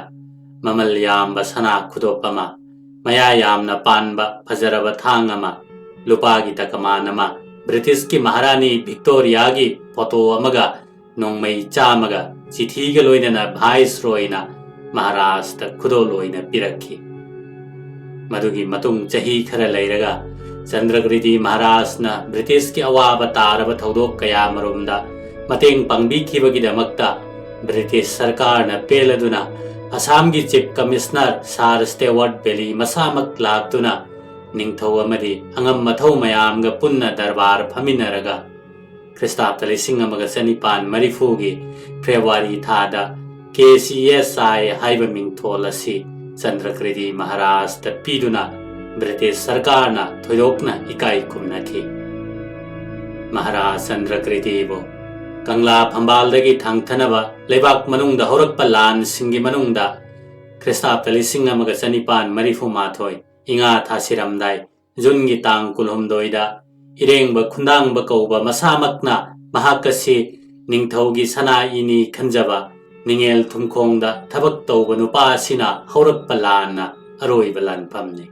ꯃꯃꯜ ꯌꯥꯝꯕ ꯁꯅꯥ ꯈꯨꯗꯣꯞ ꯑꯃ, ꯃꯌꯥ ꯌꯥꯝꯅ ꯄꯥꯟꯕ ꯐꯖꯔꯕ ꯊꯥꯡ ꯑꯃ, ꯂꯨꯄꯥꯒꯤ ꯇꯀꯃꯥꯟ ꯑꯃ, ꯕ꯭ꯔꯤꯇꯤꯁꯀꯤ ꯃꯍꯥꯔꯥꯅꯤ ꯚꯤꯛꯇꯣꯔꯤꯌꯥꯒꯤ ꯐꯣꯇꯣ ꯑꯃꯒ ꯅꯣꯡꯃꯩ ꯆꯥꯝꯃꯒ ꯆꯤꯊꯤꯒ ꯂꯣꯏꯅꯅ ꯚꯥꯏꯁꯔꯣꯏꯅ ꯃꯍꯥꯔꯥꯖꯇ ꯈꯨꯗꯣꯜ ꯑꯣꯏꯅ ꯄꯤꯔꯛꯈꯤ꯫ ꯃꯗꯨꯒꯤ ꯃꯇꯨꯡ ꯆꯍꯤ ꯈꯔ ꯂꯩꯔꯒ ꯆꯟꯗ꯭ꯔꯀ꯭ꯔꯤꯇꯤ ꯃꯍꯥꯔꯥꯖꯅ ꯕ꯭ꯔꯤꯇꯤꯁꯀꯤ ꯑꯋꯥꯕ ꯇꯥꯔꯕ ꯊꯧꯗꯣꯛ ꯀꯌꯥ ꯃꯔꯨꯝꯗ ꯃꯇꯦꯡ ꯄꯥꯡꯕꯤꯈꯤꯕꯒꯤꯗꯃꯛꯇ ꯕ꯭ꯔꯤꯇꯤꯁ ꯁꯔꯀꯥꯔꯅ ꯄꯦꯜꯂꯗꯨꯅ ꯑꯁꯥꯝꯒꯤ ꯆꯤꯐ ꯀꯃꯤꯁꯅꯔ ꯁꯥꯔ ꯁ꯭ꯇꯦꯋꯥꯔꯠ ꯕꯦꯂꯤ ꯃꯁꯥꯃꯛ ꯂꯥꯛꯇꯨꯅ ꯅꯤꯡꯊꯧ ꯑꯃꯗꯤ ꯑꯉꯝ ꯑꯊꯧ ꯃꯌꯥꯝꯒ ꯄꯨꯟꯅ ꯗꯔꯕꯥꯔ ꯐꯝꯃꯤꯟꯅꯔꯒ ꯈ꯭ꯔꯤꯁꯇꯥꯕꯇ ꯂꯤꯁꯤꯡ ꯑꯃꯒ ꯆꯅꯤꯄꯥꯟ ꯃꯔꯤꯐꯨꯒꯤ ꯐꯦꯕ꯭ꯔꯨꯋꯥꯔꯤ ꯊꯥꯗ ꯀꯦ ꯁꯤ ꯑꯦꯁ ꯑꯥꯏ ꯍꯥꯏꯕ ꯃꯤꯡꯊꯣꯜ ꯑꯁꯤ ꯆꯟꯗ꯭ꯔꯀ꯭ꯔꯤꯇꯤ ꯃꯍꯥꯔꯥꯖꯇ ꯄꯤꯗꯨꯅ ꯕ꯭ꯔꯤꯇꯤꯁ ꯁꯔꯀꯥꯔꯅ ꯊꯣꯏꯗꯣꯛꯅ ꯏꯀꯥꯏ ꯈꯨꯝꯅꯈꯤ꯫ ꯃꯍꯥꯔꯥꯖ ꯆꯟꯗ꯭ꯔꯀ꯭ꯔꯤꯇꯤꯕꯨ ꯀꯪꯂꯥ ꯐꯝꯕꯥꯜꯗꯒꯤ ꯊꯥꯡꯊꯅꯕ ꯂꯩꯕꯥꯛ ꯃꯅꯨꯡꯗ ꯍꯧꯔꯛꯄ ꯂꯥꯟꯁꯤꯡꯒꯤ ꯃꯅꯨꯡꯗ ꯈ꯭ꯔꯤꯁꯇꯥꯕꯇ ꯂꯤꯁꯤꯡ ꯑꯃꯒ ꯆꯅꯤꯄꯥꯟ ꯃꯔꯤꯐꯨ ꯃꯥꯊꯣꯏ ꯏꯉꯥ ꯊꯥ ꯁꯤꯔꯝꯗꯥꯏ ꯖꯨꯟꯒꯤ ꯇꯥꯡ ꯀꯨꯟꯍꯨꯝꯗꯣꯏꯗ ꯏꯔꯦꯡꯕ ꯈꯨꯟꯗꯥꯡꯕ ꯀꯧꯕ ꯃꯁꯥꯃꯛꯅ ꯃꯍꯥꯛ ꯑꯁꯤ ꯅꯤꯡꯊꯧꯒꯤ ꯁꯅꯥ ꯏꯅꯤ ꯈꯟꯖꯕ ꯅꯤꯡꯉꯦꯜ ꯊꯨꯝꯈꯣꯡꯗ ꯊꯕꯛ ꯇꯧꯕ ꯅꯨꯄꯥ ꯑꯁꯤꯅ ꯍꯧꯔꯛꯄ ꯂꯥꯟꯅ ꯑꯔꯣꯏꯕ ꯂꯥꯟꯐꯝꯅꯤ꯫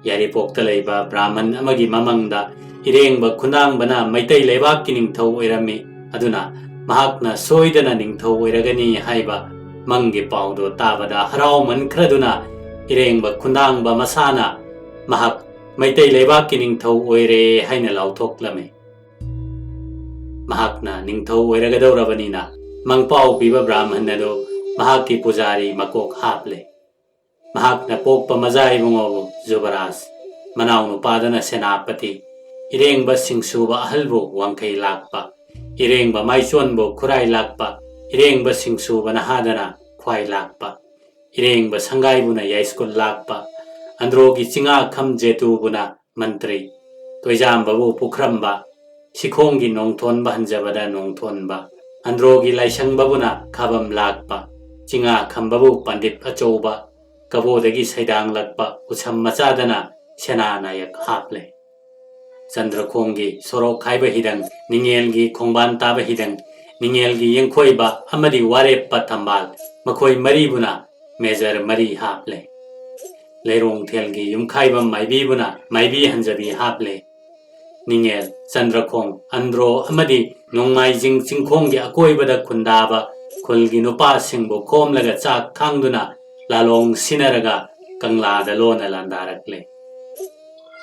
ꯌꯥꯏꯔꯤꯄꯣꯛꯇ ꯂꯩꯕ ꯕ꯭ꯔꯥꯍꯃꯟ ꯑꯃꯒꯤ ꯃꯃꯪꯗ ꯏꯔꯦꯡꯕ ꯈꯨꯟꯗꯥꯡꯕꯅ ꯃꯩꯇꯩ ꯂꯩꯕꯥꯛꯀꯤ ꯅꯤꯡꯊꯧ ꯑꯣꯏꯔꯝꯃꯤ꯫ ꯑꯗꯨꯅ ꯃꯍꯥꯛꯅ ꯁꯣꯏꯗꯅ ꯅꯤꯡꯊꯧ ꯑꯣꯏꯔꯒꯅꯤ ꯍꯥꯏꯕ ꯃꯪꯒꯤ ꯄꯥꯎꯗꯣ ꯇꯥꯕꯗ ꯍꯔꯥꯎꯃꯟꯈ꯭ꯔꯗꯨꯅ ꯏꯔꯦꯡꯕ ꯈꯨꯟꯗꯥꯡꯕ ꯃꯁꯥꯅ ꯃꯍꯥꯛ ꯃꯩꯇꯩ ꯂꯩꯕꯥꯛꯀꯤ ꯅꯤꯡꯊꯧ ꯑꯣꯏꯔꯦ ꯍꯥꯏꯅ ꯂꯥꯎꯊꯣꯛꯂꯝꯃꯤ꯫ ꯃꯍꯥꯛꯅ ꯅꯤꯡꯊꯧ ꯑꯣꯏꯔꯒꯗꯧꯔꯕꯅꯤꯅ ꯃꯪꯄꯥꯎ ꯄꯤꯕ ꯕ꯭ꯔꯥꯍꯃꯟ ꯑꯗꯨ ꯃꯍꯥꯛꯀꯤ ꯄꯨꯖꯥꯔꯤ ꯃꯀꯣꯛ ꯍꯥꯞꯂꯦ꯫ ꯃꯍꯥꯛꯅ ꯄꯣꯛꯄ ꯃꯆꯥ ꯏꯕꯨꯡꯉꯣꯕꯨ ꯖꯨꯕꯔꯥꯖ, ꯃꯅꯥꯎꯅꯨꯄꯥꯗꯅ ꯁꯦꯅꯥꯄꯇꯤ, ꯏꯔꯦꯡꯕ ꯁꯤꯡꯁꯨꯕ ꯑꯍꯜꯕꯨ ꯋꯥꯡꯈꯩ ꯂꯥꯛꯄ, ꯏꯔꯦꯡꯕ ꯃꯥꯏꯆꯣꯟꯕꯨ ꯈꯨꯔꯥꯏ ꯂꯥꯛꯄ, ꯏꯔꯦꯡꯕ ꯁꯤꯡꯁꯨꯕ ꯅꯍꯥꯗꯅ ꯈ꯭ꯋꯥꯏ ꯂꯥꯛꯄ, ꯏꯔꯦꯡꯕ ꯁꯪꯒꯥꯏꯕꯨꯅ ꯌꯥꯏꯁ꯭ꯀꯨꯜ ꯂꯥꯛꯄ, ꯑꯟꯗ꯭ꯔꯣꯒꯤ ꯆꯤꯡꯉꯥꯈꯝ ꯖꯦꯇꯨꯕꯨꯅ ꯃꯟꯇ꯭ꯔꯤ, ꯇꯣꯏꯖꯥꯝꯕꯕꯨ ꯄꯨꯈ꯭ꯔꯝꯕ, ꯁꯤꯈꯣꯡꯒꯤ ꯅꯣꯡꯊꯣꯟꯕ ꯍꯟꯖꯕꯗ ꯅꯣꯡꯊꯣꯟꯕ, ꯑꯟꯗ꯭ꯔꯣꯒꯤ ꯂꯥꯏꯁꯪꯕꯕꯨꯅ ꯈꯥꯕꯝ ꯂꯥꯛꯄ, ꯆꯤꯡꯉꯥꯈꯝꯕꯕꯨ ꯄꯟꯗꯤꯠ ꯑꯆꯧꯕ, ꯀꯕꯣꯗꯒꯤ ꯁꯩꯗꯥꯡꯂꯛꯄ ꯎꯁꯝ ꯃꯆꯥꯗꯅ ꯁꯦꯅꯥ ꯅꯥꯌꯛ ꯍꯥꯞꯂꯦ꯫ ꯆꯟꯗ꯭ꯔꯈꯣꯡꯒꯤ ꯁꯣꯔꯣꯛ ꯍꯥꯏꯕ ꯍꯤꯗꯪ, ꯅꯤꯡꯉꯦꯜꯒꯤ ꯈꯣꯡꯕꯥꯟ ꯇꯥꯕ ꯍꯤꯗꯪ, ꯅꯤꯡꯉꯦꯜꯒꯤ ꯌꯦꯡꯈꯣꯏꯕ ꯑꯃꯗꯤ ꯋꯥꯔꯦꯞꯄ ꯊꯝꯕꯥꯜ, ꯃꯈꯣꯏ ꯃꯔꯤꯕꯨꯅ ꯃꯦꯖꯔ ꯃꯔꯤ ꯍꯥꯞꯂꯦ꯫ ꯂꯩꯔꯣꯡꯊꯦꯜꯒꯤ ꯌꯨꯝꯈꯥꯏꯕꯝ ꯃꯥꯏꯕꯤꯕꯨꯅ ꯃꯥꯏꯕꯤ ꯍꯟꯖꯕꯤ ꯍꯥꯞꯂꯦ꯫ ꯅꯤꯡꯉꯦꯜ, ꯆꯟꯗ꯭ꯔꯈꯣꯡ, ꯑꯟꯗ꯭ꯔꯣ ꯑꯃꯗꯤ ꯅꯣꯡꯃꯥꯏꯖꯤꯡ ꯆꯤꯡꯈꯣꯡꯒꯤ ꯑꯀꯣꯏꯕꯗ ꯈꯨꯟꯗꯥꯕ ꯈꯨꯜꯒꯤ ꯅꯨꯄꯥꯁꯤꯡꯕꯨ ꯈꯣꯝꯂꯒ ꯆꯥꯛ ꯈꯥꯡꯗꯨꯅ ꯂꯥꯂꯣꯡ ꯁꯤꯟꯅꯔꯒ ꯀꯪꯂꯥꯗ ꯂꯣꯟꯅ ꯂꯥꯟꯗꯥꯔꯛꯂꯦ꯫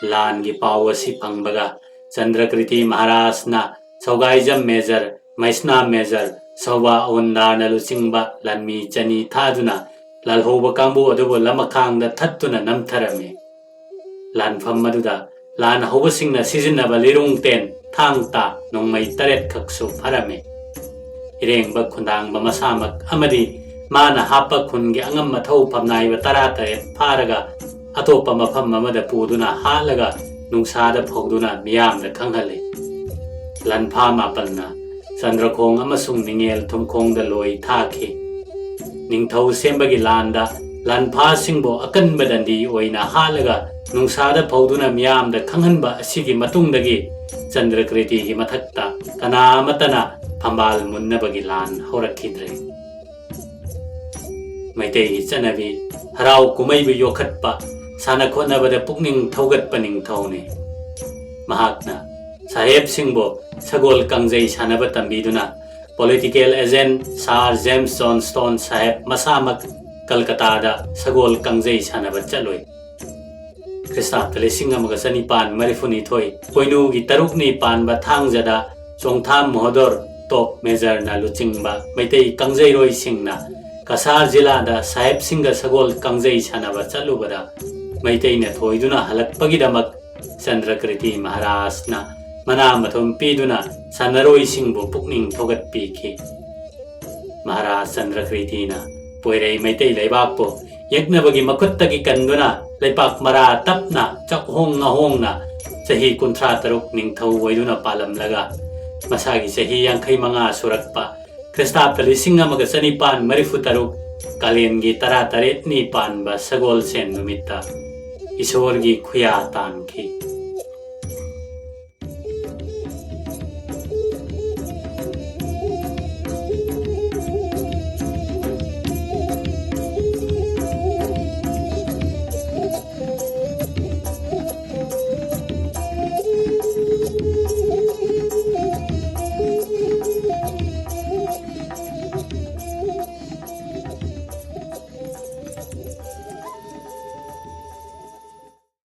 ꯂꯥꯟꯒꯤ ꯄꯥꯎ ꯑꯁꯤ ꯐꯪꯕꯒ ꯆꯟꯗ꯭ꯔꯀ꯭ꯔꯤꯇꯤ ꯃꯍꯥꯔꯥꯖꯅ ꯁꯧꯒꯥꯏꯖꯝ ꯃꯦꯖꯔ, ꯃꯩꯁꯅꯥ ꯃꯦꯖꯔ, ꯁꯧꯕꯥ ꯑꯋꯟꯗꯥꯔꯅ ꯂꯨꯆꯤꯡꯕ ꯂꯥꯟꯃꯤ ꯆꯅꯤ ꯊꯥꯗꯨꯅ ꯂꯥꯜꯍꯧꯕ ꯀꯥꯡꯕꯨ ꯑꯗꯨꯕꯨ ꯂꯃꯈꯥꯡꯗ ꯊꯠꯇꯨꯅ ꯅꯝꯊꯔꯝꯃꯤ꯫ ꯂꯥꯟꯐꯝ ꯑꯗꯨꯗ ꯂꯥꯟ ꯍꯧꯕꯁꯤꯡꯅ ꯁꯤꯖꯤꯟꯅꯕ ꯂꯤꯔꯨꯡ ꯇꯦꯟ, ꯊꯥꯡ ꯇꯥ, ꯅꯣꯡꯃꯩ ꯇꯔꯦꯠ ꯈꯛꯁꯨ ꯐꯔꯝꯃꯤ꯫ ꯏꯔꯦꯡꯕ ꯈꯨꯟꯗꯥꯡꯕ ꯃꯁꯥꯃꯛ ꯑꯃꯗꯤ ꯃꯥꯅ ꯍꯥꯞꯄ ꯈꯨꯟꯒꯤ ꯑꯉꯝ ꯑꯊꯧ ꯐꯝꯅꯥꯏꯕ ꯇꯔꯥ ꯇꯔꯦꯠ ꯐꯥꯔꯒ ꯑꯇꯣꯞꯄ ꯃꯐꯝ ꯑꯃꯗ ꯄꯨꯗꯨꯅ ꯍꯥꯠꯂꯒ ꯅꯨꯡꯁꯥꯗ ꯐꯧꯗꯨꯅ ꯃꯤꯌꯥꯝꯗ ꯈꯪꯍꯜꯂꯤ꯫ ꯂꯥꯟꯐꯥ ꯃꯥꯄꯜꯅ ꯆꯟꯗ꯭ꯔꯈꯣꯡ ꯑꯃꯁꯨꯡ ꯅꯤꯡꯉꯦꯜ ꯊꯨꯝꯈꯣꯡꯗ ꯂꯣꯏ ꯊꯥꯈꯤ꯫ ꯅꯤꯡꯊꯧ ꯁꯦꯝꯕꯒꯤ ꯂꯥꯟꯗ ꯂꯥꯟꯐꯥꯁꯤꯡꯕꯨ ꯑꯀꯟꯕ ꯗꯟꯗꯤ ꯑꯣꯏꯅ ꯍꯥꯠꯂꯒ ꯅꯨꯡꯁꯥꯗ ꯐꯧꯗꯨꯅ ꯃꯤꯌꯥꯝꯗ ꯈꯪꯍꯟꯕ ꯑꯁꯤꯒꯤ ꯃꯇꯨꯡꯗꯒꯤ ꯆꯟꯗ꯭ꯔꯀ꯭ꯔꯤꯇꯤꯒꯤ ꯃꯊꯛꯇ ꯀꯅꯥ ꯑꯃꯠꯇꯅ ꯐꯝꯕꯥꯜ ꯃꯨꯟꯅꯕꯒꯤ ꯂꯥꯟ ꯍꯧꯔꯛꯈꯤꯗ꯭ꯔꯦ꯫ ꯃꯩꯇꯩꯒꯤ ꯆꯠꯅꯕꯤ ꯍꯔꯥꯎ ꯀꯨꯝꯍꯩꯕꯨ ꯌꯣꯛꯈꯠꯄ, ꯁꯥꯟꯅ ꯈꯣꯠꯅꯕꯗ ꯄꯨꯛꯅꯤꯡ ꯊꯧꯒꯠꯄ ꯅꯤꯡꯊꯧꯅꯤ꯫ ꯃꯍꯥꯛꯅ ꯁꯥꯍꯦꯕꯁꯤꯡꯕꯨ ꯁꯒꯣꯜ ꯀꯥꯡꯖꯩ ꯁꯥꯟꯅꯕ ꯇꯝꯕꯤꯗꯨꯅ ꯄꯣꯂꯤꯇꯤꯀꯦꯜ ꯑꯦꯖꯦꯟ ꯁꯥꯔ ꯖꯦꯝꯁ ꯖꯣꯟ ꯁ꯭ꯇꯣꯟ ꯁꯥꯍꯦꯕ ꯃꯁꯥꯃꯛ ꯀꯜꯀꯇꯥꯗ ꯁꯒꯣꯜ ꯀꯥꯡꯖꯩ ꯁꯥꯟꯅꯕ ꯆꯠꯂꯨꯏ꯫ ꯈ꯭ꯔꯤꯁꯇꯥꯕꯗ ꯂꯤꯁꯤꯡ ꯑꯃꯒ ꯆꯅꯤꯄꯥꯟ ꯃꯔꯤꯐꯨꯅꯤꯊꯣꯏ ꯄꯣꯏꯅꯨꯒꯤ ꯇꯔꯨꯛꯅꯤ ꯄꯥꯟꯕ ꯊꯥꯡꯖꯗ ꯆꯣꯡꯊꯥꯝ ꯃꯣꯍꯣꯗꯣꯔ ꯇꯣꯞ ꯃꯦꯖꯔꯅ ꯂꯨꯆꯤꯡꯕ ꯃꯩꯇꯩ ꯀꯥꯡꯖꯩꯔꯣꯏꯁꯤꯡꯅ ꯀꯁꯥꯔ ꯖꯤꯂꯥꯗ ꯁꯥꯍꯦꯕꯁꯤꯡꯒ ꯁꯒꯣꯜ ꯀꯥꯡꯖꯩ ꯁꯥꯟꯅꯕ ꯆꯠꯂꯨꯕꯗ ꯃꯩꯇꯩꯅ ꯊꯣꯏꯗꯨꯅ ꯍꯜꯂꯛꯄꯒꯤꯗꯃꯛ ꯆꯟꯗ꯭ꯔꯀ꯭ꯔꯤꯇꯤ ꯃꯍꯥꯔꯥꯖꯅ ꯃꯅꯥ ꯃꯊꯨꯝ ꯄꯤꯗꯨꯅ ꯁꯥꯟꯅꯔꯣꯏꯁꯤꯡꯕꯨ ꯄꯨꯛꯅꯤꯡ ꯊꯧꯒꯠꯄꯤꯈꯤ꯫ ꯃꯍꯥꯔꯥꯖ ꯆꯟꯗ꯭ꯔꯀ꯭ꯔꯤꯇꯤꯅ ꯄꯣꯏꯔꯩ ꯃꯩꯇꯩ ꯂꯩꯕꯥꯛꯄꯨ ꯌꯦꯛꯅꯕꯒꯤ ꯃꯈꯨꯠꯇꯒꯤ ꯀꯟꯗꯨꯅ ꯂꯩꯄꯥꯛ ꯃꯔꯥ ꯇꯞꯅ ꯆꯥꯛꯍꯣꯡ ꯉꯥꯍꯣꯡꯅ ꯆꯍꯤ ꯀꯨꯟꯊ꯭ꯔꯥ ꯇꯔꯨꯛ ꯅꯤꯡꯊꯧ ꯑꯣꯏꯗꯨꯅ ꯄꯥꯜꯂꯝꯂꯒ ꯃꯁꯥꯒꯤ ꯆꯍꯤ ꯌꯥꯡꯈꯩ ꯃꯉꯥ ꯁꯨꯔꯛꯄ ꯈ꯭ꯔꯤꯁꯇꯥꯕꯗ ꯂꯤꯁꯤꯡ ꯑꯃꯒ ꯆꯅꯤꯄꯥꯟ ꯃꯔꯤꯐꯨ ꯇꯔꯨꯛ ꯀꯥꯂꯦꯟꯒꯤ ꯇꯔꯥ ꯇꯔꯦꯠꯅꯤ ꯄꯥꯟꯕ ꯁꯒꯣꯜꯁꯦꯟ ꯅꯨꯃꯤꯠꯇ ꯏꯁꯣꯔꯒꯤ ꯈꯨꯌꯥ ꯇꯥꯟꯈꯤ꯫